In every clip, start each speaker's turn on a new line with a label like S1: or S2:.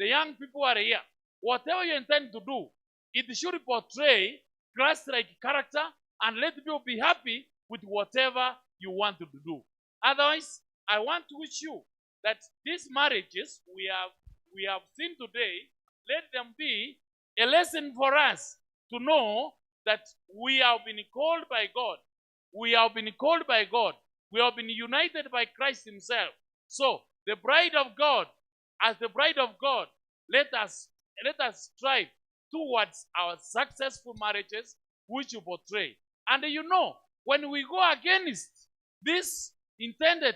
S1: The young people are here. Whatever you intend to do, it should portray Christ-like character and let people be happy with whatever you want to do. Otherwise, I want to wish you that these marriages we have seen today, let them be a lesson for us to know that we have been called by God. We have been called by God. We have been united by Christ Himself. So, the bride of God, as the bride of God, let us strive towards our successful marriages which you portray. And when we go against this intended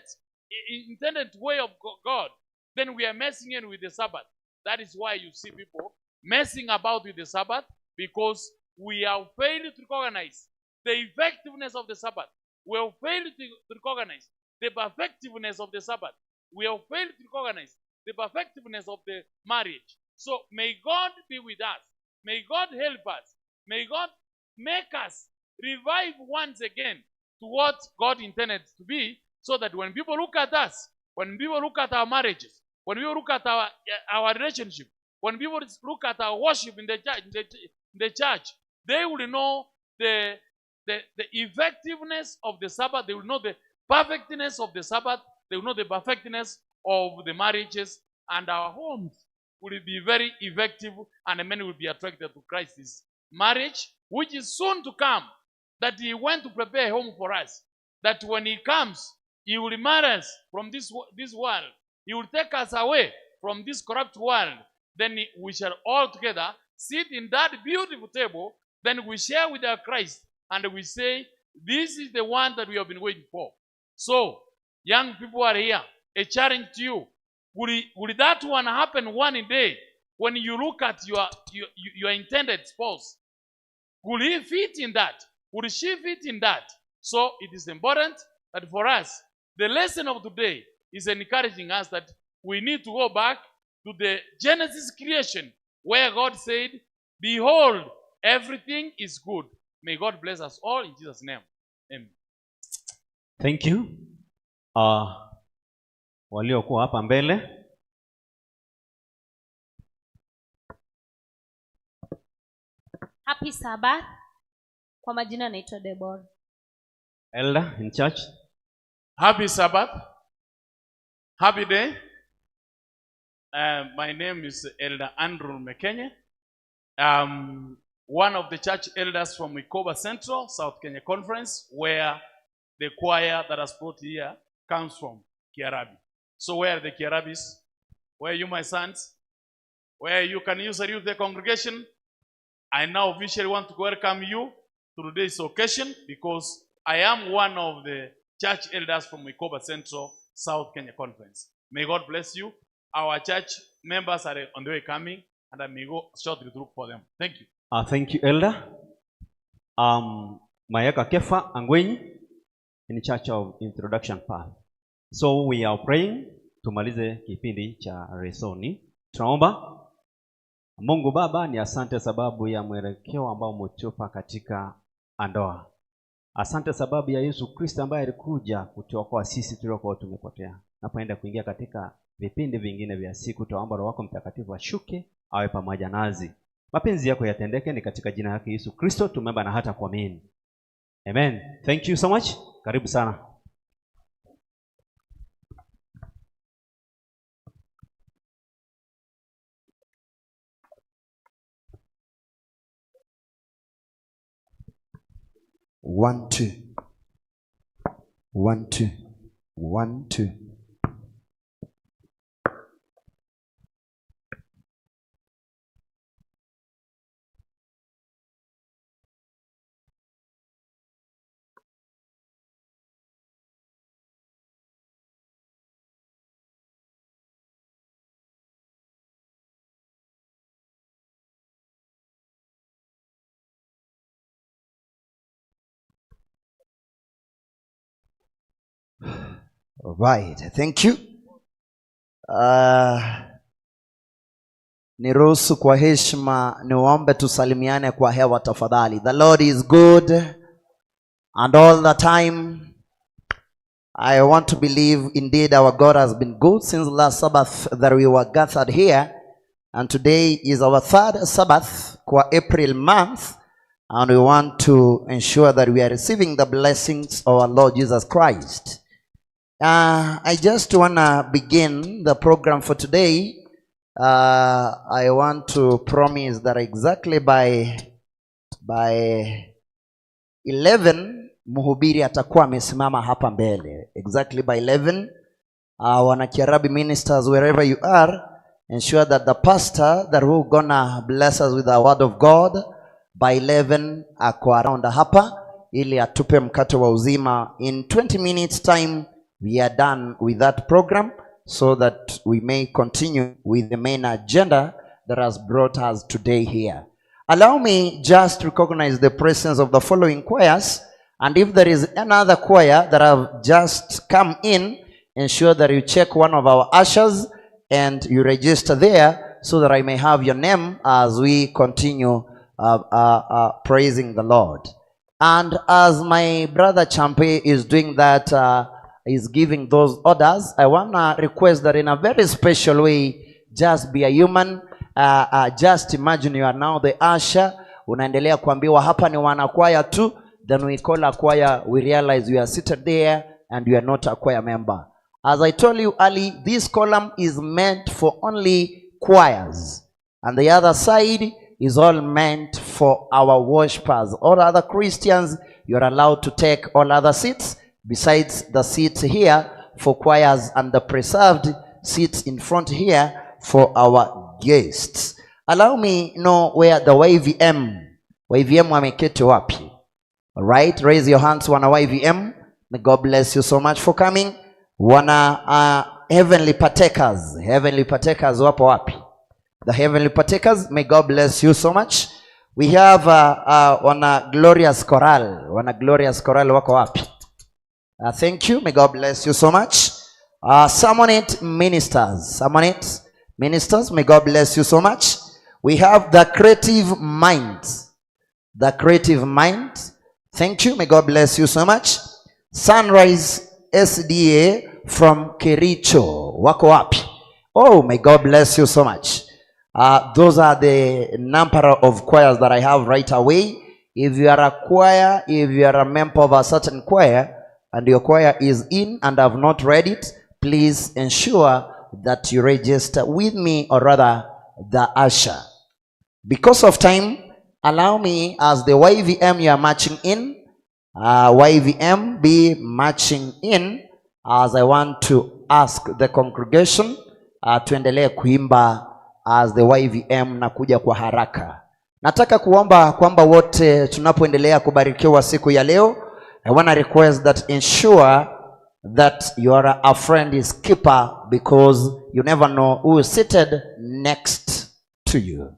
S1: way of God, then we are messing in with the Sabbath. That is why you see people messing about with the Sabbath, because we have failed to recognize the effectiveness of the Sabbath. We have failed to recognize the perfectiveness of the Sabbath. We have failed to recognize the perfectiveness of the marriage. So may God be with us. May God help us. May God make us revive once again to what God intended to be, so that when people look at us, when people look at our marriages, when people look at our relationship, when people look at our worship in the church, they will know the effectiveness of the Sabbath. They will know the perfectness of the Sabbath. They will know the perfectness of the marriages, and our homes will be very effective, and many will be attracted to Christ's marriage, which is soon to come. That he went to prepare a home for us. That when he comes, he will marry us from this world. He will take us away from this corrupt world. Then we shall all together sit in that beautiful table. Then we share with our Christ and we say, "This is the one that we have been waiting for." So, young people are here. A challenge to you. Will that one happen one day when you look at your intended spouse? Will he fit in that? Will she fit in that? So it is important that for us, the lesson of today is encouraging us that we need to go back to the Genesis creation where God said, "Behold, everything is good." May God bless us all in Jesus' name. Amen.
S2: Thank you. Waliokuwa hapa mbele.
S3: Happy Sabbath. Kwa majina naitwa Deborah.
S2: Elder in church.
S1: Happy Sabbath. Happy day. My name is Elder Andrew Mekenye. One of the church elders from Ikoba Central, South Kenya Conference, where the choir that has brought here comes from, Kiarabi. So where are the Kiarabis? Where are you, my sons? Where you can you salute the congregation? I now officially want to welcome you to today's occasion because I am one of the church elders from Ikoba Central, South Kenya Conference. May God bless you. Our church members are on the way coming, and I may go shortly to look for them. Thank you.
S2: Thank you, Elder. Mayaka Kefa Angwenyi in charge of introduction part. So we are praying tumalize kipindi cha lesoni. Tunaomba. Mungu Baba, ni asante sababu ya mwelekeo ambao umetupa katika ndoa. Asante sababu ya Yesu Kristo ambaye alikuja kutuokoa sisi tuliokuwa tumepotea. Napoenda kuingia katika vipindi vingine vya siku, tuomba Roho wako Mtakatifu ashuke awe pamoja nasi. Mapenzi yako yatendeke, ni katika jina lake Yesu Kristo tumeomba na hata kuamini. Amen. Thank you so much. Karibu sana.
S4: One, two. One, two. One, two. Right, thank you. Niruhusu kwa heshima niwaombe tusalimiane kwa hewa tafadhali. The Lord is good and all the time. I want to believe indeed our God has been good since last Sabbath that we were gathered here. And today is our third Sabbath kwa April month, and we want to ensure that we are receiving the blessings of our Lord Jesus Christ. I just want to begin the program for today. I want to promise that exactly by 11 mhubiri atakuwa amesimama hapa mbele. Exactly by 11, wanakiarabi ministers, wherever you are, ensure that the pastor that who gonna bless us with the word of God by 11 ako around hapa ili atupe mkate wa uzima. In 20 minutes time we are done with that program so that we may continue with the main agenda that has brought us today here. Allow me just to recognize the presence of the following choirs, and if there is another choir that have just come in, ensure that you check one of our ushers and you register there so that I may have your name as we continue praising the Lord. And as my brother Champe is doing that, is giving those orders, I want to request that in a very special way, just be a human. Just imagine you are now the usher. Unaendelea kuambiwa hapa ni wanakwaya tu. Then we call a choir, we realize you are seated there and you are not a choir member. As I told you early, this column is meant for only choirs. And the other side is all meant for our worshippers. All other Christians, you are allowed to take all other seats besides the seats here for choirs and the preserved seats in front here for our guests. Allow me know where the YVM wameketi wapi. All right, raise your hands, wana YVM. May God bless you so much for coming. Wana heavenly partakers, heavenly partakers wapo wapi? The heavenly partakers, may God bless you so much. We have wana glorious chorale, wana glorious chorale wako wapi? Thank you, may God bless you so much. Sermonette ministers, Sermonette ministers, may God bless you so much. We have the creative minds, the creative mind. Thank you, may God bless you so much. Sunrise SDA from Kericho, wako wapi? Oh, may God bless you so much. Those are the number of choirs that I have right away. If you are a choir, if you are a member of a certain choir, and your choir is in and have not read it, please ensure that you register with me, or rather the usher. Because of time, allow me, as the YVM you are marching in, YVM be marching in, as I want to ask the congregation tuendelee kuimba as the YVM na kuja kwa haraka. Nataka kuomba kwamba wote tunapoendelea kubarikiwa siku ya leo, I want to request that ensure that you are a friend is keeper, because you never know who is seated next to you.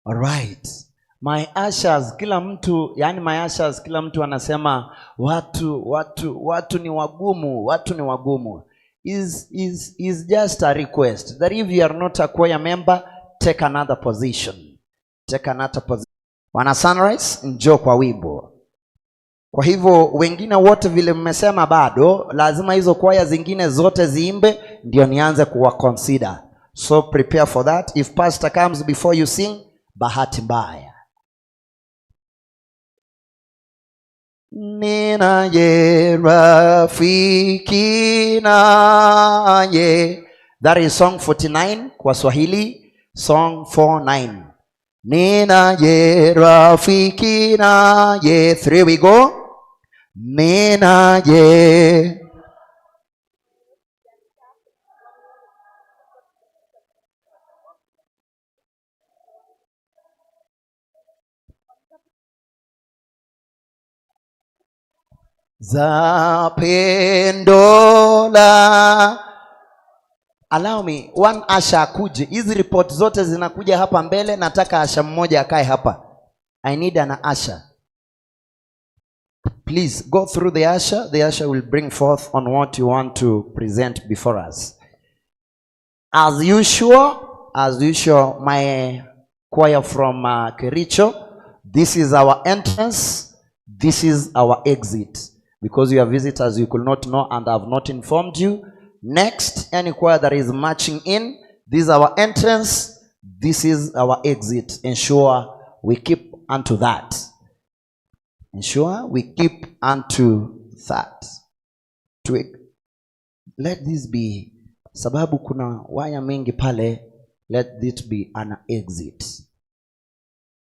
S4: All right. My ushers, kila mtu, yani my ushers, kila mtu anasema watu ni wagumu, watu ni wagumu. Is just a request that if you are not a choir member, take another position. Take another position. Wana Sunrise, njoo kwa wimbo. Kwa hivyo wengine wote vile mmesema bado, lazima hizo kwaya zingine zote ziimbe ndio nianze kuwa consider. So prepare for that. If pastor comes before you sing, bahati mbaya. Ninaye rafiki naye. That is song 49 kwa Swahili, song 49. Ninaye rafiki naye. 3 we go. Ninaye. Za pendo la. Allow me one usher akuje. Hizi report zote zinakuja hapa mbele, nataka usher mmoja akae hapa. I need an usher. Please go through the usher. The usher will bring forth on what you want to present before us. As usual, my Choir from Kericho. This is our entrance. This is our exit. Because you are visitors, you could not know and I have not informed you. Next, any choir that is marching in, this is our entrance. This is our exit. Ensure we keep unto that. Ensure we keep unto that. Let this be, sababu kuna waya mingi pale, let this be an exit.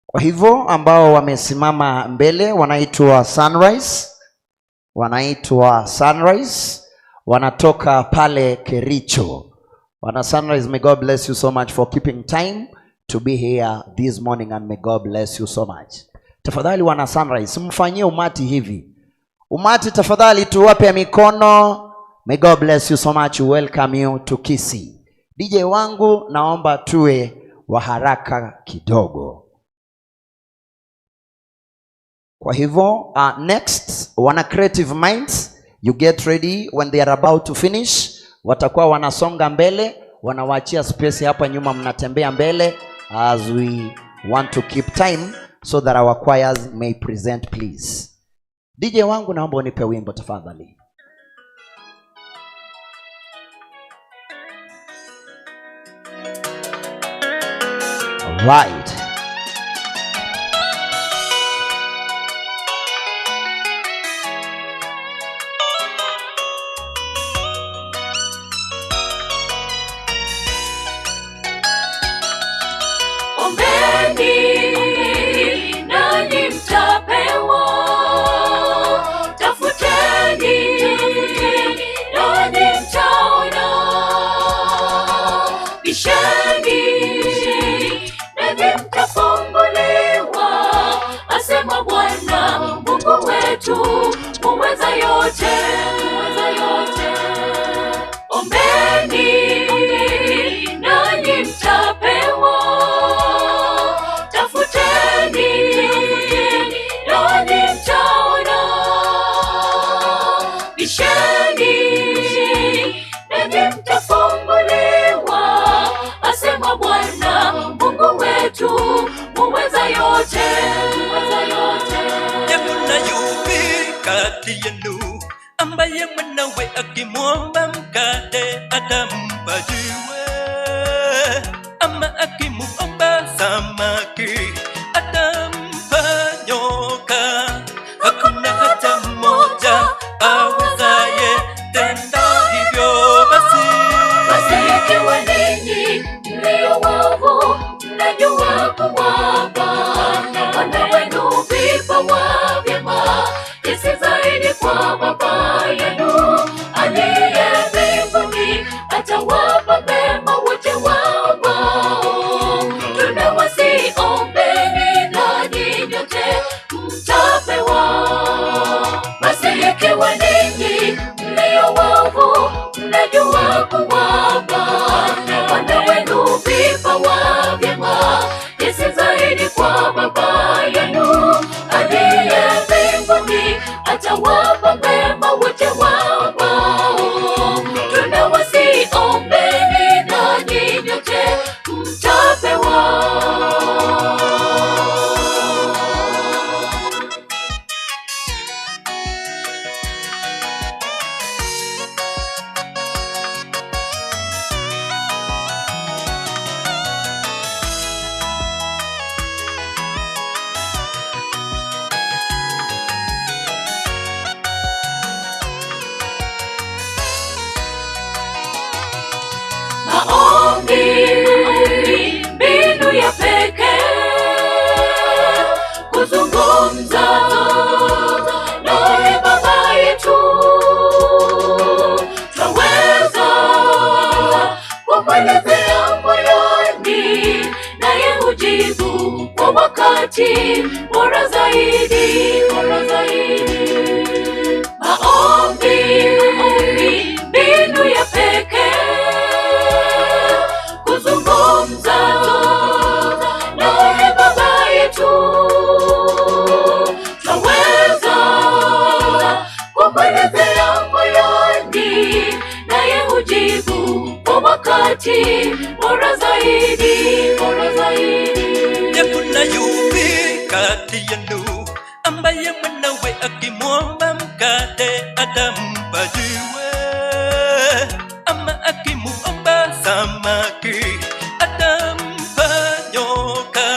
S4: Kwa hivyo ambao wamesimama mbele wanaitwa Sunrise, wanaitwa Sunrise, wanatoka pale Kericho. Wana Sunrise, may God bless you so much for keeping time to be here this morning and may God bless you so much. Tafadhali wana Sunrise, mfanyie umati hivi. Umati tafadhali tuwape mikono. May God bless you so much. Welcome you to Kisii. DJ wangu naomba tuwe wa haraka kidogo. Kwa hivyo next wana Creative Minds, you get ready when they are about to finish. Watakuwa wanasonga mbele, wanawaachia space hapa nyuma, mnatembea mbele as we want to keep time so that our choirs may present, please. DJ wangu naomba unipe wimbo tafadhali. Right.
S5: Ombeni nanyi mtapewa, tafuteni nanyi mtaona, bisheni nanyi mtafunguliwa, asema Bwana Mungu wetu muweza yote, muweza yote. Ombeni nanyi mtapewa, tafuteni nanyi mtaona, bisheni nanyi mtafunguliwa, asema Bwana Mungu wetu muweza yote, muweza yote.
S6: Je, mna yupi kati yenu ambaye mwanawe akimwomba mkate atampa jiwe, ama akimuomba samaki atampa nyoka? Hakuna hata mmoja awezaye tenda hivyo. Basi
S5: Basi ikiwa ninyi mlio waovu mnajua kuwapa wana wenu vipawa vyema, jinsi zaidi kwa Baba yenu aliye mbinguni atawapa mema wote waombao. Tunawasihi, ombeni nanyi nyote mtapewa. Basi ikiwa ninyi mlio waovu mnajua kuwapa wana wenu vipawa vyema, jinsi zaidi kwa Baba yenu aliye mbinguni atawapa mema wote waombao. Tunawasihi, ombeni nanyi nyote mtapewa. Maombi, mbinu ya pekee kuzungumza naye Baba yetu. Twaweza kumwelezea moyoni, naye hujibu kwa wakati bora zaidi, bora zaidi. Maombi, mbinu ya pekee kuzungumza naye Baba yetu. Twaweza kumwelezea moyoni, naye hujibu kwa wakati bora zaidi, bora zaidi.
S6: kati yenu ambaye mwanawe akimwomba mkate atampa jiwe, ama akimuomba samaki atampa nyoka?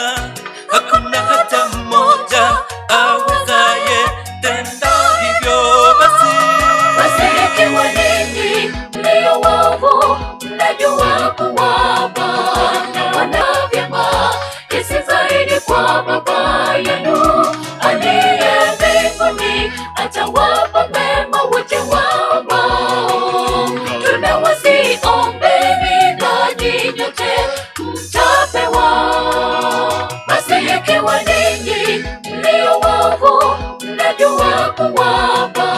S6: Hakuna hata mmoja awezaye tenda hivyo. Basi
S5: Basi ikiwa ninyi mlio waovu mnajua kuwapa wana vyema, jinsi zaidi kwa Baba yenu aliye mbinguni atawapa mema wote waombao. Tunawasihi, ombeni nanyi nyote mtapewa. Basi ikiwa ninyi mlio waovu mnajua kuwapa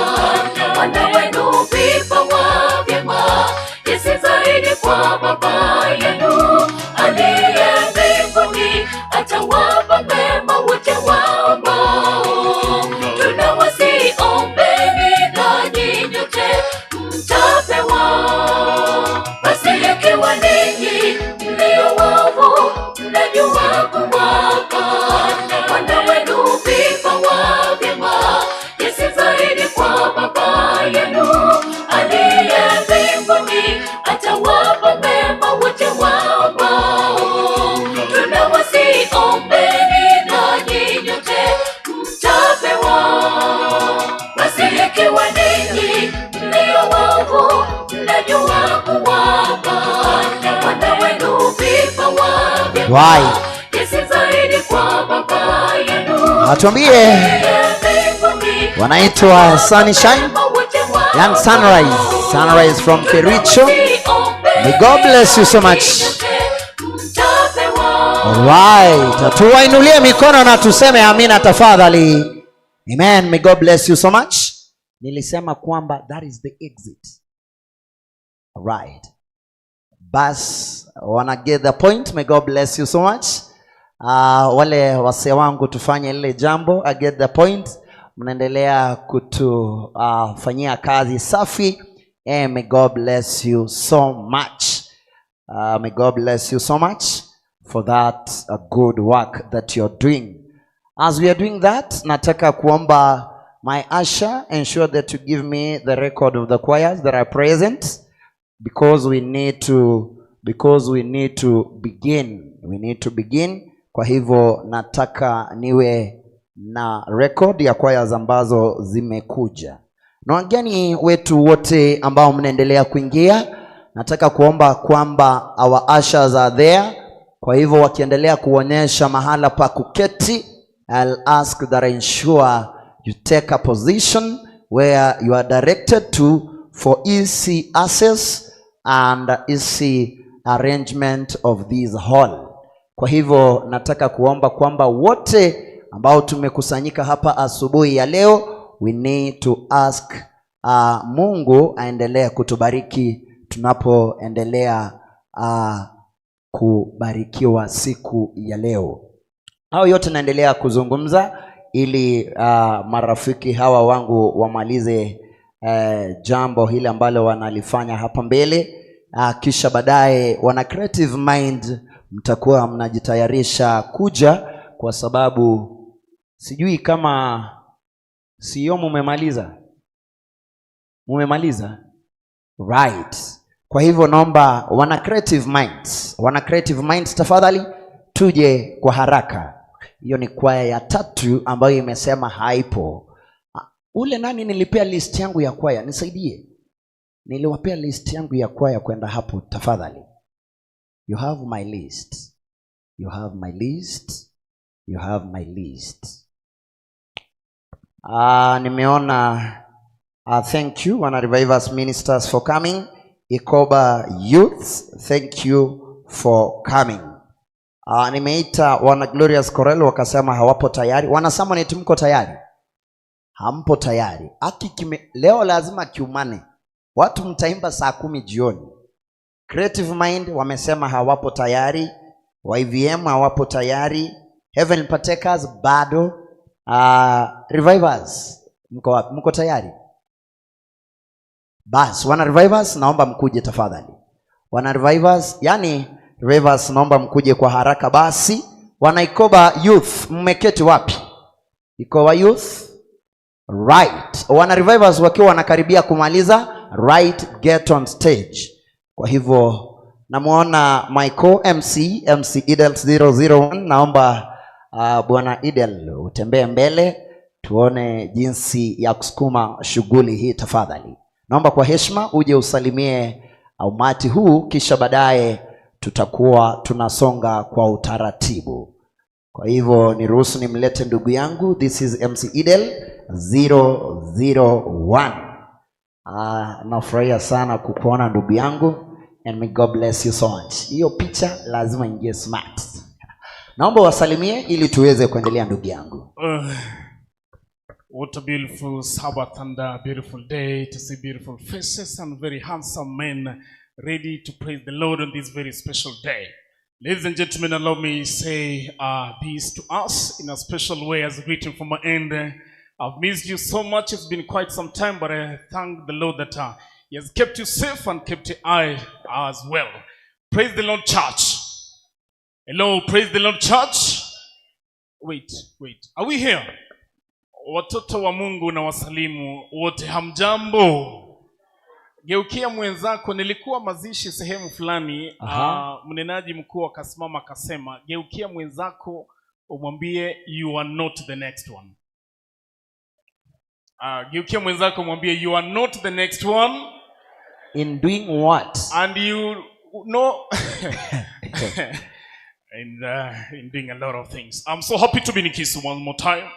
S5: wana wenu vipawa vyema, jinsi zaidi kwa Baba yenu aliye mbinguni atawapa mema wote waombao. Tunawasihi, ombeni nanyi nyote mtapewa. Basi ikiwa ninyi mlio waovu mnajua kuwapa wana wenu vipawa vyema, jinsi zaidi kwa Baba yenu aliye mbinguni atawapa mema wote waombao. Tunawasihi, ombeni nanyi nyote mtapewa. Basi ikiwa ninyi mlio waovu mnajua kuwapa wana wenu vipawa vyema,
S4: Why?
S5: jinsi zaidi kwa Baba yenu
S4: Atuambie
S5: mbinguni
S4: wanaitwa Sunshine and Sunrise. Sunrise from Kericho. May God bless you so much. Alright, tuwainulie mikono na tuseme amina tafadhali. Amen. May God bless you so much. Nilisema kwamba that is the exit. Alright. Bas, wana get the point. May God bless you so much. Wale wasee wangu, tufanye lile jambo. I get the point. Mnaendelea kutufanyia kazi safi. And may God bless you so much. May God bless you so much for that good work that you're doing. As we are doing that, nataka kuomba my usher ensure that you give me the record of the choirs that are present because we need to begin. We need to begin. Kwa hivyo nataka niwe na record ya choirs ambazo zimekuja. Na wageni wetu wote ambao mnaendelea kuingia, nataka kuomba kwamba our ushers are there. Kwa hivyo wakiendelea kuonyesha mahala pa kuketi, I'll ask that I ensure you take a position where you are directed to for easy access and easy arrangement of this hall. Kwa hivyo nataka kuomba kwamba wote ambao tumekusanyika hapa asubuhi ya leo, we need to ask Mungu aendelee kutubariki tunapoendelea kubarikiwa siku ya leo. Hayo yote naendelea kuzungumza ili marafiki hawa wangu wamalize jambo hili ambalo wanalifanya hapa mbele. Kisha baadaye wana Creative Mind mtakuwa mnajitayarisha kuja, kwa sababu sijui kama sio mumemaliza, mumemaliza, right? Kwa hivyo naomba wana Creative Minds, wana Creative Minds, tafadhali tuje kwa haraka. Hiyo ni kwaya ya tatu ambayo imesema haipo. Ah, ule nani nilipea list yangu ya kwaya, nisaidie. Niliwapea list yangu ya kwaya kwenda hapo, tafadhali. You have my list. You have my list. You have my list. Nimeona, thank you wana Revivers Ministers for coming. Ikoba Youths, thank you for coming. Nimeita wana Glorious Chorale wakasema hawapo tayari. Wana Samonet, mko tayari? Hampo tayari. Aki kime, leo lazima kiumane. Watu mtaimba saa 10 jioni. Creative Mind wamesema hawapo tayari. YVM hawapo tayari. Heaven Partakers bado. Revivers mko wapi? Mko tayari? Bas, wana Revivers naomba mkuje tafadhali. Wana Revivers, yani Revivers naomba mkuje kwa haraka basi. Wanaikoba Youth, mmeketi wapi? Ikoba Youth, right. Wana Revivers wakiwa wanakaribia kumaliza, right, get on stage. Kwa hivyo namuona Michael MC, MC Idel 001. Naomba Bwana Idel utembee mbele tuone jinsi ya kusukuma shughuli hii tafadhali. Naomba kwa heshima uje usalimie umati huu, kisha baadaye tutakuwa tunasonga kwa utaratibu. Kwa hivyo niruhusu nimlete ndugu yangu. This is MC Idel 001. Nafurahia sana kukuona ndugu yangu, and may God bless you so much. Hiyo picha lazima ingie smart. Naomba wasalimie ili tuweze kuendelea ndugu yangu.
S7: What a beautiful Sabbath and a beautiful day to see beautiful faces and very handsome men ready to praise the Lord on this very special day. Ladies and gentlemen, allow me say this to us in a special way as a greeting from my end. I've missed you so much. It's been quite some time, but I thank the Lord that He has kept you safe and kept your eye as well. Praise the Lord, church. Hello, praise the Lord, church. Wait, wait. Are we here? Watoto wa Mungu na wasalimu wote, hamjambo? Geukia mwenzako. Nilikuwa mazishi sehemu fulani. Mnenaji mkuu akasimama akasema, geukia mwenzako umwambie you are not the next one. Geukia mwenzako umwambie you are not the next one.
S4: In doing what?
S7: And you know in doing a lot of things. I'm so happy to be in Kisumu one more time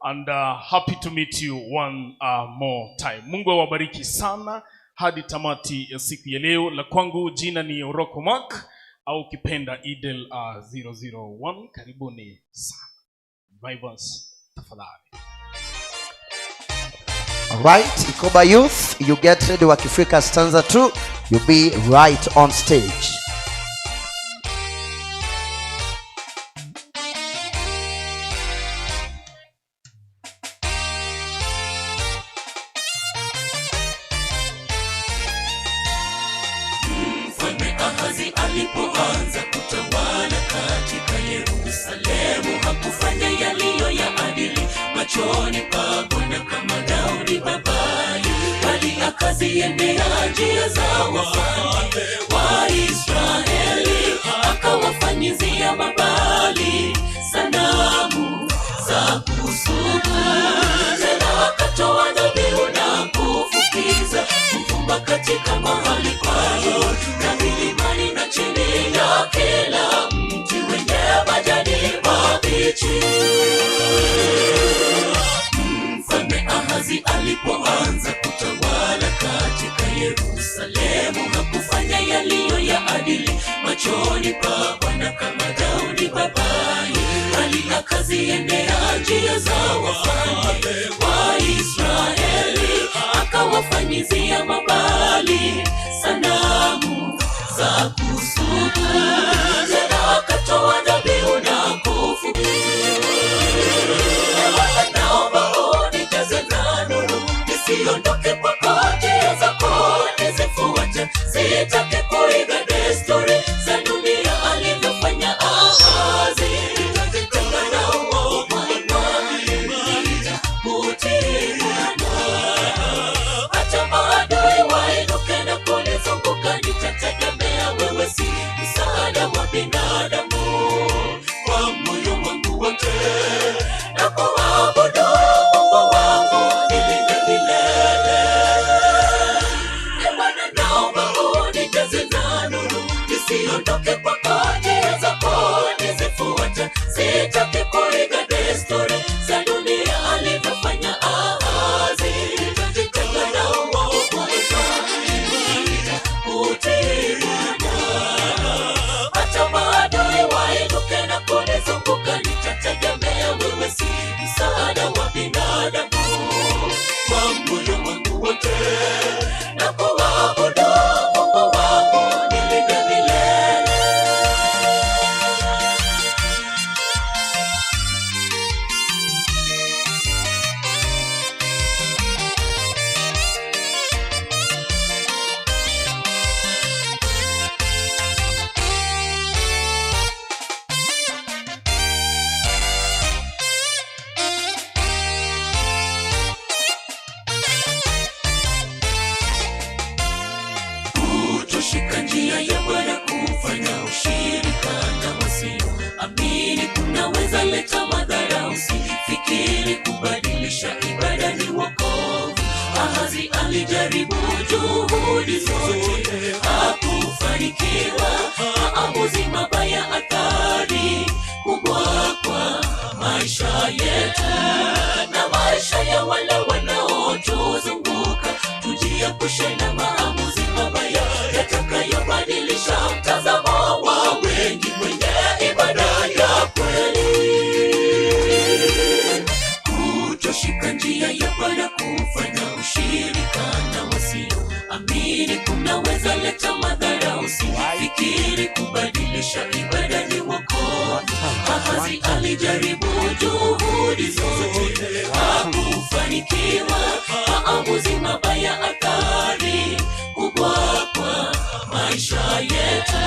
S7: and happy to meet you one more time. Mungu awabariki sana hadi tamati ya siku ya leo. La kwangu jina ni Oroko Mark au ukipenda Idel 001. Karibuni sana. Vibers, tafadhali.
S4: Right, Ikoba Youth, you get ready. Wakifika stanza 2, you be right on stage.
S5: Mfalme Ahazi alipoanza kutawala katika Yerusalemu, hakufanya yaliyo ya adili machoni pa Bwana kama Daudi babaye, bali akaziendea njia za wafalme wa Israeli, akawafanyizia mabali sanamu za kusuka. Tena akatoa dhabihu na kufukiza uvumba katika mahali pa juu na milimani na chini ya kila mti wenye majani mabichi. Mfalme Ahazi alipoanza kutawala katika Yerusalemu, hakufanya yaliyo ya adili machoni pa Bwana kama Daudi babaye, bali akaziendea njia za wafalme wa Israeli, akawafanyizia mabali sanamu za kusuka. Tena akatoa dhabihu na kufukiza. Naomba unijaze na nuru, nisiondoke kwako, njia zako nizifuate, sitaki kuiga desturi za dunia alivyofanya Ahazi. Nitajitenga na uovu, nitakutii Bwana. Hata maadui wainuke na kunizunguka, nitategemea wewe, si msaada wa binadamu. Kwa moyo wangu wote na kuabudu Mungu wangu, nilinde milele. Ee Bwana, naomba unijaze na nuru, nisiondoke kwako, njia zako nizifuate, sitaki kuiga desturi za dunia alivyofanya Ahazi. Nitajitenga na uovu, nitakutii Bwana. Hata maadui wainuke na kunizunguka, nitategemea wewe, si msaada wa binadamu. Kwa moyo wangu wote na kuabudu Mungu wangu, nilinde milele. maisha yetu na maisha ya wale wanaotuzunguka. Tujiepushe na maamuzi mabaya yatakayobadilisha mtazamo wa wengi kwenye ibada ya kweli. Kutoshika njia ya Bwana kufanya ushirika na wasioamini kunaweza leta madhara. Usifikiri kubadilisha ibada ni wokovu. Ahazi alijaribu juhudi zote, hakufanikiwa. Maamuzi mabaya, athari kubwa kwa maisha yetu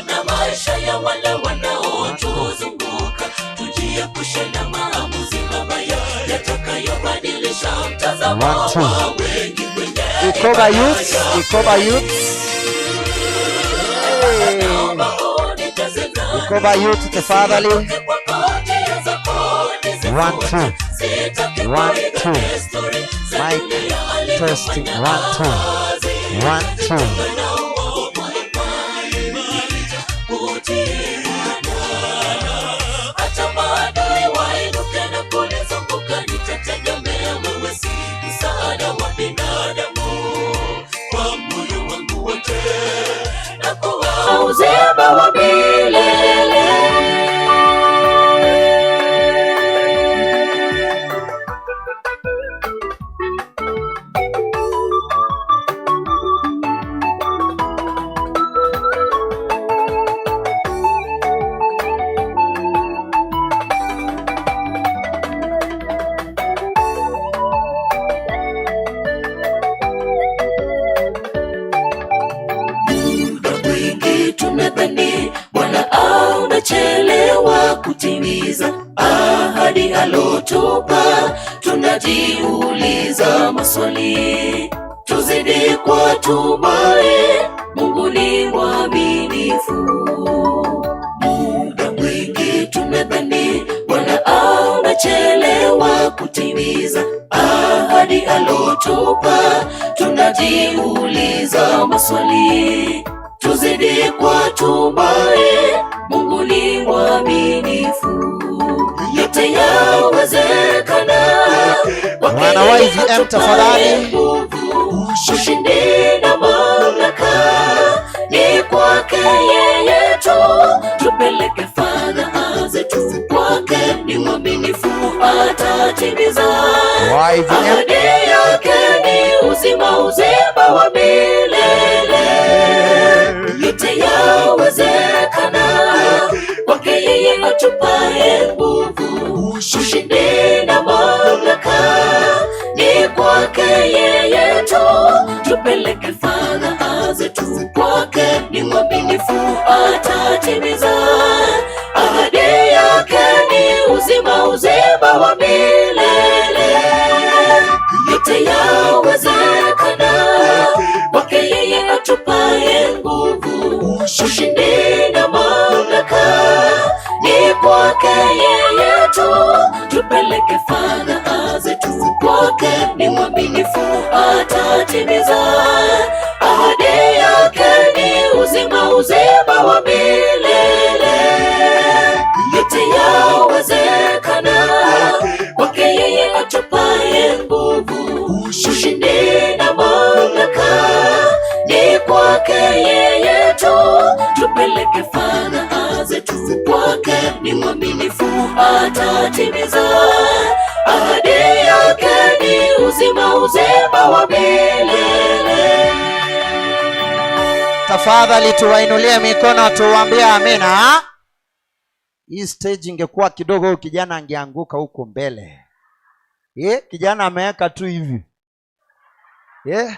S5: na maisha ya wale wanaotuzunguka. Tujiepushe na maamuzi mabaya yatakayobadilisha mtazamo wa wengi kwenye
S4: Ikoba Youth, Ikoba Youth. Hey. Ikoba Youth tafadhali. 1 2 1 2. Mic testing 1 2 1 2.
S5: Hata maadui wainuke na kunizunguka, nitategemea wewe, si msaada wa binadamu. Kwa moyo wangu wote na kuwa uzima wa milele. Tunadhani Bwana amechelewa kutimiza ahadi alotupa. Tunajiuliza maswali, tuzidi kwa tumaini, Mungu ni mwaminifu. Muda mwingi tunadhani Bwana amechelewa kutimiza ahadi alotupa. Tunajiuliza maswali, tuzidi kwa tumaini, Mungu ni mwaminifu. Yote yawezekana
S4: Wana YVM tafadhali.
S5: Ushindi na mamlaka ni kwake yeye tu. Tupeleke fadhaa zetu kwake, ni mwaminifu atatimiza.
S4: YVM.
S5: Ahadi yake ni uzima, uzima wa milele. Yote yawezekana kwake yeye atupaye nguvu. Ushindi na mamlaka ni kwake yeye tu. Tupeleke fadhaa zetu kwake, ni mwaminifu atatimiza. Ahadi yake ni uzima, uzima wa milele. Yote yawezekana kwake yeye atupaye nguvu. Ushindi na mamlaka ni kwake yeye tu. Tupeleke fadhaa zetu kwake, ni mwaminifu atatimiza. Ahadi yake ni uzima, uzima wa milele. Yote yawezekana kwake yeye atupaye nguvu. Ushindi na mamlaka ni kwake yeye tu. Tupeleke fadhaa zetu kwake, ni mwaminifu atatimiza. Ahadi yake ni uzima, uzima wa milele.
S4: Tafadhali tuwainulie mikono tuwaambie amina. Hii stage ingekuwa kidogo, huyu kijana angeanguka huko mbele. Kijana ameweka tu hivi. Yeah,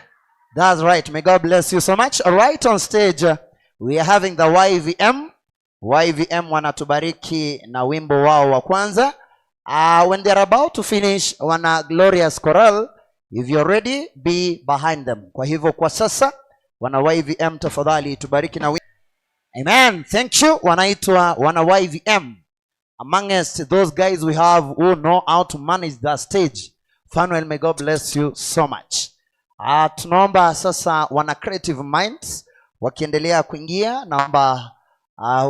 S4: that's right. May God bless you so much. All right, on stage we are having the YVM. YVM wanatubariki na wimbo wao wa kwanza. When they are about to finish, wana Glorious Choral. If you're ready, be behind them. Kwa hivyo kwa sasa wana YVM tafadhali tubariki na wimbo. Amen. Thank you. Wanaitwa wana YVM. Amongst those guys we have who know how to manage the stage. Fanuel, may God bless you so much. Tunaomba sasa wana Creative Minds wakiendelea kuingia, naomba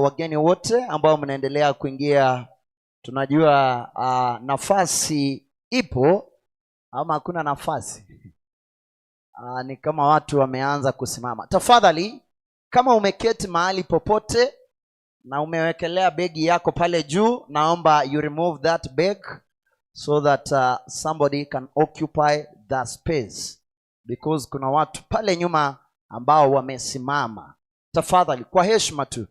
S4: wageni wote ambao mnaendelea kuingia Tunajua nafasi ipo ama hakuna nafasi? Ni kama watu wameanza kusimama. Tafadhali, kama umeketi mahali popote na umewekelea begi yako pale juu, naomba you remove that bag so that somebody can occupy that space, because kuna watu pale nyuma ambao wamesimama. Tafadhali, kwa heshima tu,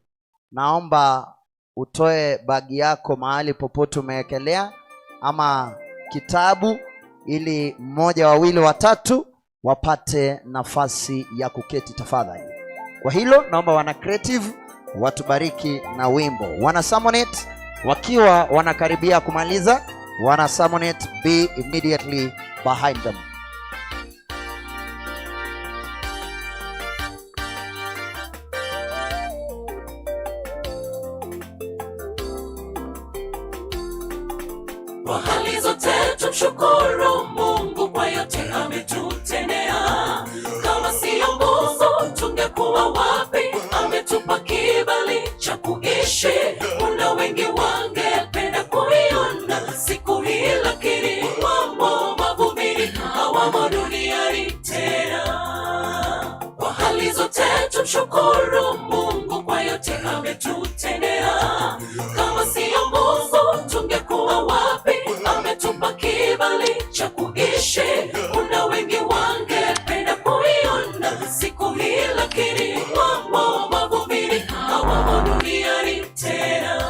S4: naomba utoe bagi yako mahali popote umewekelea ama kitabu, ili mmoja, wawili, watatu wapate nafasi ya kuketi tafadhali. Kwa hilo naomba wana creative watubariki na wimbo. Wana Samonet wakiwa wanakaribia kumaliza, wana Samonet be immediately behind them.
S5: Kwa hali zote tumshukuru Mungu kwa yote ametutendea. Kama siyo Mungu tungekuwa wapi? Ametupa kibali cha kuishi. Kuna wengi wangependa kuiona siku hii, lakini wamo mavumbini, hawamo duniani tena. Kwa hali zote tumshukuru Mungu kwa yote ametutendea. Kama siyo Mungu tungekuwa wapi? Ametupa kibali cha kuishi. Kuna wengi wangependa kuiona siku hii, lakini wamo mavumbini, hawamo duniani tena.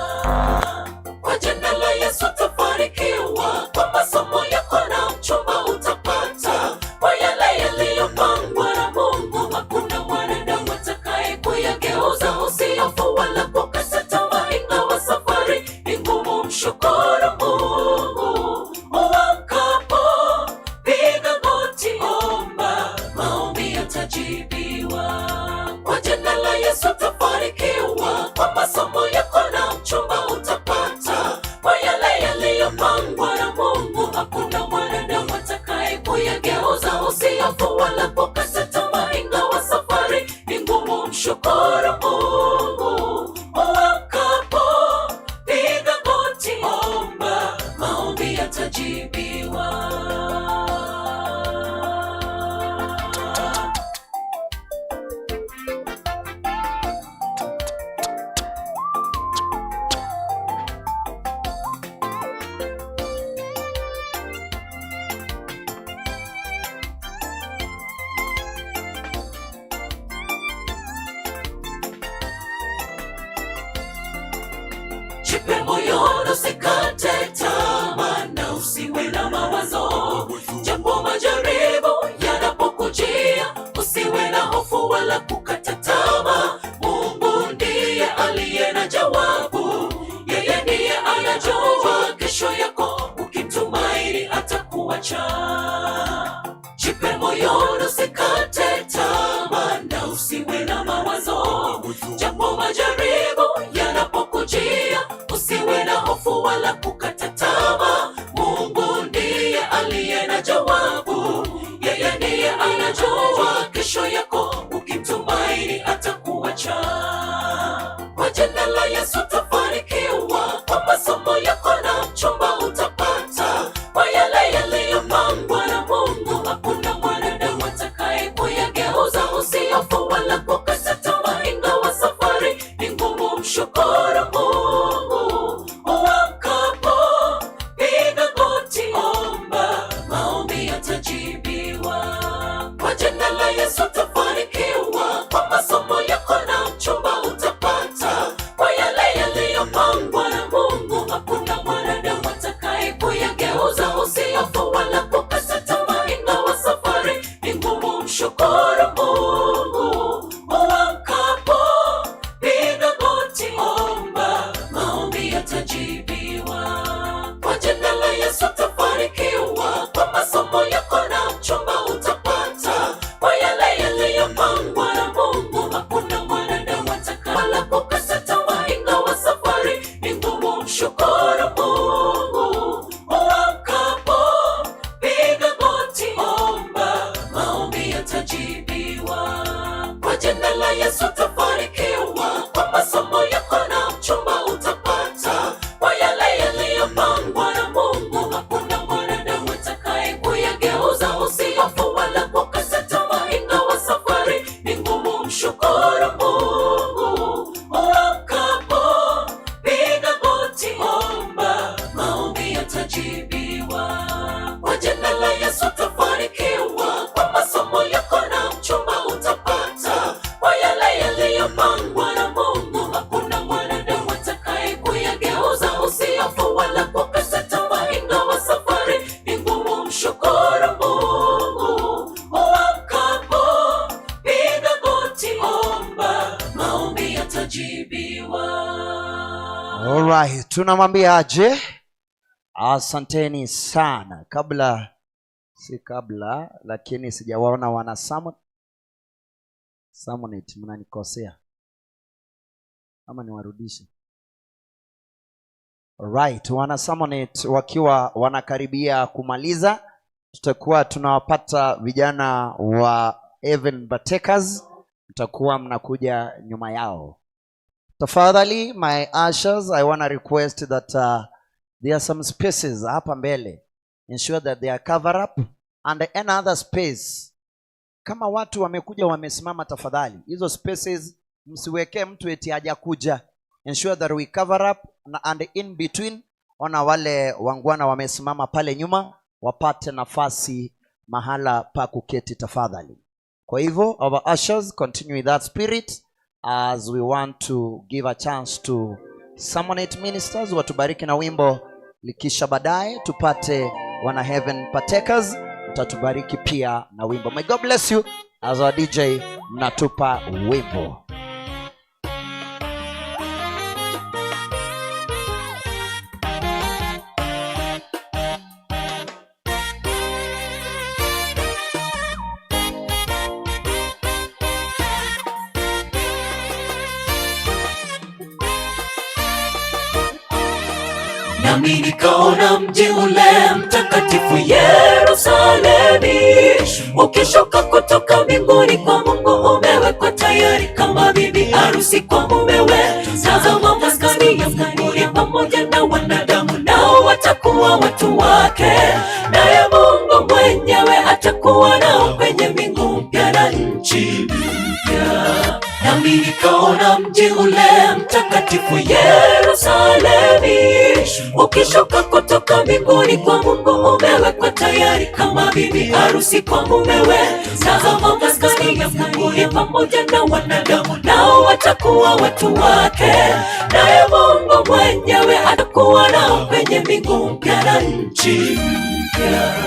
S5: Kwa jina la Yesu tafarikiwa, kwa masomo yako na mchumba utapata. Kwa yale yaliyopangwa na Mungu, hakuna mwanadamu atakaye kuyageuza. Usihofu wala kukata tamaa, ingawa safari ni ngumu, mshukuru Mungu. Uamkapo, piga goti, omba, maombi yatajibiwa. Kwa jina la Yesu tafarikiwa, kwa masomo yako na mchumba utapata. Kwa yale yaliyopangwa na Mungu, hakuna mwanadamu atakaye kuyageuza. Usihofu wala kukata tamaa, ingawa safari ni ngumu, mshukuru Mungu. Uamkapo, piga goti, omba, maombi yatajibiwa. Jipe moyo, usikate tamaa na usiwe na mawazo. Japo majaribu yanapokujia, usiwe na hofu wala kukata tamaa. Mungu ndiye aliye na jawabu, yeye ndiye anajua kesho yako. Ukimtumaini atakuacha. Jipe moyo, usikate tamaa na usiwe na mawazo. Japo majaribu yanapokujia, usiwe na hofu wala kukata. yatajibiwa. Kwa jina la Yesu utafanikiwa, kwa masomo yako na mchumba utapata, kwa yale yaliyopangwa na Mungu hakuna mwanadamu atakaye kuyageuza. Usihofu wala kukata tamaa, ingawa safari ni ngumu, mshukuru Mungu. Uamkapo piga goti, omba, maombi yatajibiwa.
S4: Alright, tunamwambia aje? Asanteni sana. Kabla si kabla, lakini sijawaona wana Samonit, mnanikosea ama niwarudishe? Alright, wana Samonit wakiwa wanakaribia kumaliza, tutakuwa tunawapata vijana wa Even Batekers, mtakuwa mnakuja nyuma yao. Tafadhali, my ushers, I want to request that there are some spaces hapa mbele. Ensure that they are cover up and any other space. Kama watu wamekuja wamesimama, tafadhali hizo spaces msiwekee mtu eti hajakuja. Ensure that we cover up and in between, ona wale wangwana wamesimama pale nyuma wapate nafasi mahala pa kuketi tafadhali. Kwa hivyo our ushers, continue with that spirit as we want to give a chance to Samonite ministers watubariki na wimbo, likisha baadaye tupate wana Heaven Partakers mtatubariki pia na wimbo. May God bless you as our DJ mnatupa wimbo.
S5: Nami nikaona mji ule mtakatifu Yerusalemi ukishuka kutoka mbinguni kwa Mungu, umewekwa tayari kama bibi harusi kwa mumewe. Tazama, maskani ya Mungu ni pamoja na wanadamu, nao watakuwa watu wake, naye Mungu mwenyewe atakuwa nao kwenye mbingu mpya na nchi mpya. Nami nikaona mji ule mtakatifu Yerusalemi ukishuka kutoka mbinguni kwa Mungu, umewekwa tayari kama bibi harusi kwa mumewe. Tazama, maskani ya Mungu ni pamoja na wanadamu, nao watakuwa watu wake, naye Mungu mwenyewe atakuwa nao kwenye mbingu mpya na nchi mpya.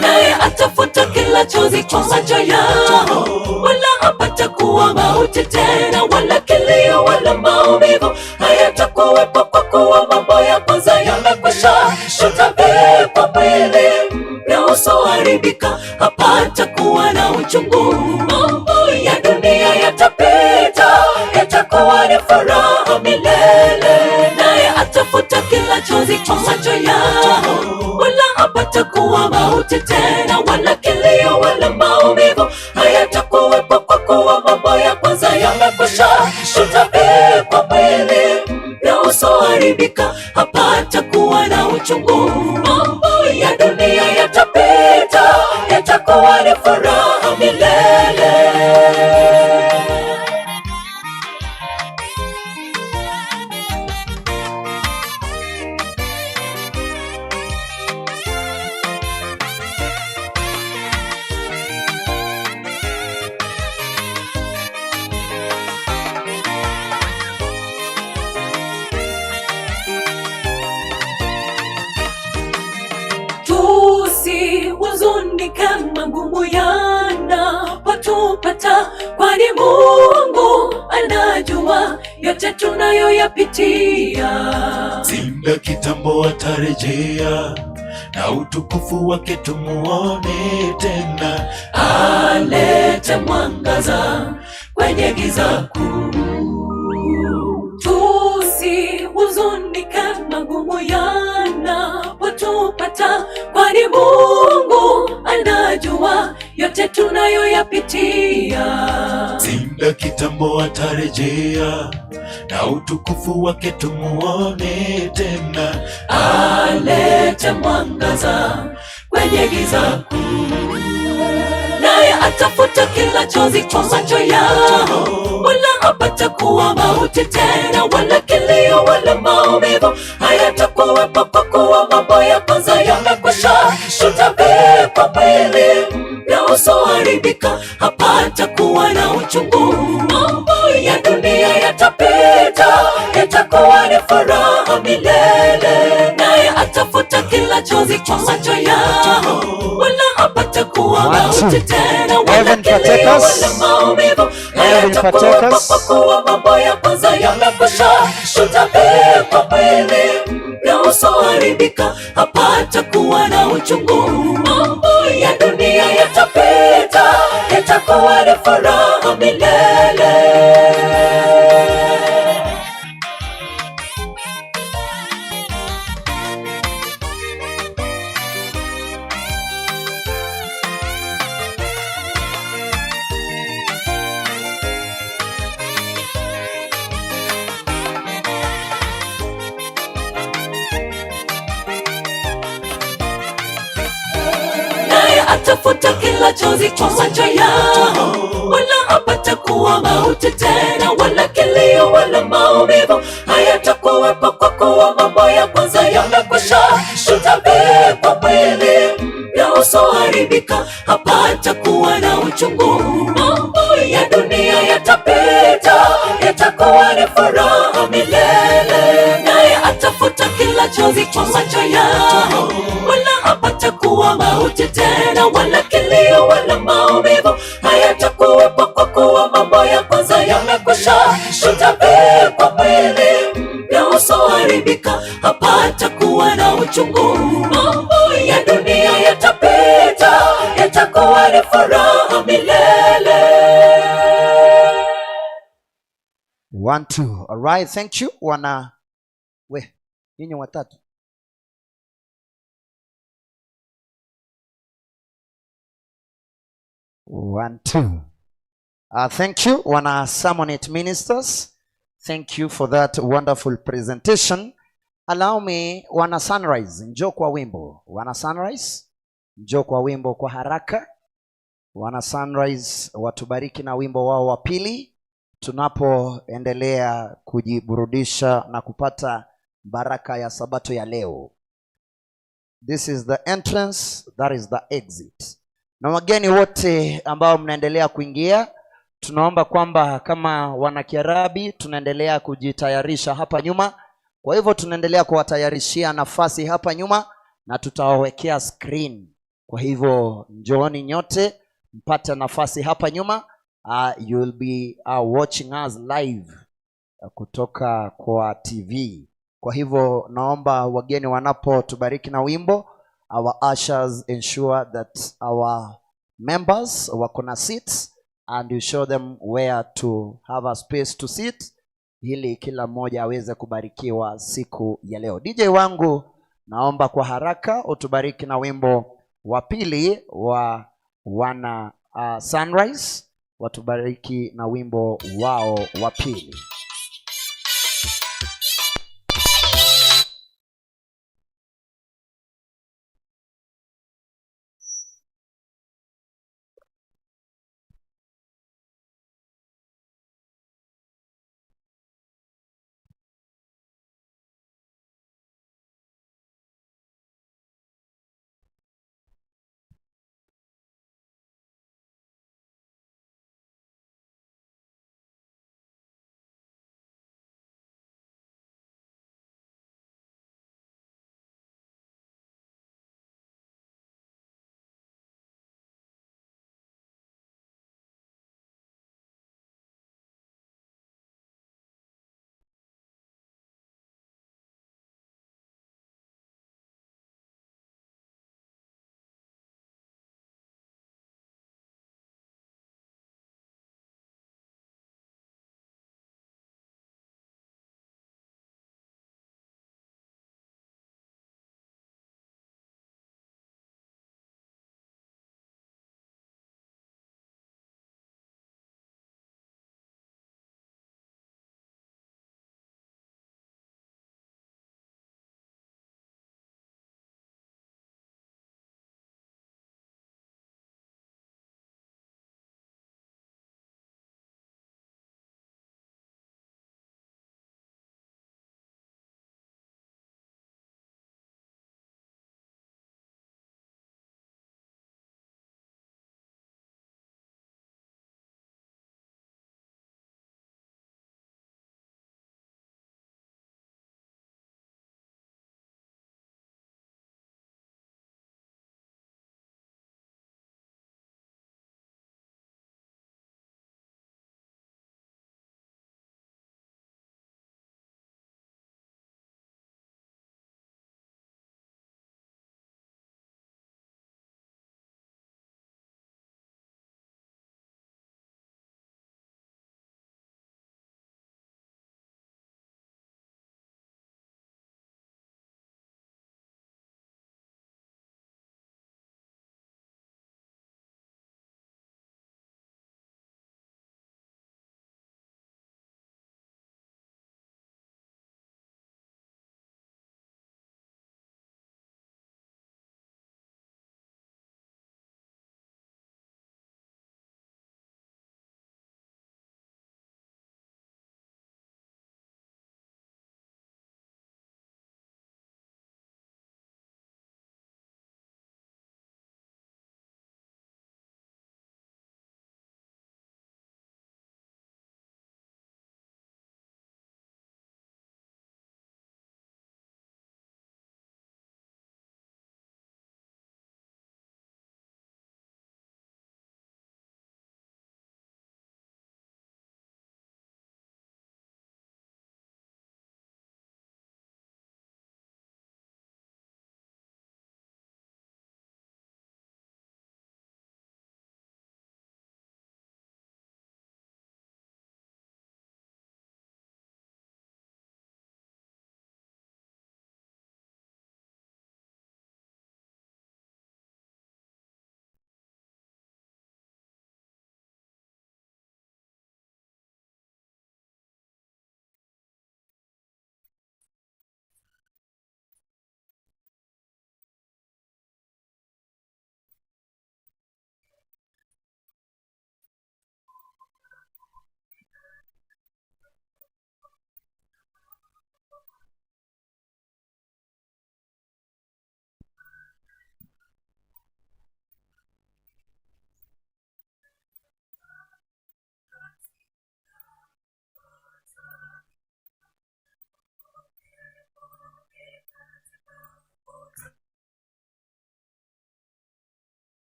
S5: Naye atafuta kila chozi kwa macho yao, wala hapatakuwa mauti tena, wala kilio wala maumivu hayatakuwepo, kwa kuwa mambo ya kwanza yamekwisha. Tutavikwa mwili mpya usioharibika, hapatakuwa na uchungu. Mambo ya dunia yatapita, yatakuwa ni furaha milele. Naye atafuta kila chozi kwa macho yao, wala hapatakuwa mauti tena, wala kilio wala maumivu hayatakuwepo, kwa kuwa mambo ya kwanza yamekwisha. Tutavikwa mwili mpya usioharibika, hapatakuwa na uchungu. Mambo ya dunia yatapita, yatakuwa ni furaha milele. Tusihuzunike magumu yanapotupata, kwani Mungu anajua yote tunayoyapitia.
S6: Si muda kitambo atarejea na utukufu wake tumuone tena.
S5: Alete mwangaza kwenye giza kuu. Tusihuzunike magumu yanapotupata, kwani Mungu anajua yote tunayoyapitia.
S6: Si muda kitambo atarejea na utukufu wake tumuone tena.
S5: Alete mwangaza kwenye giza kuu, naye atafuta kila chozi kwa macho yao, wala hapatakuwa mauti tena, wala kilio wala maumivu hayatakuwepo, kwa kuwa mambo ya kwanza yamekwisha. Tutavikwa mwili mpya usioharibika, hapatakuwa na uchungu. Mambo ya dunia yatapita, itakuwa ni furaha milele. Naye atafuta kila chozi kwa macho yao, wala hapatakuwa
S4: One,
S5: mauti
S4: two.
S5: Tena, wala
S4: Heaven
S5: kilio,
S4: protect us.
S5: wala maumivu
S4: Heaven protect
S5: hayatakuwepo,
S4: us.
S5: kwa kuwa mambo ya kwanza yamekwisha. Tutavikwa mwili mpya usioharibika, hapatakuwa na uchungu. Mambo ya dunia yatapita, itakuwa ni furaha milele. Naye atafuta kila chozi kwa macho yao, wala hapatakuwa mauti tena, wala kilio, wala maumivu hayatakuwepo, kwa kuwa mambo ya kwanza yamekwisha. Tutavikwa mwili mpya usioharibika, hapatakuwa na uchungu. Mambo ya dunia yatapita, itakuwa ni furaha milele. Naye atafuta kila chozi kwa macho yao, wala hapatakuwa mauti tena, wala kilio, wala maumivu hayatakuwepo, kwa kuwa mambo ya kwanza yamekwisha. Tutavikwa mwili mpya usioharibika, hapatakuwa na uchungu. Mambo ya dunia yatapita, itakuwa ni furaha milele.
S4: One, two. All right, thank you. Wana we nyinyi watatu. One, two. Thank you, wana Sermonette ministers. Thank you for that wonderful presentation. Allow me, wana Sunrise, njoo kwa wimbo. Wana Sunrise, njoo kwa wimbo kwa haraka. Wana Sunrise watubariki na wimbo wao wa pili tunapoendelea kujiburudisha na kupata baraka ya sabato ya leo. This is the entrance, that is the exit. Na wageni wote ambao mnaendelea kuingia, tunaomba kwamba kama wanakiarabi tunaendelea kujitayarisha hapa nyuma. Kwa hivyo tunaendelea kuwatayarishia nafasi hapa nyuma na tutawawekea screen. Kwa hivyo njooni nyote mpate nafasi hapa nyuma. You will be watching us live kutoka kwa TV. Kwa hivyo naomba wageni wanapotubariki na wimbo, our ushers ensure that our members wako na seats and you show them where to have a space to sit ili kila mmoja aweze kubarikiwa siku ya leo. DJ wangu, naomba kwa haraka utubariki na wimbo wa pili wa wana Sunrise, watubariki na wimbo wao wa pili.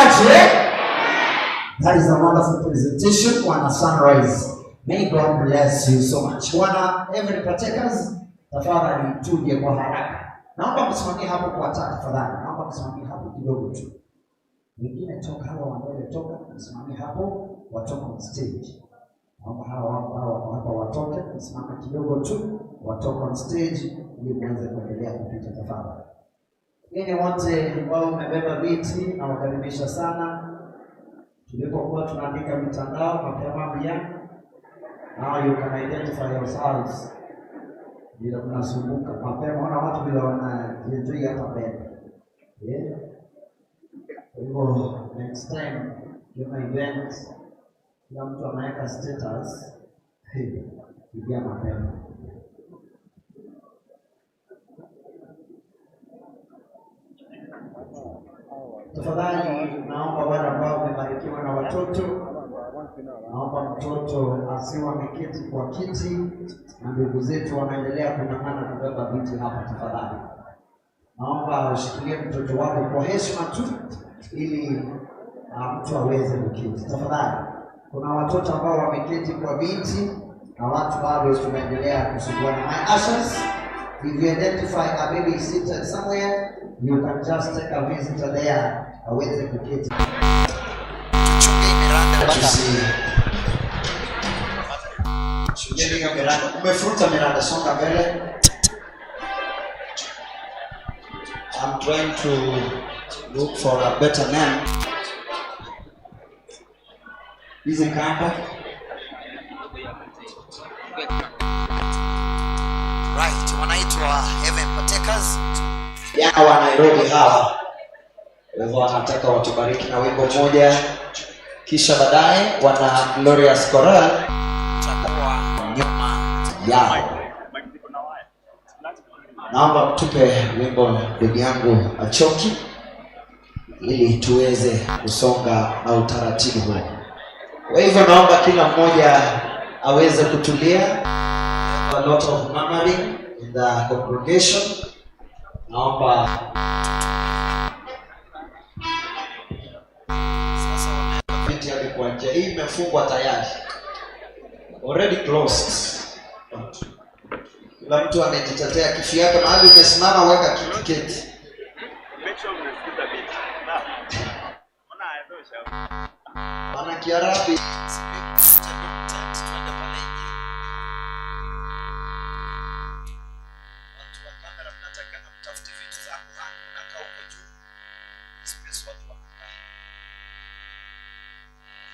S4: Aje? That is a wonderful presentation, Wana Sunrise. May God bless you so much. Wana Heaven Partakers, tafadhali tuje kwa haraka. Naomba msimamie hapo kwa taa tafadhali. Naomba msimamie hapo kidogo tu. Wengine toka, hawa wa mbele toka, msimamie hapo, watoke on stage. Naomba hawa ambao wako hapa watoke, msimame kidogo tu, watoke on stage ili muweze kuendelea kupita tafadhali. Ninyi wote ambao mmebeba viti nawakaribisha sana. Tulipokuwa tunaandika mitandao mapema pia, now you can identify yourselves. Bila mnasumbuka mapema, ona watu vile wanajienjoy hapa mbele. Yeah. Kwa hivyo next time kama event, kila mtu anaweka status, hey, pigia mapema. Tafadhali naomba wale ambao wamebarikiwa na watoto, naomba mtoto asiwe ameketi kwa kiti, na ndugu zetu wanaendelea kung'ang'ana kubeba viti hapa. Tafadhali naomba ushikilie mtoto wako kwa heshima tu, ili mtu aweze kuketi. Tafadhali, kuna watoto ambao wameketi kwa viti na watu bado tunaendelea kusumbuana. My ushers, if you identify a baby seated somewhere, you can just take a visitor there aweze kuketi.
S8: Tuchunge hii miranda mpaka
S4: Chungeni hiyo miranda. Umefuruta miranda, songa mbele.
S8: I'm trying to look for a better name.
S4: Hizi kamba.
S8: Right, wanaitwa Heaven Partakers.
S4: Vijana wa Nairobi hawa. Kwa hivyo wanataka watubariki na wimbo mmoja, kisha baadaye wana Glorious Choral
S8: Tutakuwa nyuma
S4: yao. Naomba mtupe wimbo ndugu yangu Achoki, ili tuweze kusonga na utaratibu huo. Kwa hivyo naomba kila mmoja aweze kutulia. A lot of murmuring in the congregation. Naomba
S8: sasa wameweka
S4: viti hadi kwa nje. Hii imefungwa tayari, already closed. Kila mtu amejitetea kifi yake. Mahali umesimama, weka kiti, keti. Maana Kiarabi
S8: tuende pale nje. Watu wa kamera mnatakana mtafute vitu za kuhani, unakaa huko juu. Space watu wanakaa.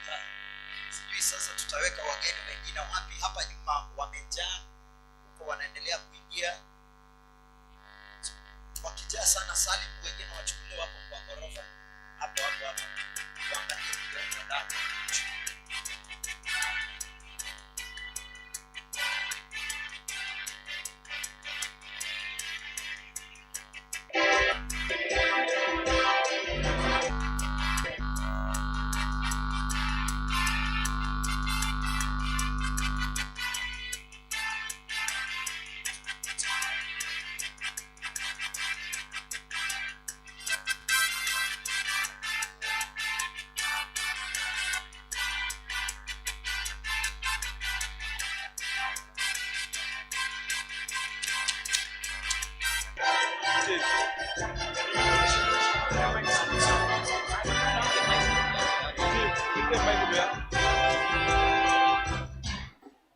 S8: Ha, sijui sasa tutaweka wageni wengine wapi hapa nyuma, wamejaa huko, wanaendelea kuingia. Wakijaa sana Salim, wengine wachukuliwe hapo kwa ghorofa hapo hapo hapo, waangalie vile ndani.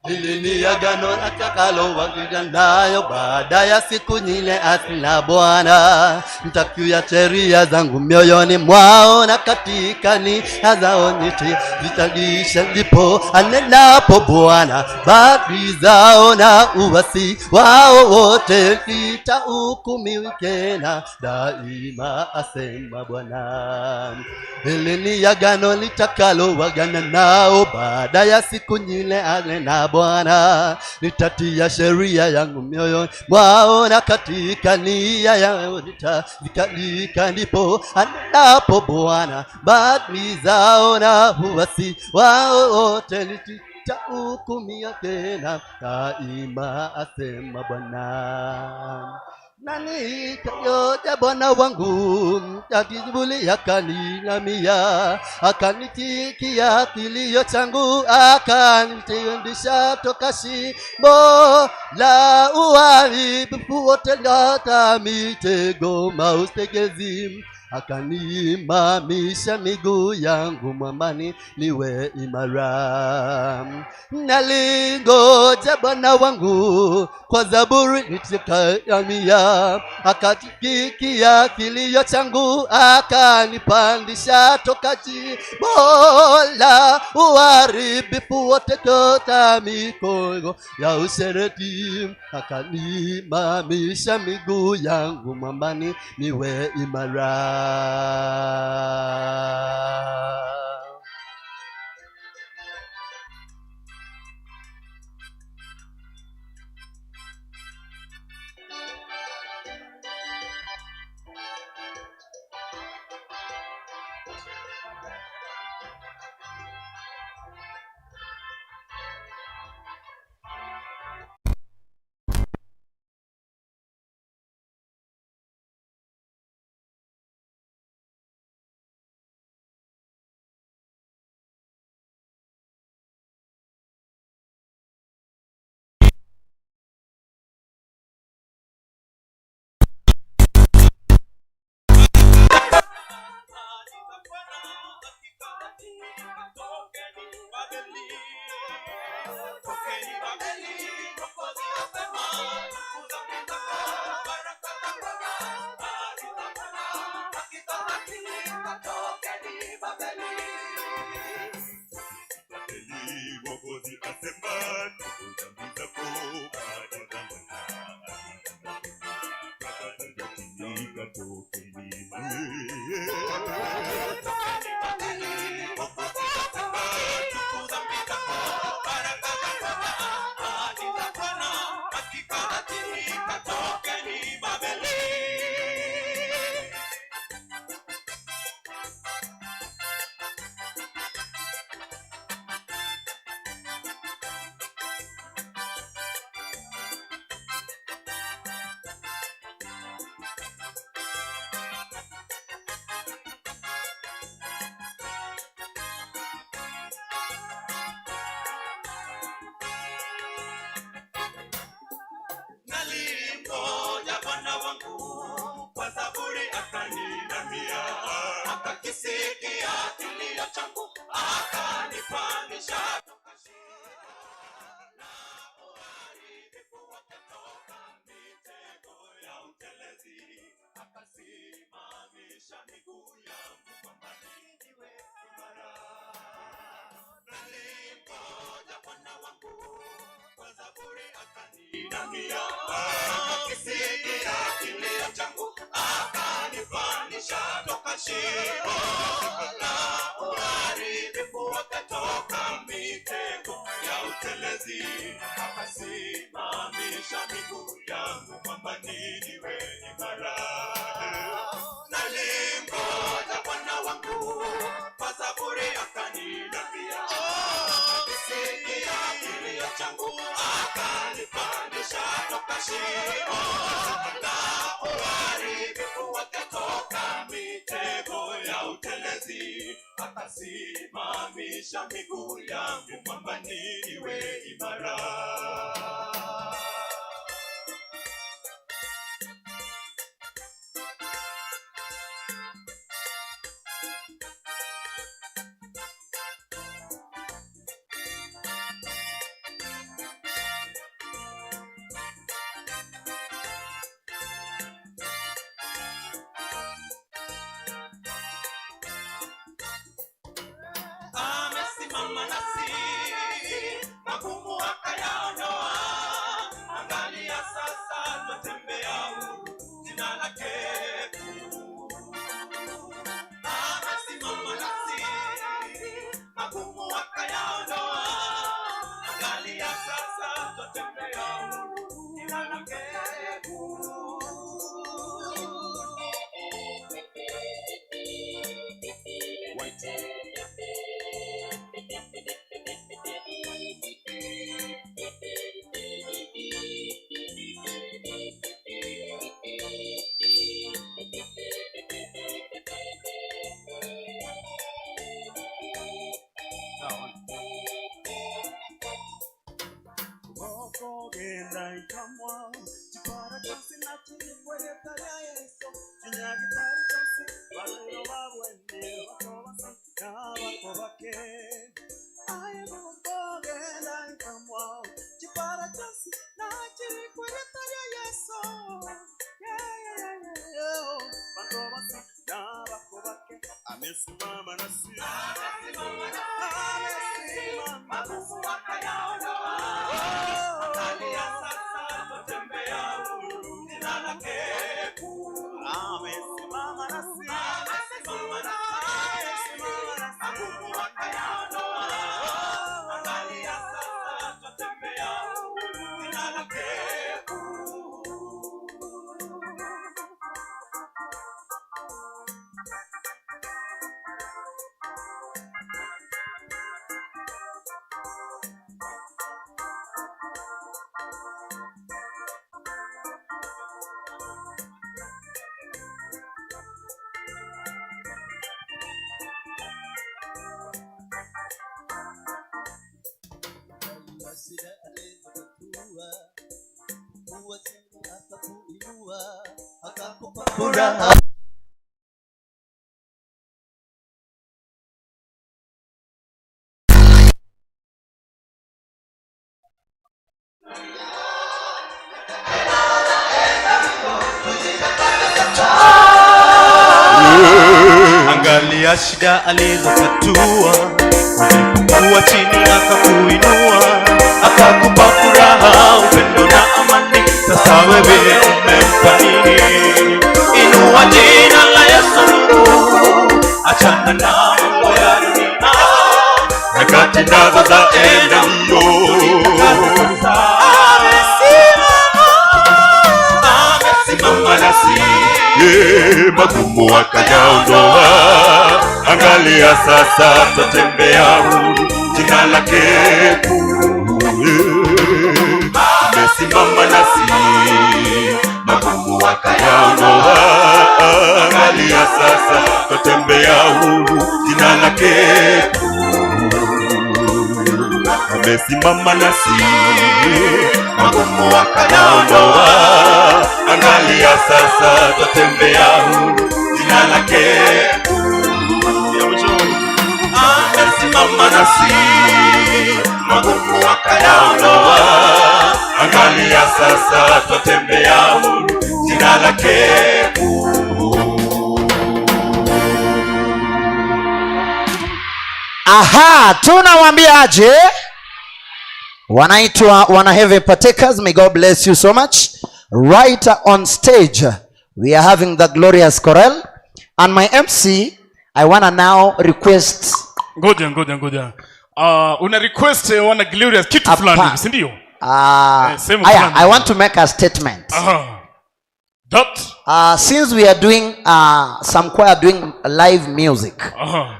S9: Hili ni agano nitakaloagana nayo baada ya siku nyile, asema Bwana. Nitatia sheria zangu mioyoni mwao na katika nia zao nitaziandika, ndipo anenapo Bwana. Dhambi zao na uasi wao wote sitaukumbuka tena daima, asema Bwana. Hili ni agano nitakaloagana nao baada ya siku nyile, anena Bwana. Nitatia sheria yangu mioyoni mwao na katika nia yao nitaziandika, ndipo anenapo Bwana. Dhambi zao na uasi wao wote sitaukumbuka tena daima, asema Bwana. Nani kayoja Bwana wangu akizibuli akaninamia, akanitikia kilio changu, akanitundisha toka shimo la uharibifu wote, hata mitego maustegezi, akanimamisha miguu yangu mwambani niwe imara. Nalingoja Bwana wangu kwa zaburi nitakaamia, akatikia kilio changu, akanipandisha toka shimo la uharibifu wote, toka mikono ya usherati, akanimamisha miguu yangu mwambani niwe imara.
S6: Nalimgoja Bwana wangu kwa zaburi akaninamia, akakisikia kilio changu, akanipandisha toka shimo la uharibifu wote, toka mitego ya utelezi, akasimamisha miguu yangu kwamba niwe imara. Nalimgoja Bwana wangu kwa zaburi akaninamia, akakisikia kilio changu, akanipandisha toka shimo la uharibifu wote, toka mitego ya utelezi, akasimamisha miguu yangu kwamba niwe imara. Nalimgoja Bwana wangu kwa zaburi akaninamia, akakisikia kilio changu, akanipandisha toka shimo la uharibifu wote, toka mitego ya utelezi, akasimamisha miguu yangu kwamba niwe imara. Amesimama nasi, magumu akayaondoa. Angalia sasa twatembea huru, jina lake kuu. Amesimama nasi, magumu akayaondoa. Angalia sasa twatembea huru, jina lake kuu. Amesimama nasi, magumu akayaondoa. Angalia sasa twatembea huru, jina lake kuu. Amesimama nasi, magumu akayaondoa. Angalia sasa twatembea huru, jina lake kuu.
S9: Shida alizotatua, kuwa chini akakuinua, akakupa furaha. Angalia shida alizotatua, ulipokuwa chini akakuinua, akakupa furaha, upendo na amani. Sasa wewe umempa nini? Inua jina la Yesu ndugu, achana na mambo ya dunia, nyakati nazo zaenda mbio. Amesimama nasi, magumu akayaondoa. Angalia sasa twatembea huru, jina lake kuu. Amesimama nasi, magumu akayaondoa. Angalia sasa twatembea huru, jina lake kuu. Amesimama nasi, magumu akayaondoa. Angalia sasa twatembea huru, jina lake kuu. Amesimama nasi, magumu akayaondoa. Angalia sasa twatembea huru, jina lake kuu.
S4: Aha, tunawaambia aje? Wanaitwa Wana Heavy Partakers. May God bless you so much. Right on stage, we are having the glorious chorale. And my MC, I wanna now request.
S7: Ngoja, ngoja, ngoja. Una request wana glorious kitu fulani hivi, si ndio? Sehemu
S4: Aya,
S7: fulani.
S4: I want to make a statement.
S7: Aha. That
S4: Since we are doing some choir doing live music,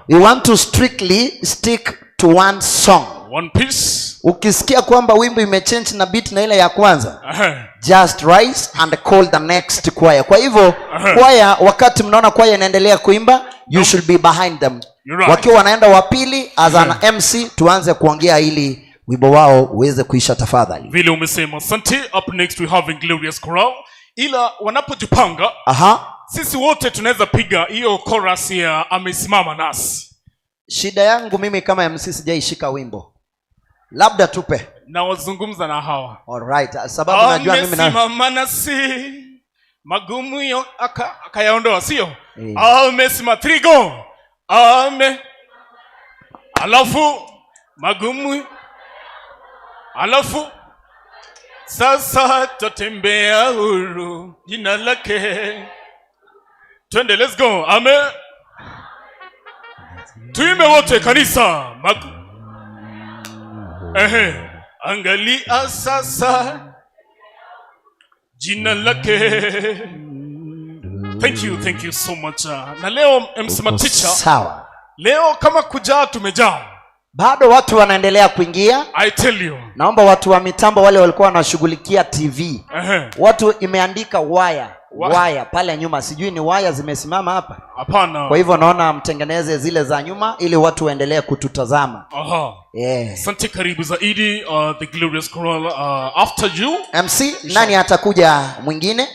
S4: we want to strictly stick to one song.
S7: One piece.
S4: Ukisikia kwamba wimbo imechange na beat na ile ya kwanza, just rise and call the next choir. Kwa hivyo choir, wakati mnaona choir inaendelea kuimba, you should be behind them.
S7: You're right.
S4: Wakiwa wanaenda wa pili, as an MC tuanze kuongea ili wimbo wao uweze kuisha tafadhali.
S7: Vile umesema. Asante. Up next we have Glorious Chorale. Ila wanapojipanga, sisi wote tunaweza piga hiyo chorus ya amesimama nasi.
S4: Shida yangu mimi kama MC sijaishika wimbo. Labda tupe.
S7: Na wazungumza na hawa.
S4: All right. Sababu najua mimi na
S7: Amesimama nasi, magumu yo akayaondoa, sio? Amesimama, three go. Ame. Alafu magumu. Alafu sasa tutembea huru, jina lake. Twende, let's go. Ame. Tuimbe wote kanisa. Ehe. Angalia sasa jina lake. Thank you, thank you so much. Na leo MC Maticha.
S4: Sawa.
S7: Leo kama kujaa tumejaa.
S4: Bado watu wanaendelea kuingia.
S7: I tell you.
S4: Naomba watu wa mitambo wale walikuwa wanashughulikia TV. Watu imeandika waya, waya pale nyuma. Sijui ni waya zimesimama hapa.
S7: Hapana.
S4: Kwa hivyo naona mtengeneze zile za nyuma ili watu waendelee kututazama.
S7: Asante, karibu zaidi, the Glorious Chorale, after you.
S4: MC, nani atakuja mwingine?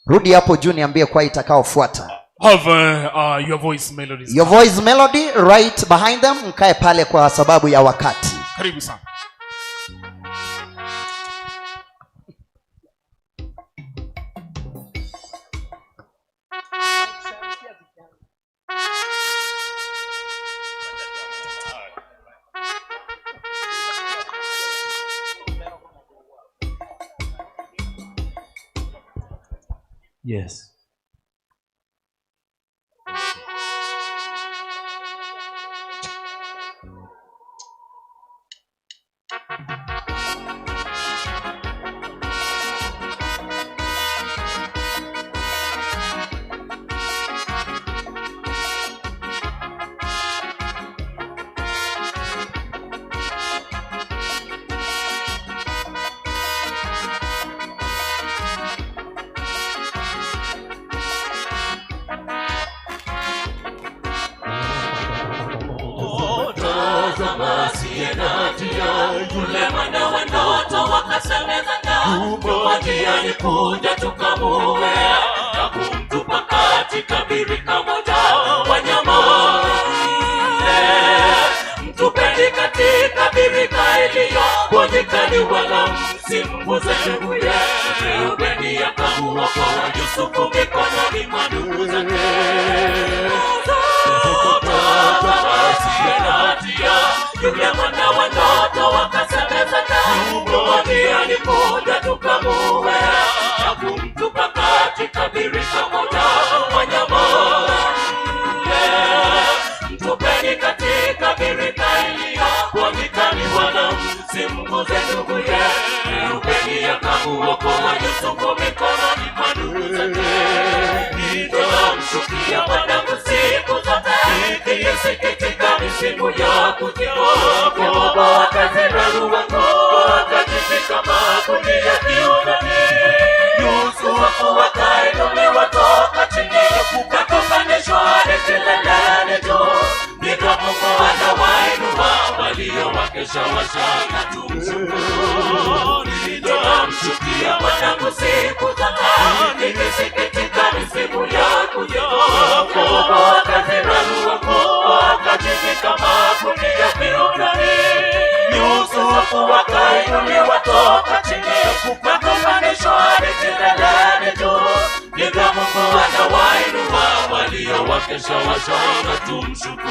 S4: Rudi hapo juu niambie kwa itakaofuata.
S7: Have your voice melodies.
S4: Your voice melody right behind them, mkae pale kwa sababu ya wakati.
S7: Karibu sana.
S2: Yes.
S5: Tazama asiye na hatia, yule mwana wa ndoto wakasemezana, nyuma alikuja tukamuue na kumtupa katika birika moja wanyama. Mtupeni katika birika iliyobonyekani, wala msimguze nduguye. Reubeni akamuokoa Yusufu mikononi mwa ndugu zake. Tazama asiye na hatia, yule mwana wa ndoto wakasemezana, nyuma alikuja tukamuue na kumtupa katika birika moja wanyama. Mtupeni katika birika iliyobonyekani, wala msimguze nduguye. Reubeni akamuokoa Yusufu mikononi mwa ndugu zake. Nitamshukia mwanangu siku zote, nikisikitika misimu ya kujiokoa. Yakobo akazirarua nguo, akajivika magunia kiunoni. Yusufu akainuliwa toka chini, na kupandishwa hadi kileleni juu. Ndivyo Mungu anawainua walio wakesha washanga, tumshukuru. Nitamshukia mwanangu siku zote, nikisikitika misimu ya kujiokoa. Yakobo akazirarua nguo, akajivika magunia kiunoni. Yusufu akainuliwa toka chini, na kupandishwa hadi kileleni juu. Ndivyo Mungu anawainua walio wakesha washanga, tumshukuru.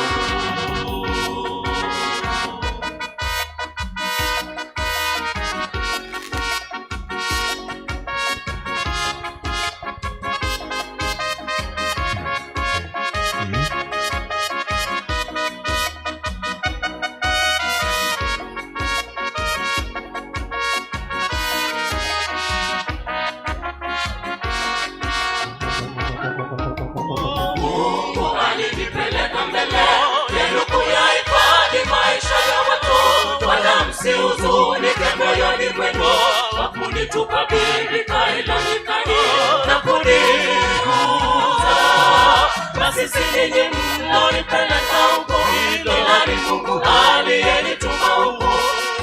S5: Mungu alinipeleka mbele yenu kuyahifadhi maisha ya watu, wala msihuzunike moyoni mwenu kwa kunitupa birika hilo nyikani na kuniuza. Basi si ninyi mlonipeleka huko, ila ni Mungu aliyenituma huko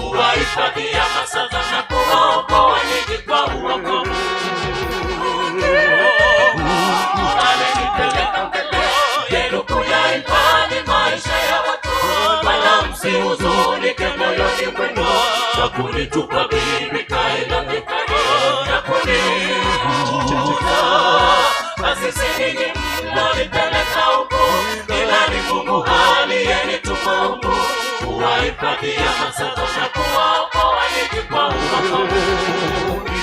S5: kuwahifadhia masaza na kuwaokoa ninyi kwa uokovu. Mungu alinipeleka mbele yenu kuyahifadhi maisha ya watu, wala msihuzunike moyoni mwenu kwa kunitupa birika hilo nyikani na kuniuza. Basi si ninyi mlonipeleka huko, ila ni Mungu aliyenituma huko kuwahifadhia masazo na kuwaokoa ninyi kwa uokovu.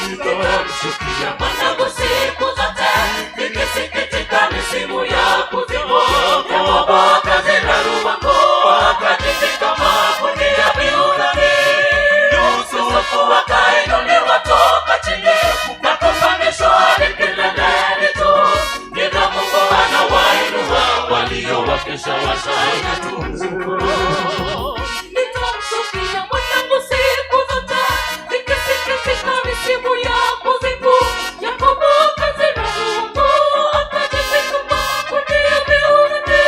S5: Nitamshukia mwanangu siku zote, nikisikitika misimu ya kuzimu. Yakobo akazirarua nguo, akajivika magunia kiunoni. Yusufu akainuliwa toka chini, na kupandishwa hadi kileleni juu. Ndivyo Mungu anawainua walio wakesha washanga, tumshukuru. Nitamshukia mwanangu siku zote, nikisikitika misimu ya kuzimu. Yakobo akazirarua nguo, akajivika magunia kiunoni.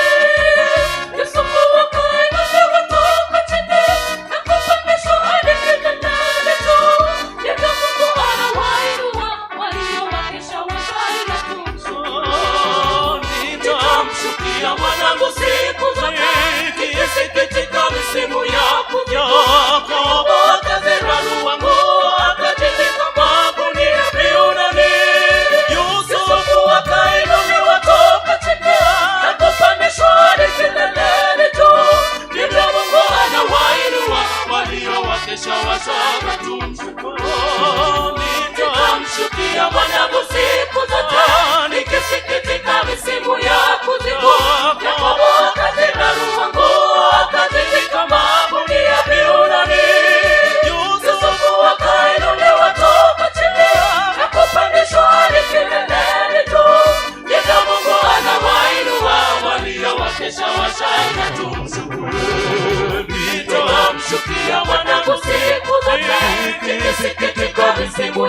S5: Yusufu akainuliwa toka chini, na kupandishwa hadi kileleni juu. Ndivyo Mungu anawainua walio wakesha washanga, tumshukuru.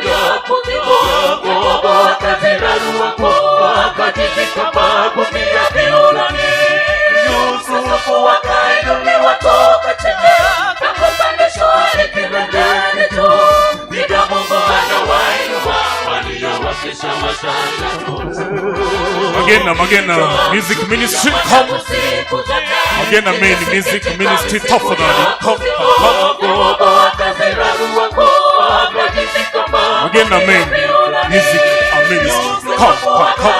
S5: siku ya kuzimu. Yakobo akazirarua nguo, akajivika magunia kiunoni. Yusufu akainuliwa toka chini, na kupandishwa hadi kileleni juu. Ndivyo Mungu anawainua waliowakesha wachana.
S7: Magena, Magena Music Ministry, come. Magena Main Music Ministry, tafadhali. Come, come, come. Magena Main Music Ministry, come, come, come.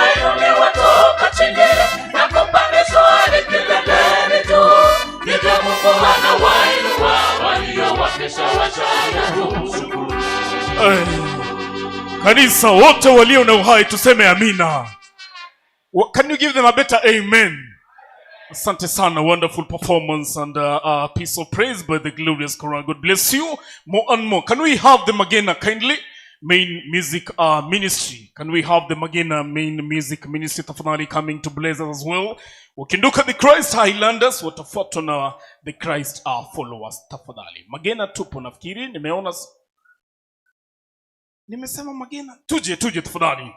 S7: Eh, kanisa wote walio na uhai tuseme amina. Can you give them a better amen? Asante sana, wonderful performance and piece of praise by the glorious Quran. God bless you more and more. Can we have them again kindly? Main Music Ministry. Can we have them again? Main Music Ministry tafadhali coming to bless us as well. Wakiondoka the Christ Highlanders watafuatwa na the Christ followers tafadhali. Magena tupo nafikiri, nimeona nimesema Magena. Tuje, tuje tafadhali.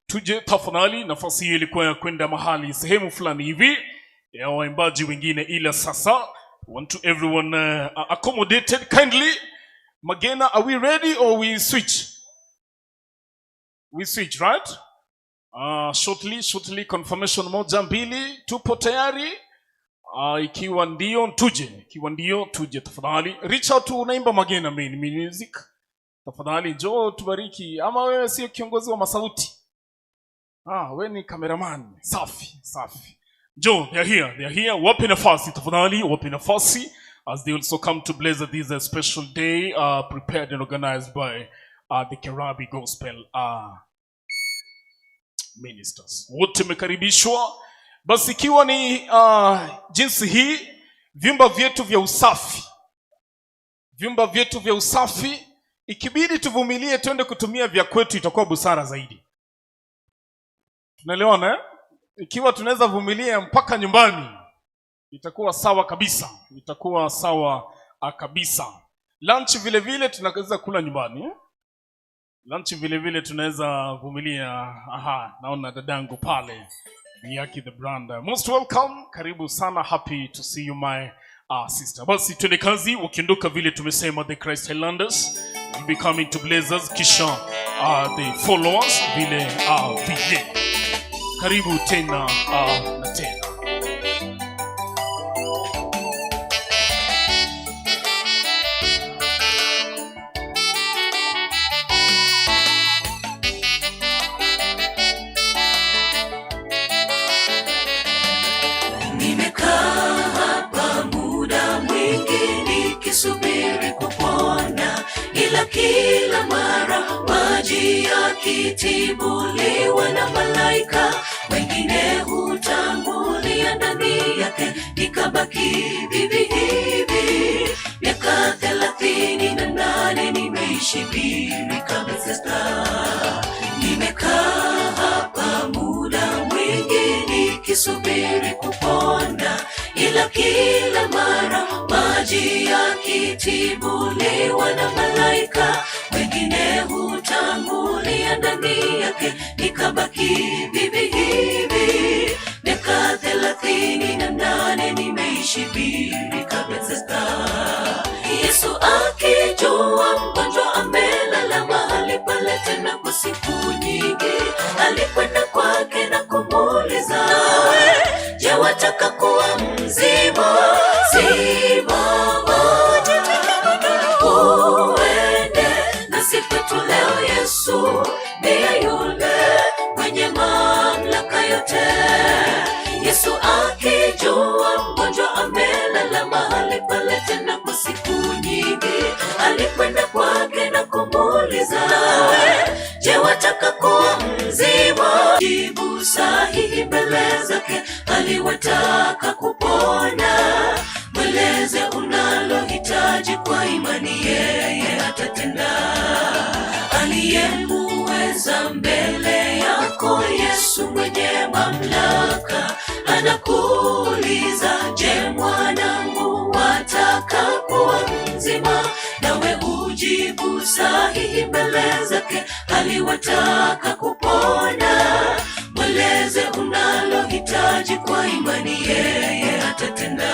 S7: Tuje tafadhali, nafasi hii ilikuwa ya kwenda mahali sehemu fulani hivi ya waimbaji wengine, ila sasa want to everyone accommodated kindly. Magena, are we ready or we switch? We switch, right? Shortly, shortly, confirmation moja mbili, tupo tayari. Ikiwa ndio tuje, ikiwa ndio tuje tafadhali. Reach out to unaimba Magena Main Music. Tafadhali njoo tubariki. Ama wewe sio kiongozi wa masauti? Ah, wewe ni cameraman. Safi, safi. Njoo, they are here, they are here. Wape nafasi tafadhali, wape nafasi as they also come to bless this special day prepared and organized by the Kerabi Gospel Ministers. Wote mmekaribishwa. Basi ikiwa ni jinsi hii, vyumba vyetu vya usafi, vyumba vyetu vya usafi, ikibidi tuvumilie twende kutumia vya kwetu, itakuwa busara zaidi. Tunaelewana, eh? Ikiwa tunaweza vumilia mpaka nyumbani, itakuwa sawa kabisa, itakuwa sawa kabisa. Lunch vile vile tunaweza kula nyumbani, eh? Lunch vile vile tunaweza vumilia. Aha, naona dadangu pale Miyaki the brand. Most welcome, karibu sana, happy to see you, my sister. Basi twende kazi, wakiondoka vile tumesema the Christ Highlanders will be coming to bless us, kisha the followers vile vile. Karibu tena na tena.
S5: Nimekaa hapa muda mwingi nikisubiri kupona, ila kila mara maji yakitibuliwa na malaika, wengine hutangulia ndani yake, nikabaki vivi hivi. Miaka 38 nimeishi birika Bethesda. Nimekaa hapa muda mwingi nikisubiri kupona, ila kila mara maji yakitibuliwa na malaika, wengine hutangulia ndani yake, nikabaki vivi hivi. Miaka 38 nimeishi birika Bethesda. Yesu akijua mgonjwa amelala mahali pale tena kwa siku nyingi, alikwenda kwake na kumuuliza, je, wataka kuwa mzima? Simama uende. Nasi kwetu leo Yesu ndiye yule mwenye mamlaka yote. Yesu akijua mgonjwa amelala mahali pale tena kwa siku nyingi, alikwenda kwake na kumuuliza, je, wataka kuwa mzima? Jibu sahihi mbele zake, aliwataka kupona. Mweleze unalohitaji kwa imani, yeye atatenda. Aliyemuweza mbele yako, Yesu mwenye mamlaka, anakuuliza, je, mwanangu, wataka kuwa mzima? Nawe ujibu sahihi mbele mbele zake, aliwataka kupona. Mweleze unalohitaji kwa imani, yeye atatenda.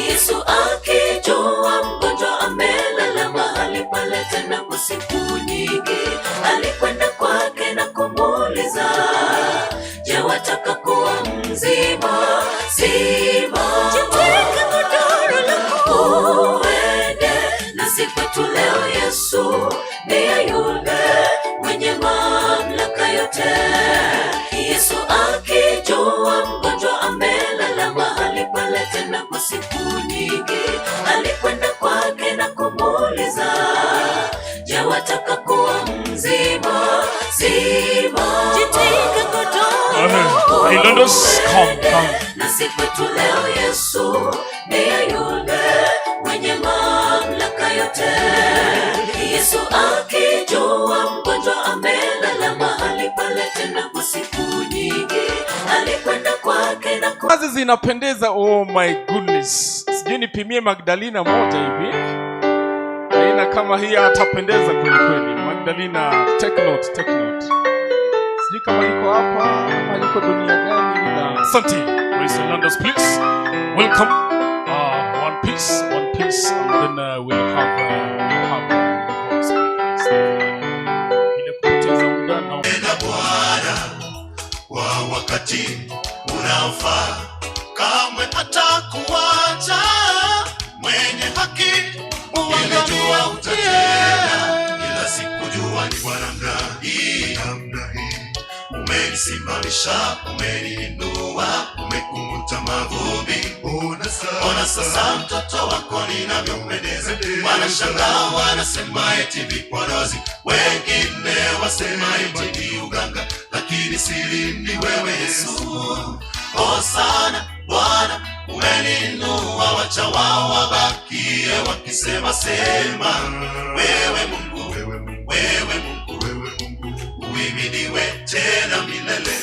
S5: Yesu akijua mgonjwa amelala mahali pale tena kwa siku nyingi, alikwenda kwake na kumuuliza, je, wataka kuwa mzima? Simama, jitwike godoro lako uende. Nasi kwetu leo Yesu ndiye yule mwenye mamlaka yote. Yesu akijua mgonjwa amelala mahali pale tena kwa siku nyingi, alikwenda kwake na kumuuliza, je, wataka kuwa mzima? Simama, jitwike godoro
S7: Highlanders, come, come.
S5: Nasi kwetu leo Yesu ndiye yule mwenye mamlaka yote. Yesu akijua mgonjwa amelala mahali pale tena kwa siku nyingi, alikwenda kwake na
S7: Kazi zinapendeza. Oh my goodness, sijui nipimie Magdalena moja hivi, aina kama hii atapendeza kweli kweli. Magdalena, take note, take note. Sijui kama iko hapa ama iko dunia gani. Na asante. Praise the Lord, please welcome. One piece, one piece, and then we'll have the voice. Bila kupoteza muda na
S6: Na Bwana kwa wakati unaofaa, kamwe hatakuacha mwenye haki. Nilijua utatenda, ila sikujua ni kwa namna hii. Namna hii umenisimamisha, umeniinua, umekunguta mavumbi. Ona sasa mtoto wako ninavyompendeza. Wanashangaa wanasema eti vipodozi, wengine wasema eti ni uganga, lakini siri ni wewe Yesu. Hosana Bwana, umeninua, wacha wao wabakie wakisema sema, wewe Mungu, wewe Mungu, wewe Mungu, wewe Mungu, uhimidiwe tena milele.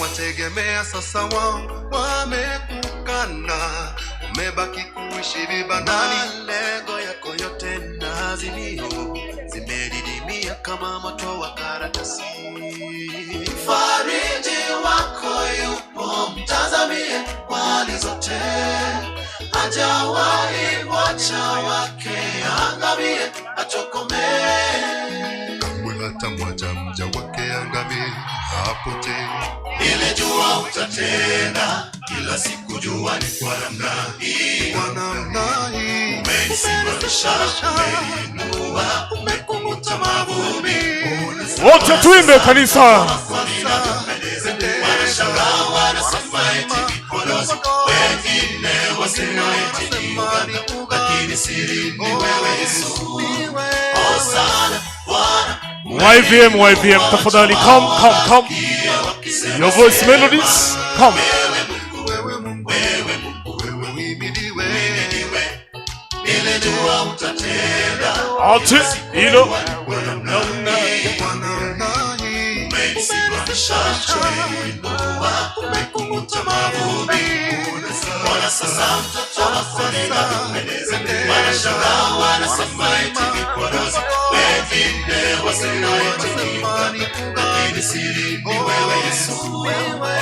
S9: Wategemea sasa wao wamekukana, umebaki kuishi vibandani. Malengo yako yote na azimio zimedidimia kama moto wa karatasi.
S6: Mfariji wako yupo, mtazamie kwa hali zote, hajawahi mwacha wake angamie, atokomee.
S9: Kamwe hata mwacha mja wake angamie, hapotee.
S6: Nilijua utatenda, ila sikujua ni kwa namna hii.
S9: Kwa namna hii
S6: Umenisimamisha, umeniinua, umekunguta mavumbi.
S7: Wote tuimbe kanisa.
S6: Wanashangaa wanasema eti vipodozi, wengine wasema eti ni uganga, lakini siri ni wewe Yesu. Hosana Bwana,
S7: YVM, YVM, tafadhali come, come, come. Your voice melodies, come.
S6: Wewe Mungu, wewe Mungu, wewe uhimidiwe, nilijua utatenda.
S7: Ati, hilo.
S6: Umenisimamisha, umeniinua, umekunguta mavumbi. Ona sasa mtoto wako ninavyopendeza. Wanashangaa wanasema eti vipodozi, wengine wasema eti ni uganga, lakini siri ni wewe Yesu.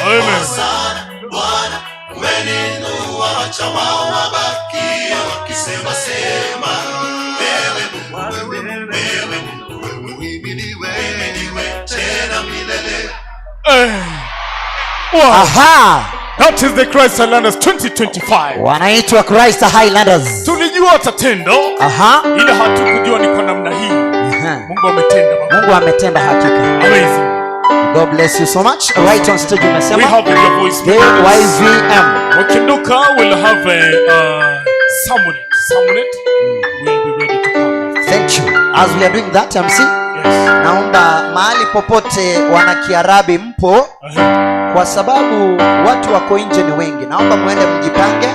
S7: Amen.
S6: Hosana Bwana, umeninua, wacha wao wabakie wakisema sema, wewe Mungu, wewe Mungu, wewe uhimidiwe, uhimidiwe tena milele.
S7: Eh. Wow.
S4: Aha,
S7: That is the Christ Highlanders 2025.
S4: Wanaitwa Christ Highlanders.
S7: Tulijua atatenda,
S4: Aha.
S7: ila hatukujua ni kwa namna hii.
S4: Aha.
S7: Mungu ametenda. Baba.
S4: Mungu ametenda hakika.
S7: Amazing.
S4: God bless you so much. Right on stage
S7: We
S4: umesema
S7: have your voice.
S4: the YVM.
S7: Wakinduka will have a Samunet. Samunet will be ready to come.
S4: Thank you. As we are doing that, MC,
S7: Yeah.
S4: Naomba mahali popote wana Kiarabi mpo, kwa sababu watu wako nje ni wengi. Naomba muende mjipange.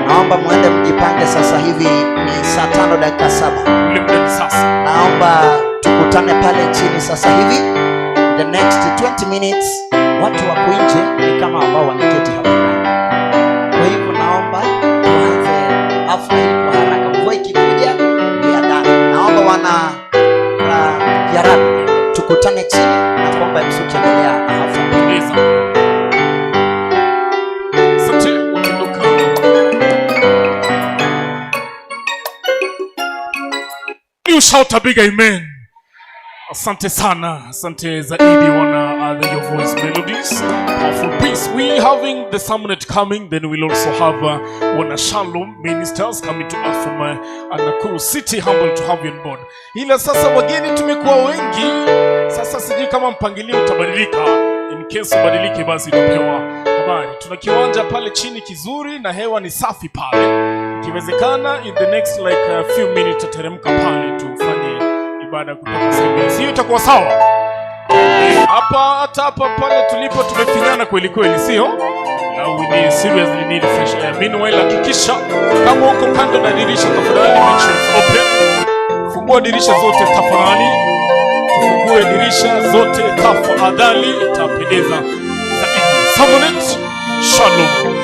S4: Naomba muende mjipange sasa hivi ni saa 5:07. Naomba tukutane pale chini sasa hivi. The next 20 minutes watu wako nje ni kama ambao wameketi hapa. Kwa hivyo naomba tuanze hafla hii kwa haraka. Mvua ikikuja ni adani. Naomba wana Kiarabu tukutane chini na kuomba MC ukiendelea na hafla.
S7: Asante, wakiondoka. You shout a big amen. Asante sana, asante zaidi wana Your Voice Melodies. Powerful peace. We having the sermonette coming, then we'll also have wana Shalom ministers coming to us from Nakuru City. Humble to have you on board. Ila sasa wageni tumekuwa wengi. Sasa sijui kama mpangilio utabadilika. In case ubadilike basi tupewa habari. Tuna kiwanja pale chini kizuri na hewa ni safi pale. Ikiwezekana in the next like a few minutes tutateremka pale tufanye ibada kutoka sehemu. Sio itakuwa sawa? Hapa hata hapa pale tulipo tumefinyana kweli kweli, sio? Now we need seriously need fresh air. Meanwhile, hakikisha kama uko kando na dirisha tafadhali make sure it's open. Fungua dirisha zote tafadhali. Tufungue dirisha zote tafadhali, itapendeza zaidi. Sermonette, Shalom.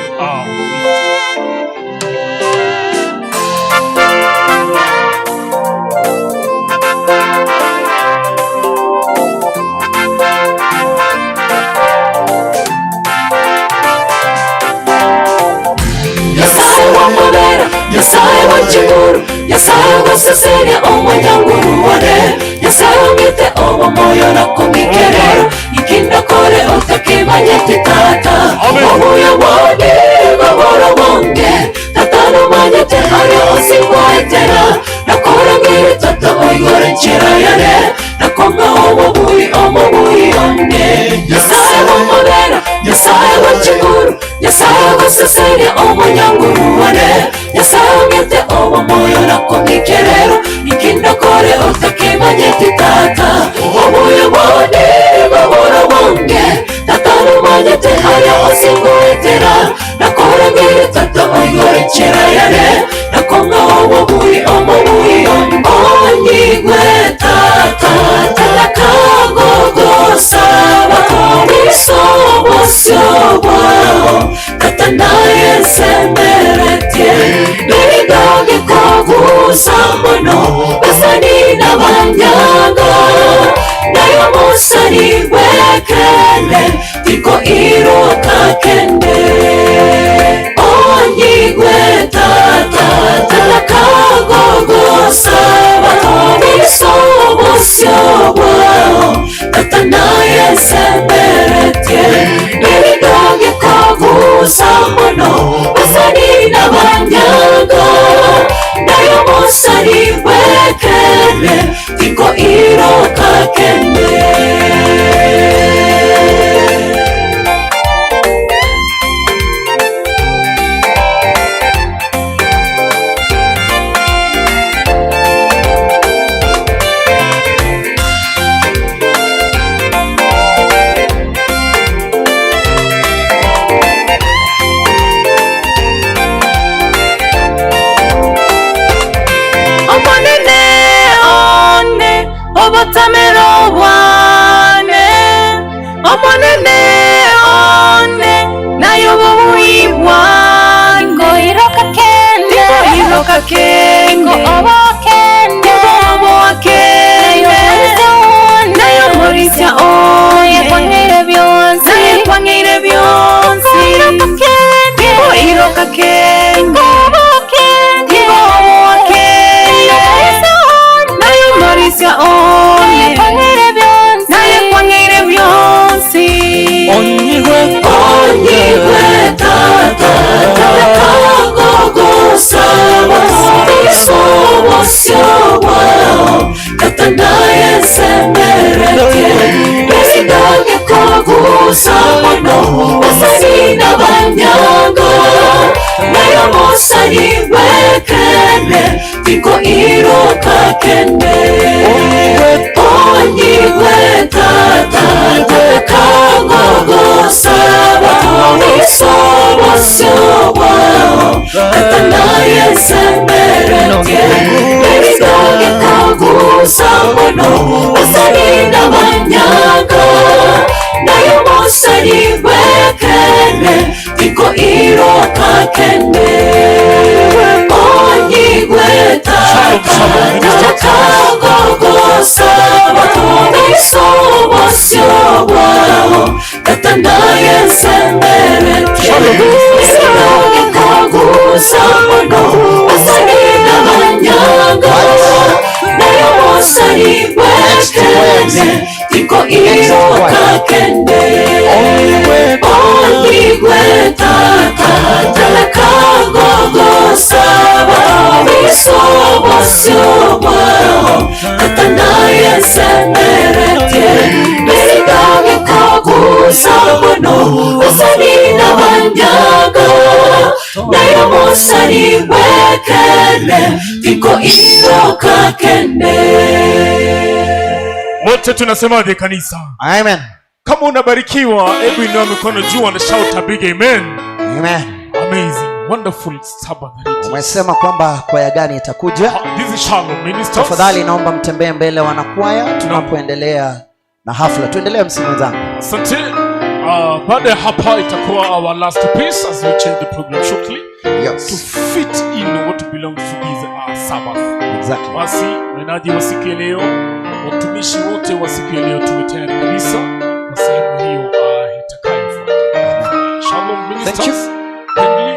S5: Nyasaye wamubera, Nyasaye wachiguru, Nyasaye gusesenya omwanyanguru wane, Nyasaye ongete obo moyo nakumikerero, ikindakore otakimanyete tata, obuya bwane goboro bonge, tata nomanyete haria osigwaetera, nakorangire tata oigore nchera yane, nakonga obobui omobui one, Nyasaye wamubera, Nyasaye wachiguru, Nyasaye gusesenya omwanyanguru wane, Nyasaye ongete obo moyo nakumikerero, ikindakore otakimanyete tata, obuya bwane goboro bonge, tata nomanyete haria osigwaetera, nakorangire tata oigore nchera yane, nakonga obobui omobui one, onyigwe tata, takagogosa isobosyo tata naye nsemeretie, niridoge kogusa mono, basani n'abanyaga, nayo musani wekene, tiko iroka kende. Onyigwe tata, takagogosa isobosyo tata naye nsemeretie, niridoge kogusa mono, basani n'abanyaga, nayo musani wekene, tiko iroka kende.
S10: Omonene one obotamero bwane, omonene one nayo bobui bwange,
S3: Ngoiroka kende,
S10: ngoiroka kende,
S3: obo kende,
S10: obo kende, nayo morisia one,
S3: kwang'eire byonsi,
S10: naye kwang'eire byonsi,
S3: Ngoiroka kende,
S10: ngoiroka kende,
S3: obo kende,
S10: obo kende, nayo morisia one,
S3: kwang'eire byonsi,
S10: naye kwang'eire byonsi.
S5: Onyigwe, onyigwe tata, takagogosa isobosyo tata naye nsemeretie, niridoge kogusa mono, basani n'abanyaga, nayo musani wekene, tiko iroka kende. bosio bwao Tatanaye semereke Meridoge kagusa mono Basani na banyaga Nayo mosani wekene Tiko iroka kene Onyigwe tata Takagogosa Batomiso bosio bwao Tatanaye semereke Meridoge kagusa mono Basani na banyaga Nayo mosani wekene Tiko iroka kene Onyigwe tata Takagogosa Batomiso bosio bwao Tatanaye semereke Meridoge kagusa mono Basani na banyaga Nayo mosani wekene Tiko iroka kene.
S7: Wote tunasemaje kanisa?
S4: Amen.
S7: Kama unabarikiwa, hebu inua mikono juu and shout a big amen.
S4: Amen.
S7: Amazing, wonderful Sabbath.
S4: Umesema kwamba kwaya gani itakuja?
S7: This is Shalom Ministers.
S4: Tafadhali naomba mtembee mbele wanakwaya tunapoendelea na hafla. Tuendelee msimu wenzangu.
S7: Asante. Baada ya hapa itakuwa our last piece as we change the program shortly.
S4: Yes.
S7: To fit in what belongs to this Sabbath.
S4: Exactly.
S7: Basi mnenaji wa siku ya leo, watumishi wote wa siku ya leo tuwe tayari kabisa kwa sehemu hiyo itakayofuata. Shalom Ministers.
S4: Thank you.
S7: Kindly,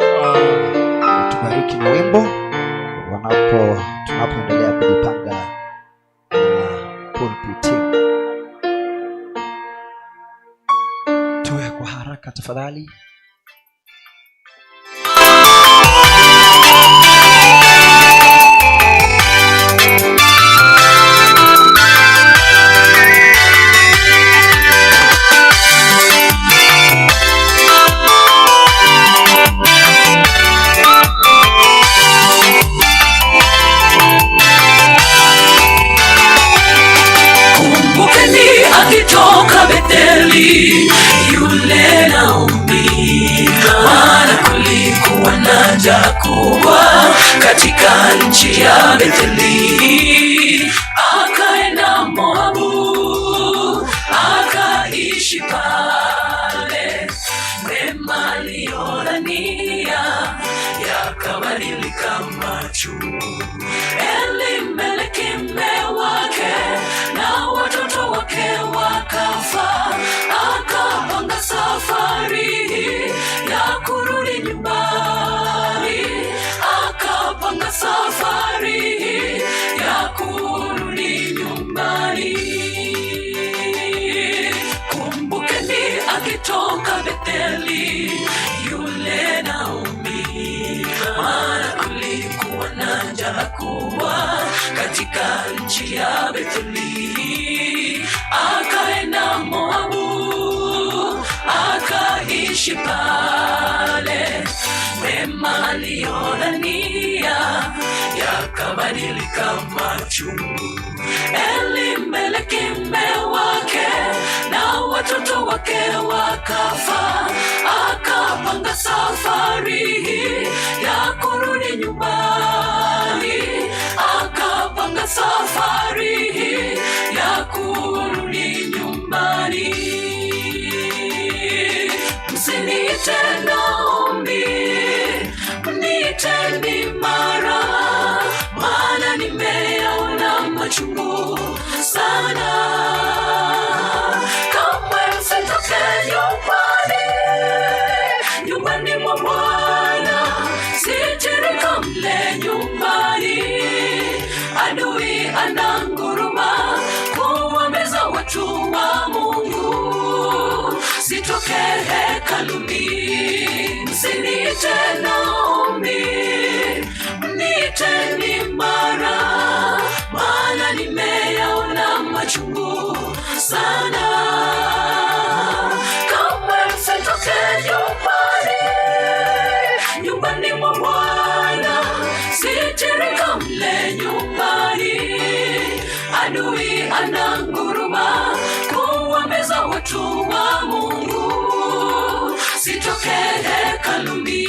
S4: tubariki na wimbo tunapoendelea kujipanga pulpit team. Tuwe kwa haraka tafadhali.
S5: Kumbukeni akitoka Betheli yule Naomi, maana kulikuwa na njaa kubwa katika nchi ya Betheli. Akaenda Moabu akaishi pale, mema aliyodhania yakabadilika machungu. Elimeleki mume wake na watoto wake wakafa, akapanga safari ya kurudi nyumbani, akapanga safari ya kurudi nyumbani. Kumbukeni akitoka Betheli yule Naomi, maana kulikuwa na njaa kubwa katika nchi ya Betheli. Akaenda Moabu akaishi pale, mema aliyodhania yakabadilika machungu. Elimeleki mume wake na watoto wake wakafa, akapanga safari ya kurudi nyumbani, akapanga safari ya kurudi nyumbani. Msiniite Naomi, mniite Mara, maana nimeyaona machungu sana. Kamwe msitoke nyumbani, nyumbani mwa Bwana, sitirika mle nyumbani. Adui ananguruma kuwameza watu wa Mungu, sitoke hekaluni. Msiniite Naomi, mniite Mara, maana nimeyaona machungu sana. Kamwe msitoke nyumbani, nyumbani mwa Bwana, sitirika mle nyumbani. Adui ananguruma kuwameza watu wa Mungu, sitoke hekaluni.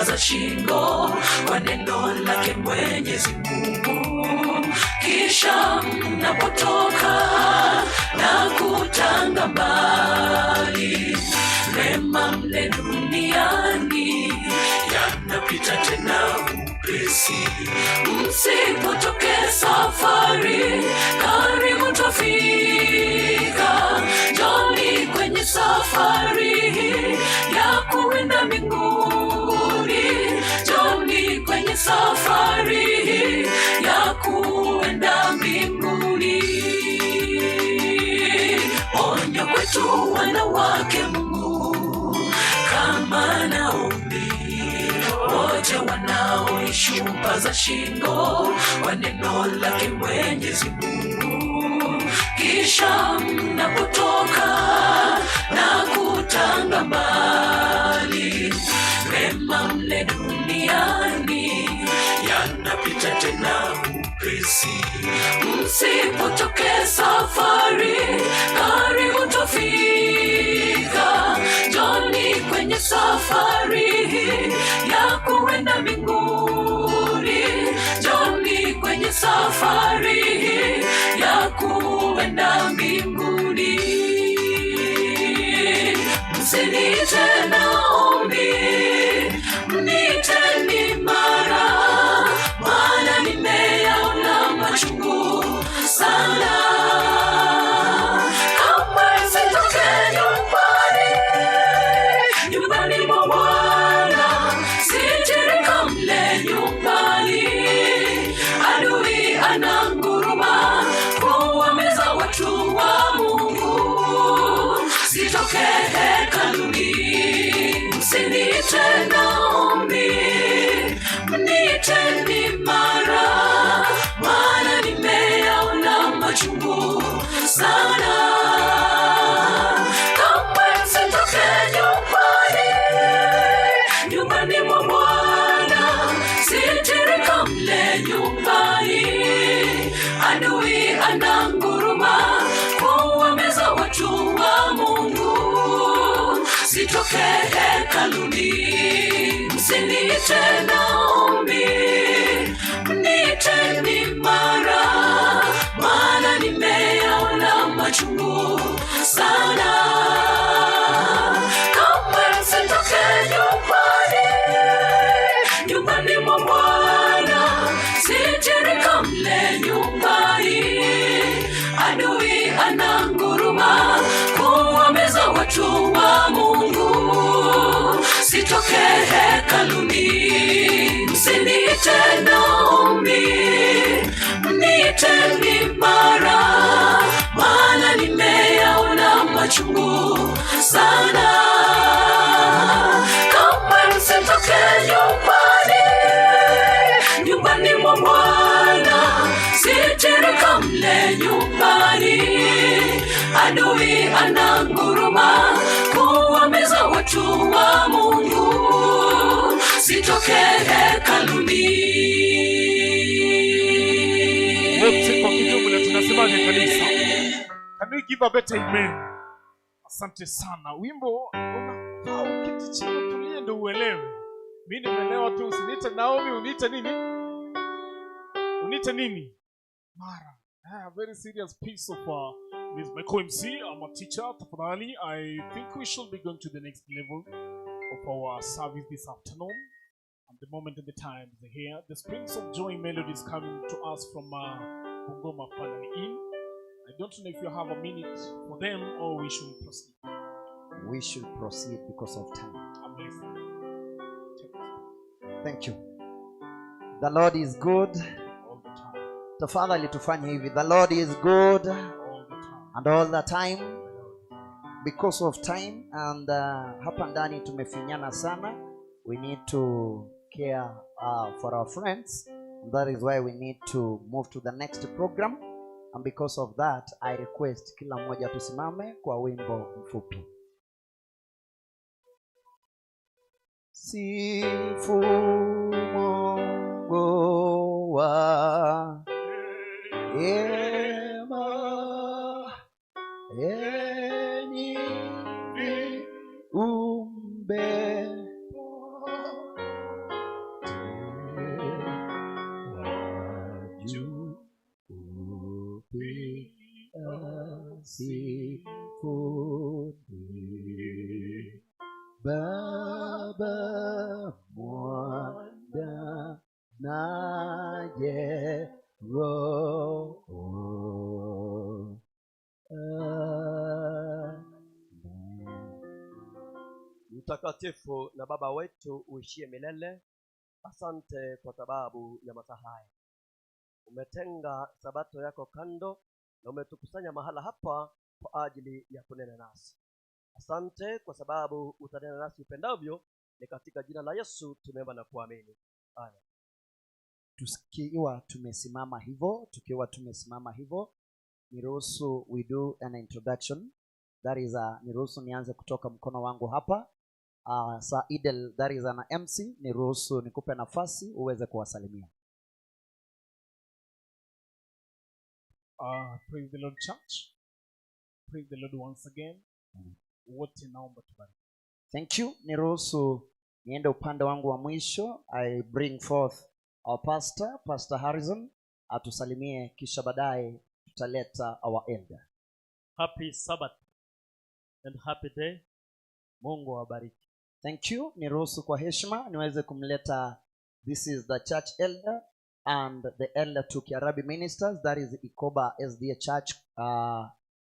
S5: shupa za shingo kwa neno lake Mwenyezi Mungu. Kisha mnapotoka na kutanga mbali, mema mle duniani yanapita tena upesi. Msipotoke safari, karibu twafika. Njoni kwenye safari ya kuenda mbinguni. Njoni kwenye safari ya kuenda mbinguni. Onyo kwetu wanawake Mungu, kama Naomi, wote wanaoishupa za shingo kwa neno lake Mwenyezi Mungu. Kisha mnapotoka na kutanga mbali, mema mle duniani yanapita tena upesi. Msipotoke safari, karibu twafika. Njoni kwenye safari ya kuenda mbinguni. Njoni kwenye safari ya kuenda mbinguni. Msiniite Naomi, mniiteni Mara, maana nimeyaona machungu sana. Kamwe msitoke nyumbani, nyumbani mwa Bwana, sitirika mle nyumbani. Adui ananguruma kuwameza watu wa Mungu. Sitoke hekaluni, msiniite Naomi, mniiteni Mara, maana nimeyaona machungu sana. Kamwe msitoke nyumbani, nyumbani mwa Bwana, sitirika mle nyumbani. Adui ananguruma kuwameza watu wa Mungu. Sitoke hekaluni, msiniite Naomi, mniiteni Mara, maana nimeyaona machungu sana. Kamwe msitoke nyumbani, nyumbani mwa Bwana, sitirika mle nyumbani. Adui ananguruma kuwameza watu wa Mungu. Sitoke hekaluni, msiniite Naomi, mniiteni Mara, maana nimeyaona machungu sana. Kamwe msitoke nyumbani, nyumbani mwa Bwana, sitirika mle nyumbani. Adui ananguruma kuwameza watu wa Mungu. Sitoke hekaluni.
S7: Wote kwa kijumla tunasemaje kanisa? Can we give a better amen? Asante sana. Wimbo unafaa uketi chini utulie ndio uelewe. Mimi nimeelewa tu, usiniite Naomi, uniite nini? Uniite nini? Mara. Very serious piece of this my co-MC. I'm a teacher. Tafadhali, I think we should be going to the next level of our service this afternoon. And the moment and the time is here. The Springs of Joy melody is coming to us from Bungoma Family Inn. I don't know if you have a minute for them or we should proceed.
S4: We should proceed because of time.
S7: I'm listening. Take it.
S4: Thank you. The Lord is good.
S7: All the time.
S4: Tafadhali tufanye hivi. The Lord is good
S7: All the time.
S4: and all the time. Because of time and hapa ndani tumefinyana sana. We need to care for our friends. And that is why we need to move to the next program. And because of that, I request kila mmoja tusimame kwa wimbo mfupi. Sifu Mungu wa rehema, enyi viumbe sifuni. Baba, Mwana naye Roho. Amen.
S11: Mtakatifu na Baba wetu uishie milele, asante kwa sababu ya masaa haya. Umetenga sabato yako kando na umetukusanya mahala hapa kwa ajili ya kunena nasi. Asante kwa sababu utanena nasi upendavyo. Ni katika jina la Yesu tumeomba na kuamini. Amen.
S4: Tukiwa tumesimama hivyo, niruhusu we do an introduction. That is niruhusu nianze kutoka mkono wangu hapa. Sir Idel, that is an MC, niruhusu nikupe nafasi uweze kuwasalimia.
S7: Praise the Lord Church. Praise the Lord once again. Wote naomba tubariki.
S4: Thank you. Niruhusu niende upande wangu wa mwisho. I bring forth our pastor, Pastor Harrison, atusalimie kisha baadaye tutaleta our elder.
S12: Happy Sabbath and happy day. Mungu awabariki.
S4: Thank you. Niruhusu kwa heshima niweze kumleta, this is the church elder and the elder to Kiarabi ministers, that is Ikoba SDA Church.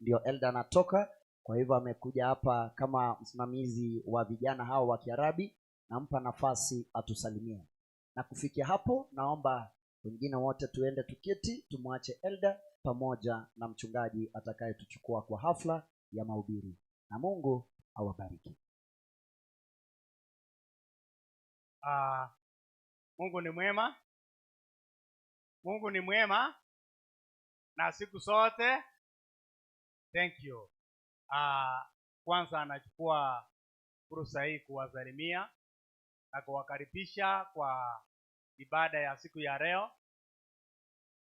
S4: Ndio elder anatoka. Kwa hivyo amekuja hapa kama msimamizi wa vijana hao wa Kiarabi. Nampa nafasi atusalimie. Na kufikia hapo naomba wengine wote tuende tuketi, tumwache elder pamoja na mchungaji atakayetuchukua kwa hafla ya mahubiri. Na Mungu awabariki.
S13: Mungu ni mwema. Mungu ni mwema na siku zote. Thank you. Kwanza anachukua fursa hii kuwasalimia na kuwakaribisha kwa ibada ya siku ya leo.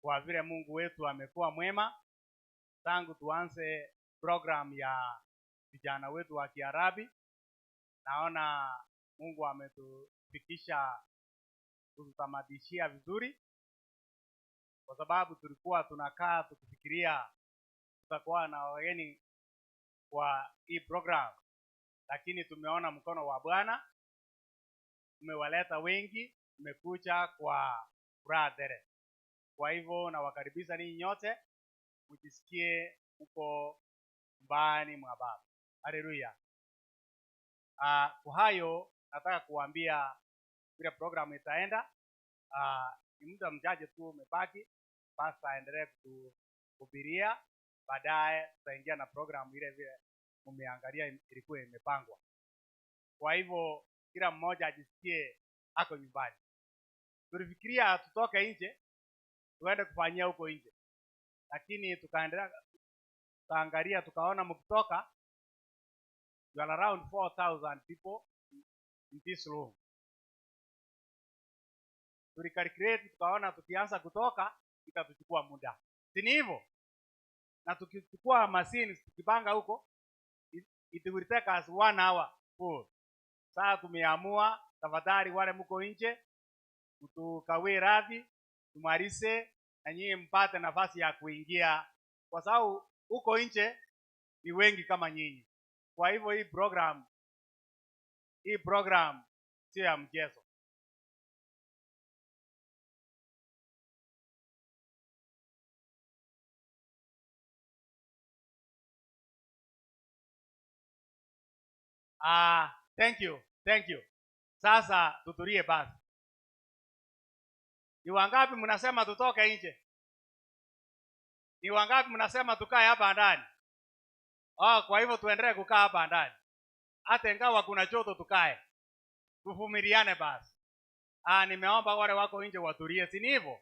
S13: Kwa vile Mungu wetu amekuwa mwema tangu tuanze program ya vijana wetu wa Kiarabi, naona Mungu ametufikisha kututamadishia vizuri, kwa sababu tulikuwa tunakaa tukifikiria tutakuwa na wageni kwa hii program, lakini tumeona mkono wa Bwana umewaleta wengi, umekuja kwa furaha tele. Kwa hivyo nawakaribisha ninyi nyote mjisikie uko nyumbani mwa Baba. Haleluya. Kwa hayo nataka kuambia vile program itaenda. Ni muda mchache tu umebaki, pastor aendelee kuhubiria, baadaye tutaingia na program ile vile umeangalia ilikuwa imepangwa. Kwa hivyo kila mmoja ajisikie ako nyumbani. Tulifikiria tutoke nje tuende kufanyia huko nje, lakini tukaendelea tukaangalia tukaona mkitoka you are around 4,000 people in this room. Tulicalculate tukaona tukianza kutoka itatuchukua muda, si ni hivyo? Na tukichukua machines tukipanga huko it will take us 1 hour full. Sasa tumeamua tafadhali wale mko nje mtukawie radhi, tumalize na nyinyi mpate nafasi ya kuingia, kwa sababu huko nje ni wengi kama nyinyi. Kwa hivyo hii program sio ya mchezo. Thank you, thank you. Sasa tutulie basi. Ni wangapi mnasema tutoke nje? Ni wangapi mnasema tukae hapa ndani? Kwa hivyo tuendelee kukaa hapa ndani. Hata ingawa kuna joto tukae. Tuvumiliane basi. Nimeomba wale wako nje watulie, si ni hivyo?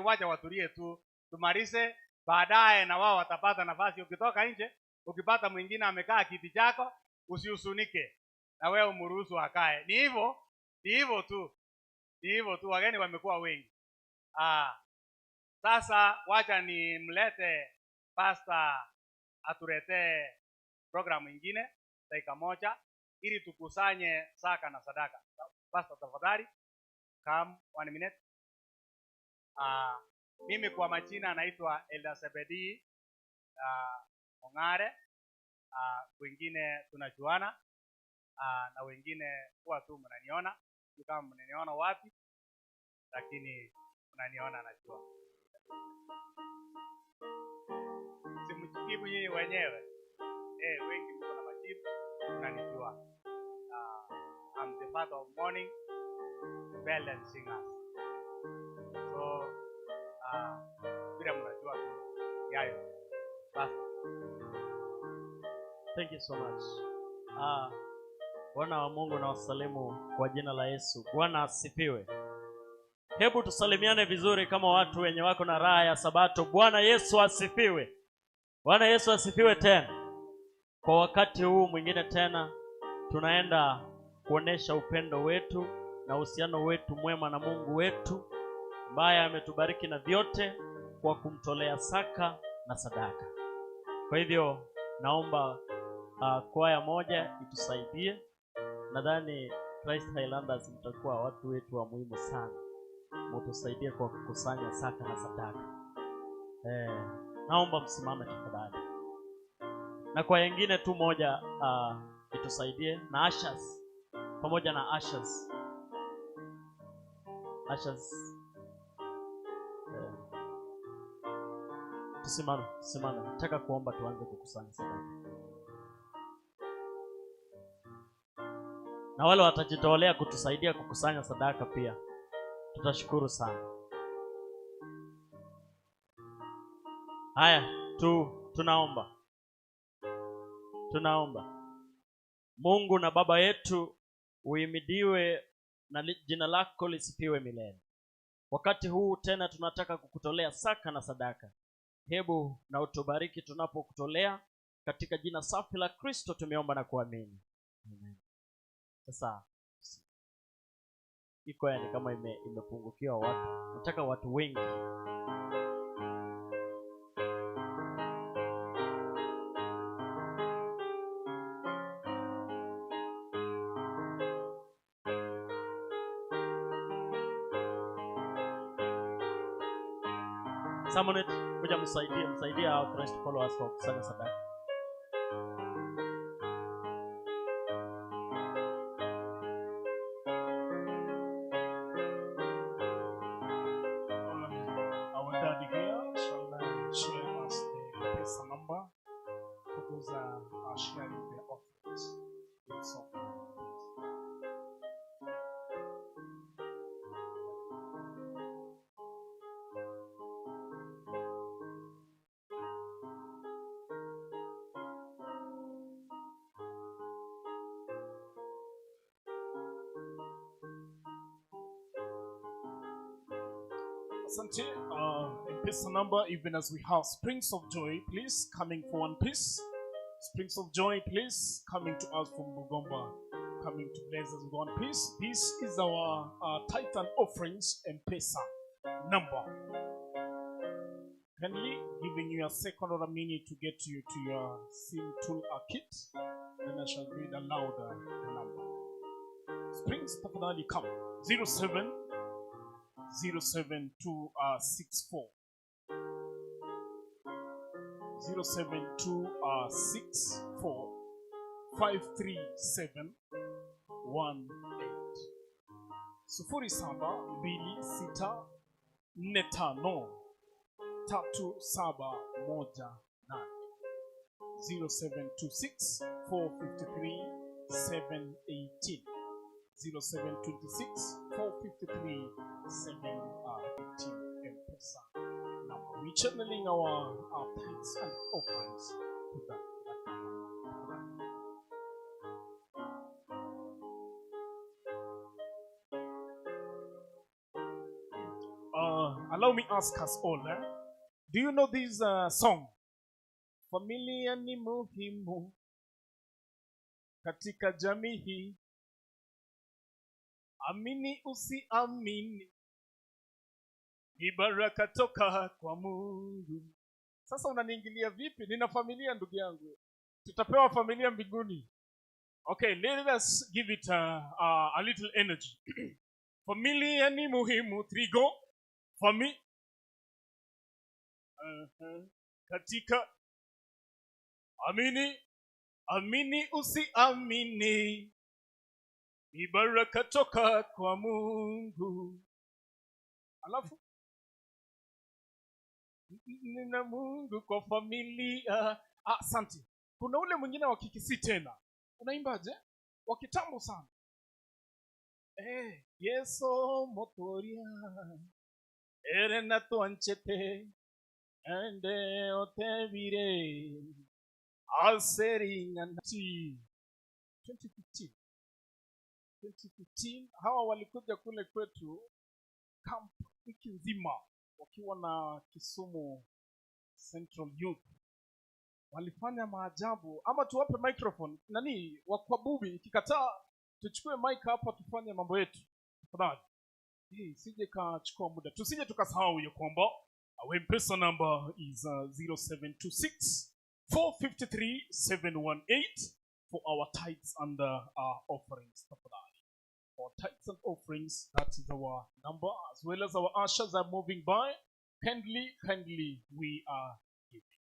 S13: Wacha watulie tu, tumalize, baadaye na wao watapata nafasi. Ukitoka nje, ukipata mwingine amekaa kiti chako, usihusunike. Na wewe umruhusu akae. Ni hivyo? Ni hivyo tu. Ni hivyo tu, wageni wamekuwa wengi. Sasa wacha nimlete pastor atuletee programu nyingine dakika moja ili tukusanye saka na sadaka. Pastor tafadhali, come 1 minute. Mimi kwa majina naitwa Elder Sebedi Ongare. Wengine tunajuana, na wengine huwa tu mnaniona. Sijui kama mnaniona wapi, lakini mnaniona najua. Simjibu nyinyi wenyewe. Wengi mko na majibu, mnanijua. I'm the father of morning bell and singers. So vile mnajua tu yayo. Basi.
S12: Thank you so much. Bwana wa Mungu na wasalimu kwa jina la Yesu. Bwana asifiwe. Hebu tusalimiane vizuri kama watu wenye wako na raha ya Sabato. Bwana Yesu asifiwe. Bwana Yesu asifiwe tena. Kwa wakati huu mwingine tena tunaenda kuonesha upendo wetu na uhusiano wetu mwema na Mungu wetu ambaye ametubariki na vyote kwa kumtolea saka na sadaka. Kwa hivyo naomba kwaya moja itusaidie. Nadhani Christ Highlanders mtakuwa watu wetu wa muhimu sana. Mtusaidie kwa kukusanya saka na sadaka. Naomba msimame tafadhali. Na kwa wengine tu moja itusaidie na ushers, pamoja na ushers. Ushers. Tusimame, tusimame. Nataka kuomba tuanze kukusanya sadaka. Na wale watajitolea kutusaidia kukusanya sadaka pia, tutashukuru sana. Haya, tunaomba. Tunaomba. Mungu na Baba yetu, uimidiwe na jina lako lisifiwe milele. Wakati huu tena tunataka kukutolea saka na sadaka. Hebu na utubariki tunapokutolea, katika jina safi la Kristo tumeomba na kuamini. Amen. Sasa iko yani kama imepungukiwa watu. Nataka watu wengi. Samonet, kuja msaidie hao Christ followers kwa kusanya sadaka.
S7: Our daddy here shall share us the pesa number for those are sharing their offerings. It's offering. Asante. M-Pesa number, even as we have Springs of Joy, please, coming for one piece. Springs of Joy, please, coming to us from Bugomba, coming to bless us with one piece. This is our tithe and offerings M-Pesa number. Kindly giving you a second or a minute to get you to your SIM tool kit. Then I shall read aloud the number. Springs, tafadhali come. 07 07264 07264 537 18 07 2645 3718 0726 453 718 0726 453 718 M-Pesa number. We're channeling our tithes and offerings to that number. Allow me ask us all, do you know this song? Familia ni muhimu katika jamii hii. Amini usiamini, ni baraka toka kwa Mungu. Sasa unaniingilia vipi? Nina familia ndugu yangu. Tutapewa familia mbinguni. Okay, let us give it a little energy. Familia ni muhimu, trigo. Katika Amini, amini usiamini, ni baraka toka kwa Mungu. Alafu nina Mungu kwa familia. Asante. Kuna ule mwingine wa Kikisii tena. Unaimbaje? Wa kitambo sana. Yeso motoria erena tuanchete ende otevire aseringanati. 2015 hawa walikuja kule kwetu camp wiki nzima wakiwa na Kisumu Central Youth. Walifanya maajabu. Ama tuwape microphone nani wakwabubi, ikikataa tuchukue mic hapa tufanye mambo yetu. Tafadhali. Hii sije kachukua muda. Tusije tukasahau hiyo kwamba our M-Pesa number is 0726 453 718 for our tithes and our offerings. Tafadhali. For tithes and offerings, that is our number, as well as our ushers are moving by. Kindly, kindly, we are giving.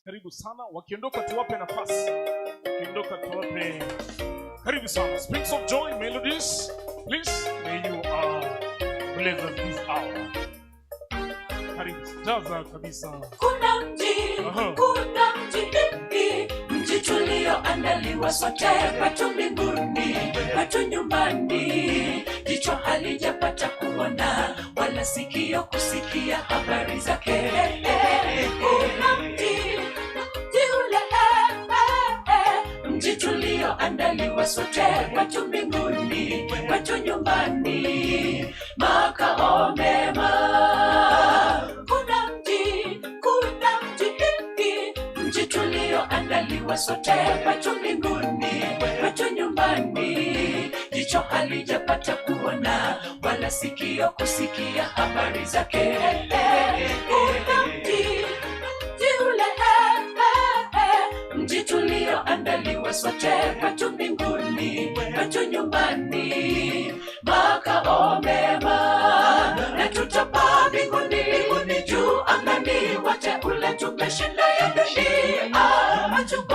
S7: Karibu sana. Wakiondoka tuwape nafasi. Wakiondoka tuwape. Karibu sana. Springs of Joy Melodies, please, may you bless us this hour. Karibu. Jaza kabisa.
S5: Kuna mji, kuna mji, mji tulioandaliwa sote, kwetu mbinguni, kwetu nyumbani. Jicho halijapata kuona, wala sikio kusikia habari zake. Kuna mji, mji ule, mji tulioandaliwa sote, kwetu mbinguni, kwetu nyumbani, makao mema. Kuna mji, mji tulioandaliwa sote, kwetu mbinguni, kwetu nyumbani. Jicho halijapata kuona, wala sikio kusikia habari zake. Kuna mji, mji ule, mji tulioandaliwa sote, kwetu mbinguni, kwetu nyumbani, makao mema. Na tutapaa mbinguni, mbinguni juu angani, wateule tumeshinda ya dunia. Machungu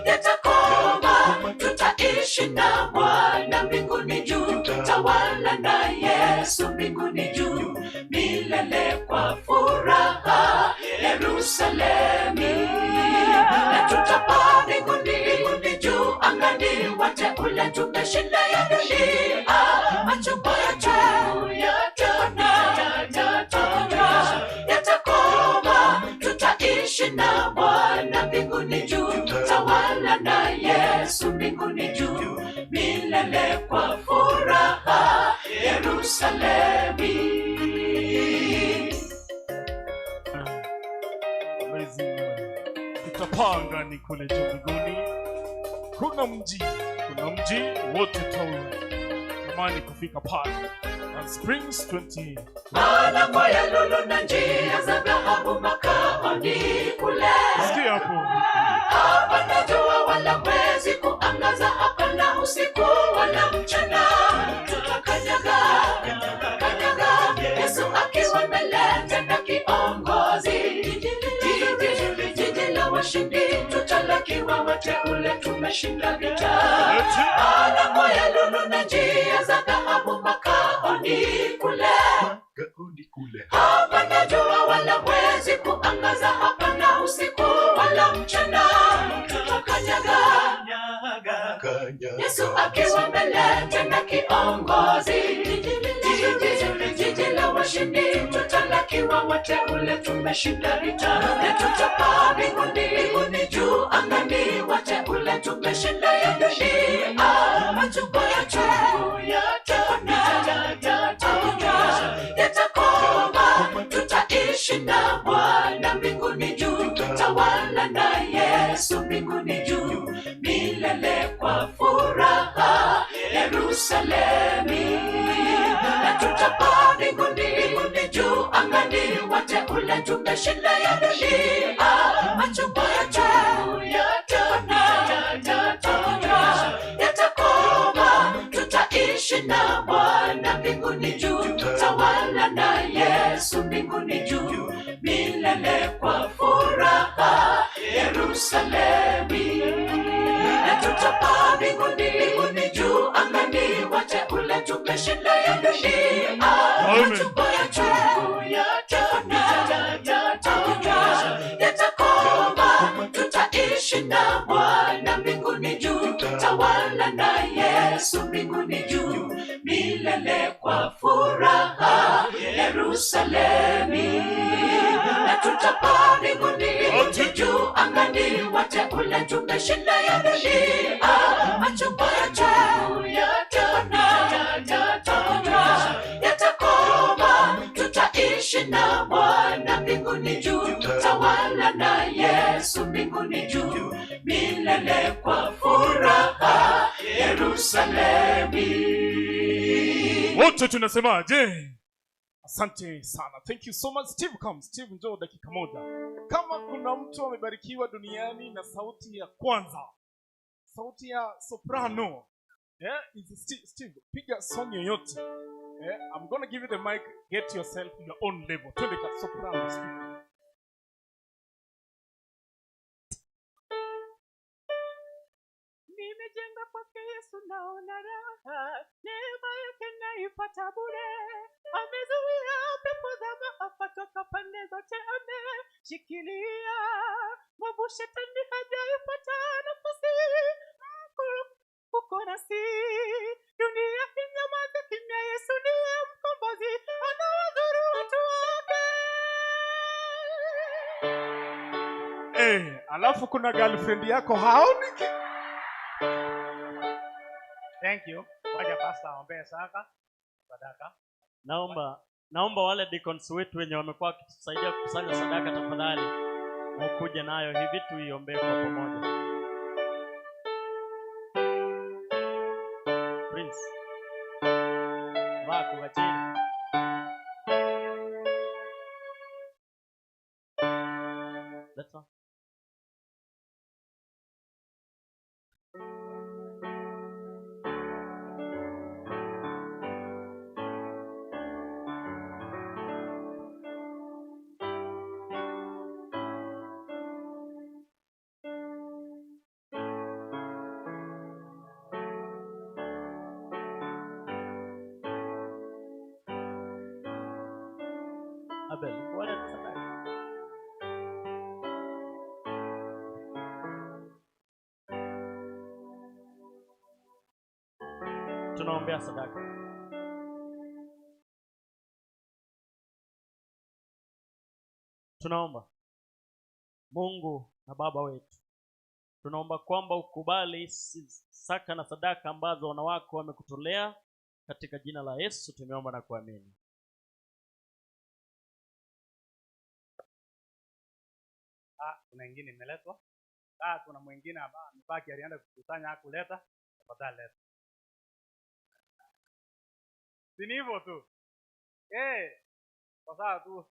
S5: yatakoma, tutaishi na Bwana mbinguni juu, tawala na Yesu mbinguni juu, milele kwa furaha Yerusalemu. Na tutapaa mbinguni, mbinguni juu angani, wateule tumeshinda ya dunia. Machungu yatakoma, tutaishi na Bwana mbinguni juu, tawala na Yesu mbinguni juu, milele kwa furaha Yerusalemu.
S7: Amazing. Tutapanga ni kule juu mbinguni. Kuna mji wote tamani kufika pale. And Springs 20.
S5: Malango ya lulu na njia za dhahabu makaoni kule.
S7: Sikia hapo.
S5: Hapana jua wala mwezi kuangaza, hapana usiku wala mchana. Tutakanyaga, kanyaga, Yesu akiwa mbele tena kiongozi. Jiji la washindi, tutalakiwa wateule, tumeshinda vita. Malango ya lulu na njia za dhahabu makaoni kule. Hapana jua wala mwezi kuangaza, hapana usiku wala mchana. Tutakanyaga, Yesu akiwa mbele tena kiongozi. Jiji la washindi, tutalakiwa wateule, tumeshinda vita. Na tutapaa mbinguni, mbinguni juu angani, wateule tumeshinda ya dunia. Machungu yatakoma, tutaishi na Bwana mbinguni juu, tawala na Yesu mbinguni juu, milele kwa furaha Yerusalemu. Na tutapaa mbinguni, mbinguni juu angani, wateule tumeshinda ya dunia. Machungu yatakoma, tutaishi na Bwana mbinguni juu, tawala na Yesu. Yerusalemi. Na tutapaa mbinguni, mbinguni juu angani, wateule tumeshinda ya dunia. Machungu ya chungu yatakoma, tutaishi na Bwana mbinguni juu, tawala na Yesu mbinguni juu, milele kwa furaha Yerusalemi. Na tutapaa mbinguni, mbinguni juu angani, wateule tumeshinda ya dunia. Machungu ya chungu yatakoma, tutaishi na Bwana mbinguni juu, tawala na Yesu mbinguni juu, milele kwa furaha Yerusalemi.
S7: Wote tunasemaje? Asante sana. Thank you so much. Steve, come. Steve, njoo dakika moja. Kama kuna mtu amebarikiwa duniani na sauti ya kwanza, sauti ya soprano, yeah, is Steve, piga song yoyote. Yeah, I'm gonna give you the mic. Get yourself your own level. Twende ka soprano, Steve.
S14: Nimejenga kwake Yesu naona raha, neema yake naipata bure. Amezuia pepo za maafa toka pande zote, ameshikilia mwovu shetani hajaipata nafasi. Mkuu uko nasi, dunia inyamaze kimya, Yesu ndiye mkombozi, anawadhuru watu wake.
S7: Alafu kuna girlfriend yako haoni.
S13: Thank you. Wacha pastor aombee sadaka.
S12: Naomba wale deacons wetu wenye wamekuwa wakitusaidia kukusanya sadaka, tafadhali mkuje nayo hivi tuiombee kwa pamoja. Prince, vaa kwa chini. That's all. Abel, what is that? Tunaombea sadaka. Tunaomba Mungu na Baba wetu, tunaomba kwamba ukubali saka na sadaka ambazo wana wako wamekutolea, katika jina la Yesu tumeomba na kuamini.
S13: Kuna ingine imeletwa. Kuna mwingine ambaye amebaki alienda kukusanya hakuleta, tafadhali leta. Si ni hivyo tu. Kwa sababu tu.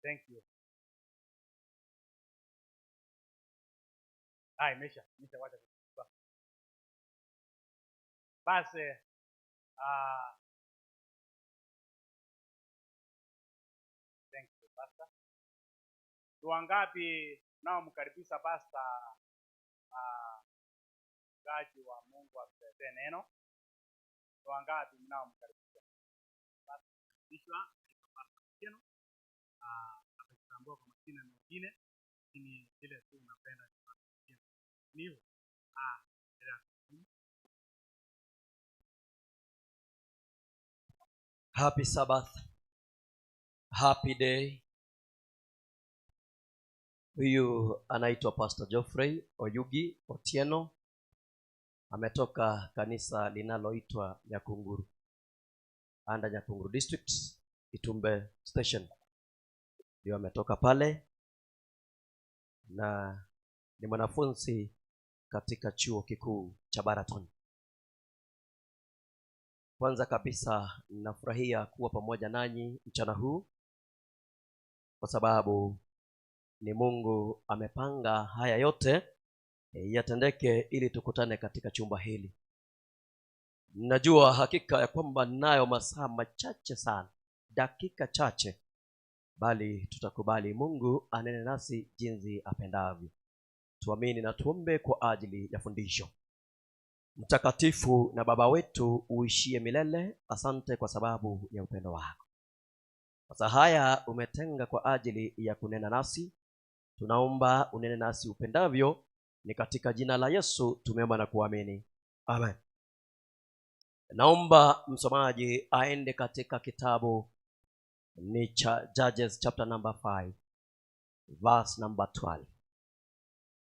S13: Thank you. Imeisha wacha. Basi thank you pastor. Ni wangapi nao mkaribisha pastor mchungaji wa Mungu atuletee neno? Ni wangapi mnao mkaribisha? Pastor karibishwa pastor Otieno. Atajitambua kwa majina mengine, lakini ile tu unapenda ni pastor Otieno. Ni hivyo.
S11: Happy Sabbath. Happy day. Huyu anaitwa Pastor Geoffrey Oyugi Otieno. Ametoka kanisa linaloitwa Nyakunguru, under Nyakunguru District, Itumbe Station. Ndio ametoka pale, na ni mwanafunzi katika chuo kikuu cha Baraton. Kwanza kabisa nafurahia kuwa pamoja nanyi mchana huu, kwa sababu ni Mungu amepanga haya yote yatendeke ili tukutane katika chumba hili. Najua hakika ya kwamba ninayo masaa machache sana, dakika chache bali tutakubali Mungu anene nasi jinsi apendavyo. Tuamini na tuombe kwa ajili ya fundisho. Mtakatifu na Baba wetu uishie milele, asante kwa sababu ya upendo wako. Sasa haya umetenga kwa ajili ya kunena nasi, tunaomba unene nasi upendavyo, ni katika jina la Yesu tumeomba na kuamini. Amen. Naomba msomaji aende katika kitabu ni cha Judges chapter number 5 verse number 12.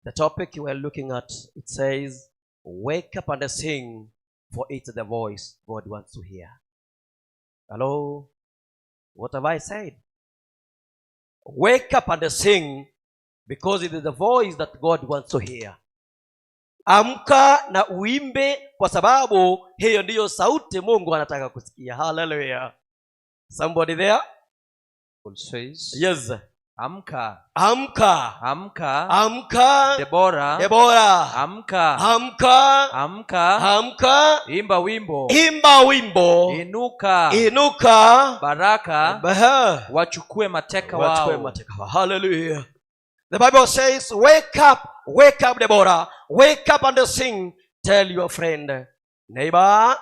S11: The topic we are looking at, it says, wake up and sing, for it's the voice God wants to hear. Hello? What have I said? Wake up and sing, because it is the voice that God wants to hear. Amka na uimbe, kwa sababu hiyo ndiyo sauti Mungu anataka kusikia. Hallelujah. Somebody there?
S15: Says,
S11: Yes.
S15: Amka.
S11: Amka.
S15: Amka.
S11: Amka.
S15: Debora.
S11: Debora.
S15: Amka.
S11: Amka.
S15: Amka.
S11: Amka.
S15: Imba wimbo.
S11: Imba wimbo.
S15: Inuka.
S11: Inuka.
S15: Baraka.
S11: Baha.
S15: Wachukue mateka
S11: Wachukue
S15: wao.
S11: mateka wao. Hallelujah. The Bible says, wake up, Deborah. Wake up and sing. Tell your friend, neighbor,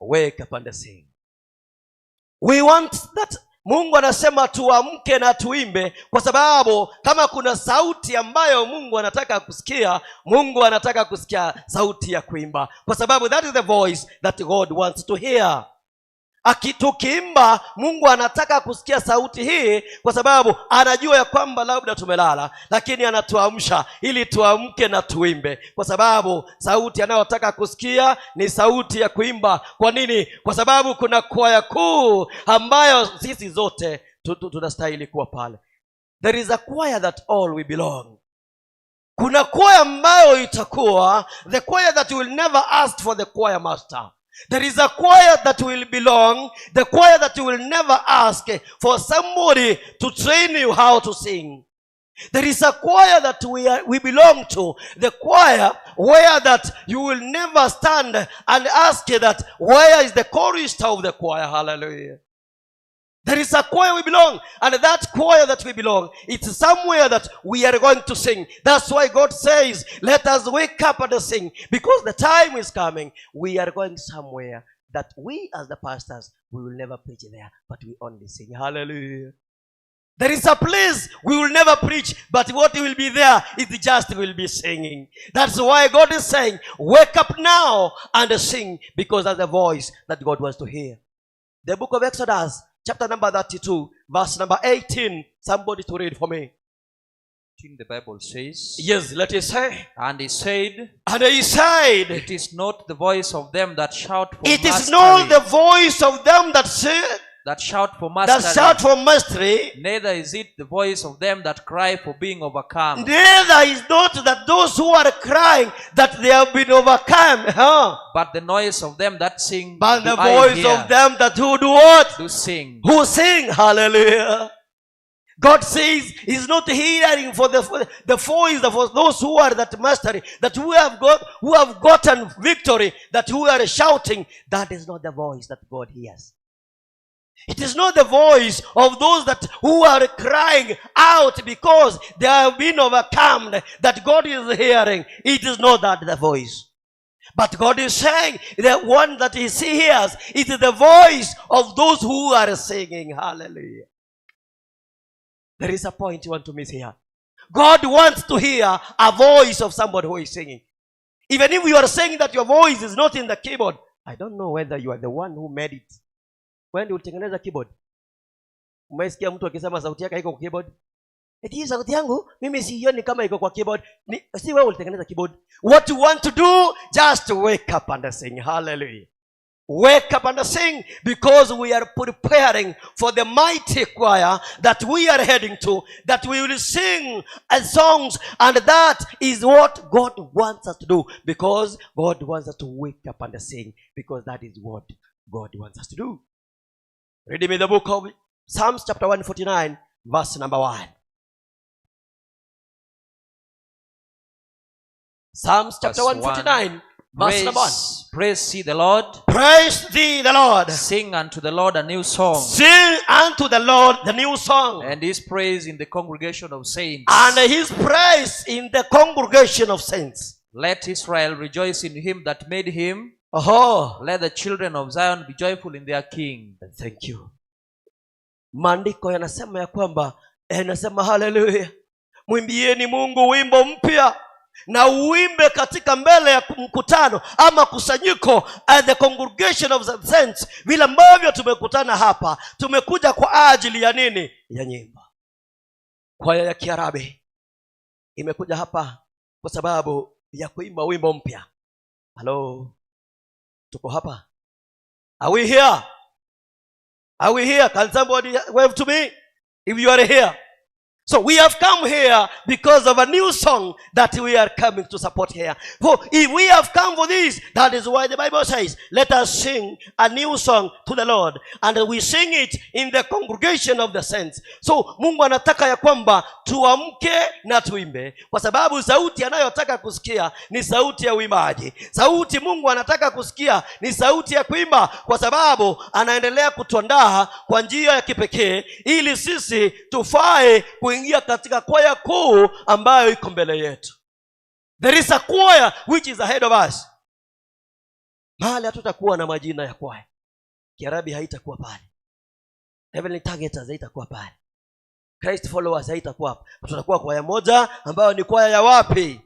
S11: wake up and sing. We want that. Mungu anasema tuamke na tuimbe, kwa sababu kama kuna sauti ambayo Mungu anataka kusikia, Mungu anataka kusikia sauti ya kuimba, kwa sababu that is the voice that God wants to hear. Tukiimba, Mungu anataka kusikia sauti hii, kwa sababu anajua ya kwamba labda tumelala, lakini anatuamsha ili tuamke na tuimbe, kwa sababu sauti anayotaka kusikia ni sauti ya kuimba. Kwa nini? Kwa sababu kuna kwaya kuu ambayo sisi zote tunastahili kuwa pale. There is a choir that all we belong. Kuna kwaya ambayo itakuwa the choir that will never ask for the choir master. There is a choir that will belong, the choir that will never ask for somebody to train you how to sing. There is a choir that we belong to, the choir where that you will never stand and ask that where is the chorister of the choir. Hallelujah. There is a choir we belong, and that choir that we belong, it's somewhere that we are going to sing. That's why God says, let us wake up and sing, because the time is coming. We are going somewhere that we as the pastors, we will never preach there, but we only sing. Hallelujah. There is a place we will never preach, but what will be there is just will be singing. That's why God is saying, wake up now and sing, because that's the voice that God wants to hear. The book of Exodus, chapter number 32, verse number 18. Somebody to read for me.
S15: The Bible says,
S11: Yes, let it say.
S15: And he said,
S11: And he said,
S15: it is not the voice of them that shout for
S11: It is
S15: mastery,
S11: not the voice of them that say,
S15: that shout for
S11: that
S15: mastery,
S11: shout for mastery.
S15: Neither is it the voice of them that cry for being overcome.
S11: Neither is not that those who are crying that they have been overcome. Huh?
S15: But the noise of them that sing,
S11: But
S15: do
S11: the
S15: I
S11: voice
S15: hear.
S11: of them that who do what?
S15: Do sing.
S11: Who sing. Hallelujah. God says he's not hearing for the voice of those who are that mastery, that who have gotten victory, that who are shouting. That is not the voice that God hears. It is not the voice of those that who are crying out because they have been overcome that God is hearing. It is not that the voice. But God is saying the one that he hears, it is the voice of those who are singing. Hallelujah. There is a point you want to miss here. God wants to hear a voice of somebody who is singing. Even if you are saying that your voice is not in the keyboard, I don't know whether you are the one who made it. Wewe ndio ulitengeneza keyboard? Umesikia mtu akisema sauti yake haiko kwa keyboard? Eti hii sauti yangu mimi sioni kama iko kwa keyboard. Si wewe ulitengeneza keyboard. What you want to do, just wake up and sing. Hallelujah. Wake up and sing, because we are preparing for the mighty choir that we are heading to, that we will sing as songs, and that is what God wants us to do, because God wants us to wake up and sing, because that is what God wants us to do. Read me the book of Psalms chapter 149, verse number 1. Psalms chapter
S15: Verse
S11: 149, Verse number 1.
S15: Praise ye the Lord.
S11: Praise thee the Lord.
S15: Sing unto the Lord a new song.
S11: Sing unto the Lord the new song.
S15: And his praise in the congregation of saints.
S11: And his praise in the congregation of saints.
S15: Let Israel rejoice in him that made him.
S11: Oh.
S15: Let the children of Zion be joyful in their king.
S11: Thank you. Maandiko yanasema ya kwamba, yanasema haleluya, mwimbieni Mungu wimbo mpya na uimbe katika mbele ya mkutano ama kusanyiko, at the congregation of the saints. Vile ambavyo tumekutana hapa, tumekuja kwa ajili ya nini? Ya nyimbo. Kwaya ya Kiarabi imekuja hapa kwa sababu ya kuimba wimbo mpya. Hello, tuko hapa? Are we here? Are we here? Can somebody wave to me if you are here? So we have come here because of a new song that we are coming to support here. For if we have come for this, that is why the Bible says, let us sing a new song to the Lord. And we sing it in the congregation of the saints. So Mungu anataka ya kwamba tuamke na tuimbe, kwa sababu sauti anayotaka kusikia ni sauti ya uimbaji. Sauti Mungu anataka kusikia ni sauti ya kuimba, kwa sababu anaendelea kutuandaa kwa njia ya kipekee ili sisi tufae kuingia katika kwaya kuu ambayo iko mbele yetu. There is a choir which is ahead of us. Mahali hatutakuwa na majina ya kwaya. Kiarabi haitakuwa pale. Heavenly Targeters haitakuwa pale. Christ Followers haitakuwa hapa. Tutakuwa kwaya moja ambayo ni kwaya ya wapi?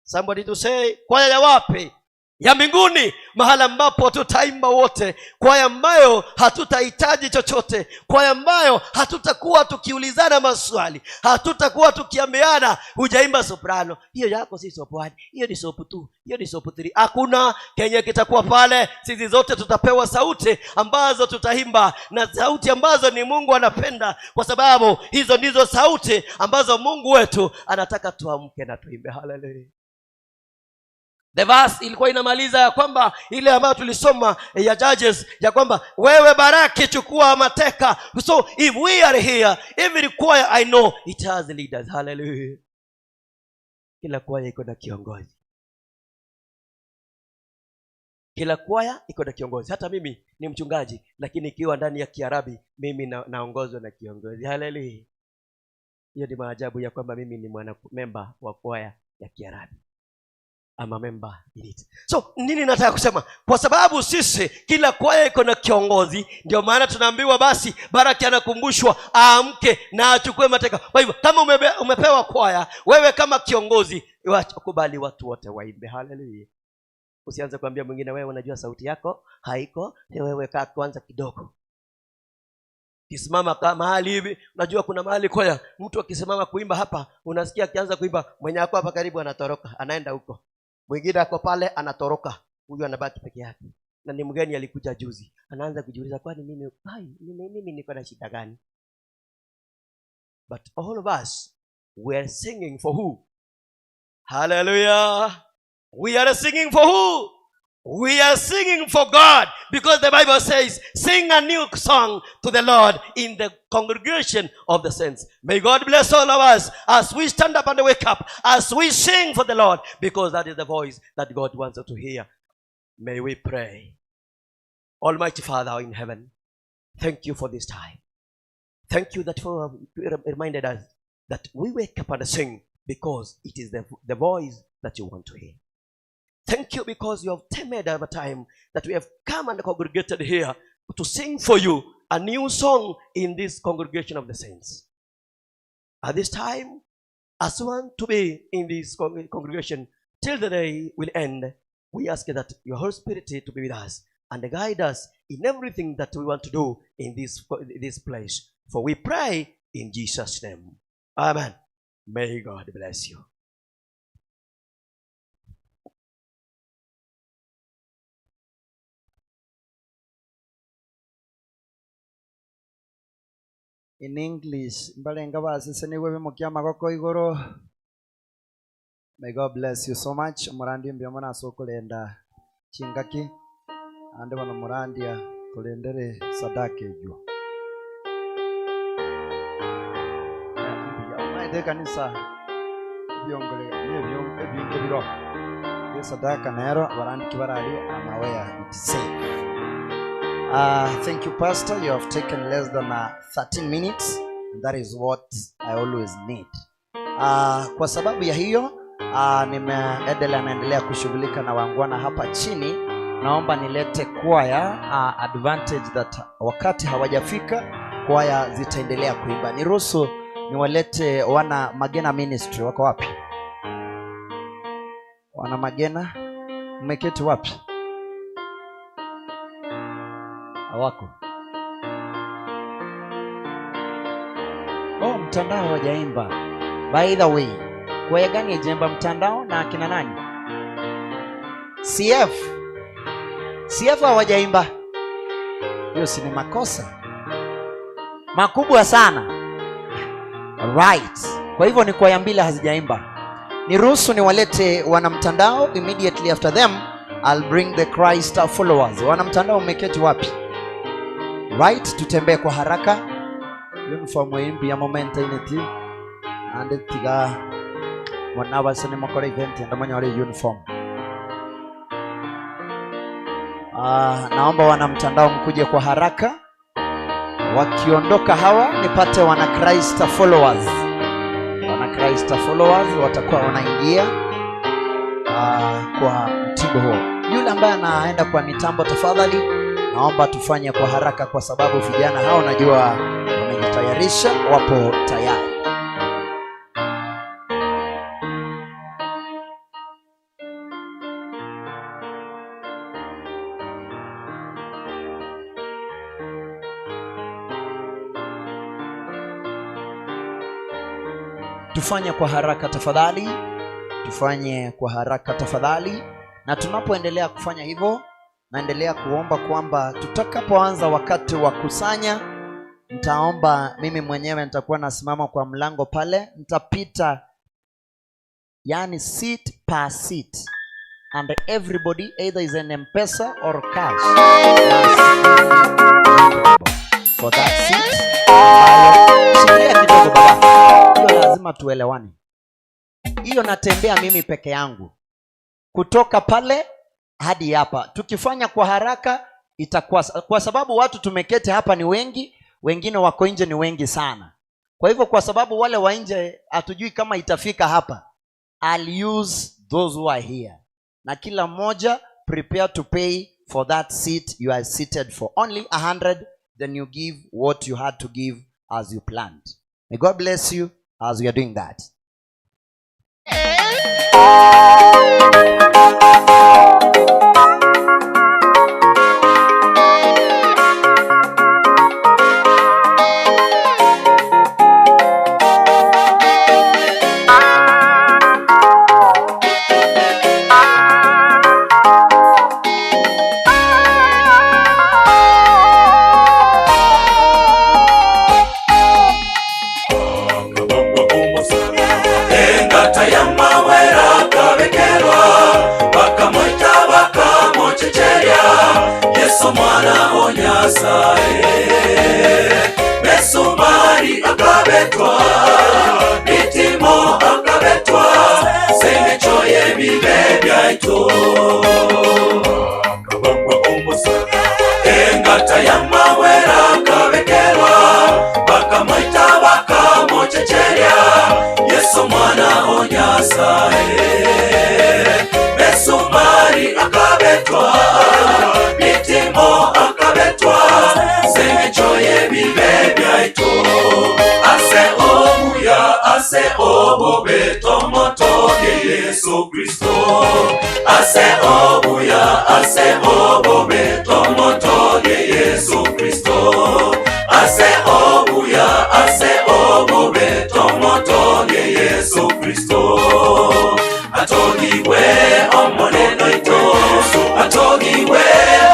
S11: Somebody to say, kwaya ya wapi? Ya mbinguni, mahala ambapo tutaimba wote, kwaya ambayo hatutahitaji chochote, kwaya ambayo hatutakuwa tukiulizana maswali, hatutakuwa tukiambiana hujaimba soprano, hiyo yako si sop 1, hiyo ni sop 2, hiyo ni sop 3. Hakuna kenye kitakuwa pale. Sisi zote tutapewa sauti ambazo tutaimba, na sauti ambazo ni Mungu anapenda, kwa sababu hizo ndizo sauti ambazo Mungu wetu anataka tuamke na tuimbe. Hallelujah. The verse ilikuwa inamaliza ya kwamba ile ambayo tulisoma ya Judges, ya kwamba wewe Baraki chukua mateka. So if we are here, every choir I know it has leaders. Hallelujah. Kila kwaya iko na kiongozi. Kila kwaya iko na kiongozi. Hata mimi ni mchungaji, lakini ikiwa ndani ya Kiarabi mimi naongozwa na kiongozi. Hallelujah. Hiyo ni maajabu ya kwamba mimi ni mwana member wa kwaya ya Kiarabi. I'm a member in it. So nini nataka kusema? Kwa sababu sisi kila kwaya iko na kiongozi, ndio maana tunaambiwa basi Baraki anakumbushwa aamke na achukue mateka. Kwa hivyo kama umepewa kwaya, wewe kama kiongozi kubali watu wote waimbe. Hallelujah. Usianze kuambia mwingine wewe unajua sauti yako haiko, wewe kaa kwanza kidogo. Kisimama kama mahali hivi, unajua kuna mahali kwaya mtu akisimama kuimba hapa, unasikia akianza kuimba, mwenye ako hapa karibu anatoroka, anaenda huko. Mwingine ako pale anatoroka, huyu anabaki peke yake. Na ni mgeni alikuja juzi. Anaanza kujiuliza kwani mimi mimi niko na shida gani? But all of us we are singing for who? Hallelujah. We are singing for who? We are singing for God, because the Bible says, sing a new song to the Lord in the congregation of the saints. May God bless all of us as we stand up and wake up, as we sing for the Lord, because that is the voice that God wants us to hear. May we pray. Almighty Father in heaven, thank you for this time. Thank you that for reminded us that we wake up and sing because it is the voice that you want to hear. Thank you because you have tamed our time that we have come and congregated here to sing for you a new song in this congregation of the saints. At this time, as we want to be in this congregation till the day will end, we ask that your Holy Spirit to be with us and guide us in everything that we want to do in this place. For we pray in Jesus' name. Amen. May God bless you.
S8: In English, mbalenga basese niwe bimukia magoko igoro. May God bless you so much. Murandi mbya mwana sokulenda chingaki ande bano murandia tulendere sadaka ejo. Mbaite kanisa byongole ni ebintu biro. Sadaka nero barandiki barali I'm aware it's safe. Thank you, Pastor. You have taken less than 13 minutes, and that is what I always need. Kwa sababu ya hiyo, nimeendelea naendelea kushughulika na wangwana hapa chini. Naomba nilete kwaya, advantage that wakati hawajafika kwaya zitaendelea kuimba. Niruhusu niwalete wana Magena Ministry. Wako wapi? Wana Magena mmeketi wapi? Hawako. Oh, mtandao hawajaimba. By the way, kwaya gani haijaimba mtandao na akina nani? CF. CF hawajaimba. Hiyo si ni makosa makubwa sana. Right. Kwa hivyo ni kwaya mbili hazijaimba. Niruhusu niwalete wanamtandao. Immediately after them I'll bring the Christ followers. Wanamtandao mmeketi wapi? Right, tutembee kwa haraka. Uniform imbi ya momenta ineti. Ande tiga mwana sene makore event ndamanya wale uniform. Naomba wanamtandao mkuje kwa haraka. Wakiondoka hawa nipate wana Christ followers. Wana Christ followers watakuwa wanaingia kwa mtindo huo. Yule ambaye anaenda kwa mitambo, tafadhali naomba tufanye kwa haraka, kwa sababu vijana hao najua wamejitayarisha, wapo tayari. Tufanye kwa haraka tafadhali. Tufanye kwa haraka tafadhali. Na tunapoendelea kufanya hivyo, naendelea kuomba kwamba tutakapoanza wakati wa kusanya, nitaomba mimi mwenyewe nitakuwa nasimama kwa mlango pale, nitapita yani seat per seat, and everybody either is an M-Pesa or cash for that seat. Shikilia kidogo baba, hiyo lazima tuelewane. Hiyo natembea mimi peke yangu kutoka pale hadi hapa. Tukifanya kwa haraka itakuwa, kwa sababu watu tumeketi hapa ni wengi, wengine wako nje ni wengi sana. Kwa hivyo kwa sababu wale wa nje hatujui kama itafika hapa, I'll use those who are here. Na kila mmoja prepare to pay for that seat you are seated for. Only 100, then you give what you had to give as you planned. May God bless you as we are doing that.
S6: Mesumari akabetwa, bitimo akabetwa, sengechoye bibe byaito. Engata ya mawera kabekerwa, bakamwita bakamochecheria, Yesu mwana onyasaye. Mesumari akabetwa, bitimo akabetwa, sengechoye bibe byaito. Ase omuya, ase obobe, tomotoge Yesu Kristo. Ase omuya, ase obobe, tomotoge Yesu Kristo. Ase omuya, ase obobe, tomotoge Yesu Kristo. Atogiwe omoneno ito, atogiwe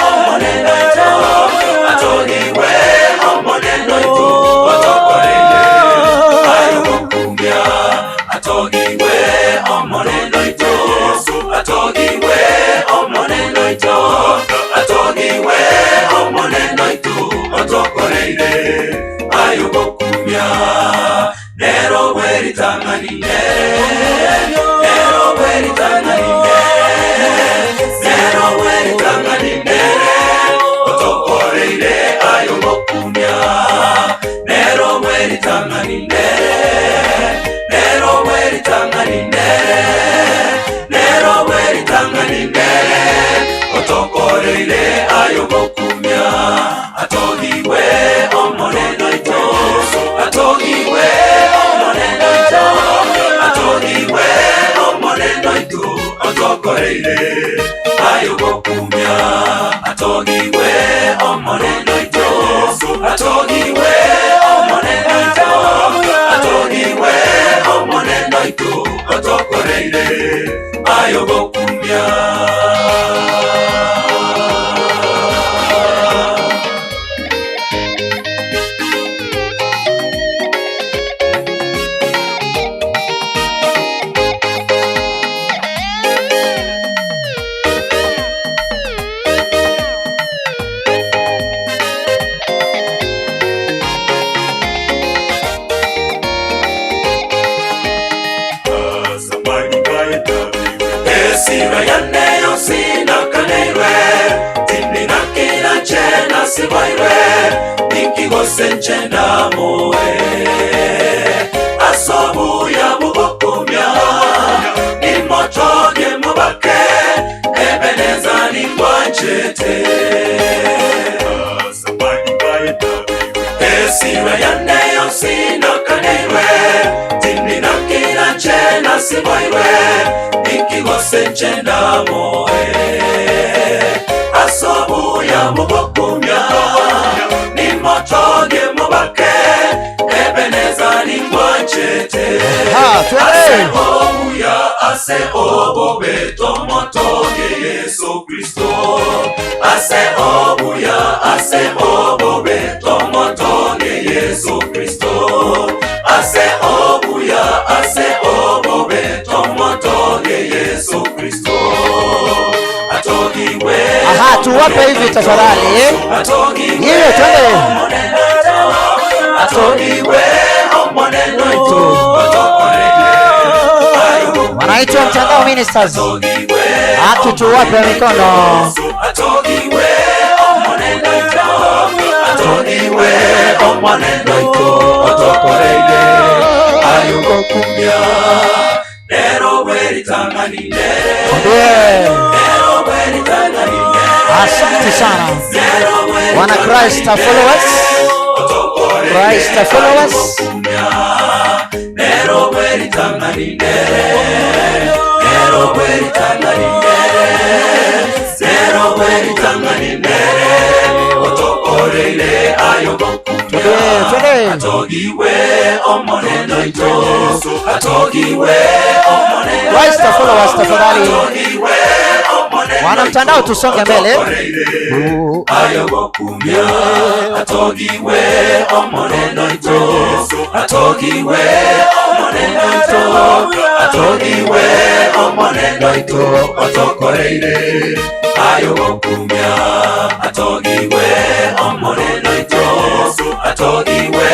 S6: omoneno ito, atogiwe omoneno ito, otokorele ayokumbia. Atogiwe omoneno ito, atogiwe omoneno ito, atogiwe omoneno ito, otokorele ayokumbia. Nero weritangani nere, nero weritangani nere,
S5: Ayogokumya atogiwe omoneno ito atogiwe omoneno ito atogiwe omoneno ito otokoreire ayogokumya atogiwe omoneno ito atogiwe omoneno ito atogiwe omoneno ito otokoreire ayogokumya.
S4: Aha, tuwape hivi tafadhali. Hiyo twende. Wanaitwa Mtandao Ministers. Haki tuwape mikono. Asante sana wana Christ followers, Christ followers. Christ followers tafadhali. Wana mtandao tusonge mbele.
S5: Ayogokumya atogiwe omoneno ito atogiwe omoneno ito atogiwe omoneno ito otokoreire ayogokumya atogiwe omoneno ito atogiwe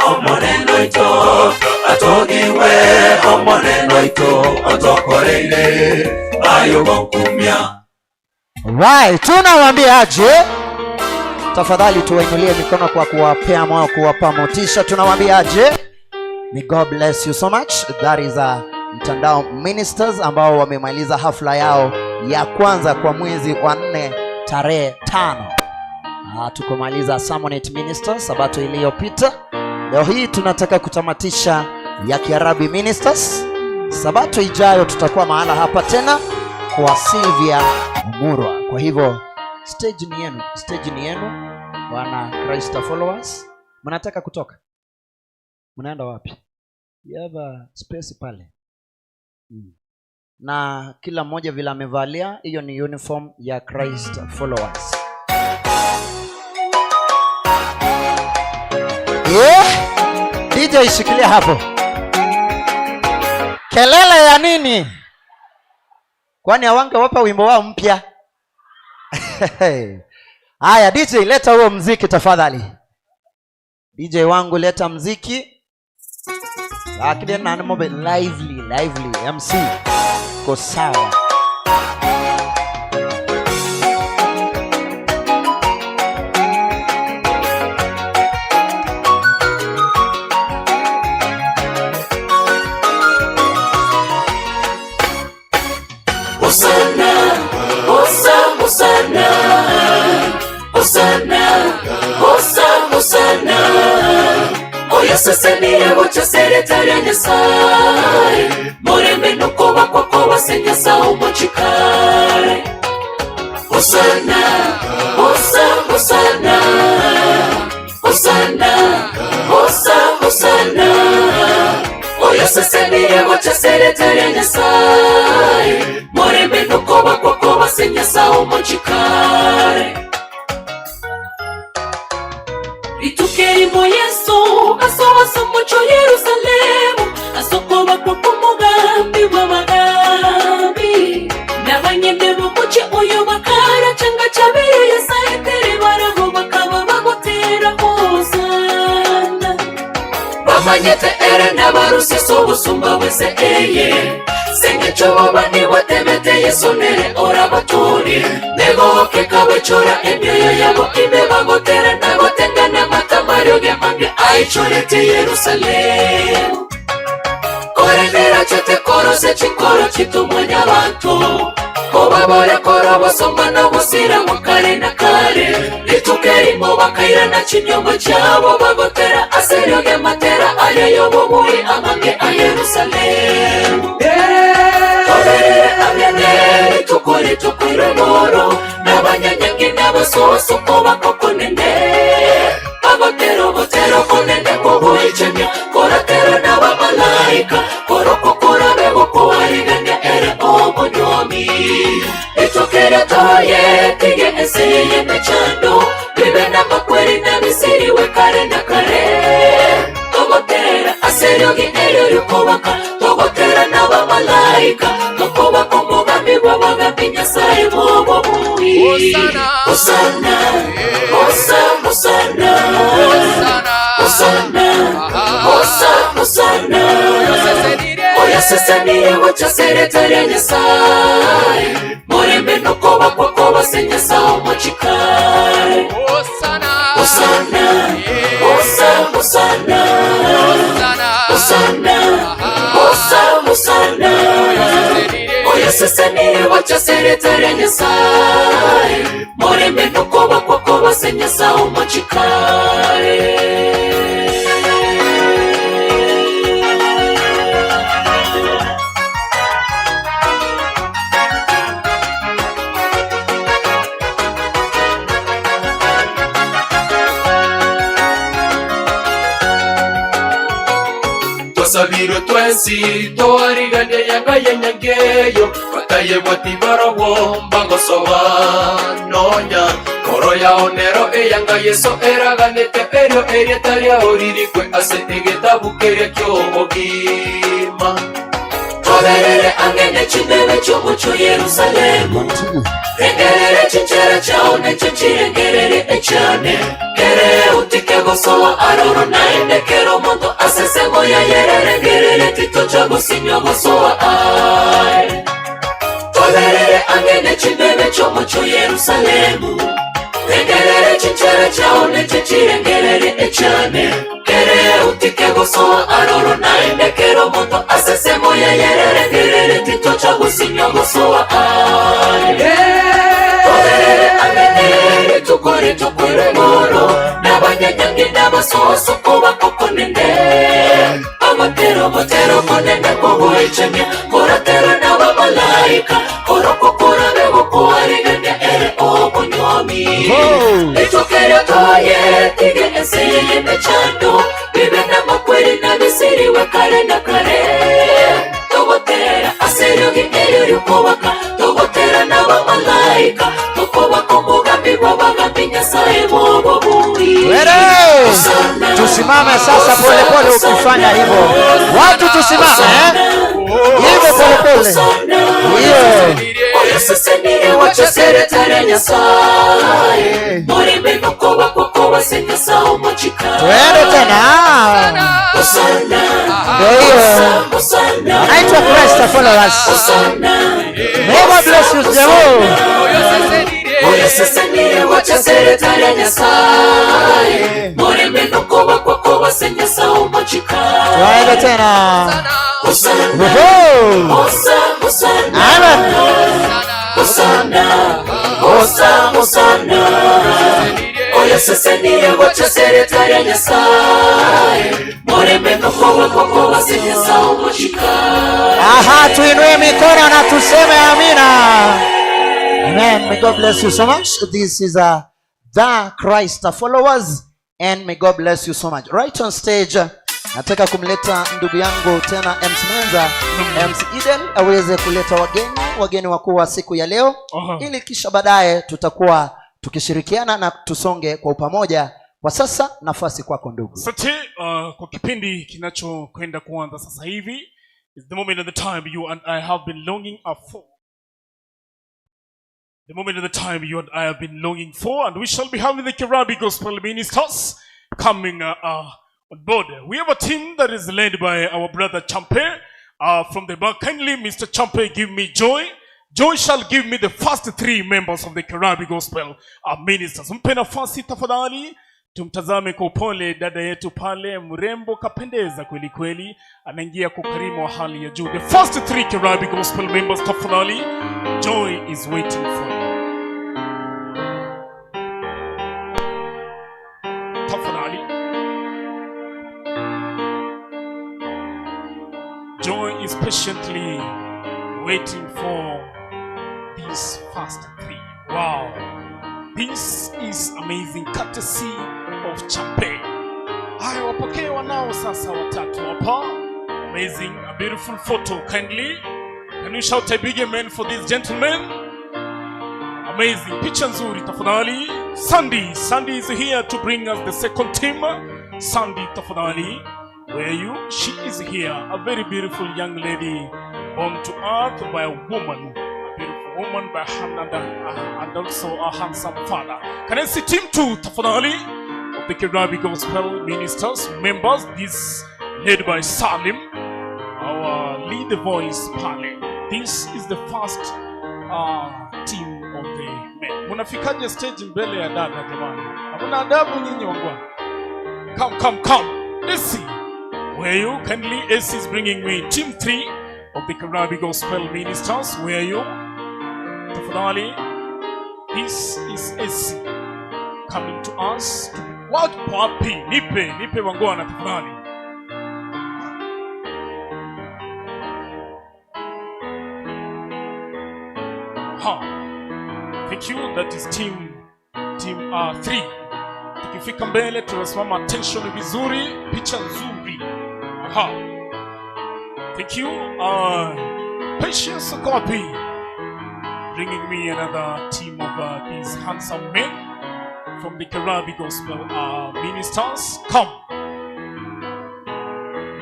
S5: omoneno ito atogiwe omoneno ito otokoreire ayogokumya.
S4: Right, tunawaambia aje? Tafadhali tuwainulie mikono kwa kuwapea moyo, kuwapa motisha. Tunawaambia aje? May God bless you so much. That is a Mtandao Ministers ambao wamemaliza hafla yao ya kwanza kwa mwezi wa 4 tarehe 5. Tukomaliza Sermonette Ministers sabato iliyopita. Leo hii tunataka kutamatisha ya Kiarabi Ministers. Sabato ijayo tutakuwa mahala hapa tena kwa Sylvia Murwa. Kwa hivyo stage ni yenu, stage ni yenu wana Christ followers. Mnataka kutoka? Mnaenda wapi? You have a space pale. Na kila mmoja vile amevalia, hiyo ni uniform ya Christ followers. Yeah. DJ shikilia hapo. Kelele ya nini? Kwani hawangewapa wimbo wao mpya? Haya DJ, leta huo mziki tafadhali. DJ wangu leta mziki. Lakini na mobe lively, lively MC. Ko sawa.
S5: Hosanna, Hosanna, Hosanna. Oyasesenire gochaseretare Nyasaye Morembe nukoba kwako basenyasa omochikare Hosana, Hosa, Hosana, Hosana, Hosa, Hosana. Oyasesenire gochaseretare Nyasaye Morembe nukoba kwako basenyasa omochikare Ritukerimo Yesu asobaso mucho Yerusalemu asokoba kwako mugambi w'abagambi n'abanyende b'umuce uyu bakara canga cabiri yasayetere baraho bakaba bagutera hosana bamanyete ere n'abarusiso busumba wese eye sengecho bobani watebete Yesu nere orabaturi negoke kabechora emyoyo yabo ime bagotera nagotengana matamario gemange aichorete Yerusalemu korenera chote korose chinkoro chitumwanya bantu kobabora korobosomba nobosira mukare na kare ritukerimo bakairana chinyombo chabo bagotera aserio gematera ayo yobobui amange a Yerusalemu Toberere amene tukore tukwire moro n'abanyanyangi n'abasoso bakokonene bagotero botero konene kobuichemya koratera n'abamalaika korokokora bebokoarigane ere omonyomi itokere toye tige eseye mechando bibe n'amakweri n'abisiriwe kare na kare togotera aseriogi erio rikobaka togotera n'abamalaika tokobaka omugambi bw'abagambi Nyasaye bw'obobui Hosana, Hosa, Hosana, Hosana, Hosa, Hosana. Oyasesenire gochaseretare Nyasaye Morembe nukoba kwako basenyasa omochikare Hosana, Hosa, Hosana, Hosana, Hosa, Hosana. Oyasesenire gochaseretare Nyasaye Morembe nukoba kwako basenyasa omochikare
S16: Twasabirwe twensi twarigane yanga yenyangeyo batayebwa tibarabwo mbagosoba nonya koro yao nero eyanga Yesu eraganete erio erieta riao ririkwe ase egetabu keria ky'obogima
S5: Toberere angene chindebe ky'omucho Yerusalemu Rengerere chinchera chao necho chirengerere echane Kere utike gosoa aroro naende kero mondo asesemo ya yerere gerere tito chagosinyo gosoa ai Toberere angene chindebe ky'omucho Yerusalemu Rengerere chinchera chao necho chirengerere echane Kere utike gosoa aroro naende kero mondo asesemo ya yerere gerere tito chagosinyo gosoa ai Toberere angene tukore tukwire moro n'abanyanyangi n'abasoso bakokonene abatero botero konene kobuichemya koratera n'abamalaika korokokora bebokoarigane ere obonyomi itokere toye tige eseye yemechando bibe n'amakweri n'abisiriwe kare na kare togotera aseriogi erio rikobaka togotera n'abamalaika tokobaka omugambi bw'abagambi Nyasaye bw'obobui.
S4: Tusimame sasa pole pole ukifanya hivyo. Watu tusimame hivyo pole pole. Hiyo.
S5: Oyasesenire wachaseretare Nyasaye Morembe nukoba kwako basenyasa omochikare.
S4: Twende tena.
S5: Hosana,
S4: Ndio.
S5: Hosana,
S4: Anaitwa Christ followers. May God bless you Jehovah.
S5: Oyasesenire wachaseretare Nyasaye Morembe nukoba kwako basenyasa omochikare.
S4: Twende tena.
S5: Hosana, Hosa, Hosana,
S4: Amen.
S5: Hosana, Hosa, Hosana. Oyoseseniye gochaseretare Nyasaye morembe nokowe koko basenyesa omushika.
S4: Aha, tuinue mikono na tuseme amina. Amen. May God bless you so much. This is the Christ followers, and may God bless you so much. Right on stage, nataka kumleta ndugu yangu tena MC Mwenza, MC Eden, aweze kuleta wageni wakuu wa siku ya leo, ili kisha baadaye tutakuwa tukishirikiana na tusonge kwa upamoja. Kwa sasa nafasi kwako ndugu.
S7: Asante kwa kipindi kinachokwenda kuanza sasa hivi. Is the moment of the time you and I have been longing for. The moment of the time you and I have been longing for, and we shall be having the Kirabi Gospel Ministers coming on board. We have a team that is led by our brother Champe from the back. Kindly, Mr. Champe, give me joy. Joy shall give me the first three members of the Kirabi Gospel Ministers. Mpe nafasi tafadhali. Tumtazame kwa upole dada yetu pale, mrembo kapendeza kweli kweli, anaingia kwa ukarimu wa hali ya juu. The first three Kirabi Gospel members tafadhali. Joy is waiting for you. Tafadhali. Joy is patiently waiting for these first three. Wow. This is amazing, courtesy of Champe. Haya, wapokee wanao sasa watatu hapa. Amazing, a beautiful photo. Kindly, can you shout a big amen for this gentleman? Amazing, picha nzuri tafadhali. Sandy is here to bring us the second team. Sandy tafadhali, where are you? She is here, a very beautiful young lady born to earth by a woman. Beautiful woman by hand and also a handsome father. Can I see team 2 tafadhali of the Kirabi Gospel Ministers members? This led by Salim, our lead voice pale. This is the first team of the men. Munafikaje stage mbele ya dada jamani? Hamuna adabu nyinyi wangwana. Come. AC, where you? Kindly, AC is bringing me team 3 of the Kirabi Gospel Ministers. Where are you? Tafadhali, this is AC coming to us. What wapi? Nipe wangwana tafadhali. Ha. Thank you. That is team 3. Tukifika mbele tunasimama attention vizuri, picha nzuri. Aha. Thank you. Patience Copy, bringing me another team of these handsome men from the Kirabi Gospel Ministers. Come.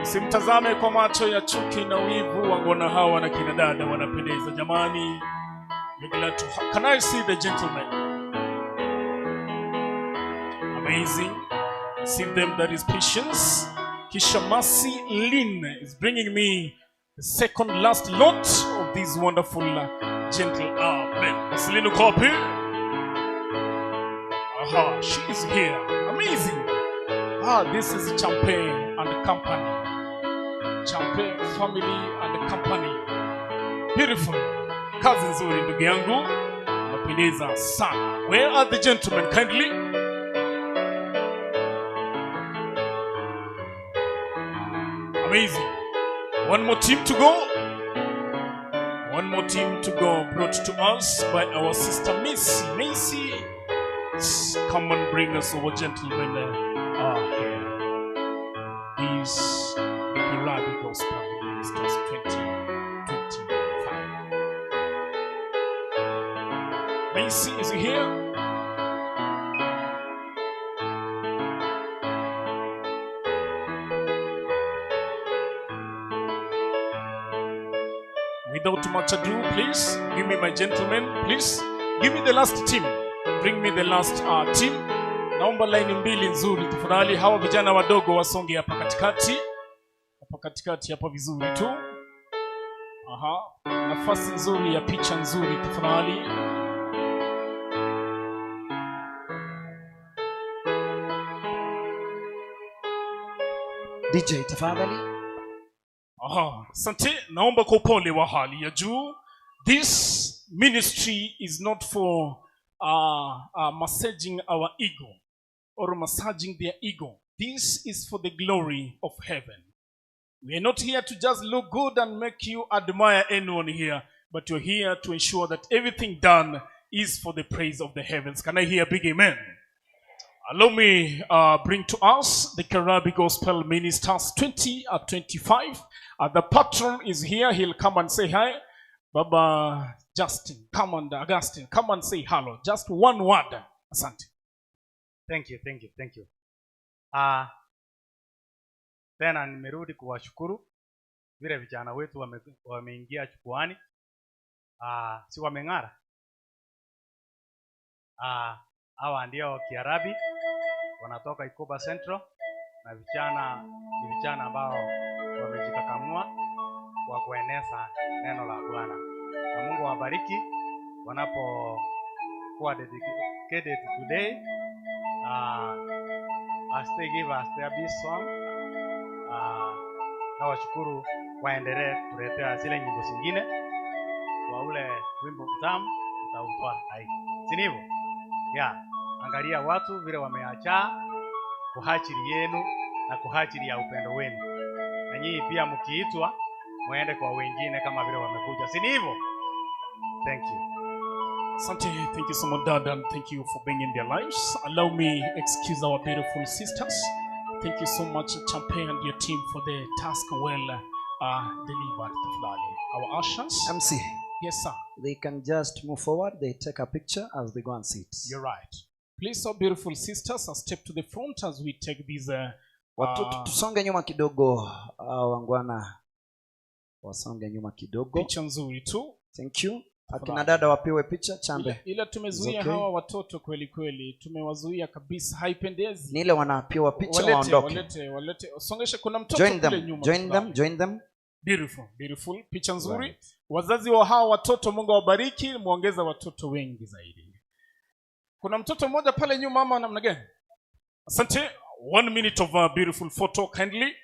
S7: Simtazame kwa macho ya chuki na wivu, wangona hawa na kina dada wanapendeza jamani. We're glad to can I see the gentlemen? Amazing. See them, that is Patience. Kishamasi Lynn is bringing me the second last lot of these wonderful gentle men. Lynn Copy. Aha, she is here. Amazing. Ah, this is Champe and Company. Champe family and company. Beautiful. Kazi nzuri ndugu yangu. Napendeza sana. Where are the gentlemen kindly? Amazing. One more team to go. One more team to go, brought to us by our sister Macy. Macy, come and bring us our gentlemen here. This the Kirabi Gospel Ministers 2025. Macy is here. Without much ado, please give me my gentlemen. Please give me the last team. Bring me the last team. Naomba line mbili nzuri tafadhali. Hawa vijana wadogo wasonge hapa katikati. Hapa katikati hapa vizuri tu. Aha. Nafasi nzuri ya picha nzuri tafadhali.
S8: DJ tafadhali.
S7: Aha, asante. Naomba kwa upole wa hali ya juu. This ministry is not for massaging our ego. or massaging their ego. This is for the glory of heaven. We are not here to just look good and make you admire anyone here, but you're here to ensure that everything done is for the praise of the heavens. Can I hear a big amen? Allow me bring to us the Kiarabi Gospel Ministers 20 at 25. The patron is here. He'll come and say hi. Baba Justin, come and Augustine, come and say hello. Just one word. Asante.
S13: Thank you, thank you, thank you. Tena nimerudi kuwashukuru vile vijana wetu wameingia jukwaani. Si wameng'ara? Hawa ndio Kiarabi, wanatoka Ikoba Central, na vijana ni vijana ambao wamejikakamua kwa kueneza neno la Bwana. Na Mungu awabariki wanapokuwa dedicated today. As they give us their best song. Na washukuru waendelee kutuletea zile nyimbo zingine. Kwa ule wimbo mtamu utautoa hai. Si ndivyo? Yeah, angalia watu vile wameacha kwa ajili yenu na kwa ajili ya upendo wenu. Na nyinyi pia mkiitwa muende kwa wengine kama vile wamekuja. Si ndivyo? Thank you.
S7: Asante, thank you so much, Dad, and thank you for being in their lives. Allow me excuse our beautiful sisters. Thank you so much, Champe and your team, for the task well delivered. Tafadhali. Our ushers.
S8: MC.
S7: Yes, sir.
S8: They can just move forward. They take a picture as they go and sit.
S7: You're right. Please, our beautiful sisters, a step to the front as we take these.
S8: Tusonge nyuma kidogo, wangwana. Wasonge nyuma kidogo.
S7: Picha nzuri tu.
S8: Thank you. Akina dada wapewe picha, Chambe.
S7: Ila tumezuia
S8: okay.
S7: Hawa watoto kweli kweli. Tumewazuia kabisa, haipendezi.
S8: Ni ile wanapewa picha waondoke.
S7: Walete. Songesha, kuna mtoto kule nyuma.
S8: Join them.
S7: Beautiful, beautiful. Picha nzuri. Right. Wazazi wa hawa watoto, Mungu awabariki, muongeze watoto wengi zaidi. Kuna mtoto mmoja pale nyuma, mama namna gani? Asante. 1 minute of a beautiful photo kindly.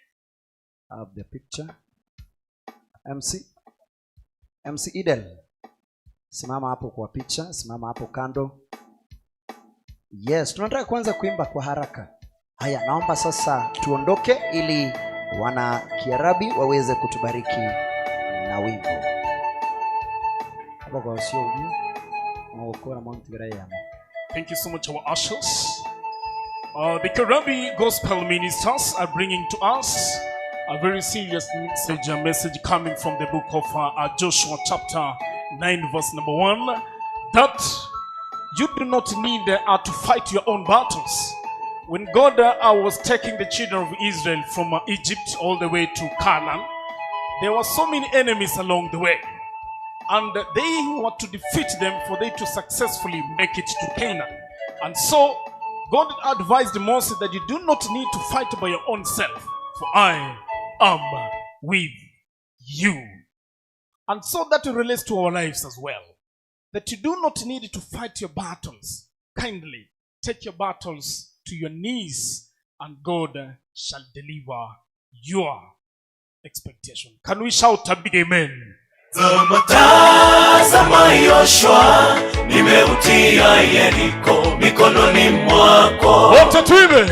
S8: Have the picture. MC Idel. Simama hapo kwa picha, simama hapo kando. Yes, tunataka kuanza kuimba kwa haraka. Haya, naomba sasa tuondoke ili wana Kiarabi waweze kutubariki na wimbo. Hapo kwa sio huyu.
S7: Thank you so much, our ushers. The Kiarabi Gospel Ministers are bringing to us a very serious message, a message coming from the book of Joshua chapter 9 verse number 1, that you do not need to fight your own battles. When God was taking the children of Israel from Egypt all the way to Canaan, there were so many enemies along the way, and they were to defeat them for they to successfully make it to Canaan. And so God advised Moses that you do not need to fight by your own self, for I am with you. And so that relates to our lives as well. That you do not need to fight your battles. Kindly take your battles to your knees, and God shall deliver your expectation. Can we shout a big amen?
S5: Tazama Yoshua, nimeutia Yeriko mikononi mwako.
S7: Wote tuimbe.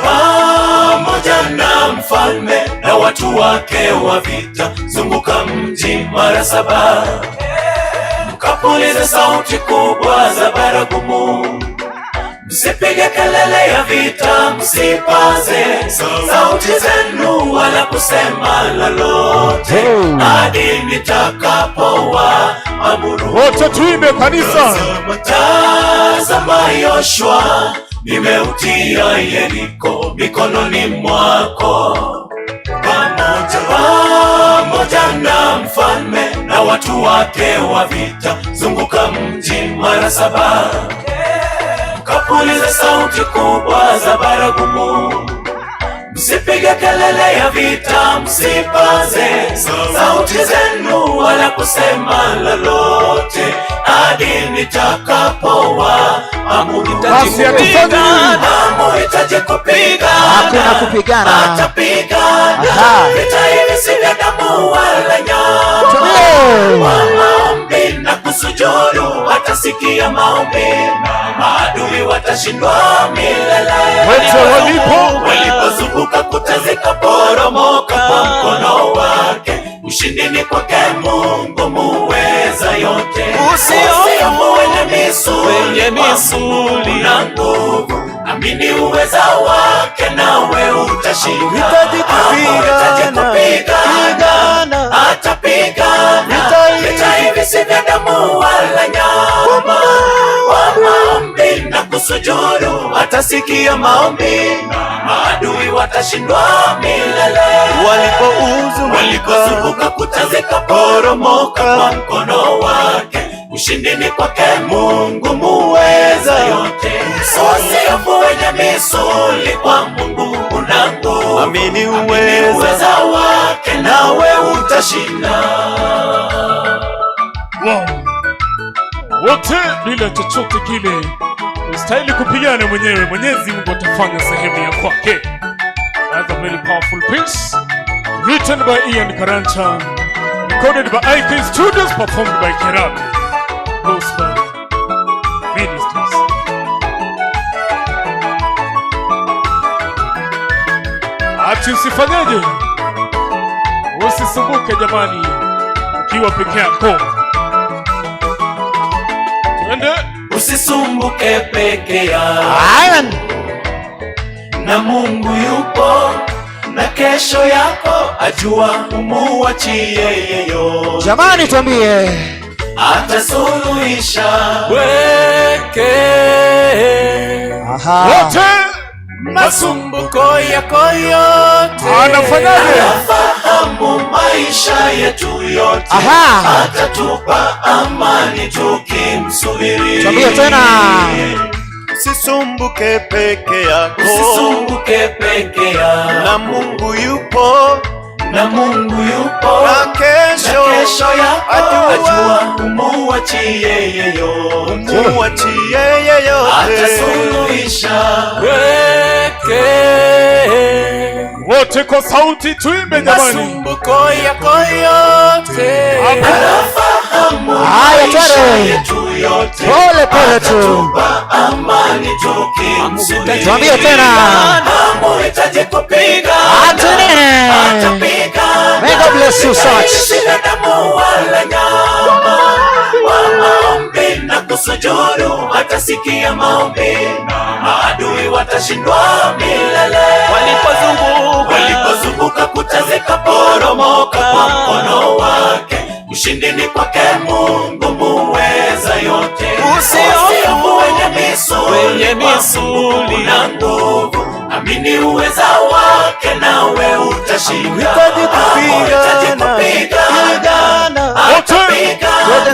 S5: Pamoja na mfalme na watu wake wa vita, zunguka mji mara 7. Mkapulize sauti kubwa za baragumu. Msipige kelele ya vita, msipaze sauti zenu wala kusema lolote hadi nitakapowaamuru.
S7: Wote tuimbe kanisa.
S5: Tazama Yoshua, nimeutia Yeriko mikononi mwako. Pamoja na mfalme na watu wake wa vita, zunguka mji mara 7. Kapulize sauti kubwa za baragumu. Msipige kelele ya vita, msipaze sauti zenu wala kusema lolote hadi nitakapowaamuru. Hamuhitaji kupigana,
S4: hakuna kupigana,
S5: atapigana. Vita hivi si vya damu wala nyama, kwa maombi na
S6: kusujudu, watasikia maombi, maadui watashindwa milele.
S7: Wote
S6: Walipozunguka kuta zikaporomoka kwa mkono wake. Ushindi ni kwake Mungu muweza yote. Usihofu wenye misuli, na nguvu, amini uweza wake nawe utashinda.
S17: Hitaji
S6: Hamuhitaji kupigana, atapigana. Vita hivi si vya damu wala nyama. Kwa maombi na kusujudu, atasikia maombi, maadui watashindwa milele. Walipozunguka kuta zikaporomoka kwa mkono wake. Ushindi ni kwake Mungu muweza yote. Usihofu wenye misuli, kwa Mungu una nguvu.
S17: Amini
S6: uweza wake nawe utashinda.
S7: Wow. Wote bila chochote kile ustahili kupigana mwenyewe. Mwenyezi Mungu atafanya sehemu ya kwake. That's a very powerful piece written by Ian Karanja, recorded by IK Studios, performed by Kerabi Gospel Ministries. Ati usifanyeje? Usisumbuke jamani, ukiwa peke yako. Twende.
S6: Usisumbuke peke yako.
S4: Amen.
S6: Na Mungu yupo na kesho yako ajua, umuachie yeyote.
S4: Jamani, tuambie.
S6: Atasuluhisha. Weke
S4: Aha.
S7: Wote
S6: masumbuko yako yote.
S7: Anafanyaje?
S6: Anafahamu maisha yetu yote.
S4: Aha.
S6: Atatupa amani tukimsubiri.
S4: Tuambie tena.
S17: Usisumbuke peke yako.
S6: Usisumbuke peke yako.
S17: Na Mungu yupo.
S6: Na Mungu yupo.
S17: Na kesho,
S6: na kesho yako
S17: ajua,
S6: ajua umuachie yeyote.
S17: Umuachie yeyote.
S6: Atasuluhisha. Weke
S7: wote kwa sauti tuimbe jamani.
S6: Masumbuko yako yote. Anafahamu
S4: Haya,
S6: maisha
S4: twende.
S6: yetu yote.
S4: Pole pole tu.
S6: Atatupa amani tukimsubiri.
S4: Tuambie tena.
S6: Hamuhitaji kupigana.
S4: Atenene.
S6: Atapigana.
S4: May God bless you so much.
S6: Si vya damu wala nyama. Kwa maombi na kusujudu, atasikia maombi, maadui watashindwa milele. Walipozunguka kuta zikaporomoka kwa mkono wake. Ushindi ni kwake Mungu muweza yote. Usihofu wenye misuli, na nguvu, amini uweza wake nawe utashinda.
S17: Hitaji
S6: Hamuhitaji kupigana, atapigana.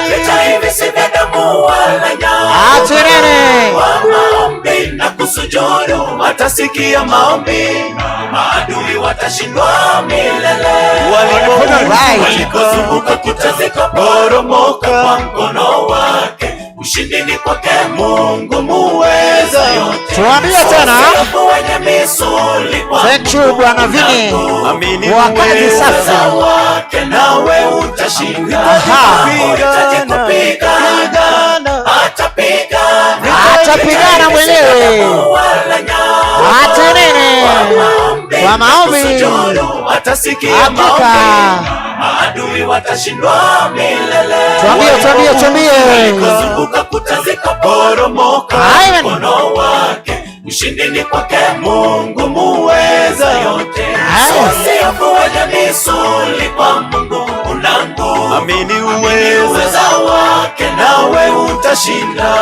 S6: Vita hivi si vya damu wala nyama.
S4: Atenene.
S6: Kwa maombi na kusujudu, atasikia maombi, maadui watashindwa milele.
S4: Right.
S6: Walipozunguka kuta zikaporomoka kwa mkono wake. Ushindi ni kwake Mungu muweza yote.
S4: Tuambie tena.
S6: Usihofu wenye misuli, kwa
S4: Thank you Bwana Vini.
S17: Amini
S4: Wa kazi
S17: uweza
S4: safi.
S6: wake nawe utashinda.
S4: Aha.
S6: Hamuhitaji kupigana, atapigana.
S4: Atapigana mwenyewe.
S6: Wala nyama.
S4: Atenene. Kwa maombi.
S6: Kusujudu, atasikia
S4: Hakika.
S6: maombi, maadui watashindwa milele.
S4: Tuambie, tuambie, tuambie.
S6: Walipozunguka kuta zikaporomoka
S4: Amen.
S6: mkono wake. Ushindi ni kwake Mungu muweza yote. Usihofu wenye misuli, kwa Mungu una nguvu.
S17: Amini
S6: uweza wake nawe utashinda.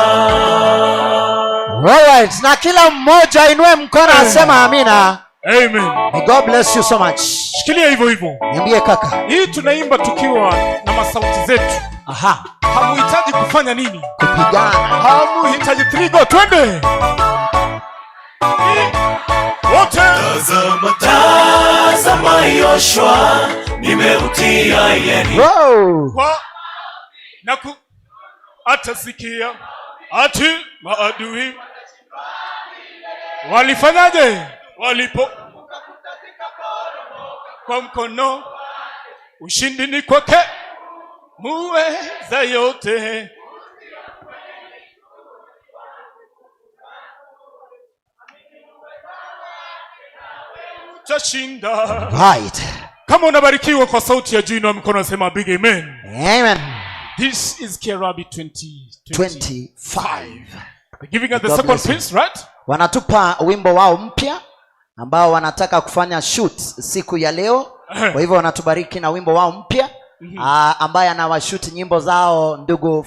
S4: Alright, na kila mmoja ainue mkono asema amina.
S7: Amen.
S4: May God bless you so much.
S7: Shikilia hivyo hivyo.
S4: Niambie kaka.
S7: Hii tunaimba tukiwa na masauti zetu.
S4: Aha.
S7: Hamuhitaji kufanya nini?
S4: Kupigana.
S7: Hamuhitaji trigo, twende. Wote.
S6: Tazama Yoshua, nimeutia Yeriko.
S4: Wow.
S7: Kwa na ku atasikia ati maadui walifanyaje? Walipo kwa mkono, ushindi ni kwake. Muweza yote. Utashinda.
S4: Right.
S7: Kama unabarikiwa kwa sauti ya juu inua mkono sema big amen.
S4: Amen.
S7: This is Kiarabi 2025. They're giving us the
S4: God
S7: second
S4: bless you.
S7: piece, right?
S4: Wanatupa wimbo wao mpya ambao wanataka kufanya shoot siku ya leo. Kwa hivyo wanatubariki na wimbo wao mpya. Ambaye anawashoot nyimbo zao ndugu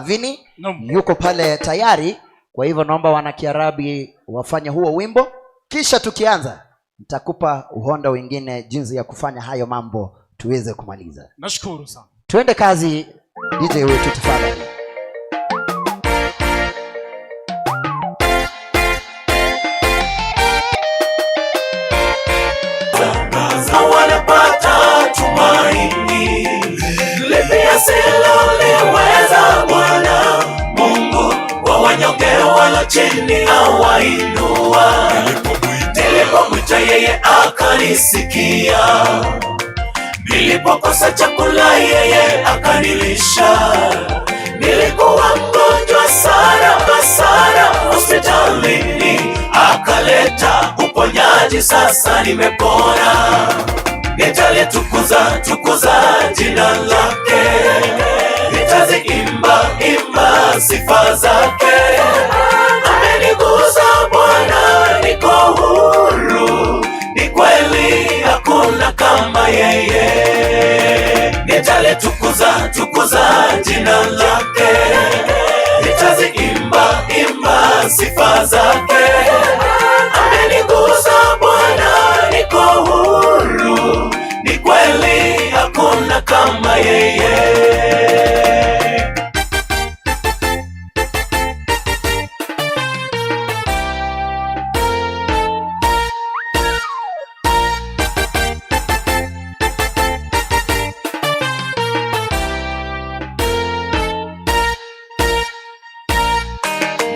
S4: Vini yuko pale tayari. Kwa hivyo naomba wanakiarabi wafanye huo wimbo, kisha tukianza nitakupa uhondo wengine jinsi ya kufanya hayo mambo tuweze kumaliza.
S7: Nashukuru sana.
S4: Tuende kazi, DJ wetu tafadhali.
S6: Wanapata tumaini lipi asiloliweza Bwana Mungu wa wanyonge wala chini awainua. Nilipomwita yeye akanisikia, nilipokosa chakula yeye akanilisha. Nilikuwa mgonjwa sana sana hospitalini, akaleta uponyaji, sasa nimepona. Nitalitukuza tukuza jina lake, nitaziimba imba sifa zake. Amenigusa Bwana, niko huru, ni kweli hakuna kama yeye. Nitalitukuza tukuza jina lake, nitaziimba imba sifa zake. Amenigusa Bwana, niko huru, ni kweli hakuna kama yeye.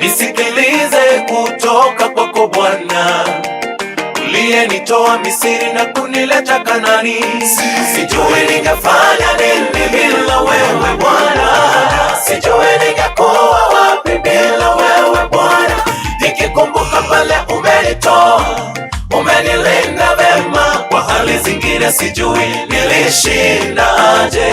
S6: Nisikilize kutoka kwako Bwana, uliyenitoa Misri na kunileta Kanani. Sijui ningefanya nini bila wewe Bwana, sijui ningekuwa wapi bila wewe Bwana. Nikikumbuka pale umenitoa, umenilinda vema, kwa hali zingine sijui nilishinda aje.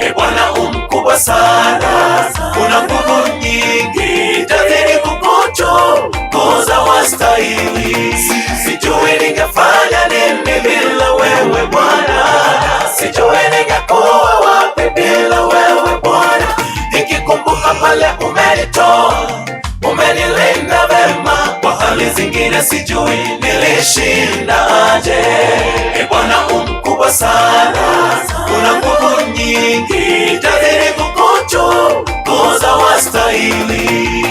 S6: E Bwana umkubwa sana, una nguvu nyingi, tazidi kukutukuza wastahili. Sijui ningefanya nini bila wewe Bwana, sijui ningekuwa wapi bila wewe Bwana. Nikikumbuka pale umenitoa, umenilinda vema, kwa hali zingine sijui nilishinda aje. E Bwana umkubwa sana, una nguvu nyingi, tazidi kukutukuza wastahili.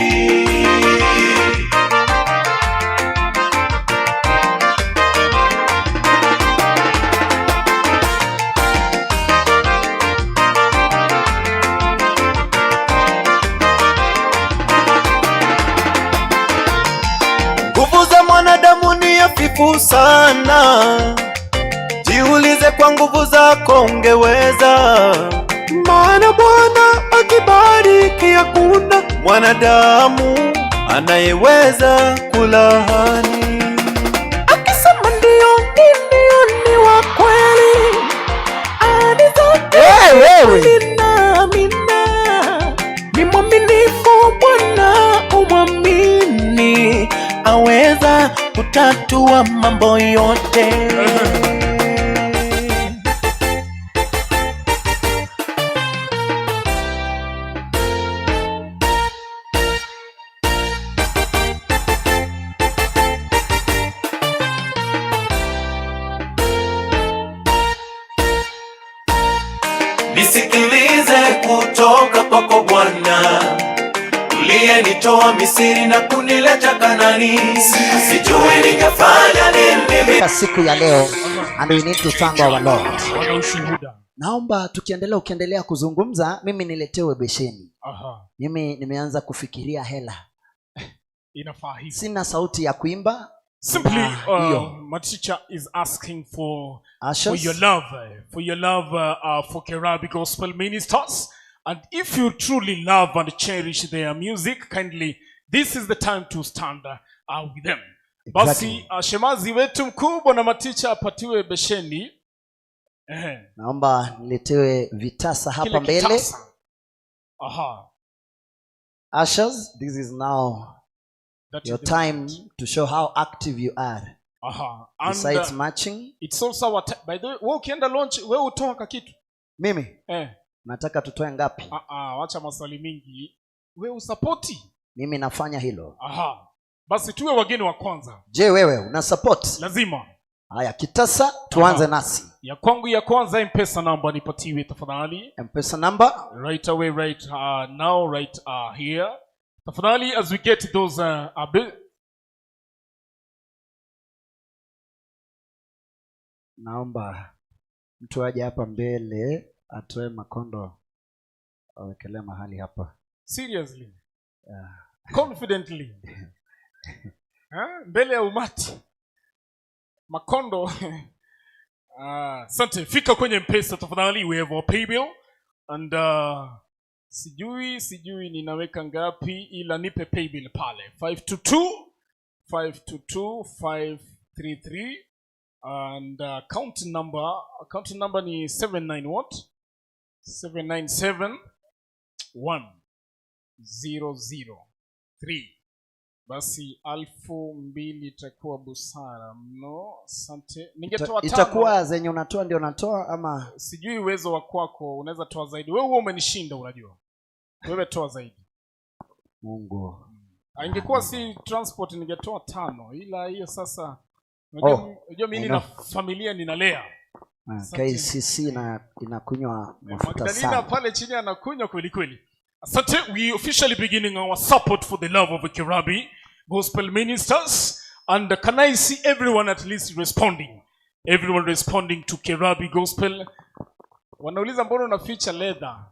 S17: Nguvu za mwanadamu ni hafifu sana, jiulize kwa nguvu zako ungeweza. Maana Bwana akibariki hakuna mwanadamu anayeweza kulaani.
S14: Akisema ndio, ndio ni wa kweli, ahadi zake ni amina. Ni mwaminifu Bwana, umwamini,
S6: aweza kutatua mambo yote.
S17: Nisikilize kutoka kwako Bwana, uliyenitoa Misri na kunileta Kanani. Sijui ningefanya nini
S4: Katika siku ya leo, and we need to thank our Lord.
S7: Wana ushuhuda.
S4: Naomba tukiendelea, ukiendelea kuzungumza, mimi niletewe besheni. Mimi nimeanza kufikiria hela.
S7: Inafaa hivi.
S4: Sina sauti ya kuimba,
S7: Simply,
S4: Na hiyo.
S7: my teacher is asking for
S4: Ushers?
S7: your love, for your love for Kerabi Gospel Ministers. And if you truly love and cherish their music, kindly, this is the time to stand with them. Basi shemazi wetu mkuu Bwana Maticha apatiwe besheni.
S4: Naomba niletewe vitasa
S7: Kile
S4: hapa mbele.
S7: kitasa. Aha.
S4: Ushers, this is now
S7: That
S4: your
S7: is the
S4: time to show how active you are.
S7: Aha. And,
S4: Besides marching,
S7: it's also our by the way, wewe ukienda launch, wewe utoa kakitu.
S4: Mimi?
S7: Eh.
S4: Nataka tutoe ngapi?
S7: Ah, ah, wacha maswali mingi. Wewe usapoti?
S4: Mimi nafanya hilo.
S7: Aha. Basi tuwe wageni wa kwanza.
S4: Je, wewe una support?
S7: Lazima.
S4: Haya, kitasa tuanze
S7: Aha.
S4: nasi.
S7: Ya kwangu ya kwanza, M-Pesa namba nipatiwe tafadhali.
S4: M-Pesa number?
S7: Right away, right now, right here. Tafadhali, as we get those a bit.
S8: Naomba mtu aje hapa mbele atoe makondo awekelee mahali hapa.
S7: Seriously?
S8: Yeah.
S7: Confidently? Huh? Mbele ya umati. Makondo. Asante. Fika kwenye M-Pesa tafadhali. We have our pay bill. And sijui ninaweka ngapi, ila nipe pay bill pale. 522 522 533, and account number ni 79 what? 797 1 0 0 3. Basi 2,000 itakuwa busara mno. Asante. Ningetoa 5.
S4: Itakuwa zenye unatoa ndio unatoa ama?
S7: Sijui uwezo wa kwako, unaweza toa zaidi. Wewe huwa umenishinda unajua. Wewe toa zaidi.
S4: Mungu.
S7: Ingekuwa si transport ningetoa 5, ila hiyo sasa
S4: Oh,
S7: unajua mimi
S4: I
S7: nina
S4: know.
S7: familia ninalea. Asante.
S4: KCC inakunywa mafuta
S7: Magdalena
S4: sana.
S7: pale chini anakunywa kweli kweli. Asante, we officially beginning our support for the love of Kirabi Gospel Ministers. And can I see everyone at least responding? Everyone responding to Kirabi Gospel. Wanauliza mbona unaficha leather?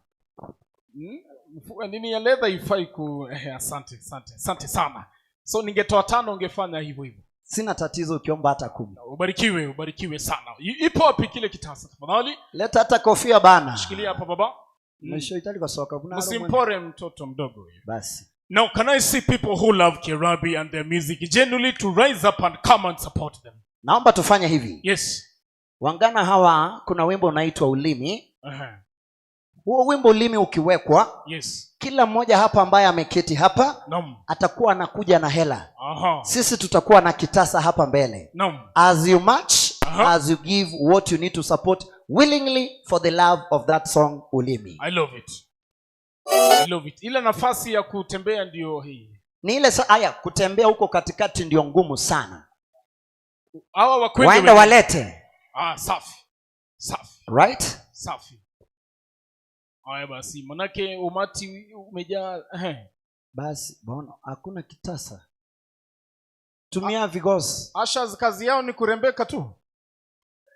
S7: Nini ya leather ifai ku asante, asante, asante sana. So ningetoa 5 ungefanya hivyo hivyo.
S4: Sina tatizo ukiomba hata 10.
S7: Ubarikiwe, ubarikiwe sana. Ipo wapi kile kitasa tafadhali?
S4: Leta hata kofia bana.
S7: Shikilia hapa baba.
S4: Mwisho itali kwa soka kuna harumu.
S7: Msimpore mtoto mdogo huyu.
S4: Basi.
S7: Now can I see people who love Kirabi and their music genuinely to rise up and come and support them?
S4: Naomba tufanye hivi.
S7: Yes.
S4: Wangana hawa kuna wimbo unaitwa Ulimi. Huo wimbo Ulimi ukiwekwa, kila mmoja hapa ambaye ameketi hapa atakuwa anakuja na hela. Sisi tutakuwa na kitasa hapa mbele. As you march, as you give what you need to support willingly for the love of that song Ulimi.
S7: I love it. I love it. Ila nafasi ya kutembea ndio hii.
S4: Ni ile haya kutembea huko katikati ndio ngumu sana.
S7: Hawa wa kweli
S4: Waende
S7: wenyewe.
S4: walete.
S7: Safi. Safi.
S4: Right?
S7: Safi. Haya basi, manake umati umejaa.
S4: Basi, bona hakuna kitasa. Tumia vigosi.
S7: Ushers kazi yao ni kurembeka tu.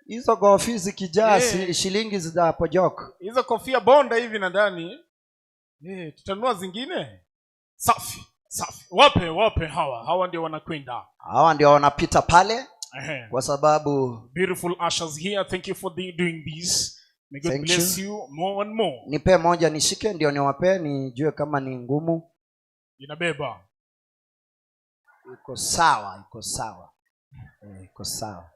S4: Hizo gofi zikijaa, shilingi zitapojoka.
S7: Hizo kofia bonda hivi na ndani. Tutanunua zingine. Safi, safi. Wape, wape hawa. Hawa ndio wanakwenda.
S4: Hawa ndio wanapita pale. Kwa sababu
S7: beautiful ushers here. Thank you for doing this. May God
S4: Thank
S7: bless
S4: you.
S7: you more and more.
S4: Nipe moja nishike ndio niwape nijue kama ni ngumu.
S7: Inabeba.
S4: Iko sawa, iko sawa. Iko sawa.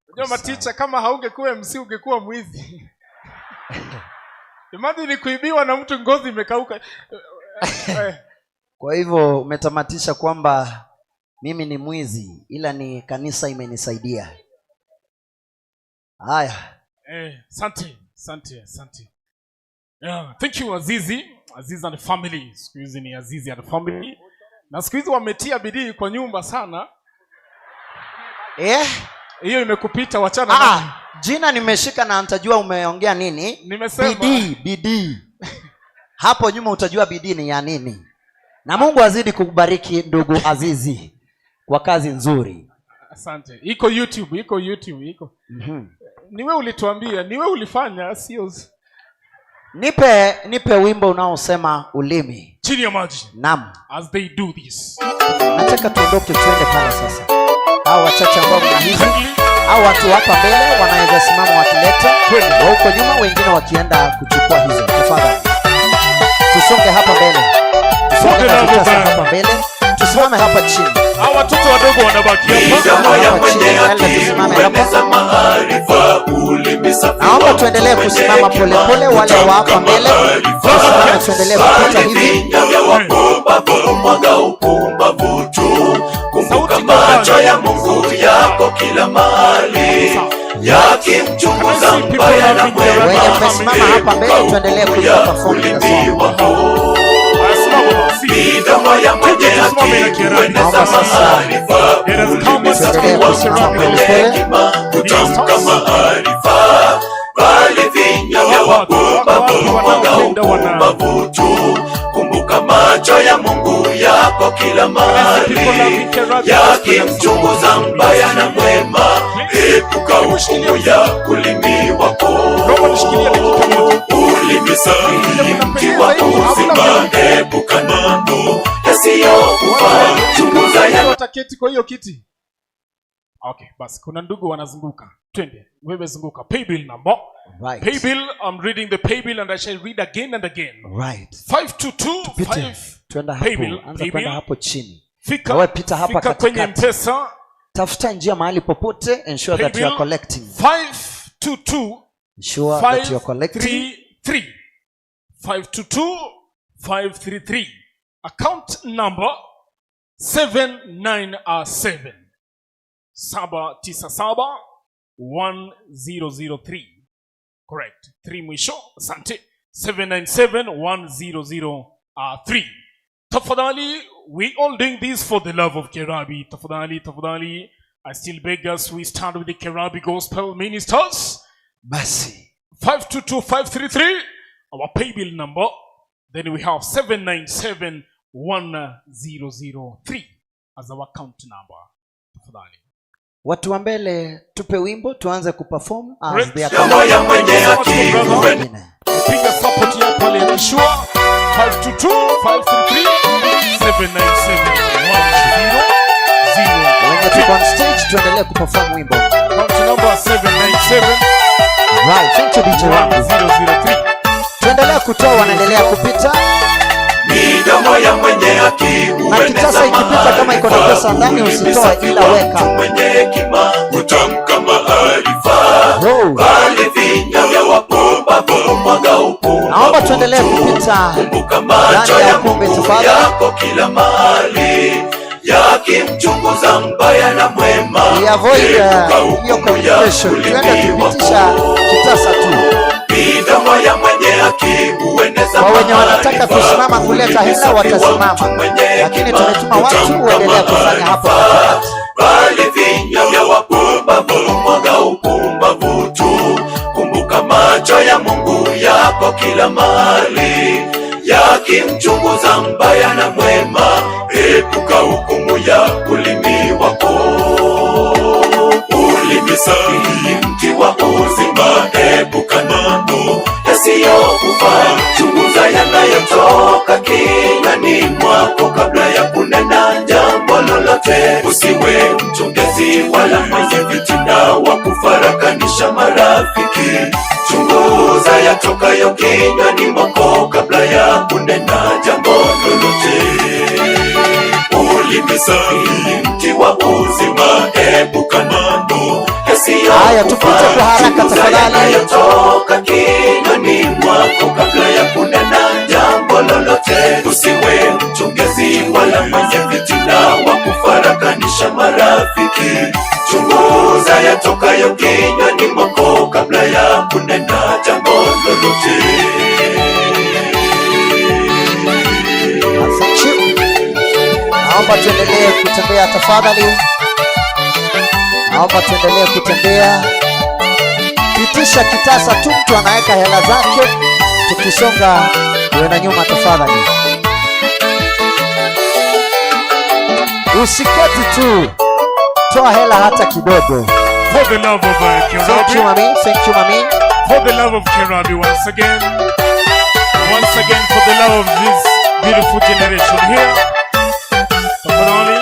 S7: Unajua maticha kama haungekuwa MC ungekuwa mwizi. Imagine ni kuibiwa na mtu ngozi imekauka.
S4: Kwa hivyo umetamatisha kwamba mimi ni mwizi ila ni kanisa imenisaidia. Haya.
S7: Asante, asante, asante. Yeah, thank you Azizi, Azizi and family. Siku hizi ni Azizi and family. Na siku hizi wametia bidii kwa nyumba sana. Hiyo imekupita, wachana na.
S4: Jina nimeshika na nitajua umeongea nini.
S7: Nimesema.
S4: Bidii, bidii. Hapo nyuma utajua bidii ni ya nini. Na Mungu azidi kukubariki ndugu Azizi kwa kazi nzuri.
S7: Asante. Iko YouTube, iko YouTube, iko. Ni wewe ulituambia, ni wewe ulifanya, sio.
S4: Nipe wimbo unaosema ulimi.
S7: Chini ya maji.
S4: Naam.
S7: As they do this.
S4: Nataka tuondoke tuende pale sasa. Hao wachache ambao mna hizi, au watu hapa mbele wanaweza simama wakileta, wa huko nyuma wengine wakienda kuchukua hizo. Tafadhali tusonge hapa mbele, tusonge na vitasa hapa mbele, tusimame hapa chini.
S7: Hawa watoto wadogo wanabaki
S6: Midomo ya
S7: hapa.
S6: mwenye haki hueneza maarifa, ulimi safi
S4: Naomba
S6: wa
S4: tuendelee
S6: mtu mwenye
S4: kusimama
S6: hekima
S4: polepole, wale wa hapa mbele tusimame, tuendelee kupita
S6: bali
S4: hivi.
S6: vinywa vya wapumbavu humwaga upumbavu tu. Kumbuka macho ya Mungu yako kila mahali, yakimchunguza mbaya na mwema.
S4: Wenye mmesimama hapa mbele, tuendelee kuperform the song.
S6: Midomo ya mwenye haki hueneza maarifa, ulimi safi
S4: Tuendelee
S6: wa mtu
S4: kusimama
S6: mwenye
S4: polepole.
S6: hekima hutamka maarifa, bali vinywa vya wapumbavu humwaga upumbavu tu. Kumbuka macho ya Mungu yako kila mahali, yakimchunguza mbaya na mwema. Epuka hukumu ya ulimi wako. Ulimi safi ni mti wa uzima, epuka mambo yasiyokufaa. Chunguza ya
S7: Wataketi kwa hiyo kiti. Okay, basi kuna ndugu wanazunguka. Twende, wewe zunguka. Paybill number.
S4: Right.
S7: Paybill, I'm reading the paybill and I shall read again and again.
S4: Right.
S7: 522
S4: Tupite,
S7: 5
S4: twenda hapo,
S7: Paybill,
S4: anza
S7: paybill.
S4: kwenda hapo chini.
S7: Fika,
S4: Na wewe pita hapa
S7: fika kwenye
S4: katikati,
S7: M-Pesa.
S4: tafuta njia mahali popote, ensure that you are
S7: Paybill
S4: collecting,
S7: 522
S4: ensure that you are collecting.
S7: 533 522 533 account number 797 797 1003, correct, 3 mwisho, asante. 797 1003. Tafadhali, we all doing this for the love of Kerabi. Tafadhali, tafadhali, I still beg us, we stand with the Kerabi Gospel Ministers.
S4: Basi
S7: 522533, our paybill number. Then we have 7971003 as our account number. Tafadhali.
S4: Watu wa mbele, tupe wimbo tuanze kuperform as they are
S6: Midomo ya mwenye haki
S4: Wengine.
S7: Piga support ya pale Yeshua 522 533 797 100.
S4: Wenye tuko on stage tuendelee kuperform wimbo.
S7: Account number 797
S4: Right, thank you DJ wangu.
S7: 1003.
S4: Tuendelea kutoa, wanaendelea kupita.
S6: Midomo ya mwenye haki
S4: Na
S6: hueneza
S4: kitasa ikipita kama iko na pesa ndani
S6: ulimi
S4: usitoe,
S6: safi
S4: ila
S6: wa
S4: weka.
S6: mtu mwenye hekima hutamka maarifa, bali vinywa vya wapumbavu humwaga upumbavu.
S4: Naomba tuendelee kupita
S6: Kumbuka macho
S4: ndani ya
S6: ya
S4: ukumbi
S6: Mungu
S4: tafadhali.
S6: yako kila mahali, yakimchunguza mbaya na mwema.
S4: We avoid
S6: Epuka
S4: hiyo
S6: hukumu ya
S4: communication. Tuende
S6: ulimi
S4: tupitisha
S6: wako.
S4: kitasa tu.
S6: Midomo ya mwenye haki hueneza
S4: Kwa wenye wanataka
S6: maarifa,
S4: kusimama kuleta
S6: ulimi
S4: hela
S6: safi wa
S4: watasimama,
S6: mtu mwenye
S4: lakini
S6: hekima
S4: tumetuma watu
S6: hutamka
S4: uendelea kufanya hapo
S6: maarifa,
S4: katikati.
S6: bali vinywa vya wapumbavu humwaga upumbavu tu. Kumbuka macho ya Mungu yako kila mahali, yakimchunguza mbaya na mwema. Epuka hukumu ya ulimi wako. Ulimi safi ni mti wa uzima, epuka mambo yasiyokufaa. Chunguza yanayotoka kinywani mwako kabla ya kunena jambo lolote. Usiwe mchongezi wala mwenye fitina wa kufarakanisha marafiki. Chunguza yatokayo kinywani mwako kabla ya kunena jambo lolote. Ulimi safi ni mti wa uzima, epuka mambo
S4: Haya, tupite kwa haraka
S6: Chunguza
S4: tafadhali.
S6: yanayotoka kinywani mwako kabla ya kunena jambo lolote. Usiwe mchongezi wala mwenye fitina wa kufarakanisha marafiki. Chunguza yatokayo kinywani mwako kabla ya kunena jambo lolote.
S4: Thank you. Naomba tuendelee kutembea tafadhali. Naomba tuendelee kutembea. Pitisha kitasa tu, mtu anaweka hela zake. Tukisonga kuenda nyuma tafadhali. Usiketi tu, toa hela hata kidogo.
S7: For the love of
S4: Thank you
S7: Kerabi.
S4: mami, thank you mami.
S7: For the love of Kerabi once again. Once again for the love of this beautiful generation here. Tafadhali,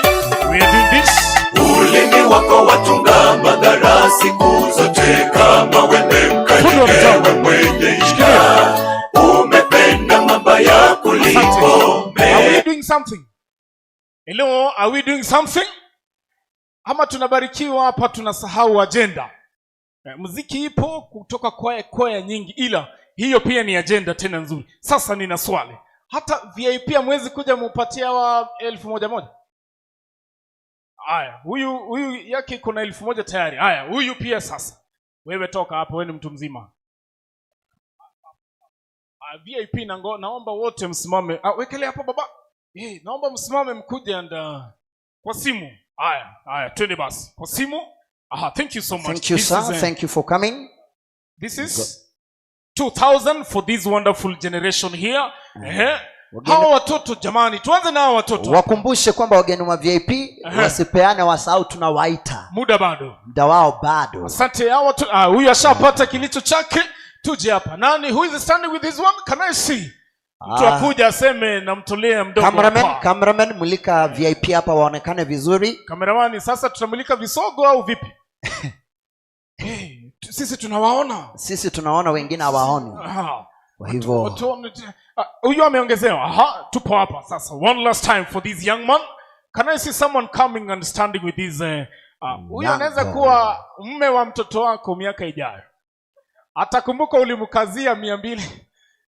S7: we are doing this.
S6: Ulimi wako watunga madhara siku zote, kama wembe mkali, ewe mwenye ila, umependa mabaya kuliko
S7: Are we doing something? Hello, are we doing something? Ama tunabarikiwa hapa tunasahau agenda. Muziki ipo kutoka kwaya nyingi, ila hiyo pia ni agenda tena nzuri. Sasa nina swali. Hata VIP hamwezi kuja mupatie hawa 1,000? Haya, huyu yake kuna 1,000 tayari. Haya, huyu pia sasa. Wewe toka hapo, wewe ni mtu mzima. VIP naomba wote msimame. Wekelea hapo baba. Naomba msimame mkuje and kwa simu. Haya, twende basi. Kwa simu. Aha, thank you so much.
S4: Thank you,
S7: This
S4: sir.
S7: is
S4: Thank you for coming.
S7: This is 2,000 for this wonderful generation here. Hawa watoto jamani, tuanze na hawa watoto.
S4: Wakumbushe kwamba wageni wa VIP wasipeane, wasahau tunawaita.
S7: Muda bado.
S4: Muda wao bado.
S7: Asante hawa watoto. Huyu ashapata kilicho chake. Tuje hapa. Nani? Who is standing with this one? Can I see? Mtu akuja aseme namtolea mdogo.
S4: Cameraman, mulika VIP hapa waonekane vizuri.
S7: Cameraman, sasa tutamulika visogo au vipi? Sisi tunawaona.
S4: Sisi tunaona, wengine hawaoni. Kwa hivyo
S7: Huyu ameongezewa. Aha, tupo hapa sasa. One last time for this young man. Can I see someone coming and standing with this huyu anaweza kuwa mume wa mtoto wako miaka ijayo. Atakumbuka ulimkazia 200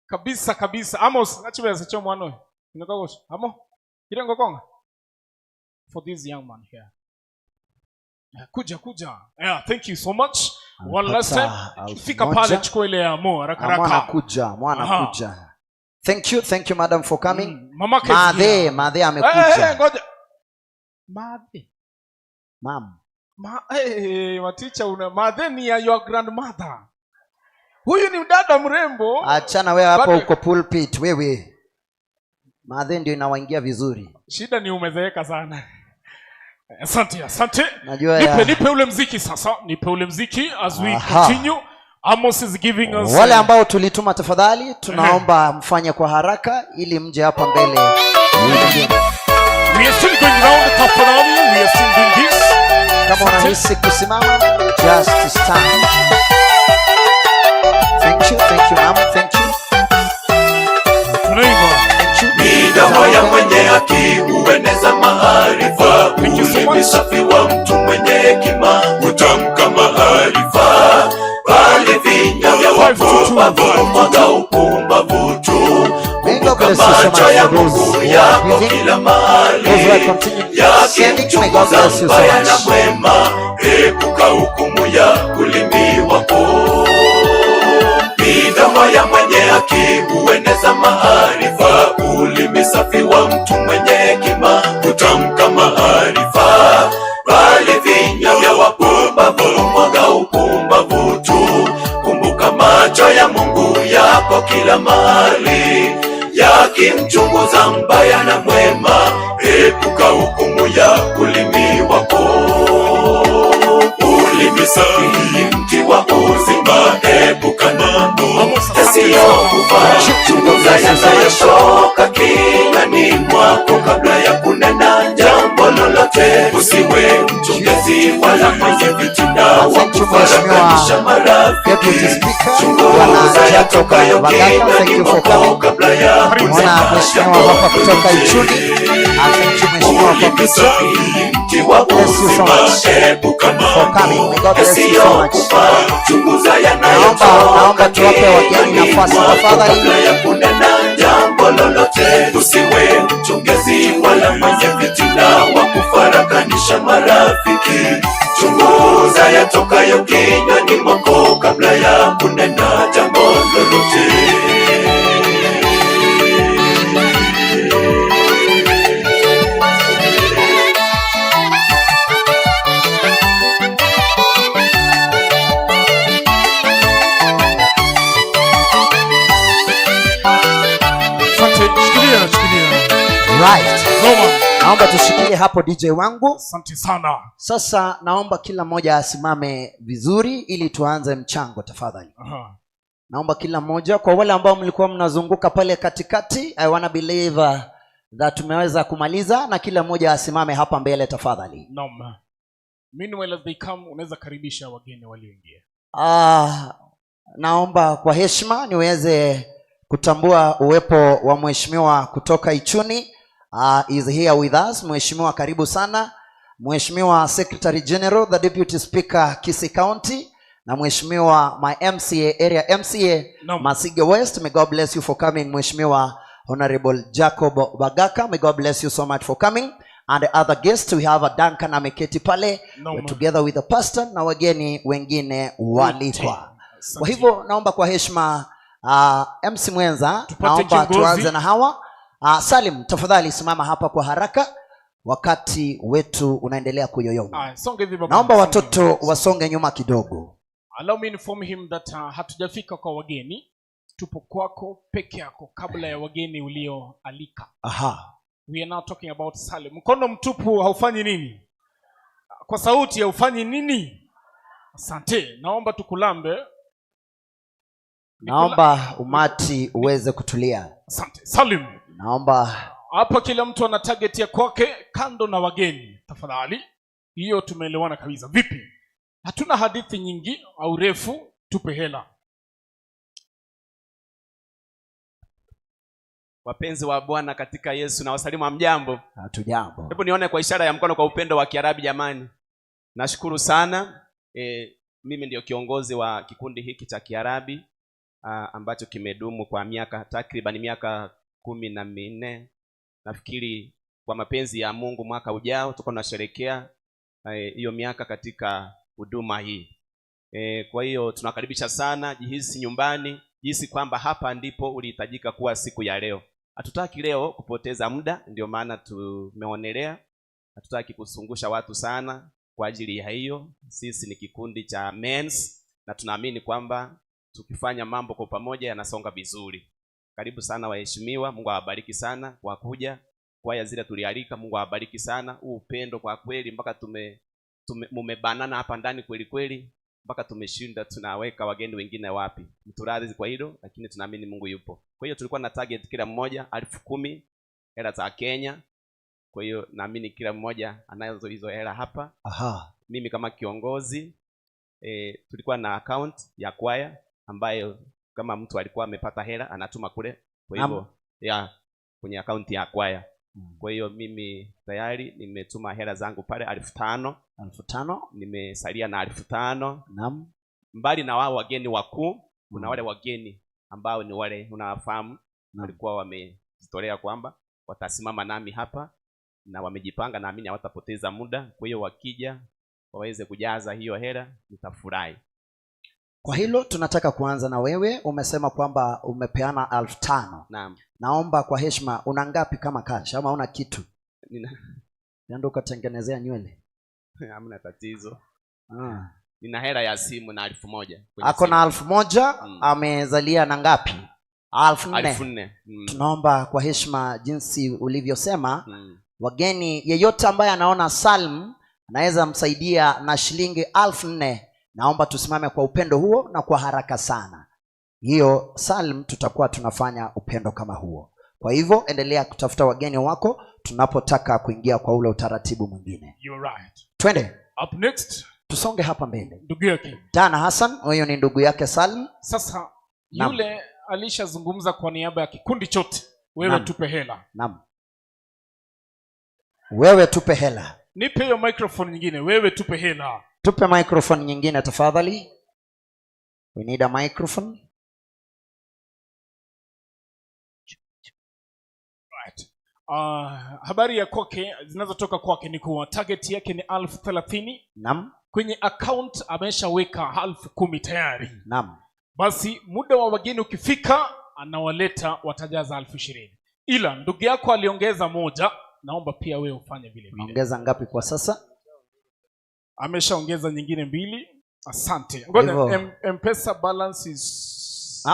S7: kabisa kabisa. Amos, nachoweza cho mwana. Inakogosha. Amo? Kirengo konga. For this young man here. Kuja. Yeah, thank you so much. One last time. Fika pale chukua ile ya Mo haraka haraka.
S4: Mwana kuja. Thank you madam for coming. Madhe amekuja.
S7: Ngoja. Madhe.
S4: Mam.
S7: Maticha una madhe ni ya your grandmother. Huyu ni dada mrembo.
S4: Achana wewe hapo uko pulpit wewe. Madhe ndio inawaingia vizuri.
S7: Shida ni umezeeka sana. Asante.
S4: Najua
S7: nipe ule mziki sasa. Nipe ule mziki as we continue. Amos is giving us.
S4: Wale ambao tulituma tafadhali tunaomba mfanye kwa haraka ili mje hapa mbele.
S7: We are still going round tafadhali. We are still doing this.
S4: Kama unahisi kusimama, just stand. Thank you ma'am, thank you.
S6: Midomo ya mwenye haki hueneza maarifa, ulimi safi wa mtu mwenye hekima hutamka maarifa, bali vinywa vya wapumbavu humwaga upumbavu tu. Kumbuka macho ya Mungu yako kila mahali, yakimchunguza mbaya na mwema, epuka hukumu ya ulimi wako. Midomo ya mwenye haki hueneza maarifa, ulimi safi wa mtu mwenye hekima hutamka maarifa, bali vinywa vya wapumbavu humwaga upumbavu tu. Kumbuka macho ya Mungu yako kila mahali, yakimchunguza mbaya na mwema, epuka hukumu ya ulimi wako. Ulimi safi ni mti wa uzima, epuka mambo yasiyokufaa. Chunguza yanayotoka kinywani mwako kabla ya kunena jambo lolote. Usiwe mchongezi wala mwenye fitina wa kufarakanisha marafiki. Chunguza yatokayo kinywani mwako kabla ya kunena jambo lolote. Ulimi safi ni mti wa uzima, epuka mambo yasiyokufaa. Chunguza yanayotoka kinywani mwako kabla ya kunena jambo lolote. Usiwe mchongezi wala mwenye fitina wa kufarakanisha marafiki. Chunguza yatokayo kinywani mwako kabla ya kunena jambo lolote.
S4: Right. Naomba tushikilie hapo DJ wangu.
S7: Asante sana.
S4: Sasa naomba kila mmoja asimame vizuri ili tuanze mchango tafadhali. Naomba kila mmoja, kwa wale ambao mlikuwa mnazunguka pale katikati, I wanna believe that tumeweza kumaliza, na kila mmoja asimame hapa mbele tafadhali.
S7: Naam. Meanwhile, as they come, unaweza karibisha wageni walioingia.
S4: Ah, naomba kwa heshima niweze kutambua uwepo wa mheshimiwa kutoka Ichuni is here with us. Mheshimiwa, karibu sana. Mheshimiwa Secretary General, the Deputy Speaker, Kisii County, na Mheshimiwa my MCA, area MCA, Masige West. May God bless you for coming, Mheshimiwa Honorable Jacob Bagaka. May God bless you so much for coming. And the other guests, we have a Duncan ameketi pale together with the pastor na wageni wengine waalikwa. Kwa hivyo naomba kwa heshima, MC mwenza,
S7: Tupate
S4: naomba
S7: kiongozi.
S4: Tuanze na hawa. Salim, tafadhali simama hapa kwa haraka, wakati wetu unaendelea kuyoyoma.
S7: Aya, songe hivi baba.
S4: Naomba
S7: Songe.
S4: Watoto wasonge nyuma kidogo.
S7: Allow me inform him that hatujafika kwa wageni, tupo kwako peke yako kabla ya wageni ulioalika. We are now talking about Salim. Mkono mtupu haufanyi nini? Kwa sauti, haufanyi nini? Asante. Naomba tukulambe.
S4: Naomba umati uweze kutulia.
S7: Asante. Salim.
S4: Naomba
S7: Hapa kila mtu ana target ya kwake kando na wageni. Tafadhali. Hiyo tumeelewana kabisa. Vipi? Hatuna hadithi nyingi au refu, tupe hela.
S18: Wapenzi wa Bwana katika Yesu, na wasalimu, hamjambo?
S4: Hatujambo.
S18: Hebu nione kwa ishara ya mkono kwa upendo wa Kiarabi jamani. Nashukuru sana. Mimi ndio kiongozi wa kikundi hiki cha Kiarabi ambacho kimedumu kwa miaka takriban miaka 14. Nafikiri kwa mapenzi ya Mungu mwaka ujao tutakuwa tunasherehekea hiyo miaka katika huduma hii. Kwa hiyo tunakaribisha sana, jihisi nyumbani, jihisi kwamba hapa ndipo ulihitajika kuwa siku ya leo. Hatutaki leo kupoteza muda, ndio maana tumeonelea hatutaki kusungusha watu sana kwa ajili ya hiyo. Sisi ni kikundi cha mens na tunaamini kwamba tukifanya mambo kwa pamoja yanasonga vizuri. Karibu sana waheshimiwa, Mungu awabariki sana kwa kuja. Kwaya zile tulialika, Mungu awabariki sana. Huu upendo kwa kweli mpaka mumebanana hapa ndani kweli kweli, mpaka tumeshinda tunaweka wageni wengine wapi. Mturadhi kwa hilo, lakini tunaamini Mungu yupo. Kwa hiyo tulikuwa na target kila mmoja 10,000 hela za Kenya. Kwa hiyo naamini kila mmoja anazo hizo hela hapa. Mimi kama kiongozi, tulikuwa na account ya kwaya ambayo kama mtu alikuwa amepata hela anatuma kule. Kwa hivyo kwenye account ya kwaya. Kwa hiyo mimi tayari nimetuma hela zangu pale 5,000.
S4: 5,000.
S18: Nimesalia na 5,000. Mbali na wao wageni wakuu, kuna wale wageni ambao ni wale unawafahamu, walikuwa wamejitolea kwamba watasimama nami hapa na wamejipanga, naamini hawatapoteza muda. Kwa hiyo wakija waweze kujaza hiyo hela, nitafurahi.
S4: Kwa hilo tunataka kuanza na wewe. Umesema kwamba umepeana 5,000.
S18: Naam.
S4: Naomba kwa heshima, una ngapi kama cash ama una kitu?
S18: Nina.
S4: Ndio ukatengenezea nywele.
S18: Hamna tatizo. Nina hela ya simu na 1,000 kwenye
S4: Ako na
S18: simu.
S4: 1,000, amezalia na ngapi? 4,000.
S18: 4,000.
S4: Tunaomba kwa heshima, jinsi ulivyosema, wageni yeyote ambaye anaona Salm anaweza msaidia na shilingi 4,000, naomba tusimame kwa upendo huo na kwa haraka sana. Hiyo Salm tutakuwa tunafanya upendo kama huo. Kwa hivyo endelea kutafuta wageni wako tunapotaka kuingia kwa ule utaratibu mwingine.
S7: You're right.
S4: Twende.
S7: Up next.
S4: Tusonge hapa mbele.
S7: Ndugu yake.
S4: Dana Hassan, huyo ni ndugu yake Salm.
S7: Sasa
S4: Naam.
S7: yule alishazungumza kwa niaba ya kikundi chote. Wewe tupe hela.
S4: Naam. Wewe tupe hela.
S7: Nipe hiyo microphone nyingine. Wewe tupe hela.
S4: Tupe microphone nyingine tafadhali. We need a microphone.
S7: Right. Habari ya kwake zinazotoka kwake ni kuwa target yake ni 30,000.
S4: Naam.
S7: Kwenye account ameshaweka 10,000 tayari.
S4: Naam.
S7: Basi muda wa wageni ukifika anawaleta, watajaza 20,000. Ila ndugu yako aliongeza moja, naomba pia wewe ufanye vile vile.
S4: Unaongeza ngapi kwa sasa?
S7: Ameshaongeza nyingine 2. Asante. Ngoja,
S4: Hivyo.
S7: M-Pesa balance is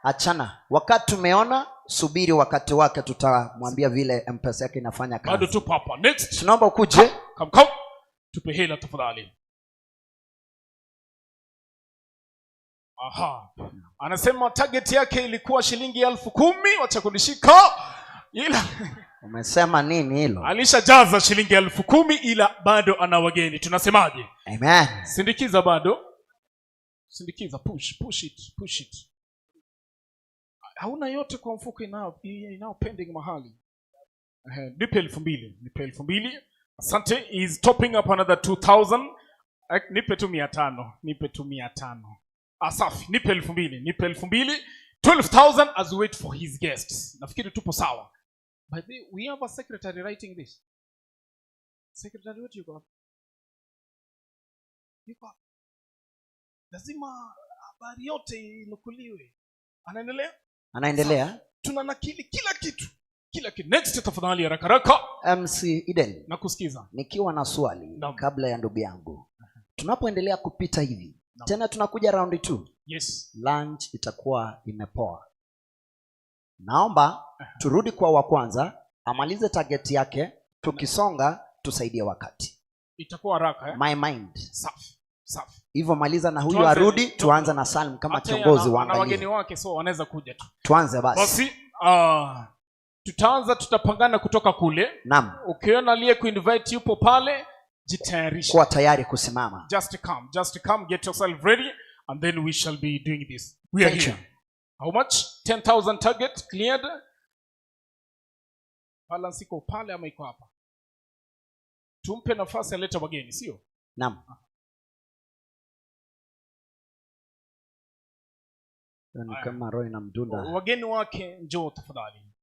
S4: Achana. Wakati tumeona, subiri wakati wake, tutamwambia vile M-Pesa yake inafanya kazi.
S7: Bado tupo hapa. Next.
S4: Tunaomba ukuje.
S7: Come, come. Tupe hela tafadhali. Aha. Anasema target yake ilikuwa shilingi 10,000, wacha kunishika. Ila
S4: Umesema nini hilo?
S7: Alishajaza shilingi 10,000 ila bado ana wageni. Tunasemaje?
S4: Amen.
S7: Sindikiza bado. Sindikiza, push, push it, push it. Hauna yote kwa mfuko, inao pending mahali. Nipe 2,000, nipe 2,000. Asante, is topping up another 2,000. Nipe tu 500, nipe tu 500. Asafi, nipe 2,000, nipe 2,000. 12,000 as we wait for his guests. Nafikiri tupo sawa. By the way, we have a secretary writing this. Secretary wetu yuko wapi? Yuko wapi? Lazima habari yote inukuliwe. Anaendelea?
S4: Anaendelea.
S7: Tunanakili kila kitu. Kila kitu. Next tafadhali haraka haraka.
S4: MC Eden.
S7: Nakusikiza.
S4: Nikiwa na swali kabla ya ndugu yangu. Tunapoendelea kupita hivi, tena tunakuja round 2.
S7: Yes.
S4: Lunch itakuwa imepoa. Naomba turudi kwa wa kwanza, amalize target yake, tukisonga tusaidie wakati.
S7: Itakuwa haraka eh?
S4: My mind.
S7: Safi. Safi.
S4: Hivyo maliza na huyu arudi, tuanze na Salim kama kiongozi waangalie.
S7: Na wageni wake so wanaweza kuja tu.
S4: Tuanze basi.
S7: Basi tutaanza, tutapangana kutoka kule.
S4: Naam.
S7: Ukiona aliye kuinvite yupo pale, jitayarishe.
S4: Kuwa tayari kusimama.
S7: Just come, get yourself ready and then we shall be doing this. We are
S4: Thank
S7: here.
S4: you.
S7: How much? 10,000 target cleared. Balance iko pale ama iko hapa? Tumpe nafasi alete wageni, sio?
S4: Naam. Ni kama roho inamdunda.
S7: Wageni wake njoo tafadhali.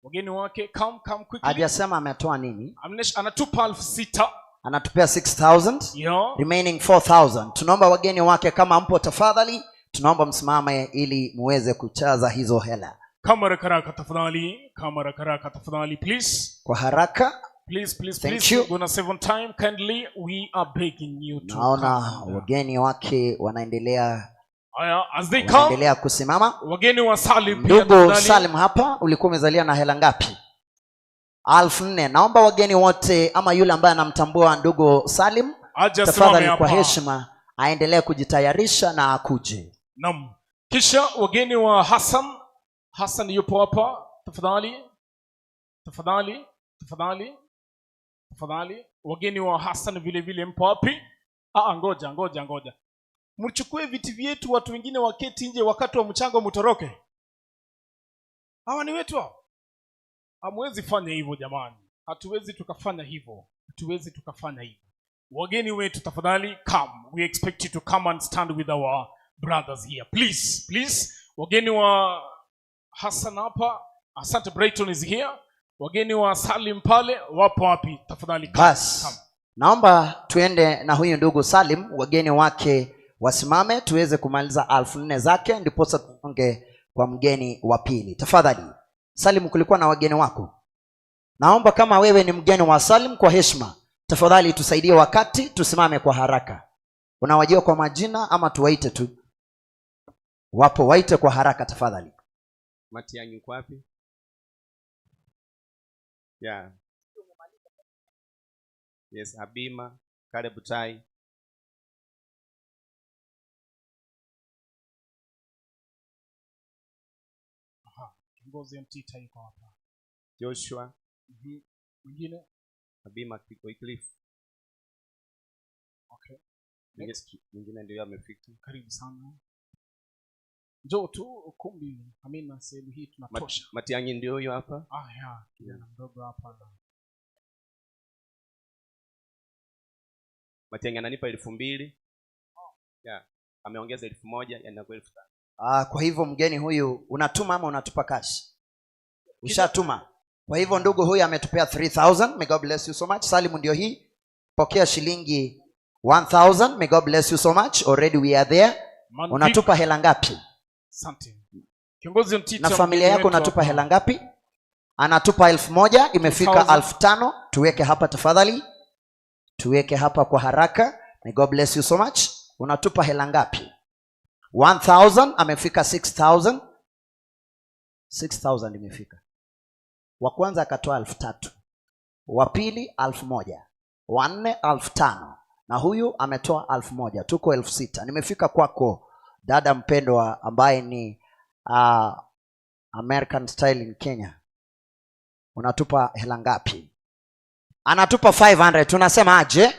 S7: Wageni wake come quickly.
S4: Hajasema ametoa nini?
S7: Anatupa 6,000.
S4: Anatupea 6,000.
S7: Yeah.
S4: Remaining 4,000. Tunaomba wageni wake kama mpo tafadhali, tunaomba msimame ili muweze kuchaza hizo hela.
S7: Kama haraka tafadhali, kama haraka tafadhali please.
S4: Kwa haraka.
S7: Please, please,
S4: Thank
S7: please.
S4: you.
S7: Gonna save on time kindly. We are begging you to.
S4: Naona wageni wake wanaendelea.
S7: Aya, as they come,
S4: wanaendelea kusimama.
S7: Wageni wa Salim pia
S4: Ndugu
S7: tafadhali.
S4: Salim hapa, ulikuwa umezalia na hela ngapi? 4,000. Naomba wageni wote ama yule ambaye anamtambua ndugu Salim,
S7: aje asimame
S4: tafadhali
S7: hapa.
S4: kwa heshima aendelee kujitayarisha na akuje.
S7: Naam. Kisha wageni wa Hassan. Hassan yupo hapa, tafadhali. Tafadhali, tafadhali. Tafadhali. Wageni wa Hassan vile vile mpo wapi? Ngoja. Mchukue viti vyetu, watu wengine waketi nje wakati wa mchango mtoroke. Hawa ni wetu hao. Hamwezi fanya hivyo jamani. Hatuwezi tukafanya hivyo. Hatuwezi tukafanya hivyo. Wageni wetu tafadhali come. We expect you to come and stand with our brothers here. Please, please. Wageni wa Hassan hapa, Asante Brighton is here. Wageni wa Salim pale wapo wapi? Tafadhali come.
S4: Bas.
S7: Come.
S4: Naomba tuende na huyu ndugu Salim, wageni wake wasimame tuweze kumaliza 4,000 zake ndipo tuonge kwa mgeni wa pili. Tafadhali. Salim, kulikuwa na wageni wako. Naomba kama wewe ni mgeni wa Salim, kwa heshima tafadhali tusaidie wakati, tusimame kwa haraka. Unawajua kwa majina ama tuwaite tu? Wapo, waite kwa haraka tafadhali.
S18: Matiang'i yuko wapi? Yeah. Yes, Abima, Caleb Tai.
S7: Aha, kiongozi MT Tai yuko hapa.
S18: Joshua.
S7: Mwingine?
S18: Abima Kiko Cliff.
S7: Okay.
S18: Mwingine ndio amefika.
S7: Karibu sana. Njoo tu ukumbi, amina, sehemu hii tunatosha.
S18: Matiang'i ndio huyo hapa.
S7: Ya, kijana mdogo hapa.
S18: Matiang'i ananipa 2,000. Yeah, ameongeza 1,000, yanakuwa 5,000.
S4: Kwa hivyo mgeni huyu unatuma ama unatupa cash? Ushatuma. Kwa hivyo ndugu huyu ametupea 3,000. May God bless you so much. Salim ndio hii. Pokea shilingi 1,000. May God bless you so much. Already we are there. Unatupa hela ngapi?
S7: Asante. Kiongozi Mtita,
S4: na familia yako unatupa hela ngapi? Anatupa 1,000, imefika 5,000. Tuweke hapa tafadhali. Tuweke hapa kwa haraka. May God bless you so much. Unatupa hela ngapi? 1,000, amefika 6,000. 6,000 imefika. Wa kwanza akatoa 3,000. Wa pili 1,000. Wa nne 5,000. Na huyu ametoa 1,000. Tuko 6,000. Nimefika kwako dada mpendwa ambaye ni American style in Kenya. Unatupa hela ngapi? Anatupa 500. Tunasema aje?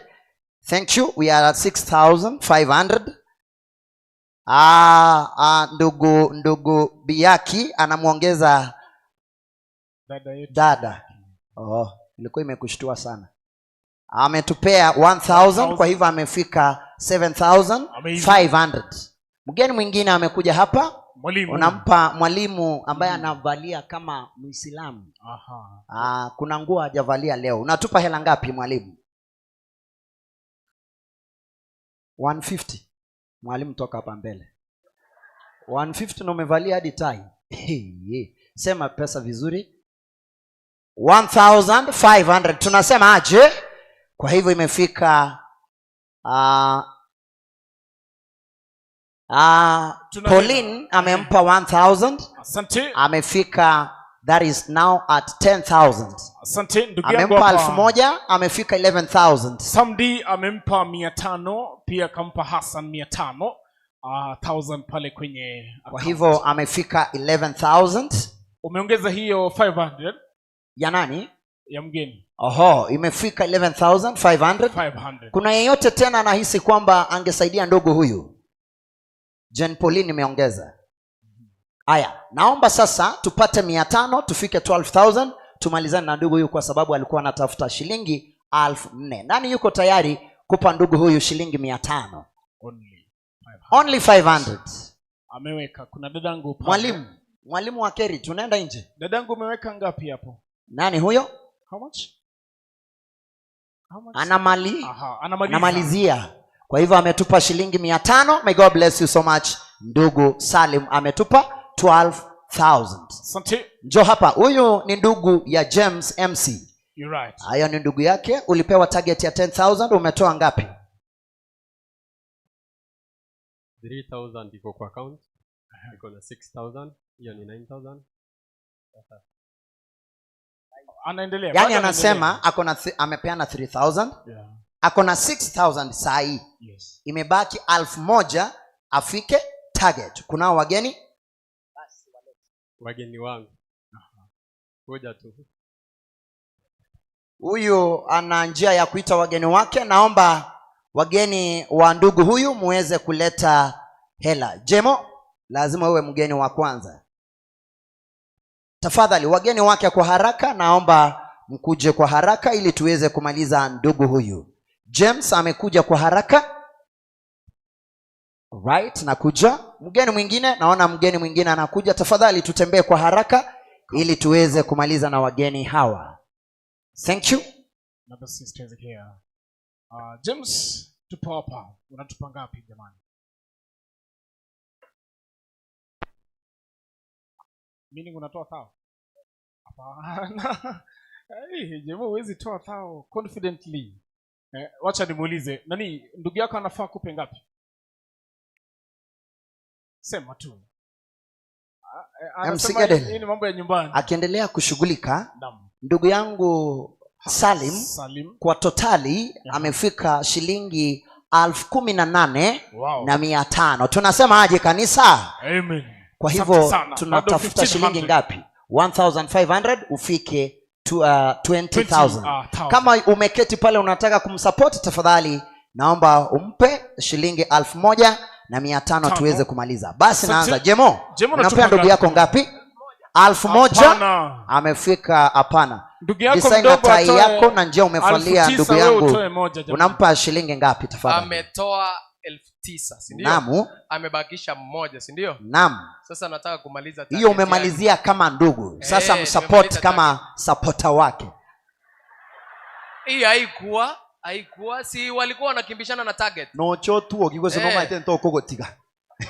S4: Thank you. We are at 6500. Ndugu Biaki anamuongeza
S7: dada yetu.
S4: Dada. Oh, ilikuwa imekushtua sana. Ametupea 1000, kwa hivyo amefika 7500. Mgeni mwingine amekuja hapa.
S7: Mwalimu.
S4: Unampa mwalimu ambaye anavalia kama Muislamu.
S7: Aha.
S4: Kuna nguo hajavalia leo. Unatupa hela ngapi mwalimu? 150. Mwalimu toka hapa mbele. 150 na umevalia hadi tai. Sema pesa vizuri. 1500. Tunasema aje? Kwa hivyo imefika Pauline amempa 1000.
S7: Asante.
S4: Amefika, that is now at 10,000.
S7: Asante ndugu yangu
S4: Amempa
S7: hapa.
S4: 1000, amefika 11,000.
S7: Samdi amempa 500, pia akampa Hassan 500, 1000 pale kwenye
S4: Kwa
S7: account.
S4: hivyo amefika 11,000.
S7: Umeongeza hiyo 500
S4: ya nani?
S7: Ya mgeni.
S4: Oho, imefika 11,500.
S7: 500.
S4: Kuna yeyote tena anahisi kwamba angesaidia ndugu huyu? Jean Pauline imeongeza. Aya, naomba sasa tupate 500 tufike 12,000 tumalizane na ndugu huyu kwa sababu alikuwa anatafuta shilingi 4,000. Nani yuko tayari kupa ndugu huyu shilingi 500?
S7: Only
S4: Only 500.
S7: Ameweka. Kuna dadangu pale.
S4: Mwalimu, mwalimu wa Keri, tunaenda nje.
S7: Dadangu umeweka ngapi hapo?
S4: Nani huyo?
S7: How much? How much? Aha, anamaliza.
S4: Anamalizia. Kwa hivyo ametupa shilingi 500. May God bless you so much. Ndugu Salim ametupa 12,000.
S7: Asante.
S4: Njoo hapa. Huyu ni ndugu ya James MC.
S7: You're right.
S4: Hayo ni ndugu yake. Ulipewa target ya 10,000, umetoa ngapi?
S19: 3,000 iko kwa account. Iko na 6,000, hiyo ni 9,000.
S7: Anaendelea.
S4: Yaani
S7: Bado
S4: anasema
S7: anaendelea.
S4: ako na amepeana 3,000.
S7: Yeah.
S4: Ako na 6,000 saa hii.
S7: Yes.
S4: Imebaki 1,000 afike target. Kunao wageni?
S19: Wageni wangu. Ngoja tu.
S4: Huyu ana njia ya kuita wageni wake. Naomba wageni wa ndugu huyu muweze kuleta hela. Jemo, lazima uwe mgeni wa kwanza. Tafadhali wageni wake kwa haraka, naomba mkuje kwa haraka ili tuweze kumaliza ndugu huyu. James amekuja kwa haraka. Right, nakuja. Mgeni mwingine, naona mgeni mwingine anakuja. Tafadhali tutembee kwa haraka ili tuweze kumaliza na wageni hawa. Thank you.
S7: Another sister is here. James, tupo hapa. Unatupa ngapi jamani? Meaning unatoa thao? Hapana. Hey, jamaa huwezi toa thao confidently. Wacha nimuulize, nani ndugu yako anafaa kupe ngapi? Sema tu. Anasema
S4: MC Gadel.
S7: hii ni mambo ya nyumbani.
S4: Akiendelea kushughulika,
S7: Naam.
S4: ndugu yangu Salim,
S7: Salim.
S4: kwa totali amefika shilingi 18,500.
S7: Wow.
S4: na 500. Tunasema aje kanisa?
S7: Amen.
S4: Kwa
S7: Asante
S4: hivyo
S7: sana. Bado
S4: tunatafuta shilingi
S7: 1500.
S4: ngapi? 1500 ufike to, 20,000.
S7: 20,000.
S4: Kama umeketi pale unataka kumsupport, tafadhali naomba umpe shilingi 1,500
S7: Tano.
S4: tuweze kumaliza. Basi
S7: Asante.
S4: naanza. Jemo,
S7: Jemo,
S4: unampea
S7: unatupa
S4: ndugu
S7: ngapi?
S4: yako ngapi? 1,000.
S7: Hapana.
S4: Amefika hapana.
S7: Ndugu yako
S4: Design na
S7: mdogo
S4: tai
S7: atoe
S4: yako na njia umevalia
S7: 9,000,
S4: ndugu
S7: wewe
S4: yangu.
S7: utoe moja, jamani.
S4: Unampa shilingi ngapi tafadhali?
S16: Ametoa 9,000, si ndio?
S4: Naam.
S16: Amebakisha mmoja, si ndio?
S4: Naam.
S16: Sasa nataka kumaliza target
S4: Hiyo
S16: yake.
S4: umemalizia kama ndugu. Sasa msupport
S16: Nimemaliza
S4: kama supporter wake.
S16: Hii haikuwa, si walikuwa wanakimbishana na target.
S9: No chotu ogigwe sono maite ntoko gotiga.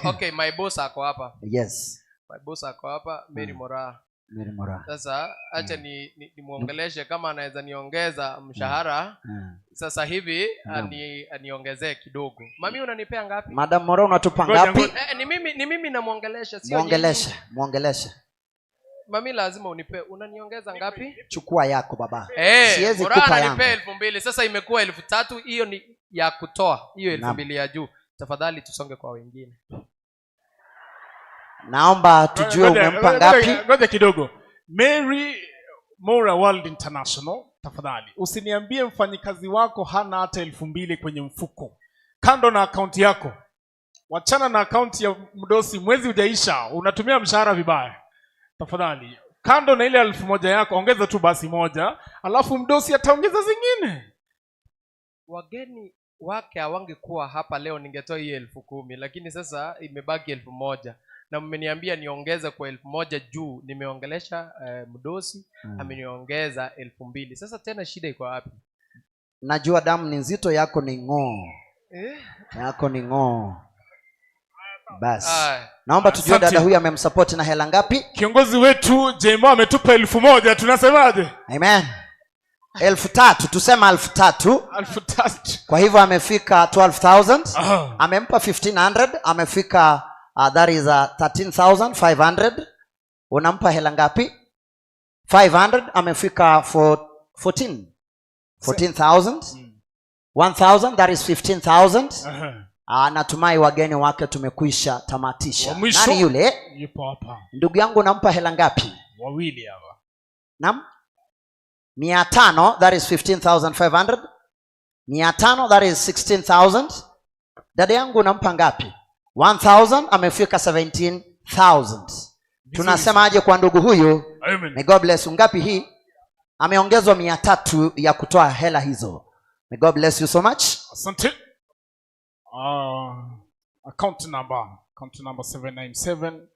S16: Okay, my boss ako hapa.
S4: Yes.
S16: My boss ako hapa, Mary Moraa.
S4: Mary Moraa.
S16: Sasa acha nimuongeleshe kama anaweza niongeza mshahara. Sasa hivi aniongezee kidogo. Mami unanipea ngapi?
S4: Madam Moraa unatupa
S16: Ngoja,
S4: ngapi?
S16: ngoja. Ni mimi namuongelesha, sio nyinyi.
S4: Muongeleshe, muongeleshe.
S16: Mami lazima unipe. Unaniongeza ngapi?
S4: Chukua yako baba. Siwezi
S16: Moraa
S4: kupa yangu.
S16: ananipea 2,000. Sasa imekuwa 3,000. Hiyo ni ya kutoa. Hiyo elfu
S4: Naam.
S16: mbili ya juu. Tafadhali tusonge kwa wengine.
S4: Naomba tujue
S7: Ngoja,
S4: umempa
S7: ngoja,
S4: ngapi.
S7: Ngoja kidogo. Mary Mora World International, tafadhali usiniambie mfanyikazi wako hana hata 2,000 kwenye mfuko kando na akaunti yako. Wachana na akaunti ya mdosi, mwezi hujaisha, unatumia mshahara vibaya. Tafadhali, kando na ile 1,000 yako, ongeza tu basi moja, alafu mdosi ataongeza zingine.
S16: Wageni wake hawangekuwa hapa leo, ningetoa hii 10,000, lakini sasa imebaki 1,000 na mmeniambia niongeze kwa 1,000 juu. Nimeongelesha mdosi, ameniongeza 2,000. Sasa tena shida iko wapi?
S4: Najua damu ni nzito, yako ni ng'oo. Yako ni ng'oo. Basi. Naomba tujue
S7: Asante.
S4: dada huyu amemsupport na hela ngapi?
S7: Kiongozi wetu Jemo ametupa 1,000, tunasemaje?
S4: Amen. 3,000, tusema 3,000.
S7: 3,000.
S4: Kwa hivyo amefika 12,000. Amempa 1,500, amefika that is 13,500. Unampa hela ngapi? 500, amefika 14,000. 1,000, that is 15,000. Natumai wageni wake tumekwisha tamatisha.
S7: Wa mwisho
S4: Nani yule?
S7: Yupo hapa.
S4: Ndugu yangu unampa hela ngapi?
S7: Wawili hawa.
S4: Naam? 500, that is 15,500. 500, that is 16,000. Dada yangu unampa ngapi? 1,000, amefika 17,000. Tunasemaje kwa ndugu huyu?
S7: Amen.
S4: May God bless you. Ngapi hii? Ameongezwa 300 ya kutoa hela hizo. May God bless you so much.
S7: Asante. Account number, account number 797.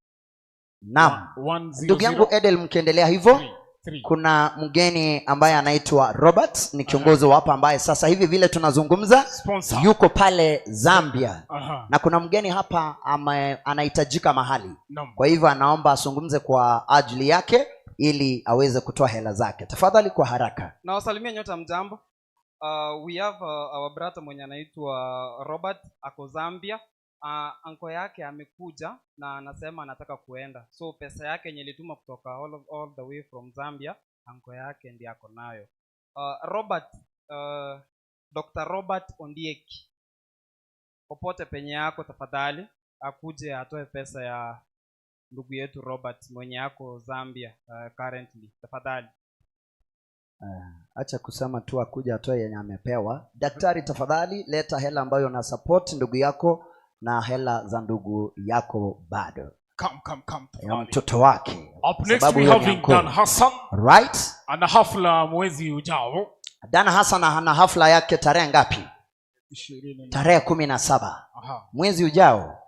S4: Naam.
S7: One zero
S4: Ndugu yangu
S7: zero.
S4: Edel, mkiendelea hivyo,
S7: Three.
S4: kuna mgeni ambaye anaitwa Robert, ni kiongozi wa hapa ambaye sasa hivi vile tunazungumza
S7: Sponsor.
S4: yuko pale Zambia. Na kuna mgeni hapa anahitajika mahali.
S7: Naam.
S4: Kwa hivyo anaomba azungumze kwa ajili yake ili aweze kutoa hela zake. Tafadhali kwa haraka.
S20: Nawasalimia nyota, mjambo. We have our brother mwenye anaitwa Robert ako Zambia. Anko yake amekuja na anasema anataka kuenda. So pesa yake yenye ilituma kutoka all the way from Zambia, anko yake ndiye ako nayo. Robert, Dr. Robert Ondieki, popote penye yako tafadhali akuje atoe pesa ya ndugu yetu Robert mwenye ako Zambia currently. Tafadhali.
S4: Acha kusema tu akuja atoe yenye amepewa. Daktari tafadhali leta hela ambayo una support ndugu yako na hela za ndugu yako bado.
S7: Come, come, come,
S4: Ya
S7: tafadhali.
S4: mtoto wake.
S7: Up next
S4: Sababu
S7: we
S4: huyo ni
S7: having
S4: uncle.
S7: Dan Hassan.
S4: Right?
S7: Ana hafla mwezi ujao.
S4: Dan Hassan ana hafla yake tarehe ngapi?
S7: 20.
S4: Tarehe 17. Mwezi ujao.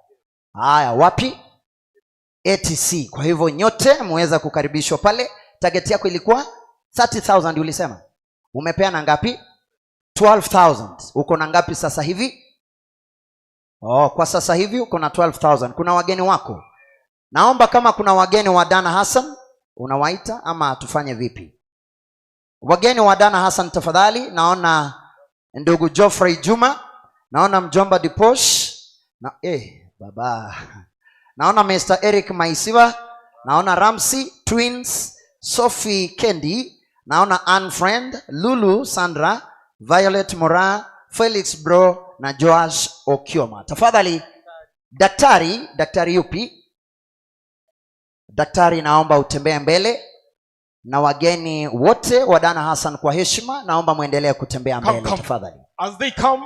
S4: Haya, wapi? ATC. Kwa hivyo nyote muweza kukaribishwa pale. Target yako ilikuwa 30,000 ulisema. Umepeana ngapi? 12,000. Uko na ngapi sasa hivi? Oh, kwa sasa hivi uko na 12,000. Kuna wageni wako? Naomba kama kuna wageni wa Dana Hassan unawaita ama tufanye vipi? Wageni wa Dana Hassan tafadhali. Naona ndugu Geoffrey Juma, naona mjomba Diposh na baba. Naona Mr. Eric Maisiwa, naona Ramsey Twins, Sophie Kendi, naona Ann Friend, Lulu Sandra, Violet Mora, Felix Bro na Joash Okioma. Tafadhali daktari, daktari yupi? Daktari naomba utembee mbele na wageni wote wa Dana Hassan kwa heshima naomba muendelee kutembea mbele tafadhali.
S7: As they come,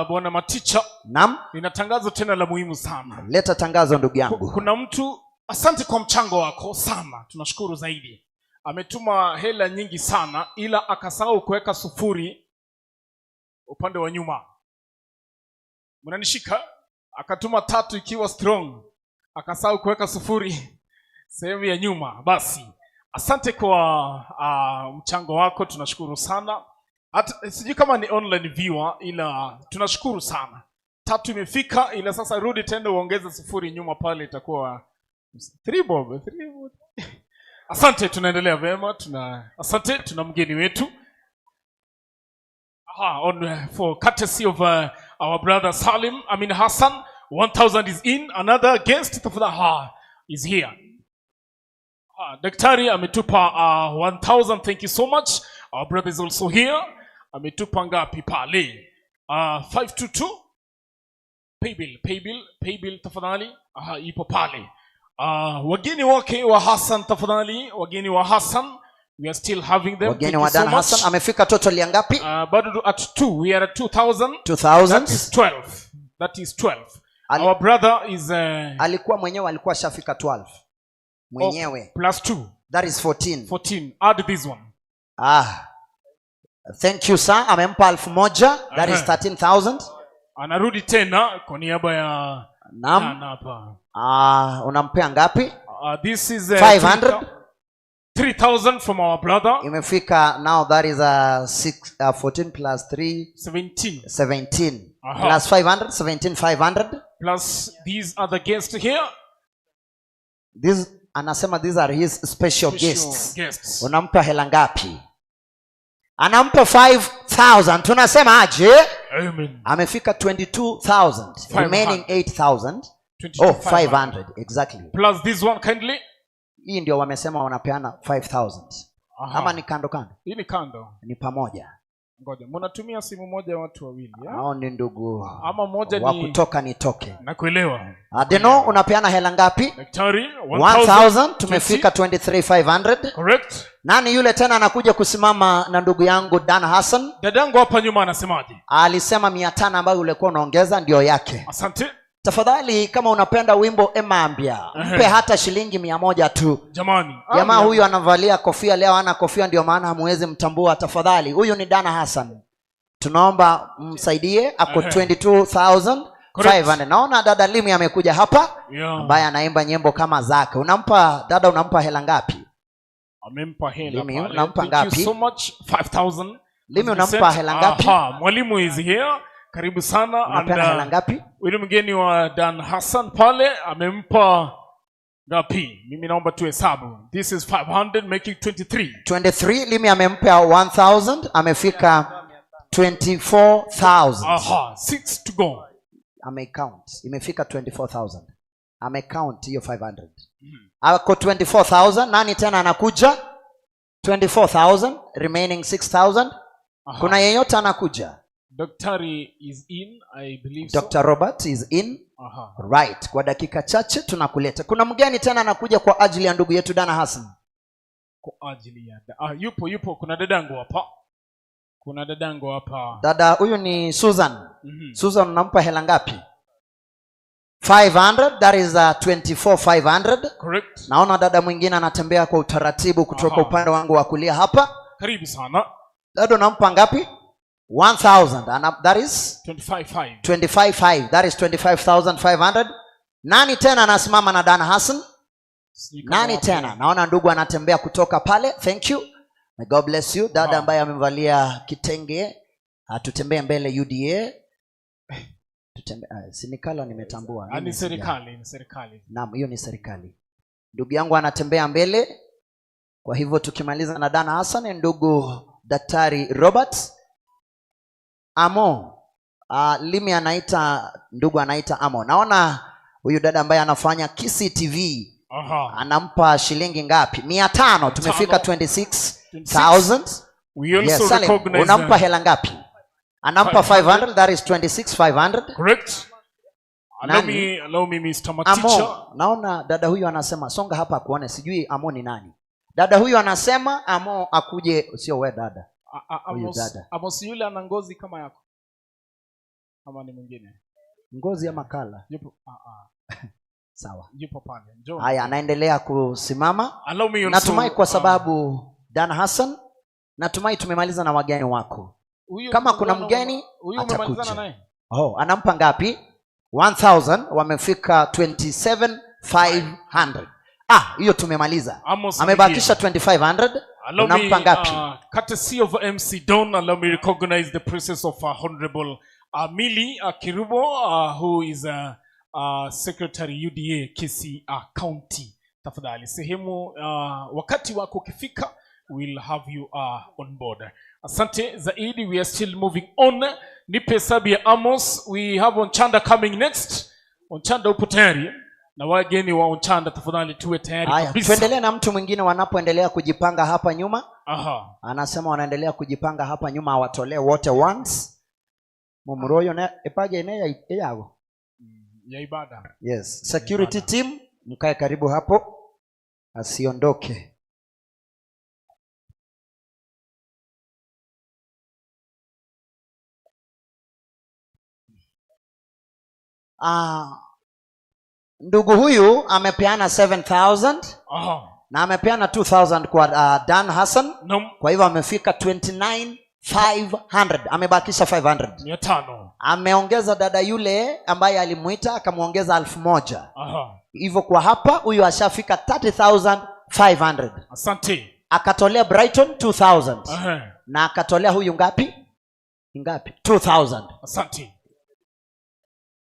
S7: Bwana Maticha.
S4: Naam.
S7: Nina tangazo tena la muhimu sana.
S4: Leta tangazo ndugu yangu.
S7: Kuna mtu, asante kwa mchango wako sana, tunashukuru zaidi. Ametuma hela nyingi sana ila akasahau kuweka sufuri upande wa nyuma. Mnanishika? Akatuma 3 ikiwa strong, akasahau kuweka sufuri sehemu ya nyuma. Basi asante kwa mchango wako, tunashukuru sana. Hata sijui kama ni online viewer ila tunashukuru sana. 3 imefika ila sasa rudi tena uongeze sufuri nyuma pale itakuwa 3 bob, 3 bob. Asante, tunaendelea vema, asante, tuna mgeni wetu. On for courtesy of our brother Salim Amin Hassan, 1000 is in, another guest tafadhali is here. Daktari ametupa 1000, thank you so much. Our brother is also here. Ametupa ngapi pale? 522. Paybill, paybill, paybill tafadhali. Ipo pale. Wageni wake wa Hassan tafadhali, wageni wa Hassan We are still having them.
S4: Wageni
S7: Thank you
S4: wa
S7: so
S4: Dan
S7: much.
S4: Hassan amefika total ya ngapi?
S7: Bado at 2. We are at 2,000.
S4: 2,000.
S7: That is 12. That is 12. Our brother is
S4: alikuwa mwenyewe alikuwa ashafika 12 mwenyewe.
S7: Oh, plus 2.
S4: That is 14.
S7: 14. Add this one.
S4: Ah. Thank you sir. Amempa 1,000. That is 13,000.
S7: Anarudi tena kwa niaba ya
S4: Naam.
S7: hapa.
S4: Ah, unampea ngapi?
S7: This is
S4: 500.
S7: 3,000 from our brother.
S4: Imefika now that is 14 plus 3
S7: 17.
S4: 17.
S7: Aha.
S4: Plus 500 17,500.
S7: Plus these other guests here.
S4: This anasema these are his special guests.
S7: Guests.
S4: Unampa hela ngapi? Anampa 5,000. Tunasema aje?
S7: Amen.
S4: Amefika 22,000. Remaining 8,000. Oh, 500 exactly.
S7: Plus this one kindly.
S4: Hii ndio wamesema wanapeana 5,000.
S7: Aha.
S4: Ama ni kando kando?
S7: Hii ni kando.
S4: Ni pamoja.
S7: Ngoja, mnatumia simu moja watu wawili, ya?
S4: Hao ni ndugu
S7: Ama moja
S4: wa
S7: ni
S4: kutoka nitoke.
S7: Nakuelewa.
S4: Adeno unapeana hela ngapi?
S7: Daktari
S4: 1,000 tumefika 23,500.
S7: Correct.
S4: Nani yule tena anakuja kusimama na ndugu yangu Dan Hassan?
S7: Dadangu hapa nyuma anasemaje?
S4: Alisema 500 ambayo ulikuwa unaongeza ndio yake.
S7: Asante.
S4: Tafadhali kama unapenda wimbo Emambia, mpe hata shilingi 100 tu.
S7: Jamani.
S4: Jamaa huyu anavalia kofia leo, hana kofia ndio maana hamuwezi mtambua. Tafadhali, huyu ni Dana Hassan. Tunaomba msaidie, ako 22,500. Naona dada Limi amekuja hapa ambaye anaimba nyimbo kama zake. Unampa dada, unampa hela ngapi?
S7: Amempa hela
S4: Limi,
S7: pale.
S4: unampa
S7: Thank
S4: ngapi?
S7: you so much. 5,000.
S4: Limi unampa hela ngapi?
S7: Aha, mwalimu is here. Karibu sana.
S4: Unapeana hela ngapi?
S7: Yule mgeni wa Dan Hassan pale amempa ngapi? Mimi naomba tuhesabu. This is 500 making 23.
S4: 23. Limi amempa 1,000, amefika 24,000.
S7: Aha, 6 to go.
S4: Amecount. Imefika 24,000. Amecount hiyo 500. Ako 24,000. Nani tena anakuja? 24,000 remaining 6,000. Kuna yeyote anakuja?
S7: Daktari is in, I believe so.
S4: Dr. Robert is in.
S7: Aha.
S4: Right. Kwa dakika chache tunakuleta. Kuna mgeni tena anakuja kwa ajili ya ndugu yetu Dana Hassan.
S7: Kwa ajili ya yupo kuna dadangu hapa. Kuna dadangu hapa.
S4: Dada huyu ni Susan.
S7: Mm-hmm.
S4: Susan unampa hela ngapi? 500, that is 24,500.
S7: Correct.
S4: Naona dada mwingine anatembea kwa utaratibu kutoka upande wangu wa kulia hapa.
S7: Karibu sana.
S4: Dada unampa ngapi? 1,000. And that is
S7: 25,500.
S4: 25,500. That is 25,500. Nani tena anasimama na Dana Hassan? Nani tena? Naona ndugu anatembea kutoka pale. Thank you. May God bless you. Dada ambaye amevalia kitenge, tutembee mbele UDA. Tutembee. Sinikala nimetambua.
S7: Ni serikali, ni serikali.
S4: Naam, hiyo ni serikali. Ndugu yangu anatembea mbele. Kwa hivyo tukimaliza na Dana Hassan, ndugu Daktari Robert Amo. Limi anaita, ndugu anaita Amo. Naona huyu dada ambaye anafanya KCTV.
S7: Aha.
S4: Anampa shilingi ngapi? 500. Tumefika 26,000.
S7: We also
S4: yes,
S7: recognize
S4: unampa hela ngapi? Anampa 500, that is 26,500.
S7: Correct. Allow me Mr. Maticha.
S4: Amo. Naona dada huyu anasema songa hapa akuone, sijui Amo ni nani. Dada huyu anasema Amo akuje, sio wewe dada.
S7: Amos yule ana ngozi kama yako. Ama ni mwingine?
S4: Ngozi ama kala?
S7: Yupo.
S4: Sawa.
S7: Yupo pale. Njoo.
S4: Haya, anaendelea kusimama. Natumai kwa sababu Dan Hassan, natumai tumemaliza na wageni wako.
S7: Huyu,
S4: kama kuna mgeni
S7: huyu umemalizana naye.
S4: Oh, anampa ngapi? 1,000, wamefika 27,500. Hiyo tumemaliza. Amebakisha 2,500. Unampa ngapi?
S7: Courtesy of MC Don, allow me recognize the presence of Honorable Mili Kirubo, who is Secretary UDA Kisii County. Tafadhali sehemu wakati wako ukifika, we'll have you on board. Asante zaidi, we are still moving on. Nipe hesabu ya Amos. We have Onchanda coming next. Onchanda upo tayari? Na wageni wa Onchanda tafadhali tuwe tayari kabisa.
S4: Tuendelee na mtu mwingine wanapoendelea kujipanga hapa nyuma.
S7: Aha.
S4: Anasema wanaendelea kujipanga hapa nyuma, awatolee wote once. Mumuroyo na epage ene yago.
S7: Ya ibada.
S4: Yes, security ibada. Team mkae karibu hapo asiondoke. Ndugu huyu amepeana 7000 na amepeana 2000 kwa Dan Hassan. Kwa hivyo amefika 29500, amebakisha 500.
S7: 500.
S4: Ameongeza dada yule ambaye alimuita akamuongeza 1000. Hivyo kwa hapa huyu ashafika 30500.
S7: Asante.
S4: Akatolea Brighton 2000. Na akatolea huyu ngapi? Ngapi? 2000.
S7: Asante.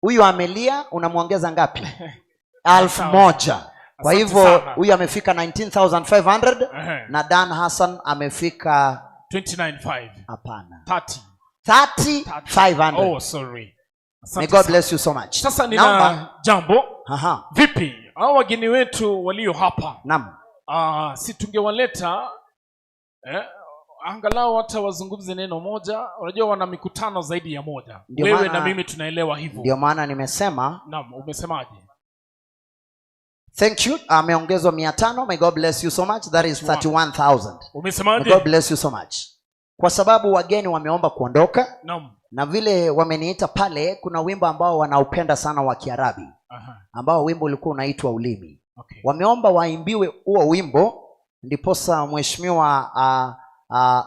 S4: Huyu amelia, unamuongeza ngapi? 1000. Kwa hivyo huyu amefika 19500 na Dan Hassan amefika
S7: 295.
S4: Hapana.
S7: 30.
S4: 3500.
S7: Oh, sorry.
S4: May God bless you so much.
S7: Sasa nina jambo. Vipi? Hao wageni wetu walio hapa.
S4: Naam.
S7: Si tungewaleta angalau hata wazungumze neno moja. Unajua wana mikutano zaidi ya moja. Wewe na mimi tunaelewa hivyo.
S4: Ndio maana nimesema.
S7: Naam, umesemaje?
S4: Thank you. Ameongezwa 500. May God bless you so much. That is 31,000.
S7: Umesemaje?
S4: May God bless you so much. Kwa sababu wageni wameomba kuondoka.
S7: Naam.
S4: Na vile wameniita pale, kuna wimbo ambao wanaupenda sana wa Kiarabi. Ambao wimbo ulikuwa unaitwa Ulimi.
S7: Okay.
S4: Wameomba waimbiwe huo wimbo, ndiposa mheshimiwa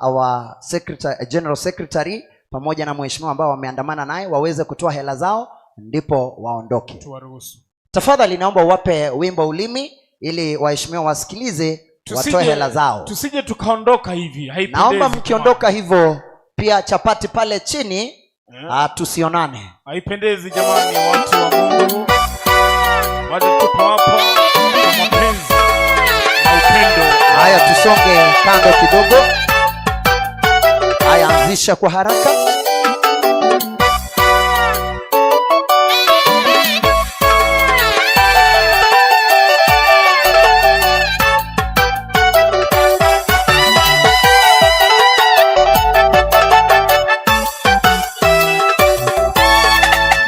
S4: our secretary, general secretary pamoja na mheshimiwa ambao wameandamana naye waweze kutoa hela zao ndipo waondoke.
S7: Tuwaruhusu.
S4: Tafadhali naomba uwape wimbo Ulimi ili waheshimiwa wasikilize, watoe hela zao.
S7: Tusije tukaondoka hivi, haipendezi.
S4: Naomba mkiondoka hivyo pia chapati pale chini, tusionane.
S7: Haipendezi jamani, watu wa Mungu. Bado tupo hapa kwa mapenzi na upendo.
S4: Haya, tusonge kando kidogo. Haya, anzisha kwa haraka.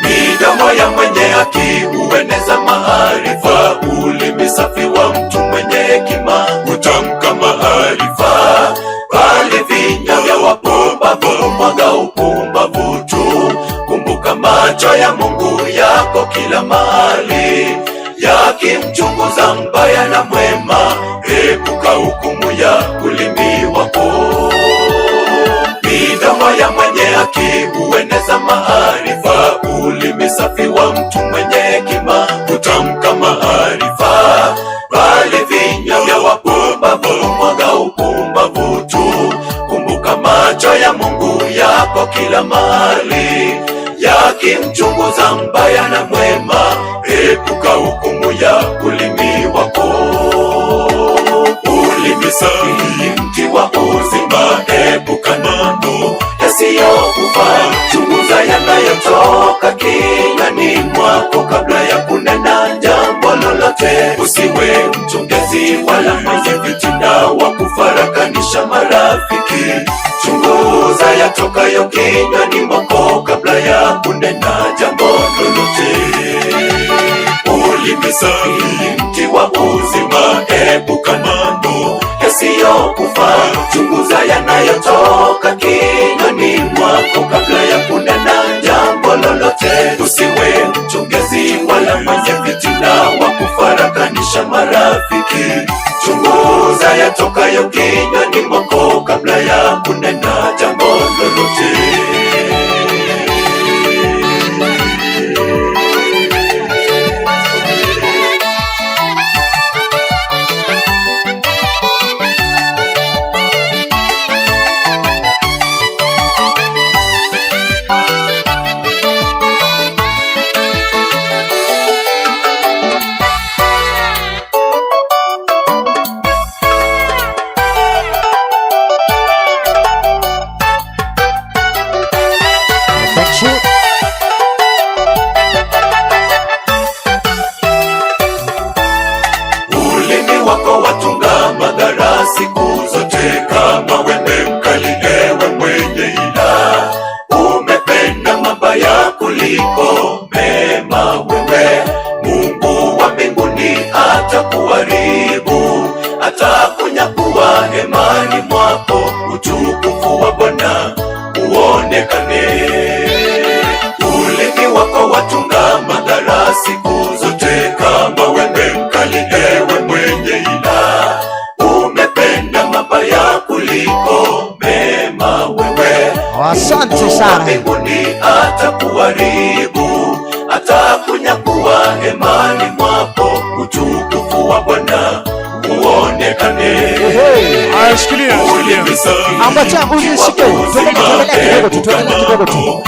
S6: Midomo ya mwenye haki hueneza maarifa, ulimi safi wa mtu mwenye hekima hutamka maarifa. Bali vinywa vya wapumbavu humwaga upumbavu tu. Kumbuka macho ya Mungu yako kila mahali, yakimchunguza mbaya na mwema. Epuka hukumu ya ulimi wako. Midomo ya mwenye haki hueneza maarifa, ulimi safi wa mtu mwenye hekima hutamka maarifa. Bali vinywa vya wapumbavu humwaga upumbavu tu. Kumbuka macho ya Mungu yako kila mahali, yakimchunguza mbaya na mwema. Epuka hukumu ya ulimi wako. Ulimi safi ni mti wa uzima, epuka mambo yasiyokufaa. Chunguza yanayotoka kinywani mwako kabla ya kunena jambo lolote. Usiwe mchongezi wala mwenye fitina wa kufarakanisha marafiki. Chunguza yatokayo kinywani mwako kabla ya kunena jambo lolote. Ulimi safi ni mti wa uzima, epuka mambo yasiyokufaa. Chunguza yanayotoka kinywani mwako kabla ya kunena jambo lolote. Usiwe mchongezi wala mwenye fitina wa kufarakanisha marafiki. Chunguza yatokayo kinywani mwako kabla ya kunena jambo lolote. Ulimi wako watunga madhara siku zote, kama wembe mkali, ewe mwenye hila. Umependa mabaya kuliko mema wewe. Mungu wa mbinguni atakuharibu, atakunyakua hemani mwako. Utukufu wa Bwana uonekane. Ulimi wako watunga madhara kuharibu, atakunyakuwa hemani mwako, utukufu wa Bwana uonekane.
S4: Ambacha usishike, tuendelee kidogo tu, tuendelee kidogo tu.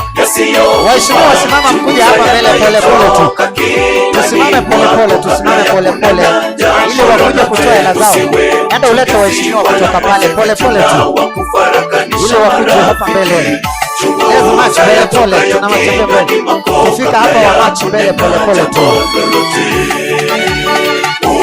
S4: Waheshimiwa, simama mkuja hapa mbele pole pole tu. Tusimame pole pole, tusimame pole pole ili wakuje kutoa hela zao. Enda ulete waheshimiwa kutoka pale pole pole tu, ili wakuje hapa mbele. Let's march mbele pole, tunawatembea mbele. Kufika hapa wa march mbele pole pole tu.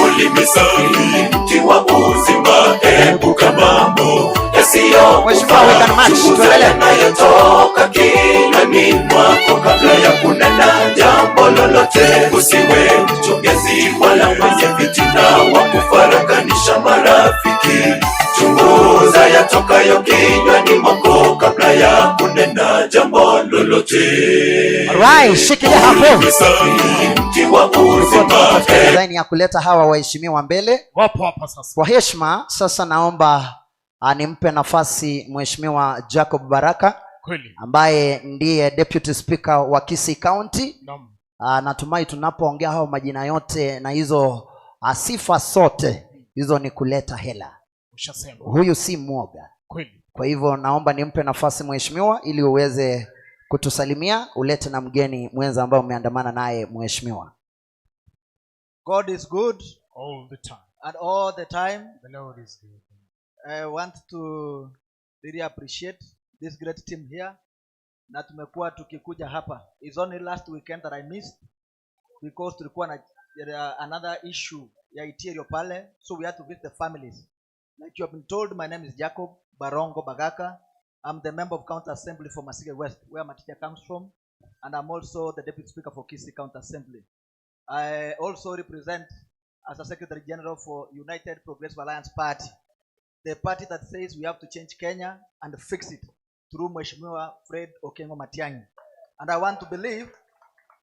S6: Ulimi safi, mti wa uzima, epuka mambo yasiyo
S4: Mheshimiwa, we can march, tuendelee.
S6: yanayotoka kinywani mwako kabla ya kunena jambo lolote. Usiwe mchongezi wala mwenye fitina wa kufarakanisha marafiki. Chunguza yatokayo kinywani mwako kabla ya kunena jambo lolote.
S4: Right, shikilia hapo.
S6: Mti wa uzima,
S4: Design ya kuleta hawa waheshimiwa mbele.
S7: Wapo hapa sasa.
S4: Kwa heshima sasa naomba nimpe nafasi Mheshimiwa Jacob Baraka
S7: Kweli.
S4: ambaye ndiye Deputy Speaker wa Kisii County.
S7: Naam.
S4: Natumai tunapoongea hao majina yote na hizo sifa sote hizo ni kuleta hela.
S7: Ushasema.
S4: Huyu si mwoga.
S7: Kweli.
S4: Kwa hivyo naomba nimpe nafasi mheshimiwa ili uweze kutusalimia, ulete na mgeni mwenza ambaye umeandamana naye mheshimiwa.
S21: God is good
S7: all the time.
S21: And all the time.
S7: The Lord is good.
S21: I want to really appreciate this great team here. Na tumekuwa tukikuja hapa. It's only last weekend that I missed because tulikuwa na another issue ya Itirio pale, so we had to visit the families. Like you have been told, my name is Jacob Barongo Bagaka. I'm the member of County Assembly for Masige West, where my teacher comes from, and I'm also the Deputy Speaker for Kisii County Assembly. I also represent as a Secretary General for United Progressive Alliance Party, the party that says we have to change Kenya and fix it through Mheshimiwa Fred Okengo Matiang'i. And I want to believe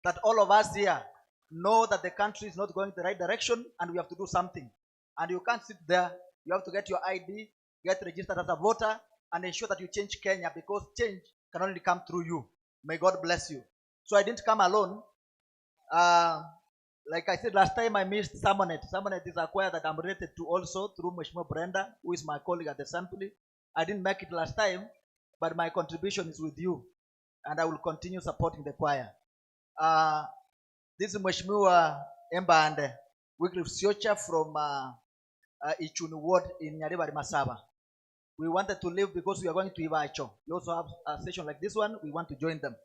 S21: that all of us here know that the country is not going the right direction and we have to do something. And you can't sit there. You have to get your ID, get registered as a voter, and ensure that you change Kenya, because change can only come through you. May God bless you. So I didn't come alone. Like I said last time, I missed Samonet. Samonet is a choir that I'm related to also through Mheshimiwa Brenda, who is my colleague at the assembly. I didn't make it last time, but my contribution is with you, and I will continue supporting the choir. This is Mheshimiwa Embande Wycliffe Siocha from Ichuni Ward in Nyaribari Masaba. We wanted to leave because we are going to Ibacho. We also have a session like this one. We want to join them.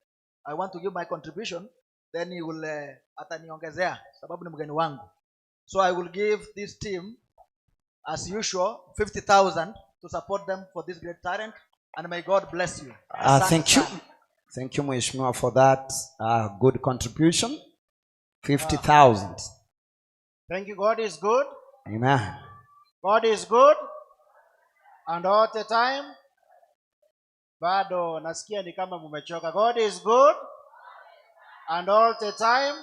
S21: I want to give my contribution. Then he will ataniongezea sababu ni mgeni wangu. So I will give this team, as usual, 50,000 to support them for this great talent. And may God bless you.
S4: Thank you. Thank you, Mheshimiwa, for that good contribution. 50,000.
S22: Thank you. God is good.
S4: Amen.
S22: God is good. And all the time. Bado nasikia ni kama mumechoka. God is good. And all the time.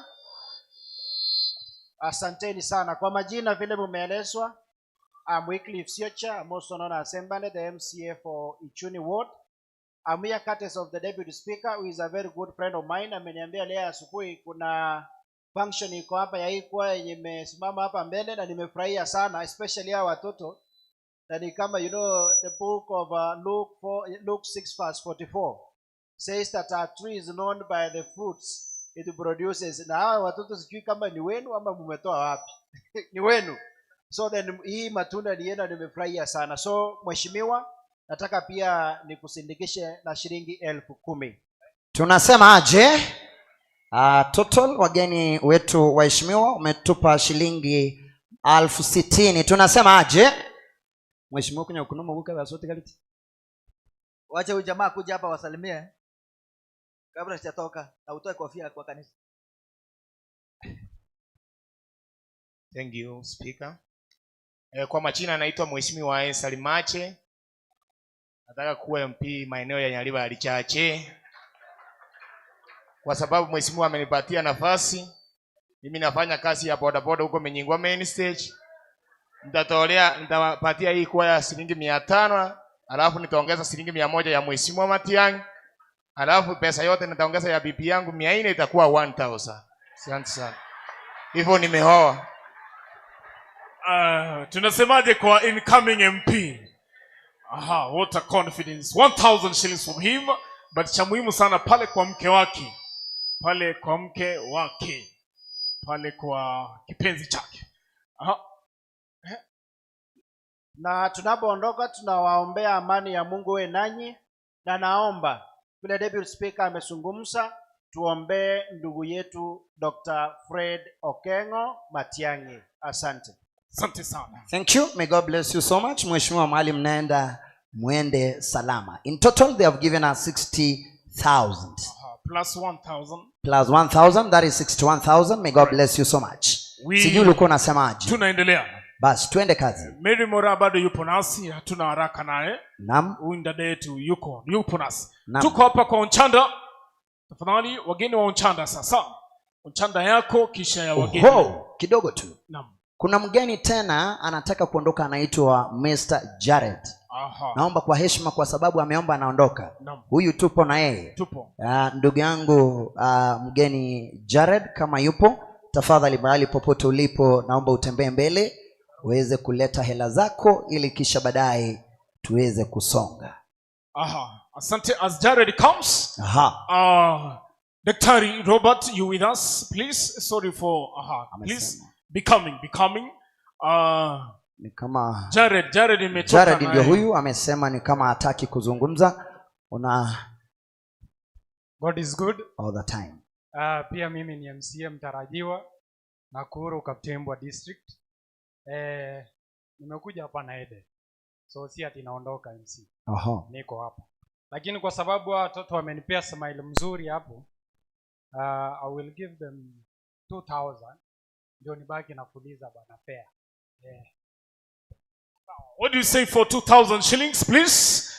S22: Asanteni sana. Kwa majina vile mumeelezwa, I'm Wycliffe Siocha. I'm also known as Embane, the MCA for Ichuni Ward. I'm here courtesy of the Deputy Speaker, who is a very good friend of mine. Ameniambia leo asubuhi kuna function iko hapa ya hii kwaya yenye imesimama hapa mbele, na nimefurahia sana, especially hawa watoto. Na ni kama, you know, the book of Luke 6 verse 44 says that a tree is known by the fruits it produces. Na hawa watoto sijui kama ni wenu ama mumetoa wapi. Ni wenu. So then hii matunda ni yenu, nimefurahia sana. So mheshimiwa, nataka pia nikusindikishe na shilingi 10,000.
S4: Tunasema aje? Total wageni wetu waheshimiwa umetupa shilingi 60,000. Tunasema aje? Mheshimiwa kunya kunoma buka basote kaliti.
S21: Wacha huyu jamaa kuja hapa wasalimie kabla sijatoka, na utoe kofia kwa kanisa.
S23: Thank you, Speaker. Kwa majina naitwa Mheshimiwa Ensali Mache. Nataka kuwa MP maeneo ya Nyaribari Chache. Kwa sababu mheshimiwa amenipatia nafasi, mimi nafanya kazi ya bodaboda huko Menyingwa main stage. Nitawapatia hii kwaya shilingi 500, alafu nitaongeza shilingi 100 ya Mheshimiwa Matiang'i. Alafu pesa yote nitaongeza ya bibi yangu 400 itakuwa 1000. Asante sana. Hivyo nimeoa.
S7: Tunasemaje kwa incoming MP? Aha, what a confidence. 1000 shillings from him, but cha muhimu sana pale kwa mke wake. Pale kwa mke wake. Pale kwa kipenzi chake. Aha.
S22: Na tunapoondoka tunawaombea amani ya Mungu iwe nanyi, na naomba vile Deputy Speaker amezungumza, tuombee ndugu yetu Dr. Fred Okengo Matiang'i. Asante.
S7: Asante sana.
S4: Thank you. May God bless you so much. Mheshimiwa mahali mnaenda muende salama. In total they have given us 60,000.
S7: Plus 1,000.
S4: Plus 1,000, that is 61,000. May God bless you so much. Sijui ulikuwa unasemaje?
S7: Tunaendelea.
S4: Basi tuende kazi.
S7: Mary Mora bado yupo nasi, hatuna haraka naye.
S4: Naam.
S7: Huyu dada yetu yupo nasi.
S4: Naam.
S7: Tuko hapa kwa Onchanda. Tafadhali wageni wa Onchanda sasa. Onchanda yako kisha ya wageni.
S4: Oho, kidogo tu.
S7: Naam.
S4: Kuna mgeni tena anataka kuondoka, anaitwa Mr. Jared.
S7: Aha.
S4: Naomba kwa heshima, kwa sababu ameomba anaondoka.
S7: Naam.
S4: Huyu tupo na yeye.
S7: Tupo.
S4: Ndugu yangu mgeni Jared kama yupo, tafadhali mahali popote ulipo naomba utembee mbele uweze kuleta hela zako ili kisha baadaye tuweze kusonga.
S7: Aha. Asante. As Jared comes.
S4: Aha.
S7: Daktari Robert, you with us please? Sorry for aha. Please be coming, be coming.
S4: Ni kama
S7: Jared imetoka.
S4: Jared ndio huyu amesema ni kama hataki kuzungumza. Una
S1: God is good
S4: all the time.
S1: Pia mimi ni MCA mtarajiwa Nakuru Kaptembwa District. Nimekuja hapa na Ede. So si ati naondoka MC.
S4: Aha.
S1: Niko hapa. Lakini kwa sababu hawa watoto wamenipea smile mzuri hapo, I will give them 2000 ndio nibaki na kuuliza bana fair. Yeah.
S7: What do you say for 2000 shillings please?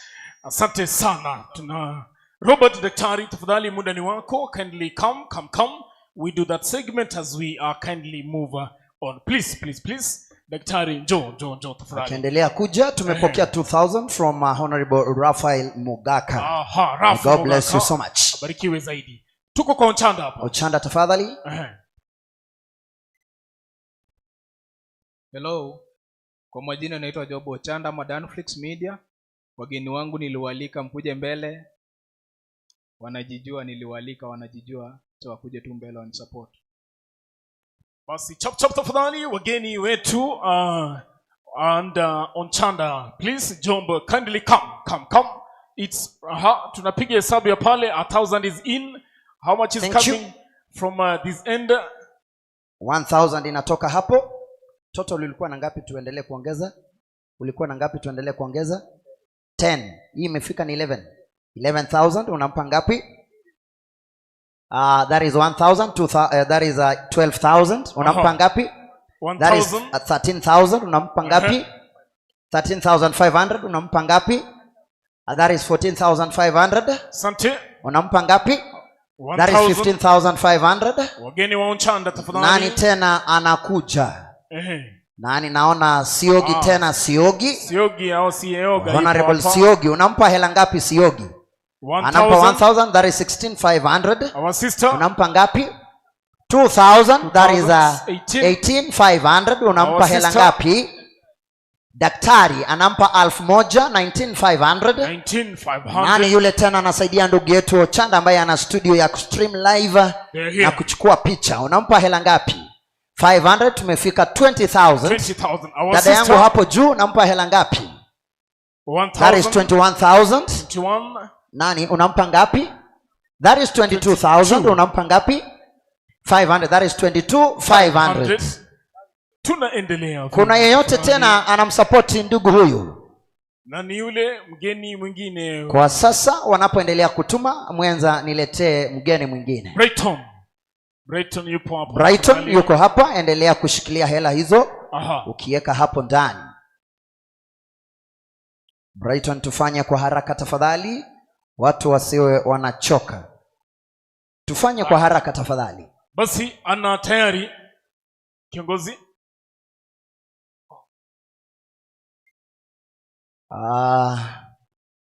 S7: Asante sana. Tuna Robert Daktari, tafadhali muda ni wako. Kindly come, come, come. We do that segment as we are kindly move on. Please, please, please. Daktari, njoo, njoo, njoo tafadhali.
S4: Akiendelea kuja, tumepokea 2000 from Honorable Raphael Mugaka.
S7: Aha, Raphael
S4: God bless you
S7: Mugaka.
S4: so much.
S7: Abarikiwe zaidi. Tuko kwa Ochanda hapa.
S4: Ochanda tafadhali.
S2: Hello. Kwa majina naitwa Job Ochanda, Madanflix Media. Wageni wangu niliwalika mkuje mbele. Wanajijua, niliwalika wanajijua, so wakuje tu mbele wanisupport.
S7: Basi chap chap tafadhali wageni wetu and Ochanda please Jombo kindly come, come, come. It's tunapiga hesabu ya pale 1000 is in. How much is
S4: Thank
S7: coming
S4: you.
S7: From this end?
S4: 1000 inatoka hapo. Total ulikuwa na ngapi tuendelee kuongeza? Ulikuwa na ngapi tuendelee kuongeza? 10. Hii imefika ni 11. 11,000 unampa ngapi? That is 1,000, that is 12,000. Unampa ngapi? That is 13,000. Unampa ngapi? 13,500. Unampa ngapi? That is 14,500.
S7: Asante.
S4: Unampa ngapi? That is 15,500.
S7: Wageni wa Ochanda tafadhali.
S4: Nani tena anakuja? Nani naona Siogi tena Siogi.
S7: Siogi au Sioga.
S4: Honorable Siogi, unampa hela ngapi Siogi? Anampa 1000, that is 16,500.
S7: Our sister.
S4: Unampa ngapi? 2000, that is 18,500. Unampa hela ngapi? Daktari anampa 1000, 19,500.
S7: 19,500.
S4: Nani yule tena anasaidia ndugu yetu Ochanda ambaye ana studio ya stream live na kuchukua picha? Unampa hela ngapi? 500, tumefika 20,000.
S7: 20,000. Our
S4: Dada yangu
S7: sister.
S4: hapo juu nampa hela ngapi?
S7: 1,000.
S4: That is 21,000.
S7: 21.
S4: Nani unampa ngapi? That is 22,000. Unampa ngapi? 500. That is 22,500.
S7: Tunaendelea.
S4: Kuna yeyote tena anamsupport ndugu huyu?
S7: Na ni yule mgeni mwingine.
S4: Kwa sasa wanapoendelea kutuma, mwenza niletee mgeni mwingine.
S7: Brighton. Brighton yupo hapa.
S4: Brighton yuko hapa, endelea kushikilia hela hizo. Ukiweka hapo ndani. Brighton, tufanye kwa haraka tafadhali, watu wasiwe wanachoka. Tufanye kwa haraka tafadhali.
S7: Basi ana tayari kiongozi.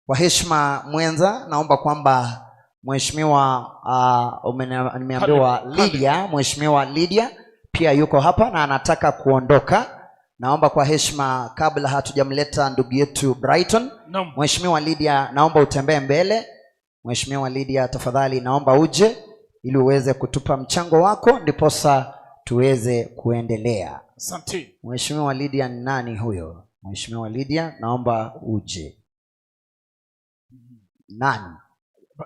S4: Kwa heshima mwenza, naomba kwamba Mheshimiwa nimeambiwa Lydia, Mheshimiwa Lydia pia yuko hapa na anataka kuondoka. Naomba kwa heshima, kabla hatujamleta ndugu yetu Brighton.
S7: Naam.
S4: Mheshimiwa Lydia, naomba utembee mbele. Mheshimiwa Lydia, tafadhali naomba uje ili uweze kutupa mchango wako ndiposa tuweze kuendelea.
S7: Asante.
S4: Mheshimiwa Lydia ni nani huyo? Mheshimiwa Lydia, naomba uje. Nani?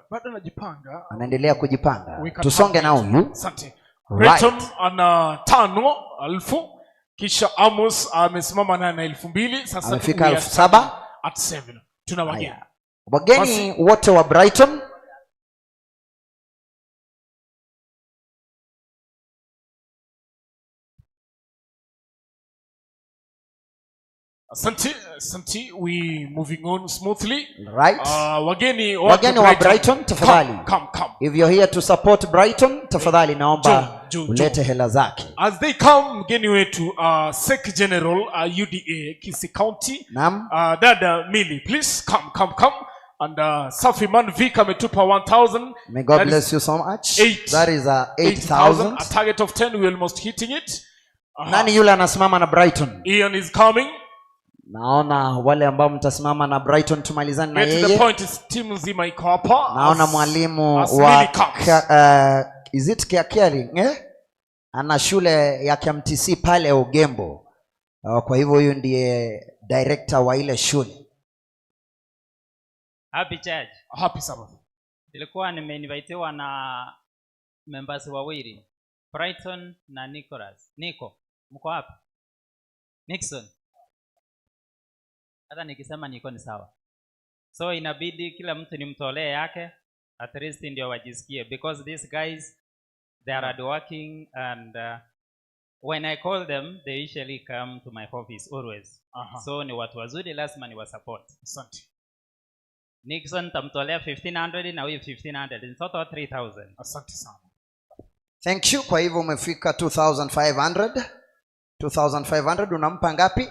S7: Bado anajipanga.
S4: Anaendelea kujipanga.
S7: We can
S4: Tusonge
S7: have
S4: na
S7: it.
S4: huyu.
S7: Asante.
S4: Right.
S7: Brighton ana 5,000, kisha Amos amesimama naye na 2,000. Sasa
S4: Amefika
S7: we are
S4: 7,000.
S7: at 7. Tuna wageni.
S4: Wageni
S7: Basi-
S4: wote wa Brighton.
S7: Asante, asante. We moving on smoothly.
S4: Right.
S7: Wageni
S4: Wageni wa Brighton, tafadhali.
S7: Come, come, come.
S4: If you're here to support Brighton, tafadhali naomba
S7: Njoo, njoo,
S4: ulete hela zake.
S7: As they come, mgeni wetu Sec General UDA Kisii County.
S4: Naam.
S7: Dada Mili, please come, come, come. And Safi Man Vic ametupa 1,000.
S4: May God
S7: That is
S4: bless you so much.
S7: Eight.
S4: That is
S7: 8,000.
S4: 8,000.
S7: A target of 10, we're almost hitting it.
S4: Nani yule anasimama na Brighton?
S7: Ian is coming.
S4: Naona wale ambao mtasimama na Brighton tumalizane na
S7: Get to the
S4: yeye.
S7: point, is timu nzima iko hapa.
S4: Naona mwalimu
S7: as
S4: wa
S7: Mili comes.
S4: Is it Kiakiari, eh? Ana shule ya KMTC pale Ogembo. Kwa hivyo huyu ndiye director wa ile shule.
S3: Happy church.
S7: Happy Sabbath.
S3: Nilikuwa nimeinvitiwa na members wawili, Brighton na Nicholas. Nico, mko wapi? Nixon. Hata nikisema niko ni sawa. So inabidi kila mtu nimtolee yake, at least ndio wajisikie, because these guys they are hardworking and when I call them they usually come to my office always. So ni watu wazuri, lazima ni wasupport.
S7: Asante.
S3: Nixon tamtolea 1500 na huyu 1500, in total 3000.
S7: Asante sana.
S4: Thank you. Kwa hivyo umefika 2500. 2500 unampa ngapi?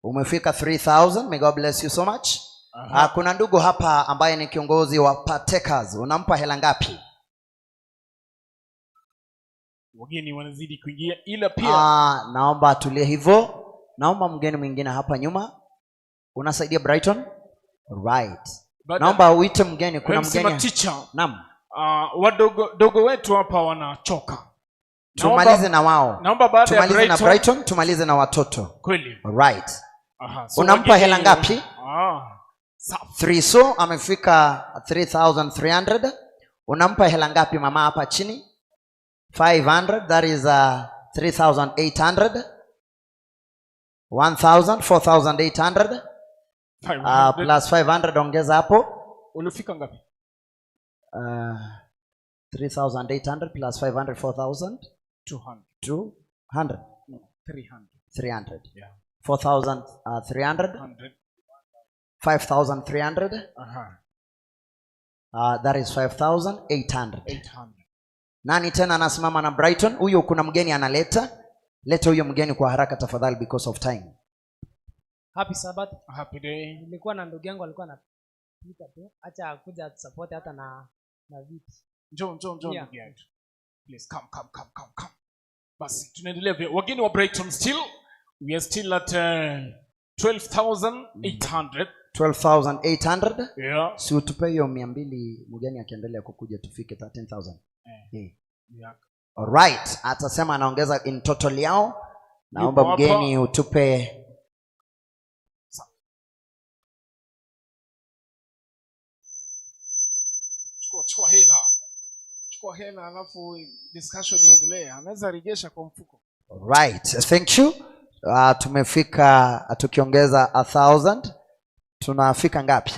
S4: Umefika 3000. May God bless you so much. Kuna ndugu hapa ambaye ni kiongozi wa Partakers. Unampa hela ngapi?
S7: Wageni wanazidi kuingia, ila pia
S4: Naomba atulie hivyo. Naomba mgeni mwingine hapa nyuma. Unasaidia Brighton? Right. Naomba uite mgeni, kuna
S7: MC
S4: mgeni.
S7: Teacher.
S4: Naam.
S7: Wadogo dogo wetu hapa wanachoka.
S4: Tumalize na wao.
S7: Naomba baada ya
S4: Tumalize na
S7: Brighton.
S4: Brighton, tumalize na watoto.
S7: Kweli.
S4: Right.
S7: Aha, so
S4: Unampa
S7: wageni
S4: hela ngapi?
S7: Safi.
S4: 3 so amefika 3300. Unampa hela ngapi mama hapa chini? 500, that is 3800. 1000, 4800. Plus 500 ongeza hapo.
S7: Ulifika ngapi?
S4: 3800 plus 500, 4000.
S7: 200.
S4: 200.
S7: No, 300.
S4: 300.
S7: Yeah.
S4: 4300.
S7: 100.
S4: 5300. That is 5800.
S7: 800.
S4: Nani tena anasimama na Brighton? Huyo kuna mgeni analeta. Leta huyo mgeni kwa haraka tafadhali because of time.
S10: Happy Sabbath.
S7: Happy day.
S10: Nilikuwa na ndugu yangu alikuwa anapita tu. Acha akuja support hata na viti.
S7: Njoo, njoo, njoo
S10: Yeah.
S7: ndugu yangu. Please come, come, come, come, come. Basi tunaendelea vya wageni wa Brighton still. We are still at 12,800.
S4: 12,800.
S7: Yeah.
S4: Si utupe hiyo 200 mgeni akiendelea kukuja tufike 13,000. Yeah.
S7: Yeah.
S4: All right. Atasema anaongeza in total yao. Naomba
S7: Yupo hapa.
S4: mgeni utupe.
S7: Chukua hela. Chukua hela alafu discussion iendelee. Anaweza rejesha kwa mfuko.
S4: Right. Thank you. Tumefika tukiongeza 1000 tunafika ngapi?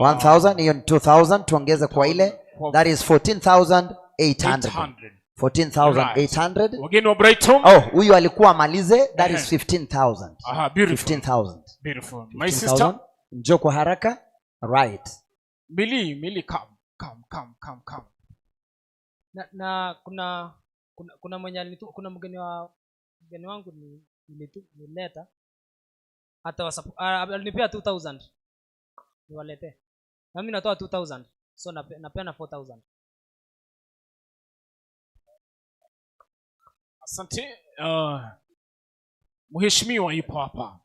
S4: 1000, hiyo ni 2000, tuongeze kwa ile. That is 14,800. 14,800.
S7: Right. Wageni wa Brighton.
S4: Oh, huyu alikuwa amalize, that is 15,000.
S7: Aha, beautiful.
S4: 15,000.
S7: Beautiful. My
S4: 15,000.
S7: sister.
S4: Njoo kwa haraka. Right.
S7: Mili, Mili, come, come, come, come, come.
S10: Na kuna mwenye alitu, kuna mgeni wa mgeni wangu nileta. Hata alinipea 2000. Niwaletee. Na mimi natoa 2000. So napeana 4000.
S7: Asante. Mheshimiwa yupo hapa.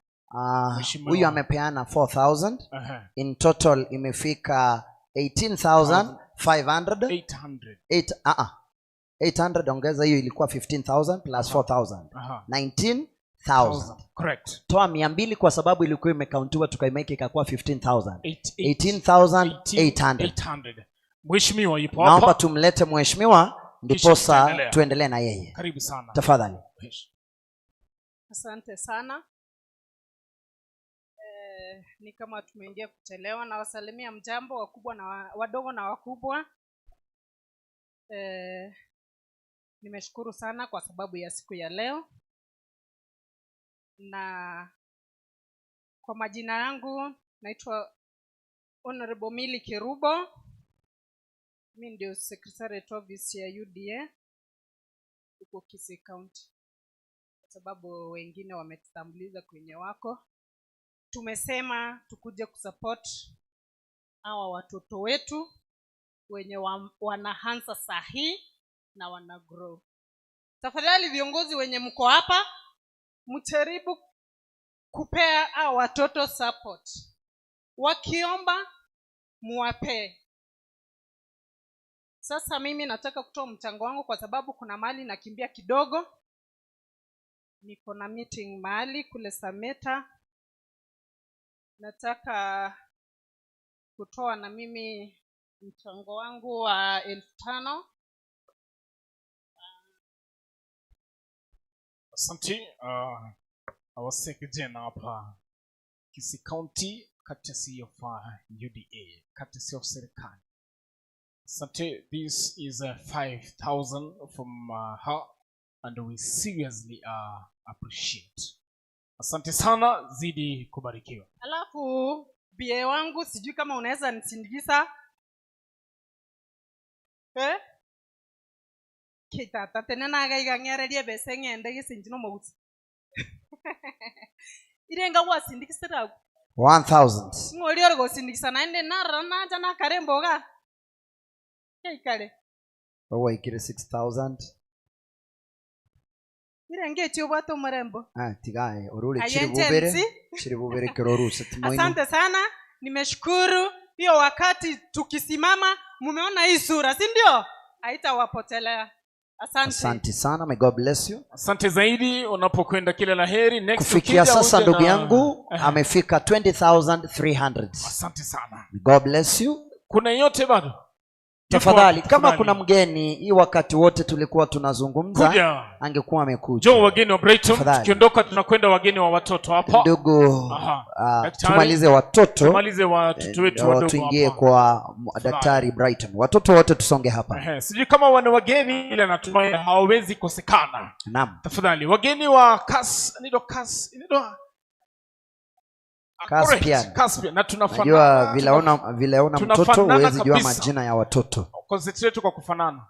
S7: Mheshimiwa.
S4: Huyu amepeana 4000.
S7: Aha.
S4: In total imefika 18,500.
S7: 800.
S4: Eight, 800 ongeza hiyo ilikuwa 15,000 plus 4,000.
S7: Aha.
S4: 19,000.
S7: Correct.
S4: Toa 200 kwa sababu ilikuwa imekauntiwa tukaimake ikakuwa 15,000.
S7: Eight, eight.
S4: 18,800.
S7: 800. Mheshimiwa yupo hapa.
S4: Naomba tumlete mheshimiwa ndiposa
S7: tutaendelea.
S4: Tuendelee na yeye.
S7: Karibu sana.
S4: Tafadhali.
S11: Asante sana. Ni kama tumeingia kuchelewa. Na wasalimia mjambo wakubwa na wadogo na wakubwa. Nimeshukuru sana kwa sababu ya siku ya leo. Na kwa majina yangu naitwa Honorable Milly Kerubo. Mimi ndio Secretariat Office ya UDA huko Kisii County. Kwa sababu wengine wametutambuliza kwenye wako. Tumesema tukuje kusupport hawa watoto wetu wenye wanaanza sahi na wana grow. Tafadhali viongozi wenye mko hapa mjaribu kupea hawa watoto support. Wakiomba muwapee. Sasa mimi nataka kutoa mchango wangu kwa sababu kuna mahali nakimbia kidogo. Niko na meeting mahali kule Sameta. Nataka kutoa na mimi mchango wangu wa 5,000.
S7: Asante. Our secretary hapa Kisii County, courtesy of UDA, courtesy of serikali. Asante. This is 5,000 from her and we seriously appreciate. Asante sana, zidi kubarikiwa.
S11: Alafu bie wangu sijui kama unaweza nisindikiza. Kitata tena nagaiga ngererie bese ngende gisinji no mogusi. Irenga wasindikisira
S4: 1000.
S11: Ngori ori gosindikisa naende narra naja nakaremboga. Keikare.
S4: Owa ikire 6000.
S11: Irenge chiobwato murembo.
S4: Tigae orule
S11: Aye,
S4: chiri bubere.
S11: Jensi.
S4: Chiri bubere keroruse timoino.
S11: Asante sana, nimeshukuru. Hiyo wakati tukisimama mumeona hii sura, si ndio? Haitawapotelea. Asante.
S4: Asante sana, may God bless you.
S7: Asante zaidi unapokwenda kila la heri. Next
S4: kufikia
S7: ukija
S4: sasa
S7: uje
S4: ndugu
S7: na
S4: yangu amefika 20,300.
S7: Asante sana.
S4: May God bless you.
S7: Kuna yote bado?
S4: Tafadhali, kama
S7: Tafadhali.
S4: kuna mgeni hii wakati wote tulikuwa tunazungumza
S7: Kuja.
S4: angekuwa amekuja.
S7: Njoo wageni wa Brighton,
S4: Tafadhali.
S7: tukiondoka tunakwenda wageni wa watoto hapa.
S4: Ndugu,
S7: Aha. Daktari,
S4: tumalize watoto.
S7: Tumalize watoto wetu wadogo
S4: tuingie
S7: hapa.
S4: kwa Daktari Brighton. Watoto wote tusonge hapa.
S7: Sijui kama wana wageni ila natumai hawawezi kosekana.
S4: Naam.
S7: Tafadhali wageni wa Kas, ndio Kas, ndio
S4: Caspian.
S7: Correct. Caspian. Na tunafanana.
S4: Najua vile una mtoto
S7: Tunafanana
S4: huwezi jua
S7: kabisa.
S4: majina ya watoto.
S7: Concentrate kwa kufanana.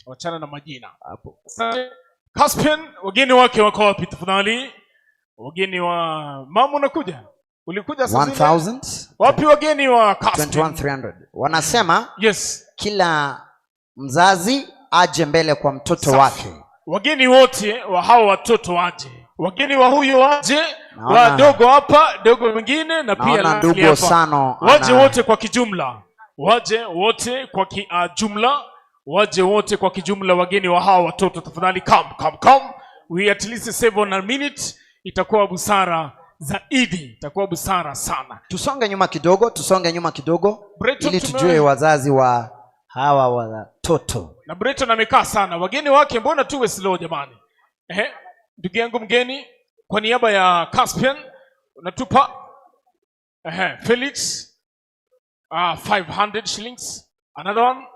S7: Wachana na majina.
S4: Hapo.
S7: Sasa, Caspian, wageni wake wako wapi tafadhali? Wageni wa mama unakuja? Ulikuja sasa hivi?
S4: 1000.
S7: Wapi wageni wa Caspian?
S4: 21,300. Wanasema
S7: yes.
S4: Kila mzazi aje mbele kwa mtoto
S7: Safi.
S4: wake.
S7: Wageni wote wa hao watoto waje. Wageni wa huyu waje,
S4: Naona
S7: wadogo hapa, dogo mwingine na pia
S4: Naona
S7: Lali
S4: ndugu
S7: hapa.
S4: Osano
S7: Waje
S4: ana
S7: wote kwa kijumla. Waje wote kwa kijumla. Waje wote kwa kijumla wageni wa hawa watoto tafadhali come, come, come. We at least save on a minute. Itakuwa busara zaidi. Itakuwa busara sana.
S4: Tusonge nyuma kidogo, tusonge nyuma kidogo
S7: Breton
S4: ili tujue wazazi wa hawa watoto.
S7: Na Breton amekaa sana. Wageni wake mbona tuwe slow jamani? Ndugu yangu mgeni kwa niaba ya Caspian unatupa Felix 500 shillings. Another one.